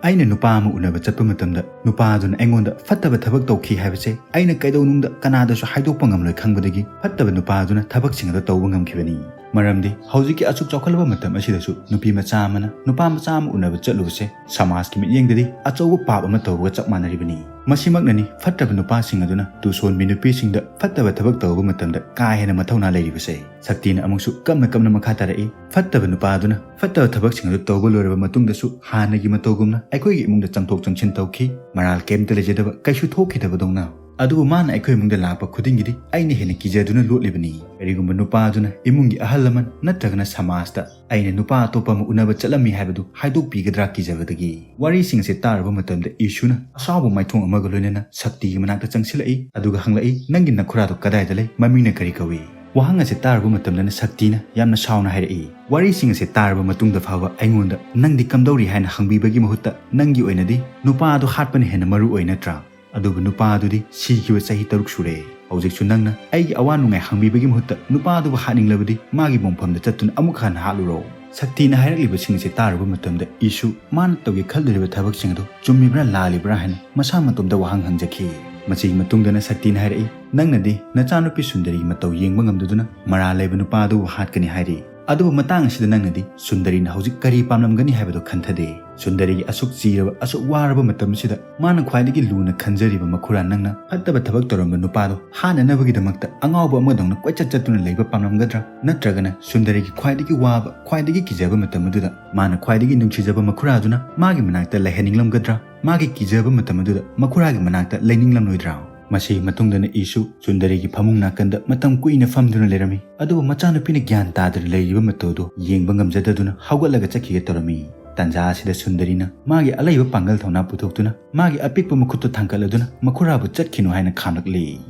ꯑꯩꯅ ꯅꯨꯄꯥ ꯑꯃ ꯎꯅꯕ ꯆꯠꯄ ꯃꯇꯝꯗ ꯅꯨꯄꯥ ꯑꯗꯨꯅ ꯑꯩꯉꯣꯟꯗ ꯐꯠꯇꯕ ꯊꯕꯛ ꯇꯧꯈꯤ ꯍꯥꯏꯕꯁꯦ ꯑꯩꯅ ꯀꯩꯗꯧꯅꯨꯡꯗ ꯀꯅꯥꯗꯁꯨ ꯍꯥꯏꯗꯣꯛꯄ ꯉꯝꯂꯣꯏ ꯈꯪꯕꯗꯒꯤ ꯐꯠꯇꯕ ꯅꯨꯄꯥ ꯑꯗꯨꯅ ꯊꯕꯛꯁꯤꯡ ꯑꯗꯨ ꯇꯧꯕ ꯉꯝꯈꯤꯕꯅꯤ꯫ ꯃꯔꯝꯗꯤ ꯍꯧꯖꯤꯛꯀꯤ ꯑꯁꯨꯛ ꯆꯥꯎꯈꯠꯂꯕ ꯃꯇꯝ ꯑꯁꯤꯗꯁꯨ ꯅꯨꯄꯤ ꯃꯆꯥ ꯑꯃꯅ ꯅꯨꯄꯥ ꯃꯆꯥ ꯑꯃ ꯎꯅꯕ ꯆꯠꯂꯨꯕꯁꯦ ꯁꯃꯥꯖꯀꯤ ꯃꯤꯠꯌꯦꯡꯗꯗꯤ ꯑꯆꯧꯕ ꯄꯥꯞ ꯑꯃ ꯇꯧꯕꯒ ꯆꯞ ꯃꯥꯟꯅꯔꯤꯕꯅꯤ꯫ ꯃꯁꯤꯃꯛꯅꯅꯤ ꯐꯠꯇ꯭ꯔꯕ ꯅꯨꯄꯥꯁꯤꯡ ꯑꯗꯨꯅ ꯇꯨꯁꯣꯟꯕꯤ ꯅꯨꯄꯤꯁꯤꯡꯗ ꯐꯠꯇꯕ ꯊꯕꯛ ꯇꯧꯕ ꯃꯇꯝꯗ ꯀꯥ ꯍꯦꯟꯅ ꯃꯊꯧꯅꯥ ꯂꯩꯔꯤꯕꯁꯦ꯫ ꯁꯛꯇꯤꯅ ꯑꯃꯨꯛꯁꯨ ꯀꯞꯅ ꯀꯞꯅ ꯃꯈꯥ ꯇꯥꯔꯛꯏ꯫ ꯐꯠꯇꯕ ꯅꯨꯄꯥ ꯑꯗꯨꯅ ꯐꯠꯇꯕ ꯊꯕꯛꯁꯤꯡ ꯑꯗꯨ ꯇꯧꯕ ꯂꯣꯏꯔꯕ ꯃꯇꯨꯡꯗꯁꯨ ꯍꯥꯟꯅꯒꯤ ꯃꯇꯧꯒꯨꯝꯅ ꯑꯩꯈꯣꯏꯒꯤ ꯏꯃꯨꯡꯗ ꯆꯪꯊꯣꯛ ꯆꯪꯁꯤꯟ ꯇꯧꯈꯤ꯫ ꯃꯔꯥꯜ ꯀꯩꯝꯇ ꯂꯩꯖꯗꯕ, ꯀꯩꯁꯨ ꯊꯣꯛꯈꯤꯗꯕꯗꯧꯅ꯫ ꯑꯗꯨꯕꯨ ꯃꯥꯅ ꯑꯩꯈꯣꯏ ꯏꯃꯨꯡꯗ ꯂꯥꯛꯄ ꯈꯨꯗꯤꯡꯒꯤꯗꯤ ꯑꯩꯅ ꯍꯦꯟꯅ ꯀꯤꯖꯗꯨꯅ ꯂꯣꯠꯂꯤꯕꯅꯤ꯫ ꯀꯔꯤꯒꯨꯝꯕ ꯅꯨꯄꯥ ꯑꯗꯨꯅ ꯏꯃꯨꯡꯒꯤ ꯑꯍꯜ ꯂꯃꯟ ꯅꯠꯇ꯭ꯔꯒꯅ ꯁꯃꯥꯖꯇ ꯑꯩꯅ ꯅꯨꯄꯥ ꯑꯇꯣꯞꯄ ꯑꯃ ꯎꯅꯕ ꯆꯠꯂꯝꯃꯤ ꯍꯥꯏꯕꯗꯨ ꯍꯥꯏꯗꯣꯛꯄꯤꯒꯗ꯭ꯔꯥ ꯀꯤꯖꯕꯗꯒꯤ꯫ ꯋꯥꯔꯤꯁꯤꯡ ꯑꯁꯤ ꯇꯥꯔꯨꯕ ꯃꯇꯝꯗ ꯏꯁꯨꯅ ꯑꯁꯥꯎꯕ ꯃꯥꯏꯊꯣꯡ ꯑꯃꯒ ꯂꯣꯏꯅꯅ ꯁꯛꯇꯤꯒꯤ ꯃꯅꯥꯛꯇ ꯆꯪꯁꯤꯜꯂꯛꯏ, ꯑꯗꯨꯒ ꯍꯪꯂꯛꯏ, "ꯅꯪꯒꯤ ꯅꯈꯨꯔꯥꯗꯣ ꯀꯗꯥꯏꯗ ꯂꯩ? ꯃꯃꯤꯡꯅ ꯀꯔꯤ ꯀꯧꯏ?" ꯋꯥꯍꯪ ꯑꯁꯤ ꯇꯥꯔꯨꯕ ꯃꯇꯝꯗꯅ ꯁꯛꯇꯤꯅ ꯌꯥꯝꯅ ꯁꯥꯎꯅ ꯍꯥꯏꯔꯛꯏ꯫ ꯋꯥꯔꯤꯁꯤꯡ ꯑꯁꯤ ꯇꯥꯔꯕ ꯃꯇꯨꯡꯗ ꯐꯥꯎꯕ ꯑꯩꯉꯣꯟꯗ "ꯅꯪꯗꯤ ꯀꯝꯗꯧꯔꯤ?" ꯍꯥꯏꯅ ꯍꯪꯕꯤꯕꯒꯤ ꯃꯍꯨꯠꯇ "ꯅꯪꯒꯤ ꯑꯣꯏꯅꯗꯤ ꯅꯨꯄꯥ ꯑꯗꯨ ꯍꯥꯠꯄꯅ ꯍꯦꯟꯅ ꯃꯔꯨ ꯑꯣꯏ ꯅꯠꯇ꯭ꯔꯥ? ꯑꯗꯨꯕꯨ ꯅꯨꯄꯥ ꯑꯗꯨꯗꯤ ꯁꯤꯈꯤꯕ ꯆꯍꯤ ꯇꯔꯨꯛ ꯁꯨꯔꯦ꯫ ꯍꯧꯖꯤꯛꯁꯨ ꯅꯪꯅ ꯑꯩꯒꯤ ꯑꯋꯥ ꯅꯨꯡꯉꯥꯏ ꯍꯪꯕꯤꯕꯒꯤ ꯃꯍꯨꯠꯇ ꯅꯨꯄꯥ ꯑꯗꯨꯕꯨ ꯍꯥꯠꯅꯤꯡꯂꯕꯗꯤ ꯃꯥꯒꯤ ꯃꯣꯡꯐꯝꯗ ꯆꯠꯇꯨꯅ ꯑꯃꯨꯛ ꯍꯟꯅ ꯍꯥꯠꯂꯨꯔꯣ?" ꯁꯛꯇꯤꯅ ꯍꯥꯏꯔꯛꯂꯤꯕꯁꯤꯡ ꯑꯁꯤ ꯇꯥꯔꯨꯕ ꯃꯇꯝꯗ ꯏꯁꯨ ꯃꯥꯅ ꯇꯧꯒꯦ ꯈꯜꯂꯨꯔꯤꯕ ꯊꯕꯛꯁꯤꯡ ꯑꯗꯨ ꯆꯨꯝꯃꯤꯕ꯭ꯔꯥ ꯂꯥꯜꯂꯤꯕ꯭ꯔꯥ ꯍꯥꯏꯅ ꯃꯁꯥ ꯃꯇꯣꯝꯇ ꯋꯥꯍꯪ ꯍꯪꯖꯈꯤ꯫ ꯃꯁꯤꯒꯤ ꯃꯇꯨꯡꯗꯅ ꯁꯛꯇꯤꯅ ꯍꯥꯏꯔꯛꯏ, "ꯅꯪꯅꯗꯤ ꯅꯆꯥꯅꯨꯄꯤ ꯁꯨꯟꯗꯔꯤꯒꯤ ꯃꯇꯧ ꯌꯦꯡꯕ ꯉꯝꯗꯗꯨꯅ ꯃꯔꯥꯜ ꯂꯩꯕ ꯅꯨꯄꯥ ꯑꯗꯨꯕꯨ ꯍꯥꯠꯀꯅꯤ ꯍꯥꯏꯔꯤ꯫ ꯑꯗꯨꯕꯨ ꯃꯇꯥꯡ ꯑꯁꯤꯗ ꯅꯪꯅꯗꯤ ꯁꯨꯟꯗꯔꯤꯅ ꯍꯧꯖꯤꯛ ꯀꯔꯤ ꯄꯥꯝꯂꯝꯒꯅꯤ ꯍꯥꯏꯕꯗꯨ ꯈꯟꯊꯗꯦ꯫ ꯁꯨꯟꯗꯔꯤꯒꯤ ꯑꯁꯨꯛ ꯆꯤꯔꯕ, ꯑꯁꯨꯛ ꯋꯥꯔꯕ ꯃꯇꯝ ꯑꯁꯤꯗ ꯃꯥꯅ ꯈ꯭ꯋꯥꯏꯗꯒꯤ ꯂꯨꯅ ꯈꯟꯖꯔꯤꯕ ꯃꯈꯨꯔꯥ ꯅꯪꯅ ꯐꯠꯇꯕ ꯊꯕꯛ ꯇꯧꯔꯝꯕ ꯅꯨꯄꯥꯗꯣ ꯍꯥꯠꯅꯅꯕꯒꯤꯗꯃꯛꯇ ꯑꯉꯥꯎꯕ ꯑꯃꯗꯧꯅ ꯀꯣꯏꯆꯠ ꯆꯠꯇꯨꯅ ꯂꯩꯕ ꯄꯥꯝꯂꯝꯒꯗ꯭ꯔꯥ? ꯅꯠꯇ꯭ꯔꯒꯅ ꯁꯨꯟꯗꯔꯤꯒꯤ ꯈ꯭ꯋꯥꯏꯗꯒꯤ ꯋꯥꯕ, ꯈ꯭ꯋꯥꯏꯗꯒꯤ ꯀꯤꯖꯕ ꯃꯇꯝ ꯑꯗꯨꯗ ꯃꯥꯅ ꯈ꯭ꯋꯥꯏꯗꯒꯤ ꯅꯨꯡꯁꯤꯖꯕ ꯃꯈꯨꯔꯥꯗꯨꯅ ꯃꯥꯒꯤ ꯃꯅꯥꯛꯇ ꯂꯩꯍꯟꯅꯤꯡꯂꯝꯒꯗ꯭ꯔꯥ? ꯃꯥꯒꯤ ꯀꯤꯖꯕ ꯃꯇꯝ ꯑꯗꯨꯗ ꯃꯈꯨꯔꯥꯒꯤ ꯃꯅꯥꯛꯇ ꯂꯩꯅꯤꯡꯂꯝꯂꯣꯏꯗ꯭ꯔꯥ?" ꯃꯁꯤꯒꯤ ꯃꯇꯨꯡꯗꯅ ꯏꯁꯨ ꯁꯨꯟꯗꯔꯤꯒꯤ ꯐꯃꯨꯡ ꯅꯥꯀꯟꯗ ꯃꯇꯝ ꯀꯨꯏꯅ ꯐꯝꯗꯨꯅ ꯂꯩꯔꯝꯃꯤ꯫ ꯑꯗꯨꯕꯨ ꯃꯆꯥꯅꯨꯄꯤꯅ ꯒ꯭ꯌꯥꯟ ꯇꯥꯗꯅ ꯂꯩꯔꯤꯕ ꯃꯇꯧꯗꯨ ꯌꯦꯡꯕ ꯉꯝꯖꯗꯗꯨꯅ ꯍꯧꯒꯠꯂꯒ ꯆꯠꯈꯤꯒꯦ ꯇꯧꯔꯝꯃꯤ꯫ ꯇꯥꯟꯖꯥ ꯑꯁꯤꯗ ꯁꯨꯟꯗꯔꯤꯅ ꯃꯥꯒꯤ ꯑꯂꯩꯕ ꯄꯥꯡꯒꯜ ꯊꯧꯅꯥ ꯄꯨꯊꯣꯛꯇꯨꯅ ꯃꯥꯒꯤ ꯑꯄꯤꯛꯄ ꯃꯈꯨꯠꯇꯨ ꯊꯥꯡꯒꯠꯂꯗꯨꯅ ꯃꯈꯨꯔꯥꯕꯨ ꯆꯠꯈꯤꯅꯨ ꯍꯥꯏꯅ ꯈꯥꯝꯂꯛꯂꯤ꯫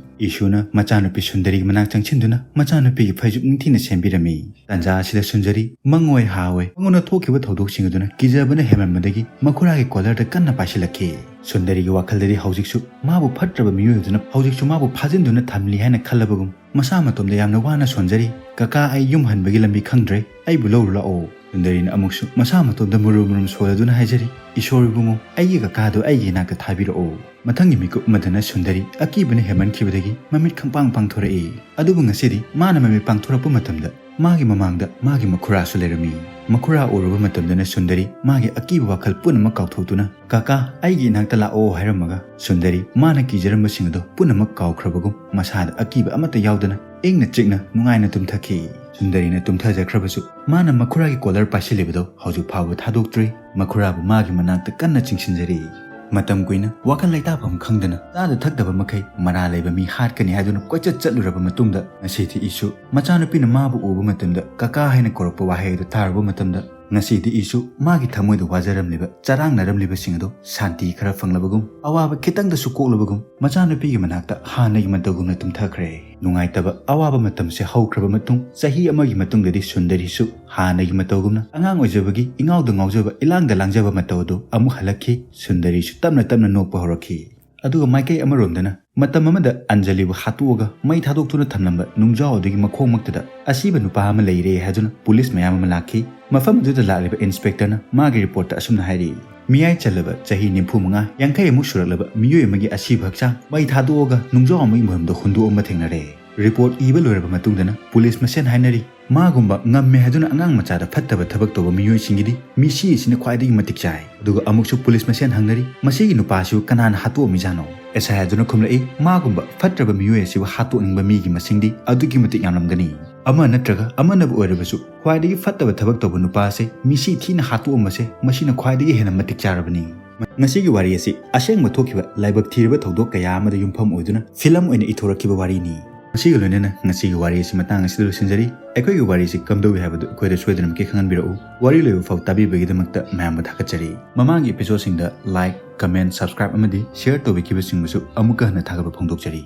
ꯏꯁꯨꯅ ꯃꯆꯥꯅꯨꯄꯤ ꯁꯨꯟꯗꯔꯤꯒꯤ ꯃꯅꯥꯛ ꯆꯪꯁꯤꯟꯗꯨꯅ ꯃꯆꯥꯅꯨꯄꯤꯒꯤ ꯐꯩꯖꯨꯞ ꯅꯤꯡꯊꯤꯅ ꯁꯦꯝꯕꯤꯔꯝꯃꯤ꯫ ꯇꯥꯟꯖꯥ ꯑꯁꯤꯗ ꯁꯨꯟꯗꯔꯤ ꯃꯪꯑꯣꯏ ꯍꯥꯑꯣꯏ ꯃꯉꯣꯟꯗ ꯊꯣꯛꯈꯤꯕ ꯊꯧꯗꯣꯛꯁꯤꯡ ꯑꯗꯨꯅ ꯀꯤꯖꯕꯅ ꯍꯦꯟꯃꯟꯕꯗꯒꯤ ꯃꯈꯨꯔꯥꯒꯤ ꯀꯣꯂꯔꯗ ꯀꯟꯅ ꯄꯥꯏꯁꯤꯜꯂꯛꯈꯤ꯫ ꯁꯨꯟꯗꯔꯤꯒꯤ ꯋꯥꯈꯜꯗꯗꯤ ꯍꯧꯖꯤꯛꯁꯨ ꯃꯥꯕꯨ ꯐꯠꯇ꯭ꯔꯕ ꯃꯤꯑꯣꯏ ꯑꯗꯨꯅ ꯍꯧꯖꯤꯛꯁꯨ ꯃꯥꯕꯨ ꯐꯥꯖꯤꯟꯗꯨꯅ ꯊꯝꯂꯤ ꯍꯥꯏꯅ ꯈꯜꯂꯕꯒꯨꯝ ꯃꯁꯥ ꯃꯇꯣꯝꯗ ꯌꯥꯝꯅ ꯋꯥꯅ ꯁꯣꯟꯖꯔꯤ꯫ "ꯀꯀꯥ, ꯑꯩ ꯌꯨꯝ ꯍꯟꯕꯒꯤ ꯂꯝꯕꯤ ꯈꯪꯗ꯭ꯔꯦ, ꯑꯩꯕꯨ ꯂꯧꯔꯨ ꯂꯥꯛꯑꯣ꯫" ꯁꯨꯟꯗꯔꯤꯅ ꯑꯃꯨꯛꯁꯨ ꯃꯁꯥ ꯃꯇꯣꯝꯗ ꯃꯨꯔꯨꯝ ꯃꯨꯔꯨꯝ ꯁꯣꯜꯂꯗꯨꯅ ꯍꯥꯏꯖꯔꯤ, "ꯏꯁꯣꯔ ꯏꯕꯨꯡꯉꯣ, ꯑꯩꯒꯤ ꯀꯀꯥꯗꯨ ꯑꯩꯒꯤ ꯏꯅꯥꯛꯇ ꯊꯥꯕꯤꯔꯛꯑꯣ꯫" ꯃꯊꯪꯒꯤ ꯃꯤꯀꯨꯞ ꯑꯃꯗꯅ ꯁꯨꯟꯗꯔꯤ ꯑꯀꯤꯕꯅ ꯍꯦꯟꯃꯟꯈꯤꯕꯗꯒꯤ ꯃꯃꯤꯠ ꯈꯪꯄꯥꯡ ꯄꯥꯡꯊꯣꯔꯛꯏ꯫ ꯑꯗꯨꯕꯨ ꯉꯁꯤꯗꯤ ꯃꯥꯅ ꯃꯃꯤꯠ ꯄꯥꯡꯊꯣꯔꯛꯄ ꯃꯇꯝꯗ ꯃꯥꯒꯤ ꯃꯃꯥꯡꯗ ꯃꯥꯒꯤ ꯃꯈꯨꯔꯥꯁꯨ ꯂꯩꯔꯝꯃꯤ꯫ ꯃꯈꯨꯔꯥ ꯎꯔꯨꯕ ꯃꯇꯝꯗꯅ ꯁꯨꯟꯗꯔꯤ ꯃꯥꯒꯤ ꯑꯀꯤꯕ ꯋꯥꯈꯜ ꯄꯨꯝꯅꯃꯛ ꯀꯥꯎꯊꯣꯛꯇꯨꯅ, "ꯀꯀꯥ, ꯑꯩꯒꯤ ꯏꯅꯥꯛꯇ ꯂꯥꯛꯑꯣ," ꯍꯥꯏꯔꯝꯃꯒ ꯁꯨꯟꯗꯔꯤ ꯃꯥꯅ ꯀꯤꯖꯔꯝꯕꯁꯤꯡ ꯑꯗꯨ ꯄꯨꯝꯅꯃꯛ ꯀꯥꯎꯈ꯭ꯔꯕꯒꯨꯝ ꯃꯁꯥꯗ ꯑꯀꯤꯕ ꯑꯃꯠꯇ ꯌꯥꯎꯗꯅ ꯏꯪꯅ ꯆꯤꯛꯅ ꯅꯨꯡꯉꯥꯏꯅ ꯇꯨꯝꯊꯈꯤ꯫ ꯁꯨꯟꯗꯔꯤꯅ ꯇꯨꯝꯊꯖꯈ꯭ꯔꯕꯁꯨ ꯃꯥꯅ ꯃꯈꯨꯔꯥꯒꯤ ꯀꯣꯂꯔ ꯄꯥꯏꯁꯤꯜꯂꯤꯕꯗꯨ ꯍꯧꯖꯤꯛ ꯐꯥꯎꯕ ꯊꯥꯗꯣꯛꯇ꯭ꯔꯤ꯫ ꯃꯈꯨꯔꯥꯕꯨ ꯃꯥꯒꯤ ꯃꯅꯥꯛꯇ ꯀꯟꯅ ꯆꯤꯡꯁꯤꯟꯖꯔꯤ꯫ ꯃꯇꯝ ꯀꯨꯏꯅ ꯋꯥꯈꯜ ꯂꯩꯇꯥꯐꯝ ꯈꯪꯗꯅ ꯆꯥꯗ ꯊꯛꯇꯕ ꯃꯈꯩ ꯃꯔꯥ ꯂꯩꯕ ꯃꯤ ꯍꯥꯠꯀꯅꯤ ꯍꯥꯏꯗꯨꯅ ꯀꯣꯏꯆꯠ ꯆꯠꯂꯨꯔꯕ ꯃꯇꯨꯡꯗ ꯉꯁꯤꯗꯤ ꯏꯁꯨ ꯃꯆꯥꯅꯨꯄꯤꯅ ꯃꯥꯕꯨ ꯎꯕ ꯃꯇꯝꯗ "ꯀꯀꯥ" ꯍꯥꯏꯅ ꯀꯧꯔꯛꯄ ꯋꯥꯍꯩ ꯑꯗꯨ ꯇꯥꯔꯨꯕ ꯃꯇꯝꯗ ꯉꯁꯤꯗꯤ ꯏꯁꯨ ꯃꯥꯒꯤ ꯊꯃꯣꯏꯗ ꯋꯥꯖꯔꯝꯂꯤꯕ, ꯆꯔꯥꯡꯅꯔꯝꯂꯤꯕꯁꯤꯡ ꯑꯗꯨ ꯁꯥꯟꯇꯤ ꯈꯔ ꯐꯪꯂꯕꯒꯨꯝ, ꯑꯋꯥꯕ ꯈꯤꯇꯪꯗꯁꯨ ꯀꯣꯛꯂꯕꯒꯨꯝ ꯃꯆꯥꯅꯨꯄꯤꯒꯤ ꯃꯅꯥꯛꯇ ꯍꯥꯟꯅꯒꯤ ꯃꯇꯧꯒꯨꯝꯅ ꯇꯨꯝꯊꯈ꯭ꯔꯦ꯫ ꯅꯨꯡꯉꯥꯏꯇꯕ ꯑꯋꯥꯕ ꯃꯇꯝꯁꯦ ꯍꯧꯈ꯭ꯔꯕ ꯃꯇꯨꯡ ꯆꯍꯤ ꯑꯃꯒꯤ ꯃꯇꯨꯡꯗꯗꯤ ꯁꯨꯟꯗꯔꯤꯁꯨ ꯍꯥꯟꯅꯒꯤ ꯃꯇꯧꯒꯨꯝꯅ ꯑꯉꯥꯡ ꯑꯣꯏꯖꯕꯒꯤ ꯏꯉꯥꯎꯗ ꯉꯥꯎꯖꯕ, ꯏꯂꯥꯡꯗ ꯂꯥꯡꯖꯕ ꯃꯇꯧ ꯑꯗꯨ ꯑꯃꯨꯛ ꯍꯜꯂꯛꯈꯤ꯫ ꯁꯨꯟꯗꯔꯤꯁꯨ ꯇꯞꯅ ꯇꯞꯅ ꯅꯣꯛꯄ ꯍꯧꯔꯛꯈꯤ꯫ ꯑꯗꯨꯒ ꯃꯥꯏꯀꯩ ꯑꯃꯔꯣꯝꯗꯅ ꯃꯇꯝ ꯑꯃꯗ ꯑꯟꯖꯂꯤꯕꯨ ꯍꯥꯠꯇꯣꯛꯑꯒ ꯃꯩ ꯊꯥꯗꯣꯛꯇꯨꯅ ꯊꯝꯂꯝꯕ ꯅꯨꯡꯖꯥꯎ ꯑꯗꯨꯒꯤ ꯃꯈꯣꯡꯃꯛꯇꯗ ꯑꯁꯤꯕ ꯅꯨꯄꯥ ꯑꯃ ꯂꯩꯔꯦ ꯍꯥꯏꯗꯨꯅ ꯄꯨꯂꯤꯁ ꯃꯌꯥꯝ ꯑꯃ ꯂꯥꯛꯈꯤ꯫ ꯃꯐꯝ ꯑꯗꯨꯗ ꯂꯥꯛꯂꯤꯕ ꯏꯟꯁꯄꯦꯛꯇꯔꯅ ꯃꯥꯒꯤ ꯔꯤꯄꯣꯔꯠꯇ ꯑꯁꯨꯝꯅ ꯍꯥꯏꯔꯤ, "ꯃꯤꯌꯥꯏ ꯆꯜꯂꯕ ꯆꯍꯤ ꯅꯤꯐꯨ ꯃꯉꯥ, ꯌꯥꯡꯈꯩ ꯑꯃꯨꯛ ꯁꯨꯔꯛꯂꯕ ꯃꯤꯑꯣꯏ ꯑꯃꯒꯤ ꯑꯁꯤꯕ ꯍꯛꯆꯥꯡ ꯃꯩ ꯊꯥꯗꯣꯛꯑꯒ ꯅꯨꯡꯖꯥꯎ ꯑꯃꯒꯤ ꯃꯐꯝꯗ ꯍꯨꯟꯗꯣꯛꯑꯝꯕ ꯊꯦꯡꯅꯔꯦ꯫" ꯔꯤꯄꯣꯔꯠ ꯏꯕ ꯂꯣꯏꯔꯕ ꯃꯇꯨꯡꯗꯅ ꯄꯨꯂꯤꯁ ꯃꯁꯦꯟ ꯍꯥꯏꯅꯔꯤ, "ꯃꯥꯒꯨꯝꯕ ꯉꯝꯃꯦ ꯍꯥꯏꯗꯨꯅ ꯑꯉꯥꯡ ꯃꯆꯥꯗ ꯐꯠꯇꯕ ꯊꯕꯛ ꯇꯧꯕ ꯃꯤꯑꯣꯏꯁꯤꯡꯒꯤꯗꯤ ꯃꯤꯁꯤ ꯑꯁꯤꯅ ꯈ꯭ꯋꯥꯏꯗꯒꯤ ꯃꯇꯤꯛ ꯆꯥꯏ꯫" ꯑꯗꯨꯒ ꯑꯃꯨꯛꯁꯨ ꯄꯨꯂꯤꯁ ꯃꯁꯦꯟ ꯍꯪꯅꯔꯤ, "ꯃꯁꯤꯒꯤ ꯅꯨꯄꯥꯁꯤꯕꯨ ꯀꯅꯥꯅ ꯍꯥꯠꯇꯣꯛꯑꯝꯃꯤꯖꯥꯠꯅꯣ?" ꯑꯦꯁ ꯑꯥꯏ ꯑꯗꯨꯅ ꯈꯨꯝꯂꯛꯏ, "ꯃꯥꯒꯨꯝꯕ ꯐꯠꯇ꯭ꯔꯕ ꯃꯤꯑꯣꯏ ꯑꯁꯤꯕꯨ ꯍꯥꯠꯇꯣꯛꯅꯤꯡꯕ ꯃꯤꯒꯤ ꯃꯁꯤꯡꯗꯤ ꯑꯗꯨꯛꯀꯤ ꯃꯇꯤꯛ ꯌꯥꯝꯂꯝꯒꯅꯤ꯫ ꯑꯃ ꯅꯠꯇ꯭ꯔꯒ ꯑꯃꯅꯕꯨ ꯑꯣꯏꯔꯕꯁꯨ ꯈ꯭ꯋꯥꯏꯗꯒꯤ ꯐꯠꯇꯕ ꯊꯕꯛ ꯇꯧꯕ ꯅꯨꯄꯥ ꯑꯁꯦ ꯃꯤꯁꯤ ꯊꯤꯅ ꯍꯥꯠꯇꯣꯛꯑꯝꯕꯁꯦ ꯃꯁꯤꯅ ꯈ꯭ꯋꯥꯏꯗꯒꯤ ꯍꯦꯟꯅ ꯃꯇꯤꯛ ꯆꯥꯔꯕꯅꯤ꯫" ꯉꯁꯤꯒꯤ ꯋꯥꯔꯤ ꯑꯁꯤ ꯑꯁꯦꯡꯕ ꯊꯣꯛꯈꯤꯕ ꯂꯥꯏꯕꯛ ꯊꯤꯔꯕ ꯊꯧꯗꯣꯛ ꯀꯌꯥ ꯑꯃꯗ ꯌꯨꯝꯐꯝ ꯑꯣꯏꯗꯨꯅ ꯐꯤꯂꯝ ꯑꯣꯏꯅ ꯏꯊꯣꯔꯛꯈꯤꯕ ꯋꯥꯔꯤꯅꯤ꯫ ꯃꯁꯤꯒ ꯂꯣꯏꯅꯅ ꯉꯁꯤꯒꯤ ꯋꯥꯔꯤ ꯑꯁꯤ ꯃꯇꯥꯡ ꯑꯁꯤꯗ ꯂꯣꯏꯁꯤꯟꯖꯔꯤ꯫ ꯑꯩꯈꯣꯏꯒꯤ ꯋꯥꯔꯤ ꯑꯁꯤ ꯀꯝꯗꯧꯏ ꯍꯥꯏꯕꯗꯨ ꯑꯩꯈꯣꯏꯗ ꯁꯣꯏꯗꯅꯃꯛꯀꯤ ꯈꯪꯍꯟꯕꯤꯔꯛꯎ꯫ ꯋꯥꯔꯤ ꯂꯣꯏꯕ ꯐꯥꯎ ꯇꯥꯕꯤꯕꯒꯤꯗꯃꯛꯇ ꯃꯌꯥꯝꯕꯨ ꯊꯥꯒꯠꯆꯔꯤ꯫ ꯃꯃꯥꯡꯒꯤ episodeꯁꯤꯡꯗ like, comment, subscribe ꯑꯃꯗꯤ share ꯇꯧꯕꯤꯈꯤꯕꯁꯤꯡꯕꯨꯁꯨ ꯑꯃꯨꯛꯀ ꯍꯟꯅ ꯊꯥꯒꯠꯄ ꯐꯣꯡꯗꯣꯛꯆꯔꯤ꯫